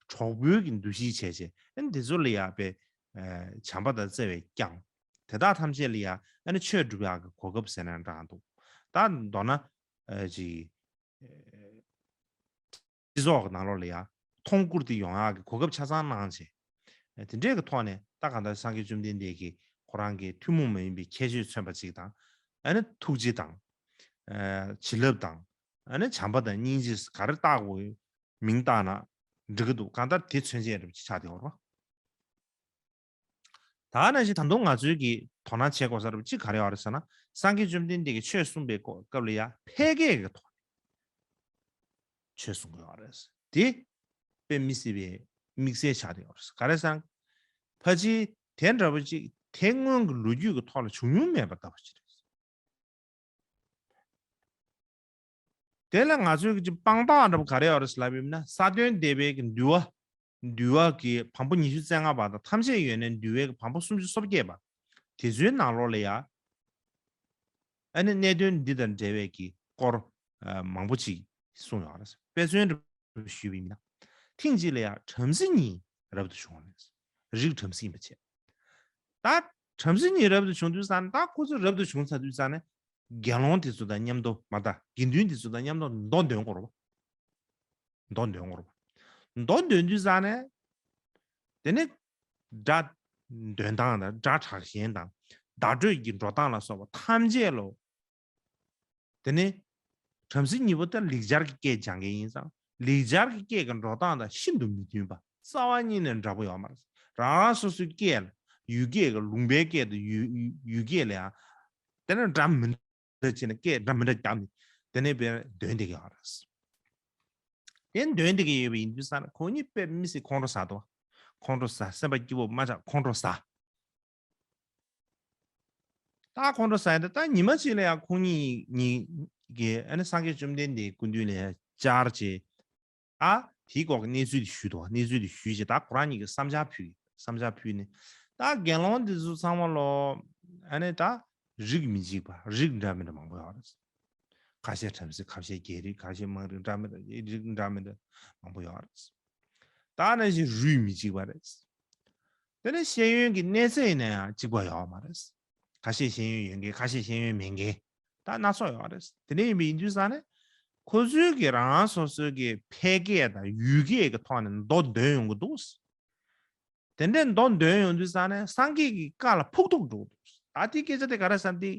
གྲོགས་པོའི་གི་འདུ་ཤེས་བྱས་བྱས། ཨ་ནི་དེ་ཚོ་ལ་ཡ་དཔེ་ཨ་བྱམས་པ་དང་བརྩེ་བས་བསྐྱངས། དེ་དག་ཐམས་ཅད་ལ་ཡ་ཨ་ནི་ཆོས་སྒྲུབ་ཡག་གི་གོ་སྐབས་ཟེར་ན་འདྲ་འདུག་ད་མདོར་ན་ཨ་ཅིག་སྤྱི་ཚོགས་ཀྱི་ནང་ལོགས་ལ་ཡ་མཐོང་བཀུར་དེ་ཡོང་ཡག་གི་གོ་སྐབས་ཆ་ཚང་གནང་བྱས། དེ་འདྲའི་གི་ཐོག་ནས་ད་གང་ལྟར་སངས་རྒྱས་བཅོམ་ལྡན་འདས་ཀྱིས་ཁོ་རང་གི་ཐུན་མོང་མ་ཡིན་པའི་ཁྱད་ཆོས་མཚོན་པ་ཅིག་དང་། ཨ་ནི་ཐུགས་རྗེ་དང་། ཨ་བྱིན་རླབས་དང་། ཨ་ནི་བྱམས་པ་དང་སྙིང་རྗེ་ག་རེ་བཏགས་དགོས་མིང་བཏགས་ན་འགྲིག་གི་འདུག་གང་ལྟར་དེ་མཚོན་བྱེད་འདྲ་པོ་ཅིག་ཆགས་བསྡད་ཡོད་རེད་པ། ད་ནང་བཞིན་ད་དུང་ང་ཚོའི་གི་དོ་སྣང་བྱེད་དགོས་ས་རུ་གཅིག་ག་རེ་ཡོད་རེད་ཟེར་ན། སངས་རྒྱས་བཅོམ་ལྡན་འདས་ཀྱིས་ཆོས་གསུངས་པའི་སྐོ་སྐབས་ལ་ཡ་ཕལ་སྐད་ཀྱི་ཐོག་ནས་ཆོས་གསུང་གི་ཡོད་རེད། དེ་དཔེ་མི་སྲིད་པའི་དམིགས་བསལ་ཆགས་བསྡད་ཡོད་རེད། ག་རེ་ཟེར་ན། ཕལ་ཆེར་དེ་འདྲ་བོ་ཅིག་དེ་སྔོན་གྱི་ལོ་རྒྱུས་ཀྱི་ཐོག་ལ་བྱུང་མྱོང་མེད་པ་ལྟ་བུ་ཅིག་རེད། དེ་ལ་ང་ཚོས་ཀྱི་དཔང་རྟགས་འདྲ་པོ་ག་རེ་ཡོད་རེད་ལབ་ཡོད་ན། ས་སྟོན་འདས་པའི་གི་འདུལ་བ། འདུལ་བ་གི་བམ་པོ་ཉི་ཤུ་རྩ་ལྔ་པ་དང་། ཐམས་ཅད་ཡོད་ནས་འདུལ་བའི་གི་བམ་པོ་སུམ་ཅུ་སོ་བརྒྱད་པ། དེ་ཚོའི་ནང་ལོགས་ལ་ཡ་ཨ་ནི་གནད་དོན་འདི་དང་འབྲེལ་བའི་གི་སྐོར་མང་པོ་ཅིག་གསུངས་ཡོད་རེད། དཔེ་མཚོན་འདྲ་པོ་ཞུས་པ་ཡིན་ན། ཐེངས་གཅིག་ལ་ཡ་བྲམ་ཟེ་གཉིས་རབ་ཏུ་བྱུང་བ་རེད། རིགས་བྲམ་ཟེ་ཡིན་པ་བྱས། ད་ བྲམ་ཟེ་གཉིས་རབ་ཏུ་བྱུང་དུས་ཙང་ནས། ད་ཁོ་ཚོ་རབ་ཏུ་བྱུང་ཚར་དུས་ཙང་ནས། དགེ་སློང་དེ་ཚོ་དང་མཉམ་དུ། མ་ད་དགེ་འདུན་དེ་ཚོ་དང་མཉམ་དུ་མདོ་འདོན་དགོས་རེད་པ། མདོ་འདོན་དགོས་རེད་པ། མདོ་འདོན་དུས་ཙང་ནས། དེ་ནས་སྒྲ་འདོན་སྟངས་དང་། སྒྲ་དྲག་ཞན་དང་། བརྡ་སྤྲོད་ཀྱི་འགྲོ་སྟངས་ལ་སོགས་པ་ཐམས་ཅད་ལོ། དེ་ནས་བྲམ་ཟེ་གཉིས་པོ་དེ་ལེགས་སྦྱར་གྱི་སྐད་སྦྱང་མཁན་ཡིན་ཙང་། ལེགས་སྦྱར་གྱི་སྐད་ཀྱི་འགྲོ་སྟངས་དང་ཤིན་ཏུ་མི་མཐུན་པ། རྩ་བ་ཉིད་ནས་འདྲ་པོ་ཡོད་མ་རེད། རང་རང་སོ་སོའི་སྐད་ལ། ཡུལ་སྐད་ཀྱི། ལུང་པའི་སྐད་དང་ཡུལ་ཡུལ་སྐད་ལ་ཡང་། དེ་ནས་འདྲ་མི་འདྲ་བྱས་ནས། སྐད་འདྲ་མི་འདྲ་བརྒྱབ་ནས། དེ་ནས་དཔེར་འདོན་བསྡད་ཀྱི་ཡོད་རེད། དེ་འདོན་བསྡད་ཀྱི་ཡོད་པ་ཡིན་དུས་ཙང་ནས། ཁོང་གཉིས་དཔེ་མི་སྲིད་ཁོང་ཁྲོ་ཟ་འདུག་ཁོང་ཁྲོ་ཟ། སེམས་པ་སྐྱིད་པོ་མ་ཆགས། ཁོང་ཁྲོ་ཟ། ད་ཁོང་ཁྲོ་ཟ་ཡ་དེ། ད་ཉི་མ་གཅིག་ལ་ཡང་ཁོང་གཉིས་གཉིས་ཀྱིས་ཨ་ནི་སངས་རྒྱས་བཅོམ་ལྡན་འདས་སྐུ་མདུན་ལ་བཅར་བྱས། ད་དེའི་སྐོར་གྱི་གནས་ཚུལ་དེ་ཞུས་འདུག་གནས་ཚུལ་དེ་ཞུས་བྱས། ད་ཁོ་རང་གཉིས་ཀྱིས་བསམ་འཆར་ཕུལ། བསམ་འཆར་ཕུལ་ནས། ད་དགེ་སློང་འདི་ཚོ་ཚང་མ་ལོ། ཨ་ནི་ད་རིགས་མི་གཅིག་པ། རིགས་འདྲ་མི་འདྲ་མང་པོ་ཡོད་རེད། ཁ་ཤས་བྲམ་ཟེ། ཁ་ཤས་རྒྱལ་རིགས། ཁ་ཤས་དམངས་རིགས། འདྲ་མི་འདྲ། རིགས་འདྲ་མི་འདྲ་མང་པོ་ཡོད་རེད། ད་ནང་བཞིན་རུས་མི་གཅིག་པ་རེད། དེ་ནས་ཤེས་ཡོན་གྱི་གནས་ཚད་ཡིན་ན་ཡང་གཅིག་པ་ཡོད་མ་རེད། ཁ་ཤས་ཤེས་ཡོན་ཡོད་མཁན། ཁ་ཤས་ཤེས་ཡོན་མེད་མཁན། ད་སྣ་ཚོགས་ཡོད་རེད། དེ་འདྲ་ཡིན་པ་ཡིན་དུས་ཙང་ནས། ཁོ་ཚོའི་གི་རང་རང་སོ་སོའི་གི་ཕལ་སྐད་དང་ཡུལ་སྐད་ཀྱི་ཐོག་ནས་མདོ་འདོན་ཡོང་གི་འདུག་དེ་འདྲའི་མདོ་འདོན་ཡོང་དུས་ཙང་ནས། སངས་རྒྱས་ཀྱི་བཀའ་ལ་ཕོག་ཐུག་འགྲོ་གི་འདུག་ད་དེའི་སྐད་ཆ་དེ་ག་རེ་ཟེར་ན། དེ་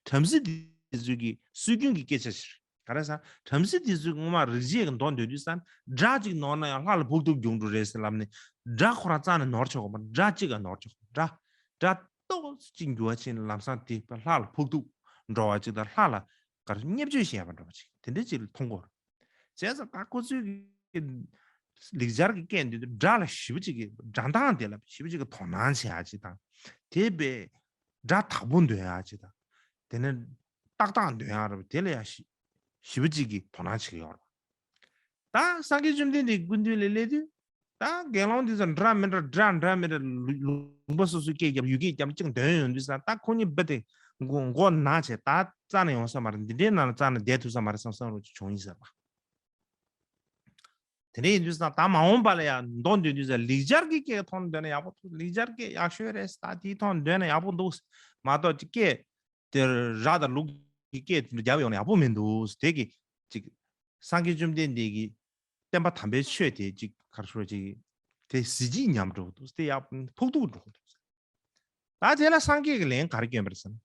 བྲམ་ཟེ་དེ་ཚོའི་གི་སྲོལ་རྒྱུན་གྱི་སྐད་ཆ་ཞིག་རེད། ག་རེ་ཟེར་ན། བྲམ་ཟེ་དེ་ཚོས་སྔོན་མ་རིག་བྱེད་ཀྱི་མདོ་འདོན་དུས་ཙང་ནས། སྒྲ་གཅིག་ནོར་ན་ཡང་ལྷ་ལ་ཕོག་ཐུག་ཡོང་འགྲོ་རེད་ཟེར་ལབ་ནས། སྒྲ་ཁོ་རང་རྩ་ནས་ནོར་ཆོག་གི་མ། སྒྲ་གཅིག་ཀྱང་ནོར་ཆོག་སྒྲ་སྒྲ་ཏོག་ཙམ་འགྱུར་བ་ཕྱིན་ན་ལམ་སང་དེ་ལྷ་ལ་ཕོག་ཐུག་འགྲོ་བ་ཅིག་དང་། ལྷ་ལ་ག་རེ། བརྙས་བཅོས་བྱས་པ་འདྲ་བ་ཅིག་དེ་འདྲ་ཅིག་ལ་མཐོང་གི་ཡོད་རེད། བྱས་ཙང་ད་ཁོ་ཚོའི་གི་ལེགས་སྦྱར་གྱི་སྐད་འདི་ཚོ། སྒྲ་ལ་ཞེ་པོ་ཅིག་གི། སྒྲ་གདངས་དེ་ལ་ཞེ་པོ་ཅིག་གི་དོ་སྣང་བྱེད་ཡ་ཅིག་དང་། དེ་བས་སྒྲ་དག་པོ་འདོན་ཡ་ཅིག་དང་། དེ་ནས་ཏག་ཏག་འདོན་ཡ་རེད་པ། དེ་ལ་ཡ་ཞེ་ཞེ་པོ་ཅིག་གི་དོ་སྣང་བྱེད་ཀྱི་ཡོད་རེད། ད་སངས་རྒྱས་བཅོམ་ལྡན་འདས་སྐུ་མདུན་ལ་སླེབས་དུས། ད་དགེ་སློང་འདི་ཚོ་འདྲ་མི་འདྲ། སྒྲ་འདྲ་མི་འདྲ། ལུ་ལུང་པ་སོ་སོའི་སྐད་རྒྱབ། ཡུལ་སྐད་རྒྱབ་ཅིག་འདོན་ཡོང་དུས་ཙང་། ད་ཁོ་གཉིས་རྦད་དེ་མགོ་མགོ་ན་བྱས། ད་རྩ་ནས་ཡོང་ས་མ་རེད། འདི་འདྲའི་ནང་ལ་རྩ་ནས་བསྡད་ཐུབ་ས་མ་རེད་བསམ་བསམ་རོགས་ཅིག་བྱུང་ཡིན་ཟེར་བ། དེ་འདྲ་ཡིན་དུས་ཙང་། ད་མ་འོངས་པ་ལ་ཡང་མདོ་འདོན་དུས་ཙང་། ལེགས་སྦྱར་གྱི་སྐད་ཐོག་ནས་འདོན་ན་ཡག་པོ་འདུག་ལེགས་སྦྱར་སྐད་ཡག་ཤོས་རེད། ད་དེའི་ཐོག་ནས་འདོན་ན་ཡག་པོ་འདུག་མ་གཏོགས་ཅིག་སྐད་དེ་ར་དང་ལུག་གི་སྐད་དེ་འདྲ་རྒྱབ་ཡོང་ན་ཡག་པོ་མི་འདུག་དེ་གི་ཅིག་སངས་རྒྱས་བཅོམ་ལྡན་འདས་ཀྱི་བསྟན་པ་དམ་པའི་ཆོས་དེ་ཅིག་ག་རེ་ཞུ་དགོས། ཅིག་དེ་གཟི་བརྗིད་ཉམས་འགྲོ་གི་འདུག་དེ་ཡག་ཕོག་ཐུག་འགྲོ་གི་འདུག་ད་དེ་ལ་སངས་རྒྱས་ཀྱིས་ལན་ག་རེ་བསྐྱོན་པ་རེད་ཟེར་ན།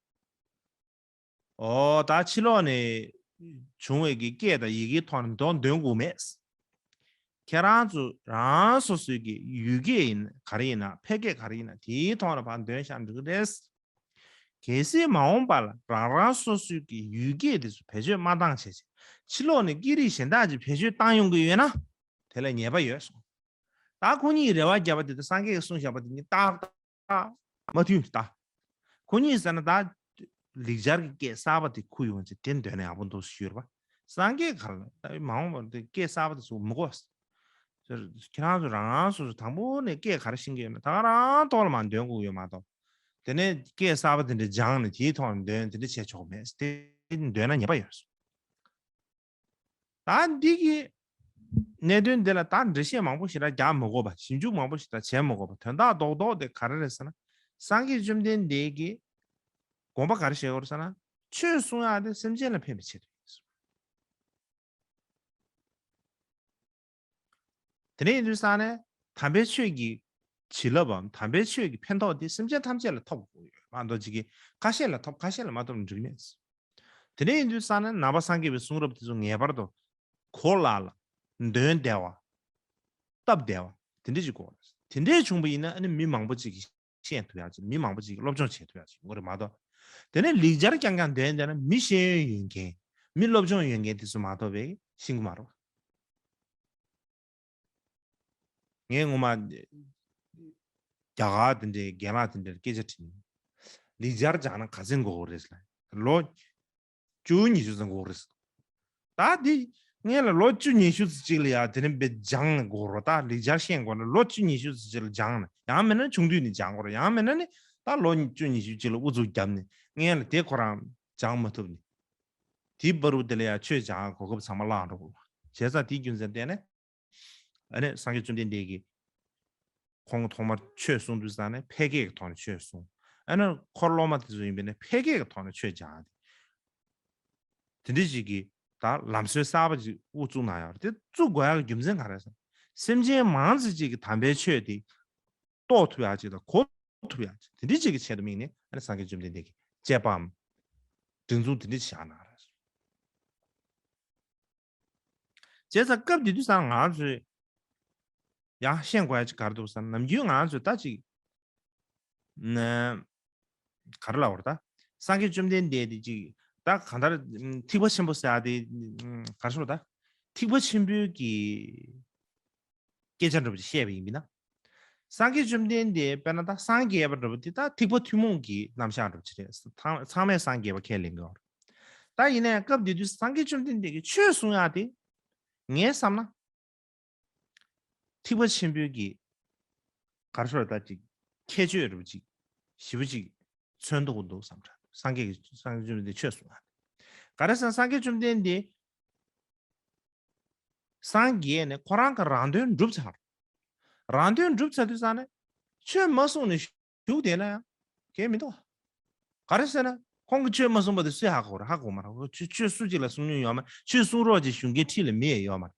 འོ། ད་ཕྱི་ལོགས་ནས་བྱུང་བའི་གི་སྐད་དང་ཡི་གེའི་ཐོག་ནས་མདོ་འདོན་དགོས་མེད། ཁྱེད་རང་ཚོ་རང་སོ་སོའི་གི་ཡུལ་སྐད་ཡིན་ག་རེ་ཡིན་ན། ཕལ་སྐད་ག་རེ་ཡིན་ན། དེའི་ཐོག་ནས་ཕར་འདོན་བཞག་འགྲིག་གི་རེད། གལ་སྲིད་མ་འོངས་པ་ལ་རང་རང་སོ་སོའི་གི་ཡུལ་སྐད་དེ་ཚོ་བེད་སྤྱོད་མ་བཏང་བྱས་བྱས། ཕྱི་ལོགས་ནས་སྐད་རིགས་གཞན་དག་ཅིག་བེད་སྤྱོད་བཏང་ཡོང་གི་ཡོད་ན། དེ་ལ་ཉེས་པ་ཡོད་གསུངས། ད་ཁོ་གཉིས་རེ་བ་བརྒྱབ་པ་དེ་དང་། སངས་རྒྱས་ཀྱིས་གསུངས་བཞག་པ་དེ་གཉིས་ཏག་ཏག་མ་མཐུན་ད། ཁོ་གཉིས་ཟེར་ན། ད་ལེགས་སྦྱར་གྱི་སྐད་གསར་པ་དེ་ཁུར་ཡོང་བྱས་དེ་འདོན་ན་ཡག་པོ་འདུག་ཞུས་པ། སངས་རྒྱས་ག་རེ་ལབ། ད་མ་འོངས་པར་དེ་སྐད་གསར་པ་དེ་ཚོ་མི་དགོས། ཁྱེད་རང་ཚོ་རང་རང་སོ་སོ་དང་པོ་ནས་སྐད་ག་རེ་ཤེས་ཀྱི་ཡོད་ན། ད་ག་རང་ཐོག་ལ་མར་འདོན་དགོས་ཡོད་མ་གཏོགས། དེ་ནས་སྐད་གསར་པ་དེ་འདྲ་སྦྱངས་ནས་དེའི་ཐོག་ནས་འདོན། དེ་འདྲ་བྱས་ཆོག་མེད། དེ་འདོན་ན་ཉེས་པ་ཡོད། ད་འདི་གི་གནད་དོན་འདི་ལ་ད་འགྲེལ་བཤད་མང་པོ་ཞེ་དྲག་རྒྱག་མི་དགོས་པ། ཞིབ་འཇུག་མང་པོ་ཞེ་དྲག་བྱེད་མི་དགོས་པ། དོན་དག་རྡོག་རྡོག་དེ་ག་རེ་རེད་ཟེར་ན། སངས་རྒྱས་བཅོམ་ལྡན་འདས་ཀྱིས་དགོངས་པ་ག་རེ་བཞེས་ཡོད་རེད་ཟེར་ན། ཆོས་གསུང་ཡག་དེ་སེམས་ཅན་ལ་ཕན་པའི་ཆེད་དུ་ཡིན་གསུངས། དེ་འདྲ་ཡིན་དུས་ཙང་ནས། དམ་པའི་ཆོས་ཀྱི་བྱིན་རླབས་བམ། དམ་པའི་ཆོས་ཀྱི་ཕན་ཐོགས་དེ་སེམས་ཅན་ཐམས་ཅད་ལ་ཐོབ་དགོས་ཡོད་མ་གཏོགས། ཅིག་གིས་ཁ་ཤས་ལ་ཐོབ། ཁ་ཤས་ལ་མ་ཐོབ་ན་འགྲིག་མེད། དེ་འདྲ་ཡིན་དུས་ཙང་ནས། ནང་པ་སངས་རྒྱས་པའི་གསུང་རབ་དེ་ཚོ་ངེས་པར་དུ་གོ་སླ་ལ། འདོན་བདེ་བ། སྟབས་བདེ་བ། དེ་འདྲ་ཅིག་དགོས་རེད། དེ་འདྲ་བྱུང་བ་ཡིན་ན། ཨ་ནི་མི་མང་པོ་ཅིག་གིས་ཤེས་ཐུབ་ཡག་ཅིག་མི་མང་པོ་ཅིག་གིས་སློབ་སྦྱོང་བྱེད་ཐུབ་ཡག་ཅིག་ཡོང་གི་རེད་མ་གཏོགས། དེ་ནས་ལེགས་སྦྱར་རྐྱང་རྐྱང་འདོན་བསྡད་ན། མི་ཤེས་ཡོན་ཡོད་མཁན། མི་སློབ་སྦྱོང་ཡོད་མཁན་དེ་ཚོ་མ་གཏོགས་པས་ཤེས་ཀྱི་མ་རེད། ངས་ངོ་མ་རྒྱ་གར་དེ་འདྲའི་རྒན་ལགས་དེ་འདྲར་སྐད་ཆ་དྲིས་ནས། ལེགས་སྦྱར་སྦྱང་ན་ག་ཚོད་འགོར་གྱི་རེད་ཟེར་ལ། ལོ་བཅུ་ཉི་ཤུ་ཙམ་འགོར་གྱི་རེད་ཟེར། ད་འདི་ངས་ལ་ལོ་བཅུ་ཉི་ཤུ་ཙམ་ཅིག་ལ་ཡ་དེ་རིང་བས་སྦྱང་དགོས་རེད། ད་ལེགས་སྦྱར་ཤེས་དགོས་ན་ལོ་བཅུ་ཉི་ཤུ་ཙམ་ཅིག་ལ་སྦྱང་ན། ཡང་མིན་ན་ཆུང་དུས་ནས་སྦྱང་དགོས་རེད། ཡང་མིན་ན་ནི་ད་ལོ་བཅུ་ཉི་ཤུ་ཅིག་ལ་ཨུ་ཚུགས་བརྒྱབ་ནས། ངས་ལ་དེ་ཁོ་རང་སྦྱང་མ་ཐུབ་ནས། དེའི་བར་དུ་དེ་ལ་ཡ་ཆོས་སྦྱང་གོ་སྐབས་ཚང་མ་བརླག་འགྲོ་གི་རེད། བྱས་ཙང་དེའི་རྒྱུ་མཚན་བརྟེན་ནས། ཨ་ནི་སངས་རྒྱས་བཅོམ་ལྡན་འདས་ཀྱིས་ཁོང་ཐོག་མར་ཆོས་གསུང་དུས་ཙང་ནས་ཕལ་སྐད་ཀྱི་ཐོག་ནས་ཆོས་གསུངས། ཨ་ནི་འཁོར་སློབ་མ་དེ་ཚོ་ཡིན་པས་ན་འཕེལ་རྒྱས་ཀྱི་ཐོག་ནས་ཆོས་སྦྱང་ཡ་དེ། དེ་འདྲ་ཞིག་གི་ད་ལམ་སྲོལ་གསར་པ་ཅིག་དབུ་བཙུགས་གནང་ཡོད་རེད། དེ་བཙུགས་དགོས་ཡ་གི་རྒྱུ་མཚན་ག་རེ་རེད་ཟེར་ན། སེམས་ཅན་མང་ཙམ་ཅིག་གི་དམ་པའི་ཆོས་དེ་རྟོགས་ཐུབ་ཡ་ཅིག་དང་གོ་ཐུབ་ཡ་ཅིག་དེ་འདྲ་ཅིག་གི་ཆེད་དུ་དམིགས་ནས་ཨ་ནི་སངས་རྒྱས་བཅོམ་ལྡན་འདས་ཀྱིས་བཅས་པའམ་སྒྲིག་འཛུགས་དེ་འདྲ་ཅིག་བཞག་གནང་རེད། བྱས་ཙང་སྐབས་དེ་དུས་ཙང་ང་ཚོས་ཡང་ཤེས་དགོས་ཡ་ཅིག་ག་རེ་འདུག་ཟེར་ན། ནམ་རྒྱུན་ང་ཚོས་ད་ཅིག་ན་ག་རེ་ལབ་དགོས་རེད། ད་སངས་རྒྱས་བཅོམ་ལྡན་འདས་དེ་ཅིག་ད་གང་ལྟར་ཐེག་པ་ཆེན་པོ་ཟེར་ཡ་དེ་ག་རེ་ཟེར་དགོས་རེད། ད་ཐེག་པ་ཆེན་པོའི་གི་སྐད་ཆ་འདྲ་པོ་ཅིག་བཤད་པ་ཡིན་པས་ན། སངས་རྒྱས་བཅོམ་ལྡན་འདས་དཔེར་ན་ད་སངས་རྒྱས་པ་འདྲ་པོ་དེ་ད་ཐེག་པ་ཐུན་མོང་གི་རྣམ་གཞག་འདྲ་པོ་ཅིག་རེད། ཚང་ཚང་མས་སངས་རྒྱས་པ་ཁས་ལེན་གྱི་ཡོད་རེད། ད་ཡིན་ནའི་སྐབས་དེ་དུས་སངས་རྒྱས་བཅོམ་ལྡན་འདས་ཀྱིས་ཆོས་གསུང་ཡག་དེ་ངས་བསམ་ན་ཐེག་པ་ཆེན་པོའི་གི་ག་རེ་ཟེར་ད་ཅིག་ཁྱད་ཆོས་འདྲ་པོ་ཅིག་ཞེ་པོ་ཅིག་མཚོན་ཐུབ་ཀྱི་འདུག་བསམ་དྲན། སངས་རྒྱས་ཀྱི་སངས་རྒྱས་བཅོམ་ལྡན་འདས་ཆོས་གསུང་ཡག་དེ་ག་རེ་ཟེར་ན། སངས་རྒྱས་བཅོམ་ལྡན་འདས་སངས་རྒྱས་ནས་ཁོ་རང་གི་རང་དོན་འགྲུབ་ཚར། རང་དོན་འགྲུབ་ཚར་དུས་ཙང་ནས་ཆོས་མ་གསུངས་ནས་བཞུགས་བསྡད་ན་ཡང་གལ་མི་འདུག་ག་རེ་ཟེར་ན་ཁོང་གིས་ཆོས་མ་གསུངས་པ་དེ་སུས་ཧ་གོ་རེད། ཧ་གོ་མ་རེད། ཆོས་ཆོས་སུ་གཅིག་ལ་གསུང་མྱོང་ཡོད་མ་རེད། ཆོས་གསུང་རོགས་ཅེས་ཞུ་མཁན་འཁྲིས་ལ་མི་ཡང་ཡོད་མ་རེད།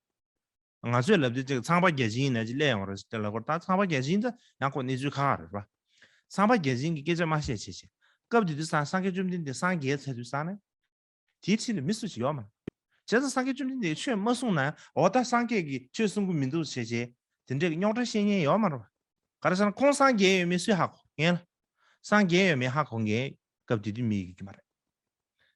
ང་ཚོས་ལབ་དུས་ཅིག་ཚངས་པ་བརྒྱ་བྱིན་ཡིན་ན་ཅིག་སླེབས་ཡོང་རེད་ཟེར་ལབ་དགོས་རེད། ད་ཚངས་པ་བརྒྱ་བྱིན་ད་ཡང་ཁོ་གནས་ཚུལ་ཁག་ཁག་རེད་པ། ཚངས་པ་བརྒྱ་བྱིན་གྱིས་སྐད་ཆ་མ་བཤད་བྱས་བྱས་སྐབས་དེ་དུས་སངས་སངས་རྒྱས་བཅོམ་ལྡན་འདས་སངས་རྒྱས་ཚར་དུས་ཙང་ནས། དེའི་འཁྲིས་ལ་མི་སུ་ཞིག་ཡོད་མ་རེད། བྱས་ཙང་སངས་རྒྱས་བཅོམ་ལྡན་འདས་ཆོས་མ་གསུངས་ན་འོ་ད་སངས་རྒྱས་ཀྱིས་ཆོས་གསུང་གི་མི་འདུག་བྱས་བྱས་དེ་འདྲའི་རྙོག་དྲ་བཤད་མཁན་ཡོད་མ་རེད་པ། ག་རེ་ཟེར་ན་ཁོང་སངས་རྒྱས་ཡོད་མེད་སུས་ཧ་གོ་ངེས་ལ། སངས་རྒྱས་ཡོད་མེད་ཧ་གོ་མཁན་སྐབས་དེ་དུས་མི་ཡོད་ཀྱི་མ་རེད།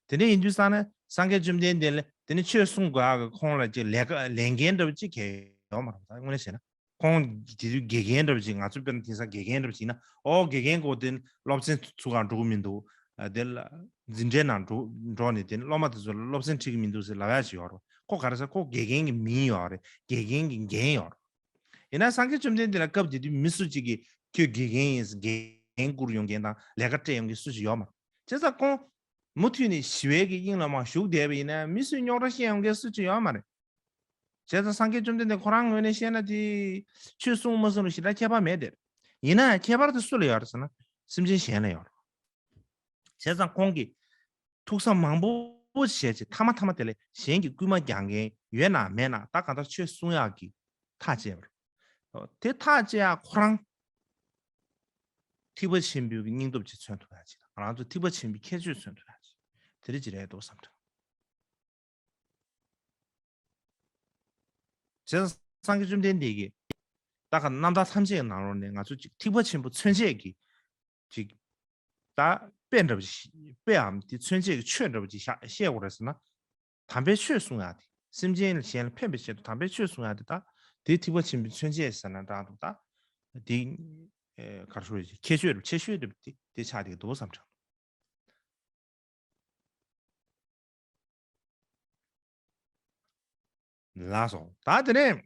དེ་འདྲ་ཡིན་དུས་ཙང་ནས་སངས་རྒྱས་བཅོམ་ལྡན་འདས་ལ་དེ་ནི་ཆོས་གསུང་དགོས་ཡག་གི་ཁོང་ལ་ཅིག་ལས་ཀ་ལས་འགན་འདྲ་པོ་ཅིག་གང་ཡང་ཡོད་མ་རེད། ད་དངོས་གནས་བྱས་ན། ཁོང་དེ་དུས་དགེ་རྒན་འདྲ་པོ་ཅིག་ང་ཚོ་དཔེར་ན་དེང་སང་དགེ་རྒན་འདྲ་པོ་ཅིག་ཡིན་ན་ཨོ་དགེ་རྒན་གོ་དེ་སློབ་ཚན་ཚུགས་གར་འགྲོ་གི་མི་འདུག་ཨ་དེ་ལ་འཛིན་གྲྭའི་ནང་འགྲོ་འགྲོ་ནས་དེ་སློབ་མ་དེ་ཚོ་ལ་སློབ་ཚན་ཁྲིད་ཀྱི་མི་འདུག་ཟེར་ལབ་ཡ་ཅིག་ཡོད་རེད། ཁོ་ག་རེ་ཟེར་ཁོ་དགེ་རྒན་གྱི་མིང་ཡོད་རེད། དགེ་རྒན་གྱི་འགན་ཡོད་རེད། ཡིན་ན་སངས་རྒྱས་བཅོམ་ལྡན་འདས་ལ་སྐབས་དེ་དུས་མི་སུ་གཅིག་གིས་ཁྱོད་དགེ་རྒན་ཡིན་ཟེར་འགན་བསྐུར་ཡོང་མཁན་དང་ལས་ཀ་སྤྲད་ཡོང་མཁན་སུ་ཞིག་ཡོད་མ་རེད། བྱས་ཙང་ཁོང་མུ་མཐུད་ནས་ཞི་བའི་གི་དབྱིངས་ལ་མར་བཞུགས་བསྡད་པ་ཡིན་ན་མི་སུས་རྙོག་དྲ་བཤད་ཡོང་མཁན་སུ་གཅིག་ཡོད་མ་རེད། བྱས་ཙང་སངས་རྒྱས་བཅོམ་ལྡན་འདས་ཁོ་རང་ངོས་ནས་བཤད་ན་དེ་ཆོས་གསུང་མ་གསུང་ལ་ཞེ་དྲག་ཁྱད་པར་མེད་དེ། ཡིན་ན་ཡང་ཁྱད་པར་དེ་སུ་ལ་ཡོད་རེད་ཟེར་ན་སེམས་ཅན་གཞན་ལ་ཡོད་རེད། བྱས་ཙང་ཁོང་གིས་ཐུགས་བསམ་མང་པོ་བཞེས་བྱས་མཐའ་མ་མཐའ་མ་དེ་ལ་གཞན་གྱི་སྐུལ་མ་རྒྱག་མཁན་ཡོད་ན་མེད་ན་ད་གང་ལྟར་ཆོས་གསུང་ཡག་གི་ཐག་བཅད་པ་རེད། དེ་ཐག་བཅད་ཡག་ཁོ་རང་ཐེག་པ་ཆེན་པོའི་གི་སྙིང་སྟོབས་ཅིག་མཚོན་ཐུབ་ཡག་ཅིག་དང་ང་རང་ཚོ་ཐེག་པ་ཆེན་པོའི་ཁྱད་ཆོས་མཚོན་ཐུབ་ཡག་ཅིག་དེ་རིགས་ཅིག་རེད་འདུག་བསམ་དྲན། བྱས་ཙང་སངས་རྒྱས་བཅོམ་ལྡན་འདས་ཀྱིས་ད་ག་རྣམ་ཐར་ཐམས་ཅད་ཀྱི་ནང་ལོགས་ནས་ང་ཚོ་ཅིག་ཐེག་པ་ཆེན་པོ་མཚོན་བྱེད་ཀྱི་ཅིག་ད་དཔེ་འདྲ་པོ་ཞིག་དཔེའམ་དེ་མཚོན་བྱེད་ཀྱི་ཆོས་འདྲ་པོ་ཅིག་བཤད་བཤད་དགོས་རེད་ཟེར་ན། དམ་པའི་ཆོས་གསུང་ཡག་དེ་སེམས་ཅན་གཞན་ལ་ཕན་པའི་ཆེད་དུ་དམ་པའི་ཆོས་གསུང་ཡག་དེ་ད་དེ་ཐེག་པ་ཆེན་པོའི་མཚོན་བྱེད་ཟེར་ན་འདྲ་འདུག་ད་དེ་ག་རེ་ཞུ་དགོས་རེད། ཁྱད་ཆོས་རུ་ཆེ་ཤོས་དེ་དེ་ཆགས་བསྡད་འདུག་བསམ་དྲན། ལགས་སོ། ད་དེ་ནས་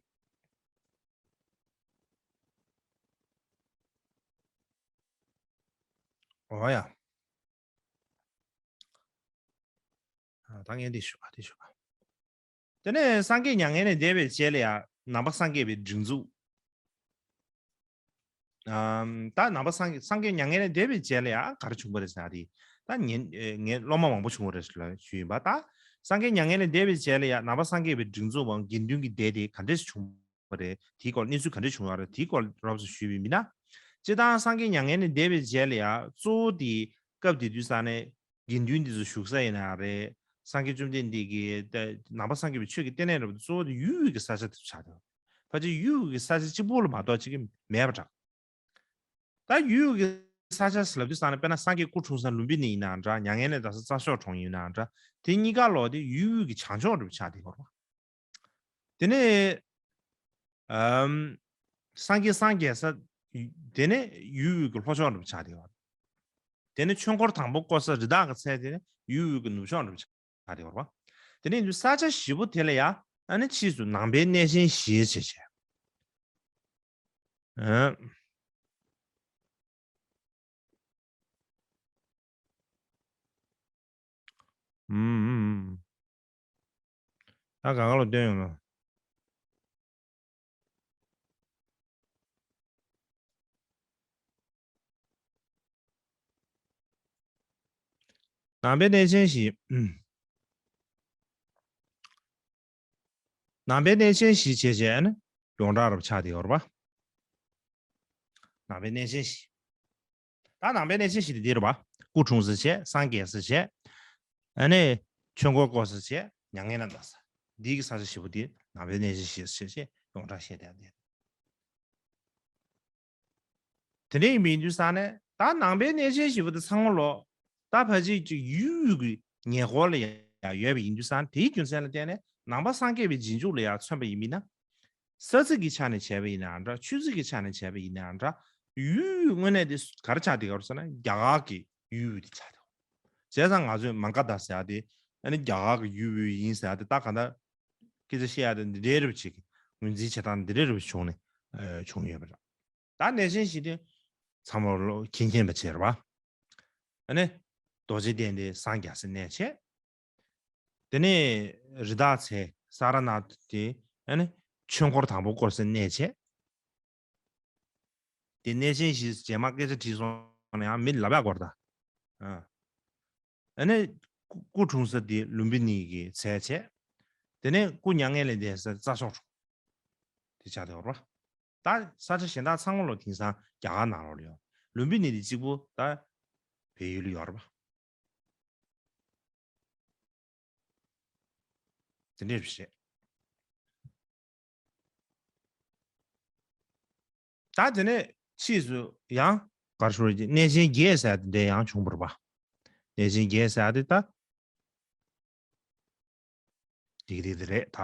འོ་ཡ། ད་ངས་འདི་ཞུ་ཨ་འདི་ཞུ་ཨ། དེ་ནས་སངས་རྒྱས་མྱ་ངན་ལས་འདས་པའི་རྗེས་ལ་ཡང་ནང་པ་སངས་རྒྱས་པའི་སྒྲིག་འཛུགས། ཨམ། ད་ནང་པ་སངས་རྒྱས་སངས་རྒྱས་མྱ་ངན་ལས་འདས་པའི་རྗེས་ལ་ཡང་ག་རེ་བྱུང་བ་རེད་ཟེར་ན་དེ། ད་ངན་ངན་སློབ་མ་མང་པོ་བྱུང་བ་རེད་ལ་ཞུས་ཡིན་པ། ད་སངས་རྒྱས་མྱ་ངན་ལས་འདས་པའི་རྗེས་ལ་ཡང་ནང་པ་སངས་རྒྱས་པའི་སྒྲིག་འཛུགས་པའམ་དགེ་འདུན་གྱི་སྡེ་དེ་ག་འདྲས་བྱུང་བ་རེད། དེའི་སྐོར་གནས་ཚུལ་ག་འདྲས་བྱུང་བ་རེད། དེའི་སྐོར་རོབ་ཙམ་ཞུས་པ་ཡིན་ན། སྤྱིར་བཏང་སངས་རྒྱས་མྱ་ངན་ལས་འདས་པའི་རྗེས་ལ་ཡང་གཙོ་བོ་དེ་སྐབས་དེ་དུས་ས་ནས་དགེ་འདུན་འདི་ཚོ་བཞུགས་ས་ཡིན་ན་ཡང་རེད། སངས་རྒྱས་བཅོམ་ལྡན་འདས་ཀྱི་ནང་པ་སངས་རྒྱས་པའི་ཆོས་ཀྱི་བསྟི་གནས་འདྲ་པོ་དེ་གཙོ་བོ་དེ་ཡུལ་དབུས་ཀྱི་ས་ཆ་དེ་ཆགས་ཡོད། ཕལ་ཆེར་ཡུལ་དབུས་ཀྱི་ས་ཆ་གཅིག་པུ་ལ་མ་གཏོགས་གཅིག་གི་མེད་པ་འདྲ། ད་ཡུལ་དབུས་ཀྱི་ས་ཆ་ཟེར་ལབ་དུས་ཙང་ནས་དཔེར་ན་སངས་རྒྱས་སྐུ་འཁྲུངས་ས་ལུམ་བི་ནི་ཡིན་ནའང་འདྲ། མྱ་ངན་ལས་འདས་ས་རྩྭ་མཆོག་གྲོང་ཡིན་ནའང་འདྲ། དེ་གཉིས་ཀ་ལོག་དེ་ཡུལ་དབུས་ཀྱི་བྱང་ཕྱོགས་འདྲ་པོ་ཆགས་བསྡད་ཡོད་རེད། དེ་ནས་ཨམ། སངས་རྒྱས་སངས་རྒྱས་ས། དེ་ནས་ཡུལ་དབུས་ཀྱི་ལྷོ་ཕྱོགས་འདྲ་པོ་ཆགས་བསྡད་ཡོད་རེད། དེ་ནས་ཆོས་འཁོར་དང་པོ་བསྐོར་ས་རི་དྭགས་ཀྱི་ཚལ་དེ་ནས་ཡུལ་དབུས་ཀྱི་ནུབ་ཕྱོགས་འདྲ་པོ་ཆགས་བསྡད་ཡོད་རེད་པ། དེ་ནས་ཡིན་དུས་ས་ཆ་བཞི་པོ་དེ་ལ་ཡ་ཨ་ནི་ཕྱིས་སུ་ནང་པའི་གནས་ཆེན་བཞི་བྱས་བྱས། ཨ། ཨུམ། ད་ག་ག་ལ་སྟོན་ཡོང་ན། ནང་པའི་གནས་ཆེན་བཞི། ནང་པའི་གནས་ཆེན་བཞི་བྱས་བྱས་ནི་ཡོངས་གྲགས་རབ་ཆགས་ཏེ་ཡོད་རེད་པ། ནང་པའི་གནས་ཆེན་བཞི། ད་ནང་པའི་གནས་ཆེན་བཞི་དེ་འདི་རེད་པ། སྐུ་འཁྲུངས་ས་བྱས། སངས་རྒྱས་ས་བྱས། ཨ་ནི་ཆོས་འཁོར་བསྐོར་ས་བྱས། མྱ་ངན་ལས་འདས་ས། འདི་གི་ས་ཆ་བཞི་པོ་དེ་ནང་པའི་གནས་ཆེན་བཞི་ཟེར་བྱས་ཡོངས་གྲགས་བཤད་བསྡད་ཡོད། དེ་འདྲ་ཡིན་པ་ཡིན་དུས་ཙང་ནས་ད་ནང་པའི་གནས་ཆེན་བཞི་པོ་དེ་ཚང་མ་ལོ། ད་ཕལ་ཆེར་ཅིག་ཡུལ་དབུས་ཀྱི་ཉེ་འཁོར་ལ་ཡང་ཡོད་པ་ཡིན་དུས་ཙང་དེའི་རྒྱུ་མཚན་ལ་བརྟེན་ནས་ནང་པ་སངས་རྒྱས་པའི་རྗེས་འཇུག་ལ་ཡང་མཚོན་པ་ཡིན་མིན་ན། ས་ཚིགས་ཀྱི་ཆ་ནས་བྱས་པ་ཡིན་ནའང་འདྲ། ཆོས་ཚིགས་ཀྱི་ཆ་ནས་བྱས་པ་ཡིན་ནའང་འདྲ། ཡུལ་དབུས་དངོས་གནས་དེ་ག་རེ་ཆགས་བསྡད་ཡོད་ཟེར་ན་རྒྱ་གར་གྱི་ཡུལ་དབུས་དེ་ཆགས་བསྡད་ཡོད། བྱས་ཙང་ང་ཚོས་མ་ག་དྷ་ཟེར་ཡ་དེ་ཨ་ནི་རྒྱ་གར་གྱི་ཡུལ་དབུས་ཡིན་ཟེར་ཡ་དེ་ད་ག་འདྲ་སྐད་ཆ་བཤད་ཡ་དེ་འདི་འདྲའི་རབ་ཅིག་ངོས་འཛིན་བྱེད་སྟངས་འདི་འདྲའི་རབ་བྱུང་ནས་ཨ་བྱུང་ཡོད་པ་རེད། ད་གནས་ཆེན་བཞི་དེ་ཚང་མ་ལོ་མཁྱེན་མཁྱེན་པ་བྱས་རེད་བ། ཨ་ནི་རྡོ་རྗེ་གདན་དེ་སངས་རྒྱས་སའི་གནས་བྱས། དེ་ནས་རི་དྭགས་ཚལ་ས་ར་ནཱ་ཐ་དེ་ཨ་ནི་ཆོས་འཁོར་དང་པོ་བསྐོར་སའི་གནས་བྱས། དེ་གནས་ཆེན་བཞི་རྗེས་མ་སྐད་ཆ་དྲིས་སོང་ནས་ཡང་མི་ལབ་ཡག་སྐོར་ད། ཨ་ནི་སྐུ་སྐུ་འཁྲུངས་ས་དེ་ལུམ་བི་ནི་གི་ཚལ་བྱས། དེ་ནས་སྐུ་མྱ་ངན་ལས་འདས་ས་རྩྭ་མཆོག་གྲོང་དེ་ཆགས་བསྡད་ཡོད་རེད་པ། ད་ས་ཆ་གཞན་དག་ཚང་མ་ལོ་དེང་སང་རྒྱ་གར་ནང་ལོགས་ལ་ཡོད། ལུམ་བི་ནི་དེ་གཅིག་པུ་ད་བལ་ཡུལ་ལ་ཡོད་རེད་པ། དེ་འདྲས་རེད། ད་དེ་ནས་ཕྱིས་སུ་ཡང་ག་རེ་ཞུ་རེད། གནས་ཆེན་བརྒྱད་ཟེར་ཡ་དེ་འདྲས་ཡང་བྱུང་བ་རེད་པ། གནས་ཆེན་བརྒྱད་ཟེར་ཡ་དེ་ད་དེ་གི་དེ་དེ་རེད་ད།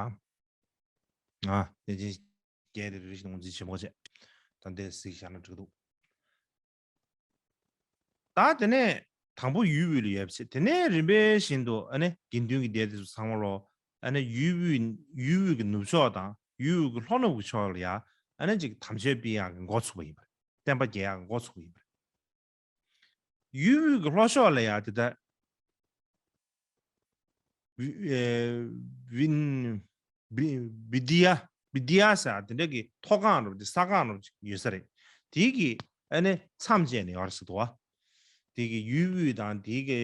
ཨ་གནས་ཆེན་བརྒྱད་དེ་རེ་རེ་བཞིན་ངོས་འཛིན་བྱེད་མོ་བྱས། ད་འདས་གཟིགས་བཞག་ན་འགྲིག་འདུག་ད་དེ་ནས་དང་པོ་ཡུལ་དབུས་ལ་ཡོད་པ་བྱས། དེ་ནས་རིམ་པས་བཞིན་དུ་ཨ་ནི་དགེ་འདུན་གྱི་སྡེ་དེ་ཚོ་ཚང་མ་ལོ། ཨ་ནི་ཡུལ་དབུས་ཡུལ་དབུས་ཀྱི་ནུབ་ཕྱོགས་དང་ཡུལ་དབུས་ཀྱི་ལྷོ་ནུབ་ཀྱི་ཕྱོགས་ལ་ཡ་ཨ་ནི་ཅིག་དམ་ཆོས་སྤེལ་ཡག་གི་འགོ་ཚུགས་པ་ཡིན་པ་རེད། བསྟན་པ་རྒྱས་ཡག་གི་འགོ་ཚུགས་པ་ཡིན་པ་རེད། ཡུལ་དབུས་ཀྱི་ལྷོ་ཕྱོགས་ལ་ཡ་དེ་ལྟར་བི་ཨེ་བིན་བི་བི་དི་ཡ་བི་དི་ཡ་ཟེར་དེ་འདྲ་གི་མཐོ་སྒང་རུ་དེ་ས་སྒང་རུ་ཡོད་ས་རེད། དེའི་གི་ཨ་ནི་མཚམས་བཅད་ནས་ཡོད་རེད་ཟེར་འདུག་བ། དེའི་གི་ཡུལ་དབུས་དང་དེའི་གི་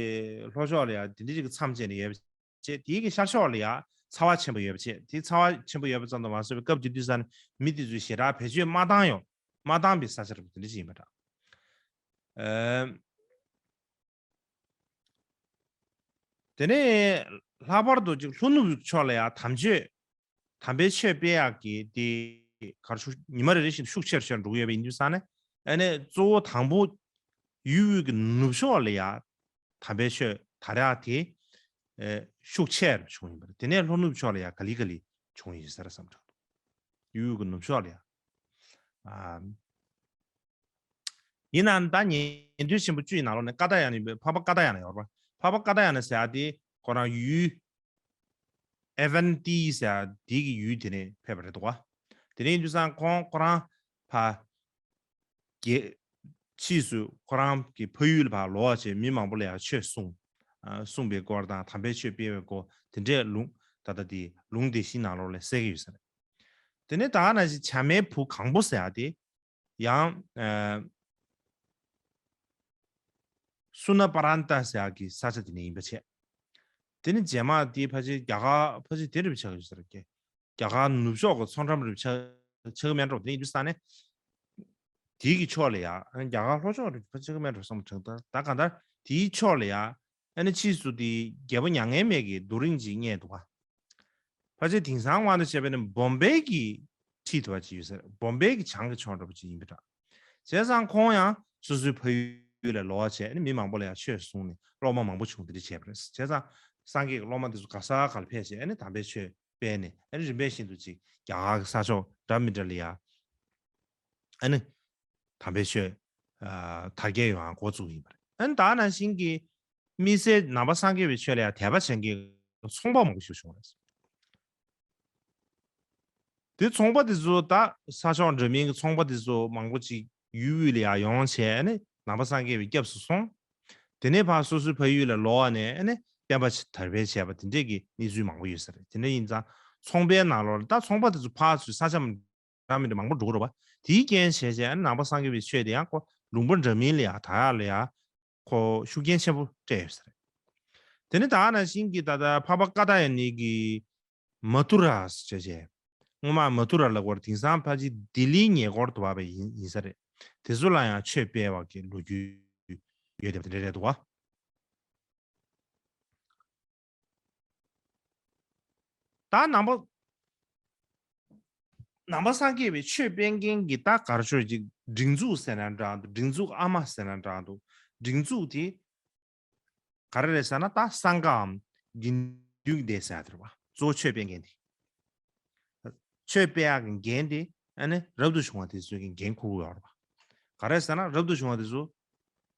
ལྷོ་ཕྱོགས་ལ་ཡ་དེ་འདྲ་ཅིག་གི་མཚམས་བཅད་ནས་ཡོད་པ་བྱས། དེའི་གི་ཤར་ཕྱོགས་ལ་ཡ་ཚ་བ་ཆེན་པོ་ཡོད་པ་བྱས། དེ་ཚ་བ་ཆེན་པོ་ཡོད་པ་ཙམ་དུ་མ་ཟད་པའི་སྐབས་དེ་དུས་ས་ནས་མི་དེ་ཚོས་ཞེ་དྲག་བེད་སྤྱོད་མ་བཏང་ཡོང་མ་བཏང་པའི་ས་ཆ་རུ་དེ་འདྲ་ཅིག་ཡིན་པ་འདྲ། ཨ། དེ་ནས་ལྷག་པར་དུ་ཅིག་ལྷོ་ནུབ་ཕྱོགས་ལ་ཡང་དམ་ཆོས་དམ་པའི་ཆོས་སྤེལ་ཡག་གི་དེ་གར་ཤུགས་ཉི་མ་རེ་རེ་བཞིན་ཤུགས་ཆེར་ཆེར་འགྲོ་གི་ཡོད་པ་ཡིན་དུས་ཙང་ནས། ཨ་ནི་གཙོ་བོ་དང་པོ་ཡུལ་དབུས་ཀྱི་ནུབ་ཕྱོགས་ལ་ཡང་དམ་པའི་ཆོས་དར་ཡག་དེ་ཨེ་ཤུགས་ཆེར་བྱུང་ཡིན་པ་རེད། དེ་ནས་ལྷོ་ནུབ་ཕྱོགས་ལ་ཡང་ག་ལེ་ག་ལེ་བྱུང་ཡིན་ཟེར་བསམ་དྲག་འདུག་ཡུལ་དབུས་ཀྱི་ནུབ་ཕྱོགས་ལ་ཡང་། ཨ། ཡིན་ནའང་ད་ཉན་ཐོས་ཆེན་པོ་བཅུ་ཡི་ནང་ལོགས་ནས་ཀ་ཏ་ཡ་ན་ཡིན་པའི་འཕགས་པ་ཀ་ཏ་ཡ་ན་ཡོད་རེད་པ། འཕགས་པ་ཀ་ཏ་ཡ་ན་ཟེར་ཡ་དེ་ཁོ་རང་ཡུལ་ཨེ་ཝན་ཏི་ཟེར་ཡ་དེ་གི་ཡུལ་དེ་ནས་ཕེབས་པ་རེད་འདུག་བ། དེ་ནས་ཡིན་དུས་ཙང་ཁོང་ཁོ་རང་ཕ་རྒྱལ་ཕྱིས་སུ་ཁོ་རང་གི་ཕ་ཡུལ་ལ་ཕར་ལོག་བྱས་མི་མང་པོ་ལ་ཡང་ཆོས་གསུངས། ཨ་གསུངས་པའི་སྐོར་དང་དམ་པའི་ཆོས་སྤེལ་བའི་སྐོར་དེ་འདྲས་ལུང་ད་ལྟ་དེ་ལུང་དེ་བཞིའི་ནང་ལོགས་ལ་གསལ་གྱི་ཡོད་ས་རེད། དེ་ནས་ད་ག་ནང་བཞིན་བྱམས་མའི་བུ་གང་པོ་ཟེར་ཡ་དེ། ཡང་། ཨ། སུ་ན་པ་རན་ཏ་ཟེར་ཡག་གི་ས་ཆ་དེ་ནས་ཡིན་པ་བྱས། དེ་ནི་རྗེས་མ་དེའི་ཕལ་ཆེར་རྒྱ་གར་ཕལ་ཆེར་དེ་རུ་ཆགས་ཡོད་ས་རེད་ཀྱི། རྒྱ་གར་ནུབ་ཕྱོགས་ཀྱི་མཚོ་འགྲམ་རུ་ཆགས་ཆགས་ཀྱི་མེད་འགྲོ། དེ་ཡིན་དུས་ས་ནས། དེའི་གི་ཕྱོགས་ལ་ཡ་རྒྱ་གར་ལྷོ་ཕྱོགས་རུ་ཕལ་ཆེར་ཆགས་ཀྱི་མེད་འགྲོ་བསམ་དྲན། ད་ད་གང་ལྟར་དེའི་ཕྱོགས་ལ་ཡ། ཨ་ནི་ཕྱིས་སུ་དེ་རྒྱལ་པོ་མྱ་ངན་མེད་ཀྱིས་རྡོ་རིང་ཅིག་རྙེད་འདུག་ག་ཕལ་ཆེར་དེང་སང་དབང་དུ་བྱས་པ་ནི་བོམ་བེ་གི་འཁྲིས་དེ་བ་ཅིག་ཡོད་ས་རེད། བོམ་བེ་གི་བྱང་གི་ཕྱོགས་འདྲ་པོ་ཅིག་ཡིན་པ་འདྲ། བྱས་ཙང་ཁོང་ཡང་སོ་སོའི་ཕ་ཡུལ་ལ་ལོག་བྱས། ཨ་ནི་མི་མང་པོ་ལ་ཡང་ཆོས་གསུངས་ནས་སློབ་མ་མང་པོ་བྱུང་། དེ་འདྲ་བྱས་པ་རེད། བྱས་ཙང་སངས་རྒྱས་ཀྱི་སློབ་མ་དེ་ཚོ་ག་ས་ག་ལ་ཕེབས་བྱས། ཨ་ནི་དམ་པའི་ཆོས་སྤེལ་ནས། ཨ་ནི་རིམ་པས་བཞིན་དུ་ཅིག་རྒྱ་གར་གྱི་ས་ཕྱོགས་འདྲ་མི་འདྲ་ལ་ཡ། ཨ་ནི་དམ་པའི་ཆོས་ཨ་དར་རྒྱས་ཡོང་བ་འགོ་བཙུགས་ཡིན་པ་རེད། ཨ་ནི་ད་ནང་བཞིན་གྱི་དམིགས་བསལ་ནང་པ་སངས་རྒྱས་པའི་ཆོས་ལ་ཡང་དད་པ་བྱེད་མཁན་གྱི་ཚོང་པ་མང་པོ་ཞིག་བྱུང་བ་རེད། དེ་ཚོང་པ་དེ་ཚོ་ད་ས་ཕྱོགས་འདྲ་མིན་གྱི་ཚོང་པ་དེ་ཚོ་མང་པོ་ཅིག་ཡུལ་དབུས་ལ་ཡང་ཡོང་བྱས་ནས་ནང་པ་སངས་རྒྱས་པའི་སྐྱབས་སུ་སོང་། དེ་ནས་ཕར་སོ་སོའི་ཕ་ཡུལ་ལ་ལོག་ནས་ནས་བསྟན་པ་དར་སྤེལ་བྱས་པ་དེ་འདྲས་ཀྱི་གནས་ཚུལ་མང་པོ་ཡོད་ས་རེད། དེ་འདྲ་ཡིན་ཙང་ཚོང་པའི་ནང་ལོགས་ལ་ད་ཚོང་པ་དེ་ཚོ་ཕར་ཚུར་ས་ཆ་འདྲ་མི་འདྲ་མང་པོ་འགྲོ་གི་རེད་པ། དེའི་རྐྱེན་བྱས་བྱས་ནང་པ་སངས་རྒྱས་པའི་ཆོས་དེ་ཡང་ཁོ་ལུང་པ་འདྲ་མིན་ལ་ཡང་དར་ཡག་ལ་ཡང་ཁོ་ཤུགས་རྐྱེན་ཆེན་པོ་སྤྲད་ཡོད་ས་རེད། དེ་ནི་ད་ག་ནང་བཞིན་གྱི་ད་ལྟ་འཕགས་པ་ཀཱ་ཏྱ་ཡ་ནི་གི་མ་ཐུ་ར་ཟེར་བྱས། སྔོན་མ་མ་ཐུ་ར་ལབ་པ་དེང་སང་ཕལ་ཆེར་ལྡི་ལིའི་ཉེ་འཁོར་དུ་བབས་པ་ཡིན་ཡིན་ས་རེད། དེ་ཚོ་ལ་ཡང་ཆོས་སྤེལ་བ་གི་ལོ་རྒྱུས་ཡོད་དེ་དེ་འདྲ་རེད་འདུག་བ། ད་ནང་པ་ནང་པ་སངས་རྒྱས་པའི་ཆོས་སྤེལ་མཁན་གྱི་ད་ག་རེ་ཆོས་ཅིག་སྒྲིག་འཛུགས་ཟེར་ན་འདྲ་འདུག་སྒྲིག་འཛུགས་ཨ་མ་ཟེར་ན་འདྲ་འདུག་སྒྲིག་འཛུགས་དེ་ག་རེ་རེད་ཟེར་ན། ད་སངྒ་འམ་དགེ་འདུན་གྱི་སྡེ་ཟེར་ཡ་དེ་རེད་བ། གཙོ་བོ་ཆོས་སྤེལ་མཁན་དེ། ཆོས་སྤེལ་ཡག་གི་འགན་དེ་ཨ་ནི་རབ་ཏུ་བྱུང་བ་དེ་ཚོས་ཀྱི་འགན་འཁུར་གྱི་ཡོད་རེད་བ། ག་རེ་ཟེར་ན་རབ་ཏུ་བྱུང་བ་དེ་ཚོ་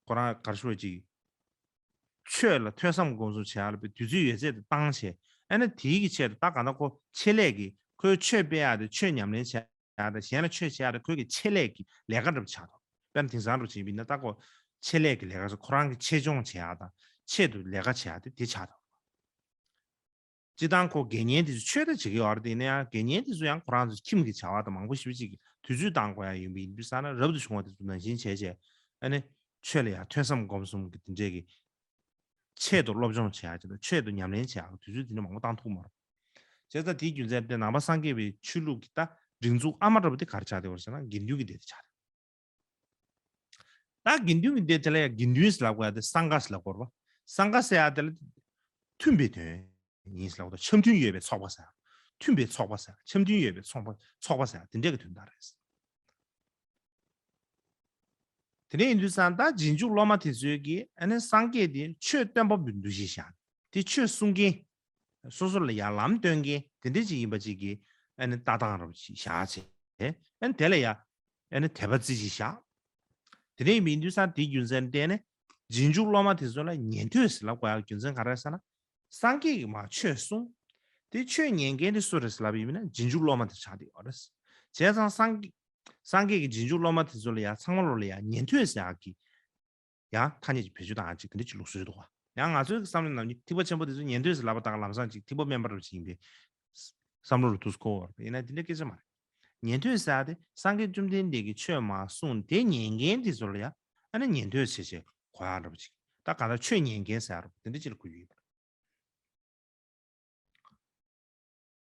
ཁོ་རང་ག་རེ་ཞུ་བ་ཅིག་ཆོས་ལ་ཐོས་བསམ་སྒོམ་གསུམ་བྱེད་ཡག་ལ་དུས་ཚོད་ཡོད་ཚད་དེ་བཏང་བྱས། ཨ་ནི་དེའི་གི་ཆེད་དུ་ད་ག་ན་ཁོ་ཆེད་ལས་ཀྱི་ཁོའི་ཆོས་སྤེལ་ཡག་དེ་ཆོས་ཉམས་ལེན་བྱེད་ཡག་དང་གཞན་ལ་ཆོས་བྱེད་ཡག་དེ་ཁོའི་གི་ཆེད་ལས་ཀྱི་ལས་ཀ་འདྲ་པོ་ཆགས་འདུག་དཔེར་ན་དེང་སང་འདྲ་པོ་བྱས་པ་ཡིན་ན་ད་ཁོ་ཆེད་ལས་ཀྱི་ལས་ཀ་ཁོ་རང་གི་ཆེད་སྦྱོང་བྱེད་ཡག་དང་ཆེད་དུ་ལས་ཀ་བྱེད་ཡག་དེ་དེ་ཆགས་འདུག་སྤྱིར་བཏང་ཁོ་དགེ་བསྙེན་དེ་ཚོ་ཆོས་དང་བྱེད་ཀྱི་ཡོད་རེད། དེ་ཡིན་ན་ཡང་དགེ་བསྙེན་དེ་ཚོ་ཡང་ཁོ་རང་ཚོ་ཁྱིམ་གྱི་བྱ་བ་དང་མང་པོ་ཞེ་པོ་ཅིག་གི་དུས་ཚོད་བཏང་དགོས་ཡ་ཡིན་པ་ཡིན་དུས་ཙང་ན་རབ་ཏུ་བྱུང་བ་དེ་ཚོ་ནང་བཞིན་བྱས་བྱས། ཨ་ནི་ཆོས་ལ་ཡང་ཐོས་བསམ་སྒོམ་གསུམ་གྱི་དེ་འདྲས་ཀྱི་ཆེད་དུ་སློབ་སྦྱོང་བྱེད་ཡ་ཆེད་དུ་ཆེད་དུ་ཉམས་ལེན་བྱེད་ཡ་གི་དུས་ཚོད་དེ་འདྲ་མང་པོ་བཏང་ཐུབ་མ་རེད། བྱས་ཙང་དེའི་རྒྱུ་མཚན་དེ་ནང་པ་སངས་རྒྱས་པའི་ཆོས་ལུགས་ཀྱི་ད་སྒྲིག་འཛུགས་ཨ་མ་འདྲ་པོ་དེ་ག་རེ་ཆགས་བསྡད་པ་རེད་ཟེར་ན་དགེ་འདུན་གྱི་སྡེ་དེ་ཆགས་བསྡད། ད་དགེ་འདུན་གྱི་སྡེ་དེ་ལ་ཡང་དགེ་འདུན་ཟེར་ལབ་དགོས་ཡ་དེ་སངྒ་ཟེར་ལབ་དགོས་རེད་པ། སངྒ་ཟེར་ཡ་དེ་ལ་མཐུན་པའི་དོན་ཡིན་ཟེར་ལབ་དགོས། འཆམ་མཐུན་ཡོད་པའི་ཚོགས་པ་ཟེར། མཐུན་པའི་ཚོགས་པ་ཟེར། འཆམ་མཐུན་ཡོད་པའི་ཚོགས་པ་ཚོགས་པ་ཟེར་དེ་འདྲས་ཀྱི་དོན་དག་རེད། དེ་འདྲ་ཡིན་དུས་ཙང་ད་རྗེས་འཇུག་སློབ་མ་དེ་ཚོས་ཀྱིས་ཨ་ནི་སངས་རྒྱས་དེ་ཆོས་སྟོན་པ་པོའི་འདུ་ཤེས་བཞག་དེ་ཆོས་གསུང་མཁན། སོ་སོ་ལ་ཡང་ལམ་སྟོན་མཁན་དེ་འདྲ་ཅིག་ཡིན་པ་ཅིག་གི་ཨ་ནི་ལྟ་སྟངས་འདྲ་པོ་ཅིག་བཞག་བྱས། ཨ་ནི་དེ་ལ་ཡང་ཨ་ནི་དད་པ་རྩེ་གཅིག་བཞག་དེ་འདྲ་ཡིན་པའི་དུས་ཙང་དེའི་རྒྱུ་མཚན་བརྟེན་ནས་རྗེས་འཇུག་སློབ་མ་དེ་ཚོ་ལ་ཉན་ཐོས་ཟེར་ལབ་དགོས་ཡག་རྒྱུ་མཚན་ག་རེ་རེད་ཟེར་ན། སངས་རྒྱས་ཀྱིས་མར་ཆོས་གསུངས། དེ་ཆོས་ཉན་མཁན་དེ་སུ་རེད་ཟེར་ལབ་པ་ཡིན་ན་རྗེས་འཇུག་སློབ་མ་དེ་ཆགས་བསྡད་ཡོད་རེད། བྱས་ཙང་སངས་རྒྱས་སངས་རྒྱས་ཀྱི་རྗེས་འཇུག་སློབ་མ་དེ་ཚོ་ལ་ཡང་ཚང་མ་ལོ་ལ་ཡང་ཉན་ཐོས་ཟེར་ཡག་གི་ཡང་ཐ་སྙད་ཅིག་བེད་སྤྱོད་བཏང་ཡག་ཅིག་དེ་འདྲ་ཅིག་ལུགས་སྲོལ་འདུག་བ། ཡང་ང་ཚོའི་བསམ་བློའི་ནང་ནས་ཐེག་པ་ཆེན་པོ་དེ་ཚོ་ཉན་ཐོས་ཟེར་ལབ་པ་དང་ལམ་སང་ཅིག་ཐེག་པ་དམན་པ་འདྲ་པོ་ཅིག་ཡིན་པའི་བསམ་བློ་རུ་འདུག་གོ་བ། ཡིན་ན་དེ་འདྲ་སྐད་ཆ་མ་རེད། ཉན་ཐོས་ཟེར་ཡག་དེ་སངས་རྒྱས་བཅོམ་ལྡན་འདས་ཀྱིས་ཆོས་མར་གསུངས་དེ་ཉན་མཁན་དེ་ཚོ་ལ་ཡང་ཨ་ནི་ཉན་ཐོས་ཟེར་བྱས་གོ་ཡག་འདྲ་པོ་ཅིག་ད་ག་ད་ཆོས་ཉན་མཁན་ཟེར་ཡག་འདྲ་པོ་དེ་འདྲ་ཅིག་ལ་གོ་ཡོད་པ་རེད།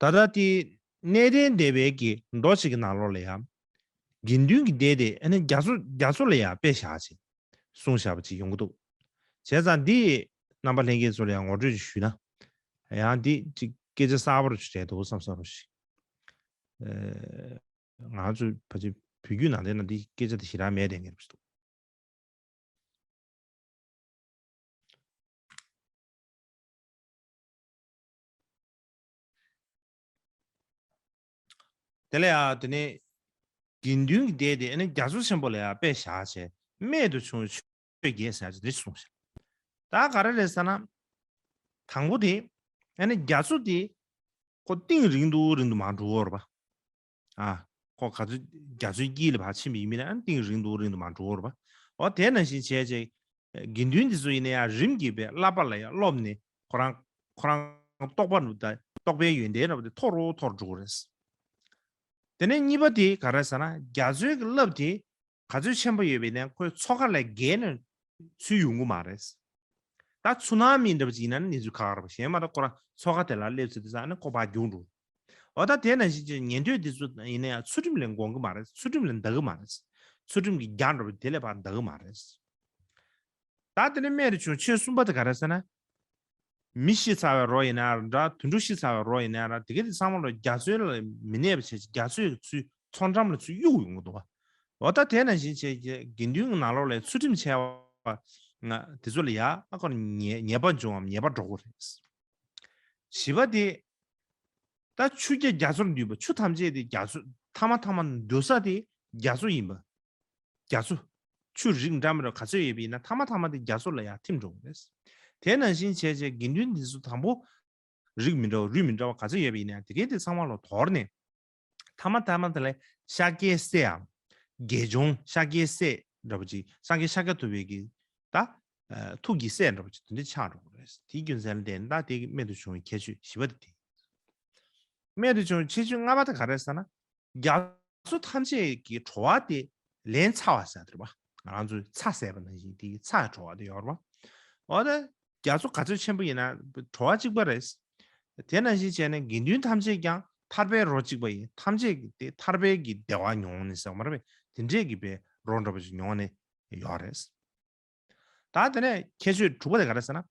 ད་ལྟ་དེ་གནས་བརྟན་སྡེ་པའི་གི་མདོ་ཞིག་གི་ནང་ལོགས་ལ་ཡང་། དགེ་འདུན་གྱི་སྡེ་དེ་ཨ་ནི་རྒྱ་མཚོ་རྒྱ་མཚོ་ལ་ཡང་དཔེ་བཞག་ཅིང་གསུངས་བཞག་པ་ཅིག་ཡོང་གི་འདུག་བྱས་ཙང་འདི་རྣམ་པ་ལྷན་རྒྱས་ཚོ་ལ་ཡང་ངོ་སྤྲོད་ཅིག་ཞུས་ན། ཡང་འདི་ཅིག་སྐད་ཆ་གསར་པ་རུ་ཞིག་རེད་འདུག་བསམ་བསམ་རུ་ཞིག་ང་ཚོ་ཕལ་ཆེར་བོད་བརྒྱུད་ནང་བསྟན་ན་འདི་སྐད་ཆ་དེ་ཞེ་དྲག་མེད་བསྡད་མཁན་རེད་འདུག་དེ་ལ་ཡང་དེ་ནས་དགེ་འདུན་གྱི་སྡེ་དེ་ཨ་ནི་རྒྱ་མཚོ་ཆེན་པོ་ལ་ཡང་དཔེ་བཞག་བྱས་རྨད་དུ་བྱུང་བའི་ཆོས་བརྒྱད་ཟེར་ཡག་ཅིག་དེ་གསུངས་ཤག་ད་ག་རེ་རེད་ཟེར་ན། དང་པོ་དེ་ཨ་ནི་རྒྱ་མཚོ་དེ་ཁོ་གཏིང་རིང་དུ་རིང་དུ་མར་འགྲོ་གི་ཡོད་རེད་པ། ཨ། ཁོ་ག་ཚོད་རྒྱ་མཚོའི་དཀྱིལ་ལ་ཕར་ཕྱིན་པ་ཡིན་མིན་ན་ཨ་ནི་གཏིང་རིང་དུ་རིང་དུ་མར་འགྲོ་གི་ཡོད་རེད་པ། འོ་དེ་ནང་བཞིན་བྱས་བྱས། དགེ་འདུན་འདི་ཚོ་ཡིན་ན་ཡང་རིམ་གྱིས་པའི་བསླབ་པ་ལ་ཡང་སློབ་ནས་ཁོ་རང་ཁོ་རང་རྟོགས་པ་ནུབ་ད་རྟོགས་པའི་ཡོན་ཏན་རབ་དེ་མཐོ་རུ་མཐོ་རུ་འགྲོ་གི་རེད། དེ་ནས་གཉིས་པ་དེ་ག་རེ་ཟེར་ན་རྒྱ་མཚོའི་གི་རླབས་དེ་ག་ཚོད་ཆེན་པོ་ཡོད་པ་ཡིན་ན་ཁོའི་མཚོ་ཁ་ལས་བརྒལ་ནས་ཚུར་ཡོང་གི་མ་རེད། ད་ཚུར་ནང་མི་འདྲ་པོ་ཅིག་ཡིན་ན་ནི་གནས་ཚུལ་ཁག་ཁག་རེད་པ། གཞན་མ་གཏོགས་ཁོ་རང་མཚོ་ཁ་དེ་ལ་སླེབས་ཚུལ་དེ་ས་ནི་ཁོ་ཕར་རྒྱུག་འགྲོ། འོ་ད་དེ་ནང་བཞིན་གྱི་ཉན་ཐོས་འདི་ཚོ་ཡིན་ན་ཡང་ཚུལ་ཁྲིམས་ལས་འགོང་གི་མ་རེད། ཚུལ་ཁྲིམས་ལས་འདའ་གི་མ་རེད། ཚུལ་ཁྲིམས་ཀྱི་རྒྱ་འགྲོ་བ་དེ་ལས་ཕར་འདའ་གི་མ་རེད། ད་དེ་ནས་རྨད་དུ་བྱུང་ཆོས་གསུམ་པ་དེ་ག་རེ་ཟེར་ན། མི་ཤི་ཚར་བའི་རོ་ཡིན་ན་འདྲ། དུད་འགྲོ་ཤི་ཚར་བའི་རོ་ཡིན་ན་འདྲ། དེ་ག་དེ་ཚང་མ་ལ་རྒྱ་མཚོའི་ལ་མི་གནས་པ་བྱས་རྒྱ་མཚོའི་ཚུར་མཚོ་འགྲམ་ལ་ཚུར་གཡུག་ཡོང་གི་འདུག་བ། འོ་ད་དེ་ནང་བཞིན་བྱས་དགེ་འདུན་གྱི་ནང་ལོགས་ལ་ཚུལ་ཁྲིམས་འཆལ་བ་ང་དེ་ཚོ་ལ་ཡ་ཨ་ཁོ་ཉེས་ཉེས་པ་འབྱུང་བའམ་ཉེས་པ་འགྲོ་གི་རེད། བཞི་པ་དེ། ད་ཆུ་རྒྱ་རྒྱ་མཚོར་འདུས་པ་ཆུ་ཐམས་ཅད་དེ་རྒྱ་མཚོ་ཐ་མ་ཐ་མ་འདུ་ས་དེ་རྒྱ་མཚོ་ཡིན་པ། རྒྱ་མཚོ། ཆུ་རིགས་འདྲ་མི་འདྲ་ག་ཚོད་ཡོད་པ་ཡིན་ན་ཐ་མ་ཐ་མ་དེ་རྒྱ་མཚོ་ལ་ཡང་ཐིམ་འགྲོ་གི་རེད། དེ་ནང་བཞིན་བྱས་བྱས་དགེ་འདུན་འདི་ཚོ་དང་པོ་རིགས་མི་འདྲ་བ་རུས་མི་འདྲ་བ་ག་ཚོད་ཡོད་པ་ཡིན་ན་དེ་གའི་དེ་ཚང་མ་ལ་དོར་ནས། ཐ་མ་ཐ་མ་དེ་ལ་ཤཱཀྱའི་སྲས་འམ། དགེ་སྦྱོང་ཤཱཀྱའི་སྲས་འདྲ་པོ་ཅིག་སངས་རྒྱས་ཤཱཀྱ་ཐུབ་པའི་གི་ད། ཐུགས་ཀྱི་སྲས་འདྲ་པོ་ཅིག་དེ་འདྲ་ཆགས་འགྲོ་གི་རེད། དེའི་རྒྱུ་མཚན་ལ་བརྟེན་ད་དེ་གི་རྨད་དུ་བྱུང་བའི་ཁྱད་ཆོས་བཞི་པ་དེ་དེ། རྨད་དུ་བྱུང་བའི་ཁྱད་ཆོས་ལྔ་པ་དེ་ག་རེ་ཟེར་ན། རྒྱ་མཚོ་ཐམས་ཅད་ཀྱི་བྲོ་བ་དེ་ལན་ཚྭ་བ་ཟེར་དེ་རེད་པ། ང་རང་ཚོས་ཚྭ་ཟས་པ་ནང་བཞིན་དེ་གི་ཚྭ་བའི་བྲོ་བ་དེ་ཡོད་རེད་པ། འོ་ད། རྒྱ་མཚོ་ག་ཚོད་ཆེན་པོ་ཡིན་ན་བྲོ་བ་གཅིག་པ་རེད། དེ་ནང་བཞིན་བྱས་ནས་དགེ་འདུན་ཐམས་ཅད་ཀྱང་ཐར་པའི་རོ་གཅིག་པ་ཡིན། ཐམས་ཅད་ཀྱི་དེ་ཐར་པའི་གི་བདེ་བ་མྱོང་ནས་ཟེར་བ་མ་རེད་པས། དེ་འདྲས་ཀྱི་པའི་རོ་འདྲ་པོ་ཞིག་མྱོང་ནས་ཡོད་རེད། ད་དེ་ནས་ཁྱད་ཆོས་དྲུག་པ་དེ་ག་རེ་ཟེར་ན།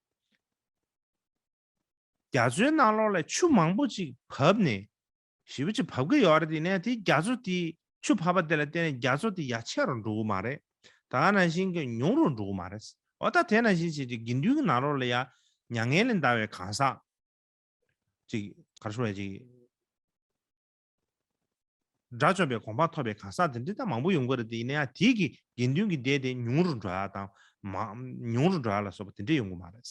རྒྱ་མཚོའི་ནང་ལོགས་ལ་ཆུ་མང་པོ་ཅིག་བབས་ནས་ཞེ་པོ་ཅིག་བབས་ཀྱི་ཡོད་རེད། དེ་ནས་དེ་རྒྱ་མཚོ་དེ་ཆུ་བབས་པ་དེ་ལ་བརྟེན་ནས་རྒྱ་མཚོ་དེ་ཡར་ཆེ་རུ་འགྲོ་གི་མ་རེད། ད་ག་ནང་བཞིན་གྱི་ཉུང་རུ་འགྲོ་གི་མ་རེད། འོ་ད་དེ་ནང་བཞིན་བྱས་ཅིག་དགེ་འདུན་གྱི་ནང་ལོགས་ལ་ཡང་མྱ་ངན་ལས་འདའ་བའི་གང་ཟག་ཅིག་ག་རེ་ཞུ་བ་ཅིག་དགྲ་བཅོམ་པའི་གོ་འཕང་ཐོབ་པའི་གང་ཟག་དེ་འདྲ་ད་མང་པོ་ཡོང་གི་རེད། དེ་ཡིན་ན་ཡང་དེ་གི་དགེ་འདུན་གྱི་སྡེ་དེ་ཉུང་རུ་འགྲོ་ཡ་དང་མ་ཉུང་རུ་འགྲོ་ཡ་ལ་སོགས་པ་དེ་འདྲ་ཡོང་གི་མ་རེད།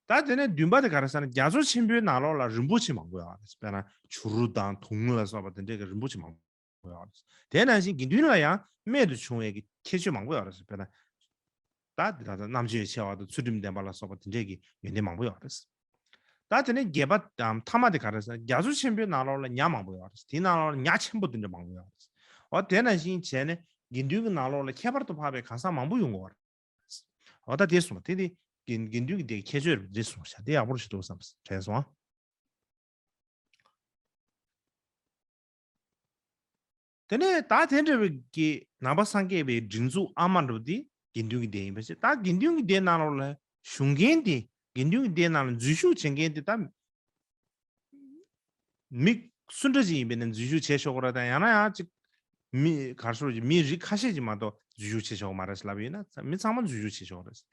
ད་དེ་ནས་བདུན་པ་དེ་ག་རེ་ཟེར་ན། རྒྱ་མཚོ་ཆེན་པོའི་ནང་ལོགས་ལ་རིན་པོ་ཆེ་མང་པོ་ཡོད་རེད། དཔེར་ན་བྱུ་རུ་དང་དུང་ལ་སོགས་པ་དེ་འདྲའི་གི་རིན་པོ་ཆེ་མང་པོ་ཡོད་རེད། དེ་ནང་བཞིན་དགེ་འདུན་ལ་ཡང་རྨད་དུ་བྱུང་བའི་གི་ཁྱད་ཆོས་མང་པོ་ཡོད་རེད། དཔེར་ན་ད་དེ་ད་ལྟ་རྣམ་དཔྱོད་ཆེ་བ་དང་ཚུལ་ཁྲིམས་ལྡན་པ་ལ་སོགས་པ་དེ་འདྲའི་གི་ཡོན་ཏན་མང་པོ་ཡོད་རེད། ད་དེ་ནས་བརྒྱད་པ་དང་ཐ་མ་དེ་ག་རེ་ཟེར་ན། རྒྱ་མཚོ་ཆེན་པོའི་ནང་ལོགས་ལ་ཉ་མང་པོ་ཡོད་རེད། དེའི་ནང་ལོགས་ལ་ཉ་ཆེན་པོ་དེ་འདྲ་མང་པོ་ཡོད་རེད། འོ་དེ་ནང་བཞིན་བྱས་ནས་དགེ་འདུན་གྱི་ནང་ལོགས་ལ་ཁྱད་པར་དུ་འཕགས་པའི་གང་ཟག་མང་པོ་ཡོང་གི་ཡོད་རེད། འོ་ད་དེ་གསུངས་པ་དེ་དེ་དགེ་དགེ་འདུན་གྱི་སྡེའི་ཁྱད་ཆོས་རེད་གསུངས་ཤག་དེ་ཡག་པོ་ཞིག་འདུག་བསམ་དྲན་སོང་ཨ། དེ་ནས་ད་དེ་འདྲ་བའི་གི་ནང་པ་སངས་རྒྱས་པའི་སྒྲིག་འཛུགས་ཨ་མ་འདྲ་བོ་དེ་དགེ་འདུན་གྱི་སྡེ་ཡིན་པ་ཞིག་ད་དགེ་འདུན་གྱི་སྡེ་ནང་ལོགས་ལ་བཞུགས་མཁན་དེ་དགེ་འདུན་གྱི་སྡེ་ནང་ལ་འཛུལ་ཞུགས་བྱེད་མཁན་དེ་ད་མི་སུ་འདྲ་ཅིག་ཡིན་པས་ན་འཛུལ་ཞུགས་བྱེད་ཆོག་གི་རེད། དང་ཡང་ན་ཡང་ཅིག་མི་གར་སོགས་ཀྱི་མི་རིགས་ཁ་ཤས་ཅིག་མ་གཏོགས་འཛུལ་ཞུགས་བྱེད་ཆོག་གི་མ་རེད་ལབ་ཡོད་ན། མི་ཚང་མ་འཛུལ་ཞུགས་བྱེད་ཆོག་གི་རེད།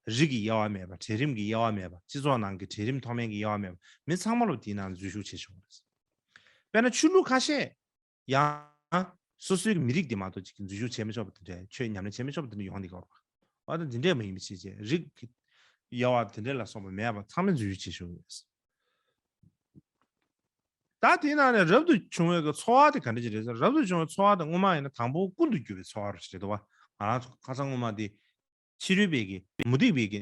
རིགས་ཀྱི་དབྱེ་བ་མེད་པ། གྲལ་རིམ་གྱི་དབྱེ་བ་མེད་པ། སྤྱི་ཚོགས་ནང་གི་གྲལ་རིམ་མཐོ་དམན་གྱི་དབྱེ་བ་མེད་པ། མི་ཚང་མ་ལོ་དེའི་ནང་འཛུལ་ཞུགས་བྱེད་ཆོག་གི་རེད། དཔེར་ན་ཆོས་ལུགས་ཁ་ཤས་ཡང་སོ་སོའི་མི་རིགས་དེ་མ་གཏོགས་ཅིག་འཛུལ་ཞུགས་བྱེད་མི་ཆོག་པ་དེ་འདྲ། ཆོས་ཉམས་ལེན་བྱེད་མི་ཆོག་པ་དེ་འདྲ་ཡོང་བསྡད་ཀྱི་ཡོད་རེད་པ། འོ་ད་འདི་འདྲས་མ་ཡིན་པ་བྱས་བྱས་རིགས་ཀྱི་དབྱེ་བ་དེ་འདྲས་ལ་སོགས་པ་མེད་པ་ཚང་མས་འཛུལ་ཞུགས་བྱེད་ཆོག་གི་རེད། ད་དེའི་ནང་ནས་རབ་ཏུ་བྱུང་བའི་གི་འཚོ་བ་དེ་ག་འདྲ་ཅིག་རེད་ཟེར། རབ་ཏུ་བྱུང་བའི་འཚོ་བ་དེ་སྔོན་མ་ཡིན་ན་དང་པོ་ཀུན་ཏུ་རྒྱུ་བའི་འཚོ་བ་རེད་འདུག་བ། ང་རང་ཚོ་ཁ་སང་སྔོན་མ་དེ་ཕྱི་རོལ་པའི་གི་མུ་སྟེགས་པའི་གི་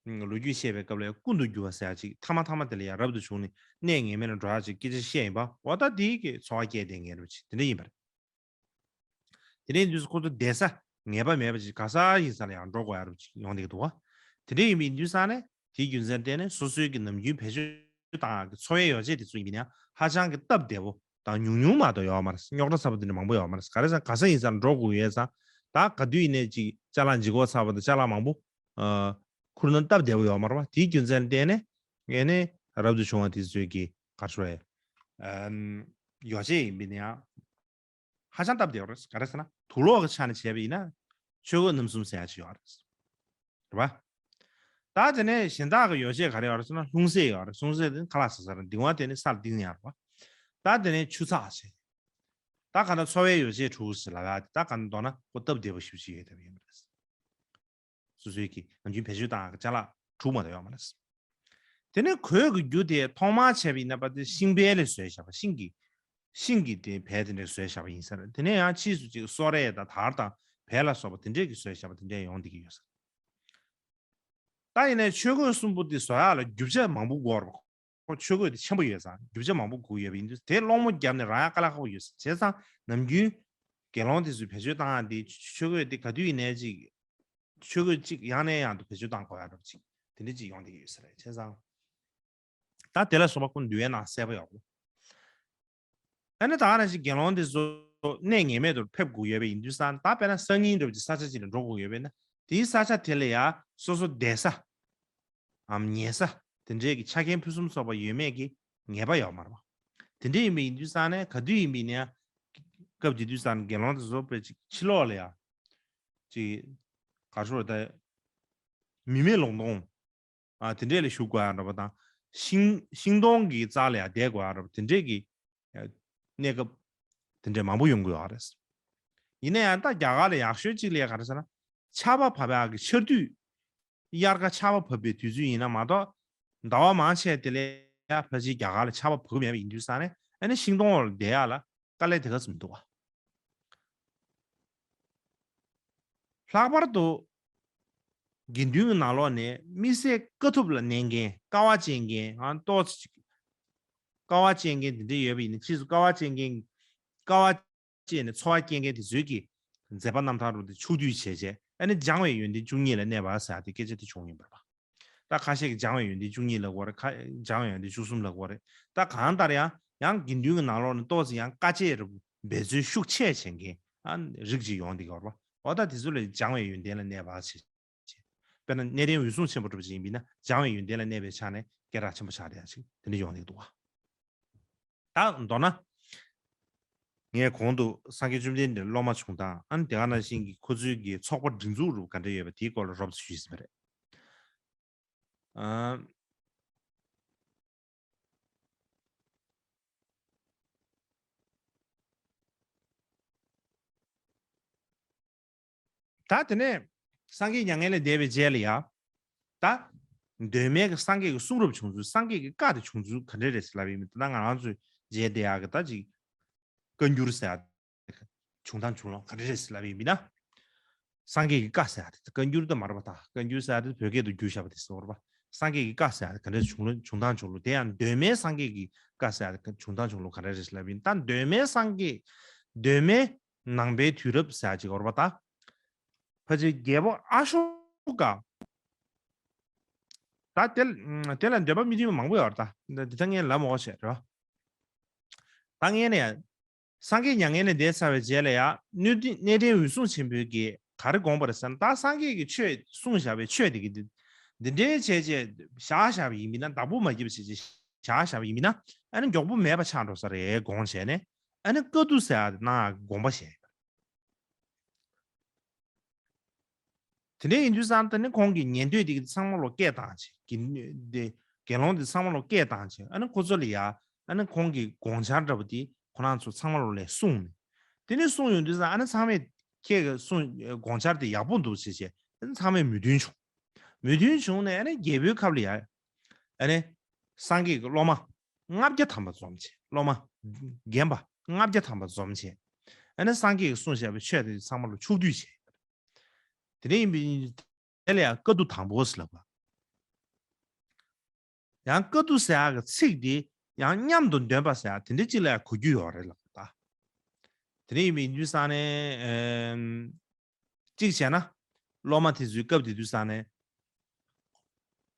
ལོ་རྒྱུས་བཤད་པའི་སྐབས་ལ་ཀུན་ཏུ་རྒྱུ་བ་ཟེར་ཡ་ཅིག་ཐ་མ་ཐ་མ་དེ་ལ་ཡང་རབ་ཏུ་བྱུང་ནས་གནས་ངེས་མེད་ལ་འགྲོ་ཡ་ཅིག་སྐད་ཆ་བཤད་ཡིན་པ། འོ་ད་དེའི་གི་འཚོ་བ་སྐྱེལ་བསྡད་མཁན་རེད་ཅིག་དེ་འདྲ་ཡིན་པ་རེད། དེ་འདྲ་ཡིན་དུས་སུ་ཁོ་ཚོ་བསྡད་ས་ངེས་པ་མེད་པ་ཅིག་ག་ས་ཡིན་ས་ལ་ཡང་འགྲོ་དགོས་ཡ་རུ་ཅིག་ཡོང་བསྡད་ཀྱི་འདུག་བ། དེ་འདྲ་ཡིན་པ་ཡིན་དུས་ས་ནས་དེའི་རྒྱུ་མཚན་བརྟེན་ནས་སོ་སོའི་གི་ནམ་རྒྱུན་བེད་སྤྱོད་བཏང་ཡག་གི་འཚོ་བའི་ཡོ་བྱད་དེ་ཚོ་ཡིན་པ་ཡིན་ན་ཧ་ཅང་གི་སྟབས་བདེ་པོ་དང་ཉུང་ཉུང་མ་གཏོགས་ཡོད་མ་རེད། རྙོག་དྲ་ཚ་པོ་དེ་འདྲ་མང་པོ་ཡོད་མ་རེད། ག་རེ་ཟེར་ན་ག་ས་ཡིན་ས་ལ་འགྲོ་དགོས་ཡོད་ཙང་ད་ག་དུས་ཡིན་ནའི་ཅིག་ཅ་ལག་ལྗིད་ཁོག་ཚ་པོ་དང་ཅ་ལག་མང་པོ་ཨ་ཁུར་ན་སྟབས་བདེ་པོ་ཡོད་མ་རེད་བ། དེའི་རྒྱུ་མཚན་བརྟེན་ནས་ངས་ནི་རབ་ཏུ་བྱུང་བ་དེ་ཚོའི་གི་ག་རེ་ཞུ་ཨམ་ཡོ་བྱད་ཡིན་པ་ཡིན་ན་ཡང་། ཧ་ཅང་སྟབས་བདེ་བ་རེད། ག་རེ་ཟེར་ན་དུག་ལོག་གི་ཆ་ནས་བྱས་པ་ཡིན་ན་ཆོས་གོས་རྣམ་གསུམ་ཟེར་ཡ་ཅིག་ཡོད་རེད། རེད་པ། ད་དེ་ནས་གཞན་དག་གི་ཡོ་བྱད་ག་རེ་ཡོད་རེད་ཟེར་ན་ལྷུང་བཟེད་ཡོད་རེད། ལྷུང་བཟེད་དེ་ནི་ཁ་ལག་ཟ་ས་རེད། གདིང་བ་དེ་ནི་སར་གདིང་ཡ་རེད་པ། ད་དེ་ནས་ཆུ་ཚགས་བྱས། ད་ག་ད་འཚོ་བའི་ཡོ་བྱད་དྲུག་ཟེར་ལབ་ཡ་དེ་ད་ག་ད་མདོར་ན་ཁོ་སྟབས་བདེ་པོ་ཞེ་པོ་ཅིག་ཡོད་བསྡད་པ་ཡིན་པ་རེད། སོ་སོའི་གི་ནམ་རྒྱུན་བེད་སྤྱོད་བཏང་གི་ཅ་ལག་དྲུག་མ་གཏོགས་ཡོད་མ་རེད། དེ་ནས་གོས་ཀྱི་རྒྱུ་དེ་ཐོག་མར་བྱས་པ་ཡིན་ན་པ་དེ་ཤིང་བལ་ལས་བཟོས་བཞག་པ། ཤིང་གི་ཤིང་གི་དེ་བལ་དེ་འདྲས་བཟོས་བཞག་པ་ཡིན་ས་རེད། དེ་ནས་ཡང་ཕྱིས་སུ་ཅིག་སོ་རས་དང་དར་དང་བལ་ལ་སོགས་པ་དེ་འདྲས་ཀྱི་བཟོས་བཞག་པ་དེ་འདྲས་ཡོང་བསྡད་ཀྱི་ཡོད་ས་རེད། ད་ཡིན་ནའི་ཆོས་གོས་གསུམ་པོ་དེ་བཟོ་ཡག་ལ་རྒྱུ་ཆ་མང་པོ་དགོས་རེད། ཁོ་ཆོས་གོས་དེ་ཆེན་པོ་ཡོད་ཙང་རྒྱུ་ཆ་མང་པོ་དགོས་ཡོད་པ་ཡིན་དུས་དེ་སློང་མོ་བརྒྱབ་ནས་རག་ཡག་དཀའ་ལས་ཁག་པོ་ཡོད་ས་བྱས་ཙང་ནམ་རྒྱུན་དགེ་སློང་དེ་ཚོས་བེད་སྤྱོད་བཏང་ཡག་དེ་ཆོས་གོས་དེ་ག་དུས་ཡིན་ནའི་ཅིག་ཆོས་གོས་གཅིག་ཡང་ནས་ཡང་དུ་བེད་སྤྱོད་བཏང་དགོས་ཡག་འདྲ་པོ་ཅིག་དེ་འདྲ་ཅིག་ཡོང་བསྡད་ཀྱི་ཡོད་ས་རེད། བྱས་ཙང་ད་དེ་ལ་སོགས་པ་ཁོ་འདུལ་བའི་ནང་གསལ་པོ་ཡོད་གོ། ཨ་ནི་ད་ག་ནང་བཞིན་དགེ་སློང་དེ་ཚོ་གནས་ངེས་མེད་དུ་ཕེབས་དགོས་ཡོད་པ་ཡིན་དུས་ཙང་ད་དཔེར་ན་སང་ཉིན་འདྲ་པོ་ཅིག་ས་ཆ་ཅིག་ལ་འགྲོ་དགོས་ཡོད་པས་ན་དེའི་ས་ཆ་དེ་ལ་ཡ་སོ་སོ་བསྡད་ས་ཨམ་ཉལ་ས་དེ་འདྲའི་གི་ཆ་རྐྱེན་ཕུན་སུམ་ཚོགས་པ་ཡོད་མེད་ཀྱི་ངེས་པ་ཡོད་མ་རེད་པ། དེ་འདྲ་ཡིན་པ་ཡིན་དུས་ཙང་ནས་ག་དུས་ཡིན་པ་ཡིན་ན་ཡང་སྐབས་དེ་དུས་ཙང་དགེ་སློང་དེ་ཚོ་དཔེ་ཅིག་ཕྱི་ལོགས་ལ་ཡ་ཅིག་ག་རེ་ཞུ་དགོས་རེད། ད་མི་མེད་ལུང་སྟོང་ཨ་དེ་འདྲས་ལ་བཞུགས་དགོས་ཡ་འདྲ་པོ་དང་ཤིང་ཤིང་སྡོང་གི་རྩ་ལ་ཡ་བསྡད་དགོས་ཡ་འདྲ་པོ་དེ་འདྲས་ཀྱི་གནས་སྐབས་དེ་འདྲས་མང་པོ་ཡོང་གི་ཡོད་རེད། ཡིན་ན་ཡང་ད་རྒྱ་གར་ལ་ཡག་ཤོས་གཅིག་ལ་ཡ་ག་རེ་ཟེར་ན་ཆར་པ་བབས་ཡག་གི་ཆར་དུས། དབྱར་ཁ་ཆར་པ་བབས་པའི་དུས་ཚོད་ཡིན་ན་མ་གཏོགས་ཟླ་བ་མང་ཆེ་དེ་ལ་ཡ་ཕལ་ཆེར་རྒྱ་གར་ལ་ཆར་པ་བབས་ཀྱི་མེད་པ་ཡིན་དུས་ཙང་ནས་ཨ་ནི་ཤིང་སྡོང་འོག་ལ་བསྡད་ཡག་ལ་དཀའ་ལས་དེ་ག་ཙམ་འདུག་བ། ལྷག་པར་དུ་དགེ་འདུན་གྱི་ནང་ལོགས་ནས་དམིགས་བསལ་དཀའ་ཐུབ་ལ་གནས་མཁན་དཀའ་བ་སྤྱད་མཁན་ཨ་ཏོག་ཙམ་ཅིག་དཀའ་བ་སྤྱད་མཁན་དེ་འདྲ་ཡོད་པ་ཡིན་ན་ཕྱིས་སུ་དཀའ་བ་སྤྱད་མཁན་དཀའ་བ་སྤྱད་ནས་འཚོ་བ་སྐྱེལ་མཁན་དེ་ཚོའི་གི་མཛད་པ་རྣམ་ཐར་རུ་དེ་ཕྱོགས་བསྡུས་བྱས་བྱས་ཨ་ནི་སྦྱང་བའི་ཡོན་ཏན་བཅུ་གཉིས་ལ་གནས་པ་ཟེར་ཡག་དེ་སྐད་ཆ་དེ་བྱུང་ཡིན་པ་རེད་པ། ད་ཁ་ཤས་ཀྱིས་སྦྱང་བའི་ཡོན་ཏན་བཅུ་གཉིས་ལབ་ཀྱི་ཡོད་རེད། ཁ་སྦྱང་བའི་ཡོན་ཏན་བཅུ་གསུམ་ལབ་ཀྱི་ཡོད་རེད། ད་གང་ལྟར་ཡང་ཡང་དགེ་འདུན་གྱི་ནང་ལོགས་ནས་ཏོག་ཙམ་ཡང་དཀའ་སྤྱད་རེད། འབད་རྩོལ་ཤུགས་ཆེ་བྱེད་མཁན་ཨ་རིགས་ཅིག་ཡོང་བསྡད་ཀྱི་ཡོད་རེད་པ། འོ་ད་དེ་ཚོ་ལ་སྦྱང་བའི་ཡོན་ཏན་ལ་གནས་པ་བྱེད། དཔེར་ན་གནས་བརྟན་འོད་སྲུང་ཆེན་པོ་འདྲ་པོ་ཅིག་ཡིན་པ་ཡིན་ན་སྦྱང་བའི་ཡོན་ཏན་ལ་གནས་པའི་ཆ་ནས་སྐད་གྲགས་ཆེན་པོ་ཆགས་བསྡད་ཡ་ཅིག་དེ་འདྲ་ཡོང་བསྡད་ཀྱི་འདུག་བ། ད་མདོར་ན། ངས་གོང་དུ་སངས་རྒྱས་བཅོམ་ལྡན་འདས་སློབ་མ་བྱུང་སྟངས་ཨ་ནི་དེ་ག་ནང་བཞིན་གྱི་ཁོ་ཚོའི་གི་ཚོགས་པ་སྒྲིག་འཛུགས་རུ་ག་འདྲ་ཡོད་པ་དེའི་སྐོར་ལ་རོབ་ཙམ་ཞུས་ཟིན་པ་རེད། ཨ། ད་དེ་ནས་སངས་རྒྱས་མྱ་ངན་ལས་འདས་པའི་རྗེས་ལ་ཡ། ད་གདོད་མའི་གི་སངས་རྒྱས་ཀྱི་གསུང་རབ་བྱུང་ཚུལ། སངས་རྒྱས་ཀྱི་བཀའ་དེ་བྱུང་ཚུལ་ག་འདྲ་རེད་ཟེར་ལབ་ཡིན་མིན། ད་ང་རང་ཚོས་མཇལ་བསྡད་ཡག་གི་ད་ཅིག་བཀའ་འགྱུར་ཟེར་ཡག་བྱུང་སྟངས་བྱུང་ལོང་ག་འདྲ་རེད་ཟེར་ལབ་ཡིན་མིན་ན། སངས་རྒྱས་ཀྱི་བཀའ་ཟེར་ཡག་དེ་བཀའ་འགྱུར་དེ་མ་རེད་པ། ད་བཀའ་འགྱུར་ཟེར་ཡག་དེ་བོད་སྐད་དུ་བསྒྱུར་བཞག་པ་དེ་ཟེར་བ་རེད་པ། སངས་རྒྱས་ཀྱི་བཀའ་ཟེར་ཡག་དེ་ག་འདྲ་བྱུང་ལོ་བྱུང་སྟངས་བྱུང་ལོ། དེ་ཡང་གདོད་མའི་སངས་རྒྱས་ཀྱི་བཀའ་ཟེར་ཡག་དེ་བྱུང་སྟངས་བྱུང་ལོ་ག་འདྲ་རེད་ཟེར་ལབ་ཡིན། ད་གདོད་མའི་སངས་རྒྱས་གདོད་མའི་ནང་པའི་དུས་རབས་ཟེར་ཅིག་ཡོད་རེད་པ། ད་ཕལ་ཆེར་རྒྱལ་པོ་ཨ་ཤོ་ཀ། ད་དེ་དེ་ལ་འདོད་པ་མི་མཐུན་པ་མང་པོ་ཡོད་རེད། ད་འདི་ད་ངས་ལབ་མ་དགོས་བྱས་རེད་པ། ད་ངས་ནས་སངས་རྒྱས་མྱ་ངན་ལས་འདས་ཚར་བའི་རྗེས་ལ་ཡང་གནས་བརྟན་འོད་སྲུང་ཆེན་པོས་ཀྱིས་ག་རེ་དགོངས་པ་རེད་ཟེར་ན། ད་སངས་རྒྱས་ཀྱིས་ཆོས་གསུངས་བཞག་པའི་ཆོས་དེ་གི་འདི་འདི་འདྲའི་བྱས་བྱས་བཞག་བཞག་པ་ཡིན་མིན་ན། བདག་པོ་མ་བགྱིས་པ་བྱས་བྱས་བཞག་བཞག་པ་ཡིན་མིན་ན། ཨ་ནི་མགྱོགས་པོ་མེད་པ་ཆགས་འགྲོ་ས་རེད་དགོངས་བྱས་ནས། ཨ་ནི་བཀའ་བསྡུ་ཟེར་ཡག་གནང་ཡག་དགོངས་པ་བཞེས། དེ་འདྲ་ཡིན་དུས་ཙང་ད་ནི་ཁོང་གིས་ཉན་ཐོས་དེ་གི་ཚང་མ་ལོ་སྐད་བཏང་བྱས། དགེ་འདུན་དེ་དགེ་སློང་དེ་ཚང་མ་ལོ་སྐད་བཏང་བྱས། ཨ་ནི་ཁོ་ཚོ་ལ་ཡ་ཨ་ནི་ཁོང་གི་དགོངས་འཆར་འདྲ་པོ་དེ་ཁོ་རང་ཚོ་ཚང་མ་ལོ་ལ་གསུངས་ནས། དེ་ནས་གསུངས་ཡོང་དུས་ཙང་ཨ་ནི་ཚང་མས་ཁྱེད་ཀྱི་གསུང་དགོངས་འཆར་དེ་ཡག་པོ་འདུག་ཟེར་བྱས། ཨ་ནི་ཚང་མས་མོས་མཐུན་བྱུང་། མོས་མཐུན་བྱུང་ནས་ཨ་ནི་རྒྱལ་པོའི་ཁབ་ལ་ཡ་ཨ་ནི་སངས་རྒྱས་ཀྱི་སློབ་མ་ལྔ་བརྒྱ་ཐམ་པ་འཛོམས་བྱས། སློབ་མ་རྒན་པ་ལྔ་བརྒྱ་ཐམ་པ་འཛོམས་བྱས། ཨ་ནི་སངས་རྒྱས་ཀྱིས་གསུངས་བཞག་པའི་ཆོས་དེ་ཚང་མ་ལ་ཕྱོགས་བསྡུས་བྱས། དེ་འདྲ་ཡིན་པའི་དེ་ལ་ཡང་བཀའ་བསྡུ་དང་པོ་ཟེར་ལབ་པ། ཡང་བཀའ་བསྡུ་ཟེར་ཡག་གི་ཚིག་དེ་ཡང་མཉམ་དུ་འདོན་པ་ཟེར་ཡག་དེ་འདྲ་གཅིག་ལ་ཡང་གོ་རྒྱུ་ཡོད་རེད་ལབ་པ། ད་དེ་འདྲ་ཡིན་པའི་དུས་ཙང་ནས་ཨམ། གཅིག་བྱས་ན། སློབ་མ་དེ་ཚོའི་སྐབས་དེ་དུས་ཙང་ནས་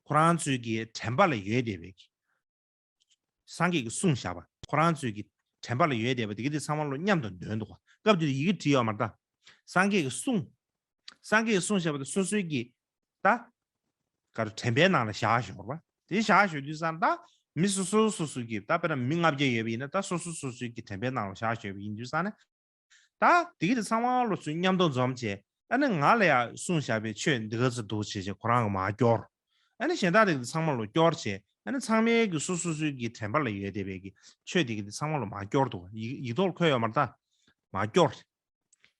ཁོ་རང་ཚོའི་གི་དྲན་པ་ལ་ཡོད་བསྡད་པའི་གི་སངས་རྒྱས་ཀྱིས་གསུངས་བཞག་པ། ཁོ་རང་ཚོའི་གི་དྲན་པ་ལ་ཡོད་བསྡད་པ་དེ་གི་དེ་ཚང་མ་ལོ་མཉམ་དུ་འདོན་འདུག་ག་སྐབས་དེ་དུས་ཡི་གེ་བྲིས་ཡོད་མ་རེད་ད། སངས་རྒྱས་ཀྱིས་གསུངས། སངས་རྒྱས་ཀྱིས་གསུངས་བཞག་པ་དེ་སོ་སོའི་གི་ད་ག་རེ་དྲན་པའི་ནང་ལ་བཞག་ཞོར་བ། དེ་བཞག་ཞོར་དུས་ཙང་ད་མི་སོ་སོ་སོ་སོའི་གི་ད་དཔེར་ན་མི་ལྔ་བརྒྱ་ཡོད་པ་ཡིན་ན། ད་སོ་སོ་སོ་སོའི་གི་དྲན་པའི་ནང་ལ་བཞག་ཞོར་བ་ཡིན་དུས་ཙང་ནས། ད་དེ་གི་དེ་ཚང་མ་ལོ་ཚོས་མཉམ་དུ་འཛོམས་བྱས། ཨ་ནི་ང་ལ་ཡང་གསུངས་བཞག་པའི་ཆོས་འདི་ག་ཚོད་འདུག་བྱས་བྱས་ཁོ་རང་གི་མར་སྐྱོར། ཨ་ནི་གཞན་དག་དེ་གི་དེ་ཚང་མ་ལོ་སྐྱོར་བྱས། ཨ་ནི་ཚང་མའི་གི་སོ་སོ་སོའི་གི་དྲན་པ་ལ་ཡོད་བསྡད་པའི་གི་ཆོས་དེ་གི་དེ་ཚང་མ་ལོ་མར་སྐྱོར་འདུག་ཡིག་ཡིག་ཐོག་ལ་འཁོད་ཡོད་མ་རེད་ད། མར་སྐྱོར།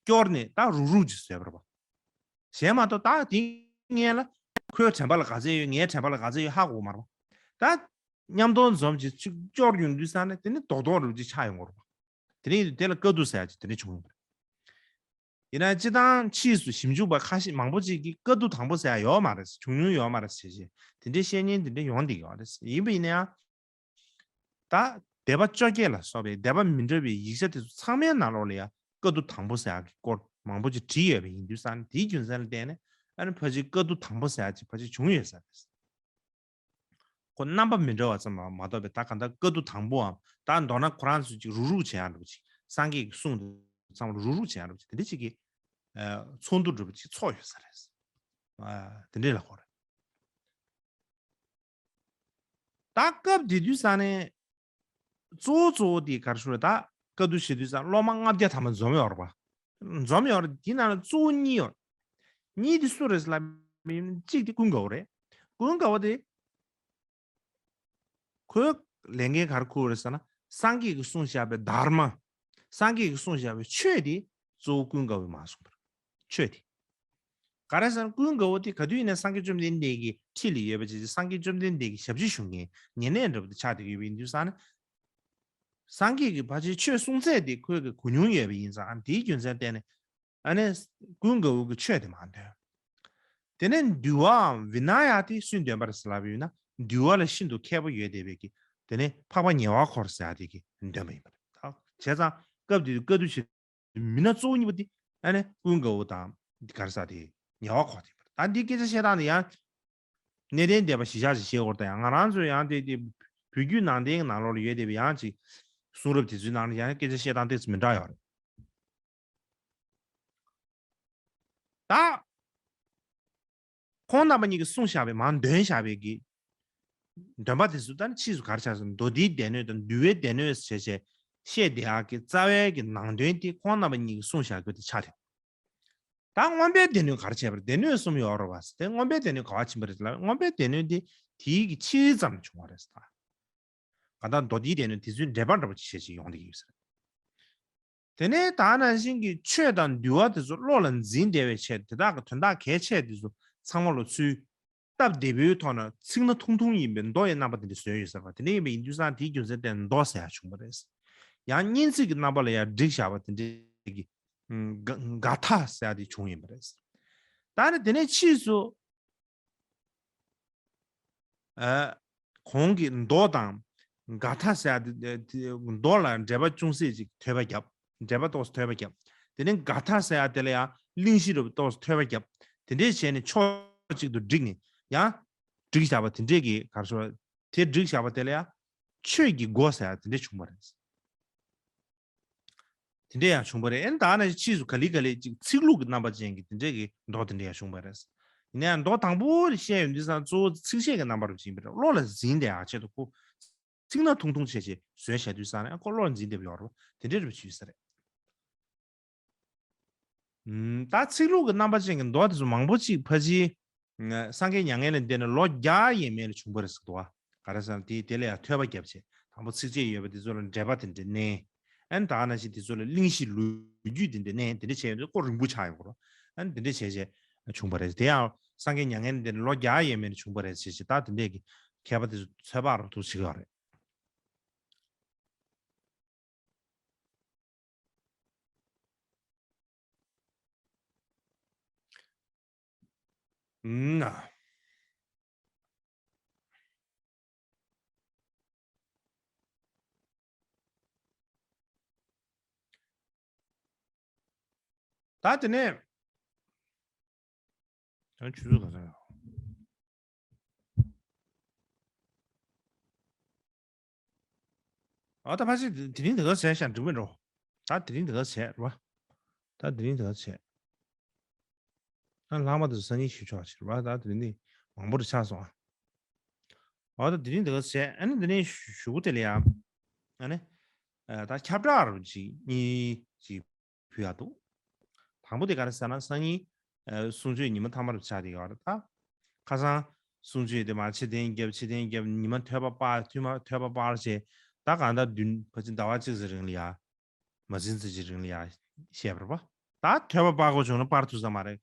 སྐྱོར་ནས་ད་རུག་རུག་ཅིག་བཟོས་པ་རེད་པ། གཞན་མ་གཏོགས་ད་དེ་སྔོན་ལ་ཁོའི་དྲན་པ་ལ་ག་ཚད་ཡོད། ངའི་དྲན་པ་ལ་ག་ཚད་ཡོད་ཧ་གོ་མ་རེད་པ། ད་མཉམ་དུ་འཛོམས་ཅིག་ཅིག་སྐྱོར་ཡོང་དུས་ཙང་ནས་དེ་ནི་རྡོག་རྡོག་རུ་ཅིག་ཆགས་ཡོང་གི་རེད་པ། དེ་ནས་དེ་ལ་བཀའ་བསྡུ་ཟེར་ཡག་ཅིག་དེ་འདྲ་བྱུང་ཡོད་པ་རེད། ཡིན་ན་སྤྱིར་བཏང་ཕྱིས་སུ་ཞིབ་འཇུག་པ་ཁ་ཤས་མང་པོ་ཅིག་གིས་བཀའ་བསྡུ་དང་པོ་ཟེར་ཡག་ཡོད་མ་རེད། བྱུང་མྱོང་ཡོད་མ་རེད་ཟེར་བྱས་དེ་འདྲའི་བཤད་མཁན་དེ་འདྲ་ཡོང་བསྡད་ཡོད་རེད། ཡིན་པ་ཡིན་ན་ཡང་། ད་སྡེ་པ་བཅོ་བརྒྱད་ལ་སོགས་པའི་སྡེ་པ་མི་འདྲ་བའི་ཡིག་ཆ་དེ་ཚོ་ཚང་མའི་ནང་ལོགས་ལ་ཡང་བཀའ་བསྡུ་དང་པོ་ཟེར་ཡག་གི་སྐོར་མང་པོ་ཅིག་བྲིས་ཡོད་པ་ཡིན་དུས་ཙང་ནས། དེའི་རྒྱུ་མཚན་ལ་བརྟེན་ནས་ཨ་ནི་ཕལ་ཆེར་བཀའ་བསྡུ་དང་པོ་ཟེར་ཡག་ཅིག་ཕལ་ཆེར་བྱུང་ཡོད་ས་རེད། ཁོ་རྣམ་པ་མི་འདྲ་བ་ཙམ་མ་གཏོགས་པའི་ད་གང་ལྟར་བཀའ་བསྡུ་དང་པོའམ། ད་མདོར་ན་ཁོ་རང་ཚོས་ཅིག་རུག་རུག་བྱེད་ཡག་འདྲ་པོ་ཅིག་སངས་རྒྱས་ཀྱི་གསུང་དེ་ཚང་མ་རུག་རུག་བྱེད་ཡག་འདྲ་པོ་ཅིག་དེ་འདྲ་ཅིག་གི་ཚོགས་འདུ་འདྲ་པོ་ཅིག་ཚོགས་ཡོད་ས་རེད། དེ་འདྲས་ལ་གོ་རེད། ད་སྐབས་དེ་དུས་ཙང་ནས་གཙོ་བོ་གཙོ་བོ་དེ་ག་རེ་ཞུ་རེད། ད་བཀའ་བསྡུ་བྱེད་དུས་ཙང་སློབ་མ་ལྔ་བརྒྱ་ཐམ་པ་འཛོམས་ཡོད་རེད་པ། འཛོམས་ཡོད་རེད། དེ་ནང་ལ་གཙོ་བོ་གཉིས་ཡོད། གཉིས་དེ་སུ་རེད་ལབ་ཡིན་ན། གཅིག་དེ་ཀུན་དགའ་བོ་རེད། ཀུན་དགའ་བོ་དེ་ཁོའི་ལས་འགན་ག་རེ་ཁུར་རེད་ཟེར་ན། སངས་རྒྱས་ཀྱིས་གསུངས་བཞག་པའི་དྷརྨ། སངས་རྒྱས་ཀྱིས་གསུངས་བཞག་པའི་ཆོས་དེ་གཙོ་བོ་ཀུན་དགའ་བོས་མར་གསུངས་པ་རེད། ཆོས་དེ། ག་རེ་ཟེར་ན་ཀུན་དགའ་བོ་དེ་ག་དུས་ཡིན་ན་སངས་རྒྱས་བཅོམ་ལྡན་འདས་ཀྱི་ཁྲི་ལ་ཡོད་པ་བྱས་ཙང་སངས་རྒྱས་བཅོམ་ལྡན་འདས་ཀྱི་ཞབས་ཕྱི་ཞུ་མཁན་ཉེ་གནས་འདྲ་པོ་དེ་ཆགས་བསྡད་ཀྱི་ཡོད་པ་ཡིན་དུས་ཙང་ནས། སངས་རྒྱས་ཀྱི་ཕལ་ཆེར་ཆོས་གསུང་ཚད་དེ་ཁོས་གི་གོ་མྱོང་ཡོད་པ་ཡིན་ཙང་། ཨ་ནི་དེའི་རྒྱུ་མཚན་བརྟེན་ནས། ཨ་ནི་ཀུན་དགའ་བོ་གི་ཆོས་དེ་མར་འདོན། དེ་ནས་འདུལ་བའམ་བི་ན་ཡ་དེ་སུས་འདོན་པ་རེད་ཟེར་ལབ་ཡོད་ན། འདུལ་བ་ལ་ཤིན་ཏུ་མཁས་པོ་ཡོད་བསྡད་པའི་གི་དེ་ནས་འཕགས་པ་ཉེ་བར་འཁོར་ཟེར་ཡ་དེ་གིས་འདོན་པ་ཡིན་པ་རེད། ད་བྱས་ཙང་སྐབས་དེ་དུས་བཀའ་བསྡུ་བྱེད་མི་སྣ་གཙོ་བོ་གཉིས་པོ་དེ་ཨ་ནི་ཀུན་དགའ་བོ་དང་ག་རེ་ཟེར་དེ་ཉེ་བར་འཁོར་དེ་ཡིན་པ་རེད། ད་འདི་སྐད་ཆ་བཤད་སྟངས་དེ་ཡང་། གནས་བརྟན་སྡེ་པ་གཞིར་བཞག་ཅིག་བཤད་དགོས་རེད་ད། ཡང་ང་རང་ཚོ་ཡང་དེ་དེ་བོད་བརྒྱུད་ནང་བསྟན་གྱི་ནང་ལོགས་ལ་ཡོད་བསྡད་པའི་ཡང་ཅིག་གསུང་རབ་དེ་ཚོའི་ནང་ལ་ཡང་སྐད་ཆ་བཤད་སྟངས་ཏོག་ཙམ་མི་འདྲ་ཡོད་རེད། ད། ཁོང་རྣམ་པ་གཉིས་ཀྱིས་གསུངས་བཞག་པའི་མར་འདོན་བཞག་པའི་གི་འདོན་པ་དེ་ཚོ་ད་ནི་ཕྱིས་སུ་ག་རེ་ཆགས་སོང་། མདོ་སྡེའི་སྡེ་སྣོད་དང་འདུལ་བའི་སྡེ་སྣོད་ཟེར་བྱས་བཤད་བསྡད་ཡག་གི་རྩ་བའི་གི་ནང་དོན་དེ་ཁོང་རྣམ་པ་གཉིས་ཀྱིས་གསུངས་བཞག་རྒྱུ་དེ་ཆགས་ཐལ། ད་མངོན་པའི་སྡེ་སྣོད་ག་རེ་བྱས་པ་རེད། སྡེ་སྣོད་གསུམ་ཡོད་རེད་བ། དེ་མངོན་པའི་སྡེ་སྣོད་ག་བ་ཕྱིན་པ་རེད་ལ། མངོན་པའི་སྡེ་སྣོད་དེ་དེའི་གི་ཕྱིའི་ཙམ་ལ་བྱུང་བ་རེད་ཟེར། གང་ལྟར་མདོ་སྡེའི་སྡེ་སྣོད་དེ་ཚོའི་འགྲེལ་པ་འདྲ་པོ་ཅིག་བྱས་ཅིག་ཡོང་བསྡད་ཀྱི་ཡོད་ཟེར། དེ་ནས་ད་ནང་བཞིན་གྱི་ཆོས་དང་འདུལ་བ་དེ་ཚོ་བློ་ལ་འཛིན་བདེ་བའི་ཆེད་དེ་དག་གི་དོན་དག་གལ་ཆེ་དེ་ཚོ་ཚང་མ་ལོ་ཚུལ་སྟབས་བདེ་པོའི་ཐོག་ནས་ཚིག་སྣ་ཐུང་ཐུང་ཡིན་པའི་མདོ་ཡི་རྣམ་པ་དེ་འདྲ་བཟོས་ཡོད་ཟེར་བ། དེ་འདྲ་ཡིན་པའི་ཡིན་དུས་ཙང་དེའི་རྒྱུ་མཚན་དེ་མདོ་ཟེར་ཡག་བྱུང་བ་རེད། ཡང་སྙན་ཚིག་གི་རྣམ་པ་ལ་ཡང་བསྒྲིགས་བཞག་པ་དེ་འདྲའི་གི་ཨ་ག་ཐ་ཟེར་ཡག་དེ་བྱུང་ཡིན་པ་རེད། ད་ནི་དེ་ནས་ཕྱིས་སུ། ཨ། གོང་གི་མདོ་དང་ག་ཐ་ཟེར་ཡག་དེ་དེ་མདོ་ལ་འགྲེལ་པ་ཅུང་ཟད་ཅིག་ཐོས་པ་བརྒྱབ། འགྲེལ་པ་ཏོག་ཙམ་ཐོས་པ་བརྒྱབ། དེ་ནས་ག་ཐ་ཟེར་ཡག་དེ་ལ་ཡང་གླེང་གཞི་རུ་ཏོག་ཙམ་ཐོས་པ་བརྒྱབ། དེ་འདྲས་བྱས་ནས་ཕྱོགས་གཅིག་ཏུ་བསྒྲིགས་ནས་ཡང་བསྒྲིགས་བཞག་པ་དེ་འདྲས་ཀྱི་ག་རེ་ཟེར་བ། དེ་བསྒྲིགས་བཞག་པ་དེ་ལ་ཡང་ཆོས་ཀྱི་སྒོ་ཟེར་ཡག་དེ་འདྲས་བྱུང་བ་རེད། དེ་འདྲ་ཡང་བྱུང་བ་རེད། ཨེ་ད་ནི་ཕྱིས་སུ་ག་ལེ་ག་ལེ་ཅིག་ཚིག་ལྷུག་གི་རྣམ་པ་ཅན་གྱི་དེ་འདྲ་གི་མདོ་དེ་འདྲ་ཡང་བྱུང་བ་རེད། ཡིན་ན་ཡང་མདོ་དང་པོ་རེ་བཤད་ཡོང་དུས་ཙང་གཙོ་བོ་ཚིགས་བཅད་ཀྱི་རྣམ་པ་རུ་ཕྱིན་པ་རེད། བློ་ལ་འཛིན་བསྡད་ཡག་ཆེད་དུ་ཁོ་ཚིག་སྣ་ཐུང་ཐུང་བྱས་བྱས་བཟོས་བྱས་དུས་ཙང་ནས་ཁོ་བློ་ལ་འཛིན་བསྡད་པ་ཡོད་རེད། དེ་འདྲ་རེ་བྱས་ས་རེད། ཨུམ། ད་ཚིག་ལྷུག་གི་རྣམ་པ་ཅན་གྱི་མདོ་དེ་ཚོ་མང་པོ་ཅིག་ཕལ་ཆེར། ང་སངས་རྒྱས་མྱ་ངན་ལས་འདས་ནས་ལོ་བརྒྱ་ཡས་མས་ལ་བྱུང་བ་རེད་ཟེར་འདུག་བ། ག་རེ་ཟེར་ན་དེ་དེ་ལ་ཡང་ཐོས་པ་བརྒྱབ་བྱས། དང་པོ་ཚིགས་བཅད་ཡོད་པ་དེ་ཚོ་ལ་འགྲེལ་པ་དེ་འདྲ་བསྣན། ཨ་ནི་ད་ག་ནང་བཞིན་དེ་ཚོ་ལ་གླེང་གཞི་ལོ་རྒྱུས་དེ་འདྲ་བསྣན། དེ་འདྲ་བྱས་ཡོང་དུས་ཁོ་རིང་པོ་ཆགས་ཡོང་གི་རེད། ཨ་ནི་དེ་འདྲ་བྱས་བྱས་བྱུང་བ་རེད། དེ་ཡང་སངས་རྒྱས་མྱ་ངན་ལས་འདས་ནས་ལོ་བརྒྱ་ཡས་མས་ལ་བྱུང་བ་རེད་ཟེར་བྱས། ད་དེ་འདྲས་ཀྱི་མཁས་པ་དེ་ཚོ་ཚོད་དཔག་རུ་ཐུག་བྱེད་ཀྱི་ཡོད་རེད། ཨུམ་ན། ད་དེ་ནས། ད་ཆུ་ཚོད་ག་ཚོད་ཡོད། ཨ་ད་ཕལ་ཆེར་དེ་རིང་དེ་ག་བྱས་ཤག་འགྲིག་མེད་འགྲོ། ད་དེ་རིང་དེ་ག་བྱས་རེད་བ། ད་དེ་རིང་དེ་ག་བྱས། ཨ་ལྷག་མ་དེ་ཚོ་སང་ཉིན་ཞུ་ཆོག་ཕྱིར་བ། ད་དེ་རིང་ནི་མང་པོ་རེ་ཆགས་སོང་ཨ། ཨ་ད་དེ་རིང་དེ་ག་བྱས། ཨ་ནི་དེ་རིང་ཞུ་གུ་དེ་ལ་ཡ། ཨ་ནི། ཨ་ད་ཁྱབ་བསྒྲགས་རུ་ཅིག་གཉིས་ཅིག་ཕུལ་ཡག་འདུག་དང་པོ་དེ་ག་རེ་ཟེར་ན་སང་ཉིན། ཨ་གསུང་ཆོས་ཉི་མ་མཐའ་མ་རུ་ཆགས་བསྡད་ཡོད་རེད་ད། ཁ་སང་གསུང་ཆོས་དེ་མར་ཕྱིར་འཐེན་བརྒྱབ། ཕྱིར་འཐེན་བརྒྱབ། ཉི་མ་ཐོས་པ་སྤར། ཐོས་མ་ཐོས་པ་སྤར་བྱས། ད་གང་ལྟར་བདུན་ཕལ་ཆེར་ཟླ་བ་གཅིག་ཙམ་རིང་ལ་ཡ། མ་ཟིན་ཙམ་ཅིག་རིང་ལ་ཡ་བཤད་པ་རེད་པ། ད་ཐོས་པ་སྤར་དགོས་བྱུང་ན་སྤར་ཐུབ་ས་མ་རེད།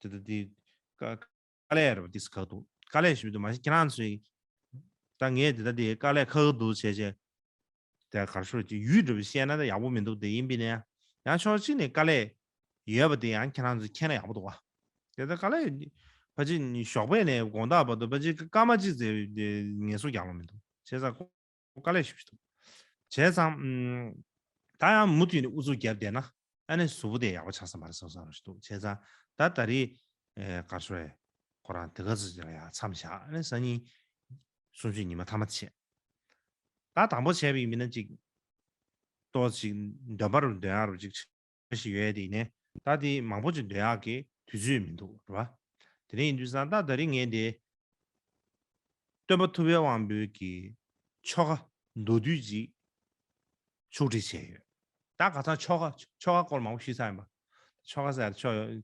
དེ་ད་དེ་དཀའ་དཀའ་ལས་རེད་པ། དེ་ཁག་འདུག་དཀའ་ལས་ཞིག་འདུག་མ་གཞི་ཁྱེད་རང་ཚོས། ད་ངས་དེ་ད་དེ་དཀའ་ལས་ཁག་འདུག་བྱས་བྱས། དེ་གར་ཤོར་གྱི་ཡུལ་འདྲ་བོ་བཤད་ན་ད་ཡག་པོ་མི་འདུག་དེ་ཡིན་པས་ན་ཡང་ཕྱོགས་གཅིག་ནས་དཀའ་ལས་ཡོད་པ་དེ་ཡང་ཁྱེད་རང་ཚོས་མཁྱེན་ན་ཡག་པོ་འདུག་བ། དེ་ད་དཀའ་ལས་ཕལ་ཆེར་ཞོགས་པ་ནས་དགོང་དག་བར་དུ་ཕལ་ཆེར་སྐར་མ་གཅིག་ཙམ་ངལ་གསོ་རྒྱག་ལོང་མི་འདུག་བྱས་ཙང་དཀའ་ལས་ཞེ་པོ་ཞིག་འདུག་བྱས་ཙང་ཨམ། ད་ཡང་མུ་མཐུད་ནས་ཨུ་ཚུགས་བརྒྱབ་བསྡད་ན་ཨ་ནི་གཟུགས་པོ་དེ་ཡག་པོ་ཆགས་ས་མ་རེད་བསམ་བསམ་རོགས་ཞིག་འདུག་བྱས་ཙང་ད་ད་རེས་ཨེ་གར་ཤོར་བས་ཁོ་རང་དེ་ག་ཚོད་ཅིག་ལ་ཡང་མཚམས་བཞག་ཨ་ནི་སང་ཉིན་གསུང་ཆོས་ཉི་མ་མཐའ་མ་བྱས། ད་དང་པོ་བྱས་པའི་མི་སྣ་གཅིག་ཏོག་ཅིག་འདོན་པ་རུ་འདོན་ཡག་རུ་ཅིག་ཞིག་ཡོད་དེ་ནས་ད་དེ་མང་པོ་ཅིག་འདོན་ཡག་གི་དུས་ཚོད་མི་འདུག་རེད་བ། དེ་འདྲ་ཡིན་དུས་ཙང་ད་ད་རིང་ངས་འདི་སྟོན་པ་ཐུབ་པའི་དབང་པོའི་གི་ཆོ་ག་མདོར་བསྡུས་ཅིག་ཕྱོགས་སྒྲིག་བྱས་ཡོད། ད་ཁ་སང་ཆོ་ག་ཆོ་ག་སྐོར་མང་པོ་ཞུས་ཚར་ཡིན་པ། ཆོ་ག་ཟེར་ཆོ་ཡོད།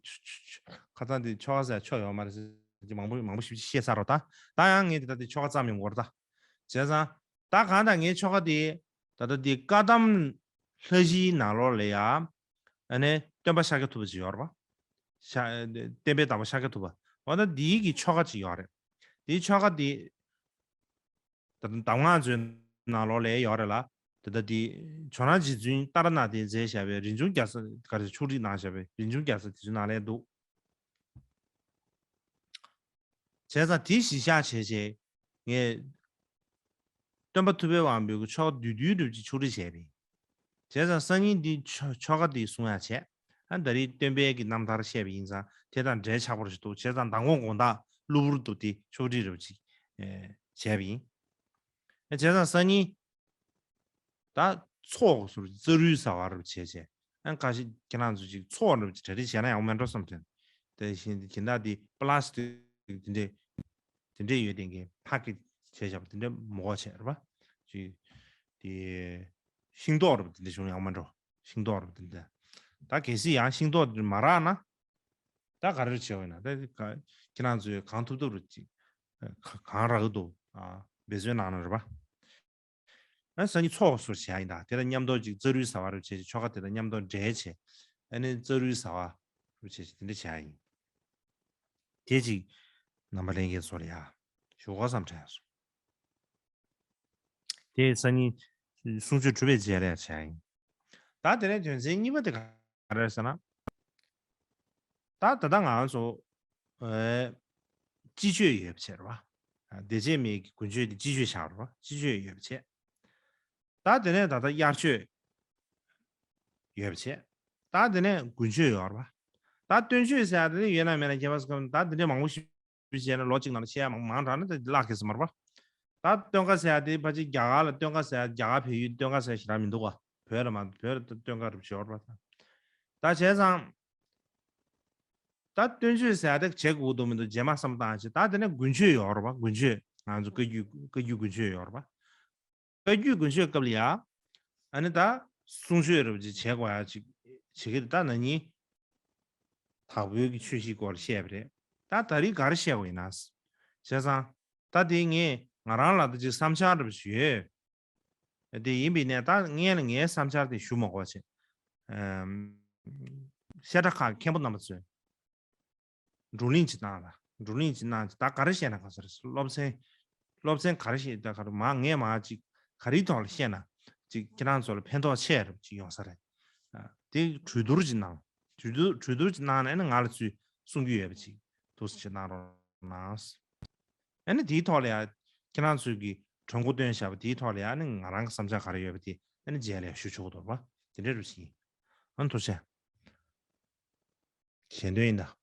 ཁ་སང་དེ་ཆོ་ག་ཟེར་ཆོ་ཡོད་མ་རེད་ཟེར་གྱི་མང་པོ་མང་པོ་ཞིག་བཤད་ཚར་རོ། ད་ད་ཡང་ངས་དེ་ད་དེ་ཆོ་ག་ཙམ་ཡོང་གི་རེད་ད། བྱས་ཙང་ད་གང་ལྟར་ངའི་ཆོ་ག་དེ་ད་ལྟ་དེ་བཀའ་གདམས་ལྷ་བཞིའི་ནང་ལོགས་ལ་ཡ། ཨ་ནི་སྟོན་པ་ཤཱཀྱ་ཐུབ་པ་ཅིག་ཡོད་རེད་པ། ཤ་བསྟན་པའི་བདག་པོ་ཤཱཀྱ་ཐུབ་པ། འོ་ན་འདིའི་གི་ཆོ་ག་ཅིག་ཡོད་རེད། དེའི་ཆོ་ག་དེ་ད་ལྟ་གདམས་ངག་མཛོད་ནང་ལོགས་ལ་ཡོད་རེད་ལ། ད་ལྟ་དེ་ཇོ་ནང་རྗེ་བཙུན་ཏཱ་ར་ནཱ་ཐས་མཛད་བཞག་པའི་རིན་འབྱུང་རྒྱ་མཚོ་ག་རེ་ཕྱོགས་སྒྲིག་གནང་བཞག་པའི་རིན་འབྱུང་རྒྱ་མཚོ་དེ་ཚོའི་ནང་ལ་འདུག་བྱས་ཙང་དེ་གཞི་བཞག་བྱས་བྱས་ངས་སྟོན་པ་ཐུབ་པའི་དབང་པོའི་ཆོ་ག་བསྡུས་བསྡུས་སྒྲུབ་ཀྱི་ཕྱོགས་སྒྲིག་བྱས་པ་ཡིན། བྱས་ཙང་སང་ཉིན་འདི་ཆོ་ཆོ་ག་འདི་གསུང་ཡག་བྱས། ཨ་ད་རེས་སྟོན་པའི་གི་རྣམ་ཐར་བཤད་པ་ཡིན་ཙང་དེ་དང་འབྲེལ་ཆགས་པོ་ཞིག་འདུག་བྱས་ཙང་མདང་དགོང་དགོང་དག་ གློ་བུར་དུ་དེ་ཕྱོགས་སྒྲིག་རེ་བྱས་བྱས་པ་ཡིན། བྱས་ཙང་སང་ཉིན། ད་ཚོགས་སུ་རྩ་རུས་ཟ་བ་རུ་བྱས་བྱས། ཨ་ཁ་ཤས་ཁྱེད་རང་ཚོ་ཅིག་ཚོགས་རུ་གྲ་སྒྲིག་བྱས་ན་ཡག་མེད་འགྲོ་བསམ་དྲན། དེ་བཞིན་དེ་འདྲ་དེ་པ་ལ་སི་ཊིག་དེ་འདྲས་དེ་འདྲས་ཡོད་དེ་གའི་ཕ་གི་བྱས་བཞག་པ་དེ་འདྲས་མོ་གོ་བྱས་རེད་པ། ཅིག་དེ་ཤིང་ཏོག་རུ་དེ་འདྲས་བྱུང་ཡག་མེད་འགྲོ། ཤིང་ཏོག་རུ་དེ་འདྲས། ད་གལ་སྲིད་ཡང་ཤིང་ཏོག་དེ་མ་རག་ན། ད་ག་རེ་བྱས་པ་ཡིན་ན་ད་ཁྱེད་རང་ཚོས་གང་ཐུབ་ཐུབ་རུ་ཅིག་གང་རག་གི་འདུག་འབད་བརྩོན་གནང་ན་རེད་པ། ཨ་སང་ཉིན་ཚོགས་སུ་བྱས་ཡིན་ད། དེ་ལ་མཉམ་དུ་ཅིག་རྩ་རུས་ཟ་བ་རུ་བྱས་ཆོ་ག་དེ་དང་མཉམ་དུ་འབྲེལ་བྱས། ཨ་ནི་རྩ་རུས་ཟ་བ་རུ་བྱས་དེ་འདྲ་བྱས་ཡིན། དེ་ཅིག་རྣམ་པ་ལྷན་རྒྱས་ཚོ་ལ་ཡ་ཞུ་དགོས་བསམ་དྲན་སོང་། དེ་སང་ཉིན་གསུང་ཆོས་གྲུབ་པའི་རྗེས་ལ་ཡ་བྱས་ཡིན། ད་དེ་ནས་དོན་ཚན་གཉིས་པ་དེ་ག་རེ་ཟེར་ན། ད་ད་ལྟ་ང་ཚོ་ཨེ་སྤྱི་ཆོས་ཡོད་པ་བྱས་རེད་བ། བདེ་བྱེད་མའི་གི་དགུན་ཆོས་དེ་སྤྱི་ཆོས་བཞག་རེད་བ། སྤྱི་ཆོས་ཡོད་པ་བྱས། ད་དེ་ནས་ད་ལྟ་དབྱར་ཆོས་ཡོད་པ་བྱས། ད་དེ་ནས་དགུན་ཆོས་ཡོད་རེད་བ། ད་སྟོན་ཆོས་ཟེར་ཡ་དེ་ཡོད་ན་མེད་ན་ཁྱད་པར་ཟེར་གི་མི་འདུག་ད་དེ་འདྲས་མང་པོ་ཞིག་བྱས་ན་ལོ་གཅིག་ནང་ལ་བཤད་ཡ་མང་མང་དྲགས་ན་དེ་བརླག་གི་ཟེར་མ་རེད་བ། ད་སྟོན་ཁ་ཟེར་ཡ་དེ་ཕལ་ཆེར་རྒྱ་གར་ལ་སྟོན་ཁ་ཟེར་ཡ་རྒྱ་གར་བལ་ཡུལ་སྟོན་ཁ་ཟེར་ཡ་ཞེ་དྲག་མི་འདུག་བ། བོད་ལ་མ་བོད་ལ་སྟོན་ཁ་རུ་བྱས་ཡོད་རེད་བ། ད་བྱས་ཙང་། ད་སྟོན་ཆོས་ཟེར་ཡ་དེ་བྱེད་དགོས་འདུག་མི་འདུག་རྗེས་མ་བསམ་བཏང་བྱས། ད་དེ་ནས་དགུན་ཆོས་ཡོད་རེད་བ། དགུན་ཆོས་ང་ཚོ་བཀའ་བརྒྱུད་བཀའ་བརྒྱུད་དགུན་ཆོས་ཡོད་རེད་བ། བཀའ་བརྒྱུད་དགུན་ཆོས་སྐབས་ལ་ཡ། ཨ་ནི་ད་གསུང་ཆོས་རེ་བ་ཅིག་བྱེད་དགོས་ཡ་ཅིག་བྱེད་ཀྱི་རེད། ད་ན་ནིང་དྭགས་པོའི་གི་ཆོས་གཞིའི་སྐོར་ལ་བཤད་པ་རེད། ད་ད་རེས་ག་རེ་བཤད་དགོས་ཡིན་ན། བྱས་ཙང་ད་དེ་ངས་ང་རང་ལ་ད་ཅིག་བསམ་འཆར་རེ་བ་ཅིག་ཡོད། དེ་ཡིན་པའི་ནས་ད་ངས་ལ་ངའི་བསམ་འཆར་དེ་ཞུ་མ་དགོས་བྱས། ཨམ། བཤད་གྲྭ་ཁག་མཁན་པོ་རྣམ་པ་ཚོས་བགྲོ་གླེང་ཅིག་གནང་ལ། བགྲོ་གླེང་ཅིག་གནང་ཅིག་ད་ག་རེ་བཤད་ན་ག་ས་རེད། སློབ་ཚན། སློབ་ཚན་ག་རེ་བཤད་ད་ག་རེ་མ་ངས་མ་ཅིག་ག་རེའི་ཐོག་ལ་བཤད་ན་ཅིག་ཁྱེད་རང་ཚོ་ལ་ཕན་ཐོགས་ཆེ་རུ་ཅིག་ཡོང་ས་རེད། ཨ། དེ་གྲོས་བསྡུར་ཅིག་གནང་། གྲོས་བསྡུར་གྲོས་བསྡུར་ཅིག་གནང་ནས་ཨ་ནི་ང་ལ་ཚུར་གསུང་རྒྱུ་ཡོད་པ་ཅིག་འདུག་སེ་ཅིག་གནང་རོགས་གནང་། ཨ་ནི་དེའི་ཐོག་ལ་ཡ་ཁྱེད་རང་ཚོས་ཀྱི་གྲོས་འགོ་བཏོན་བཞག་པ་དེའི་ཐོག་ལ་ཡ་ཨ་ནི་ང་རང་གི་བསམ་འཆར་ག་རེ་ཡོད་པ་དེ་ཨ་ནི་རྗེས་ལ་ཡ་ཞུ་ཆོག་གི་འདུག་པ། དེ་འདྲ་རུ་ཞིག་ཡིན། ཨ་ནི་ཐུགས་རྗེ་ཆེ། ཞལ་འདོན་ཡིན་ད།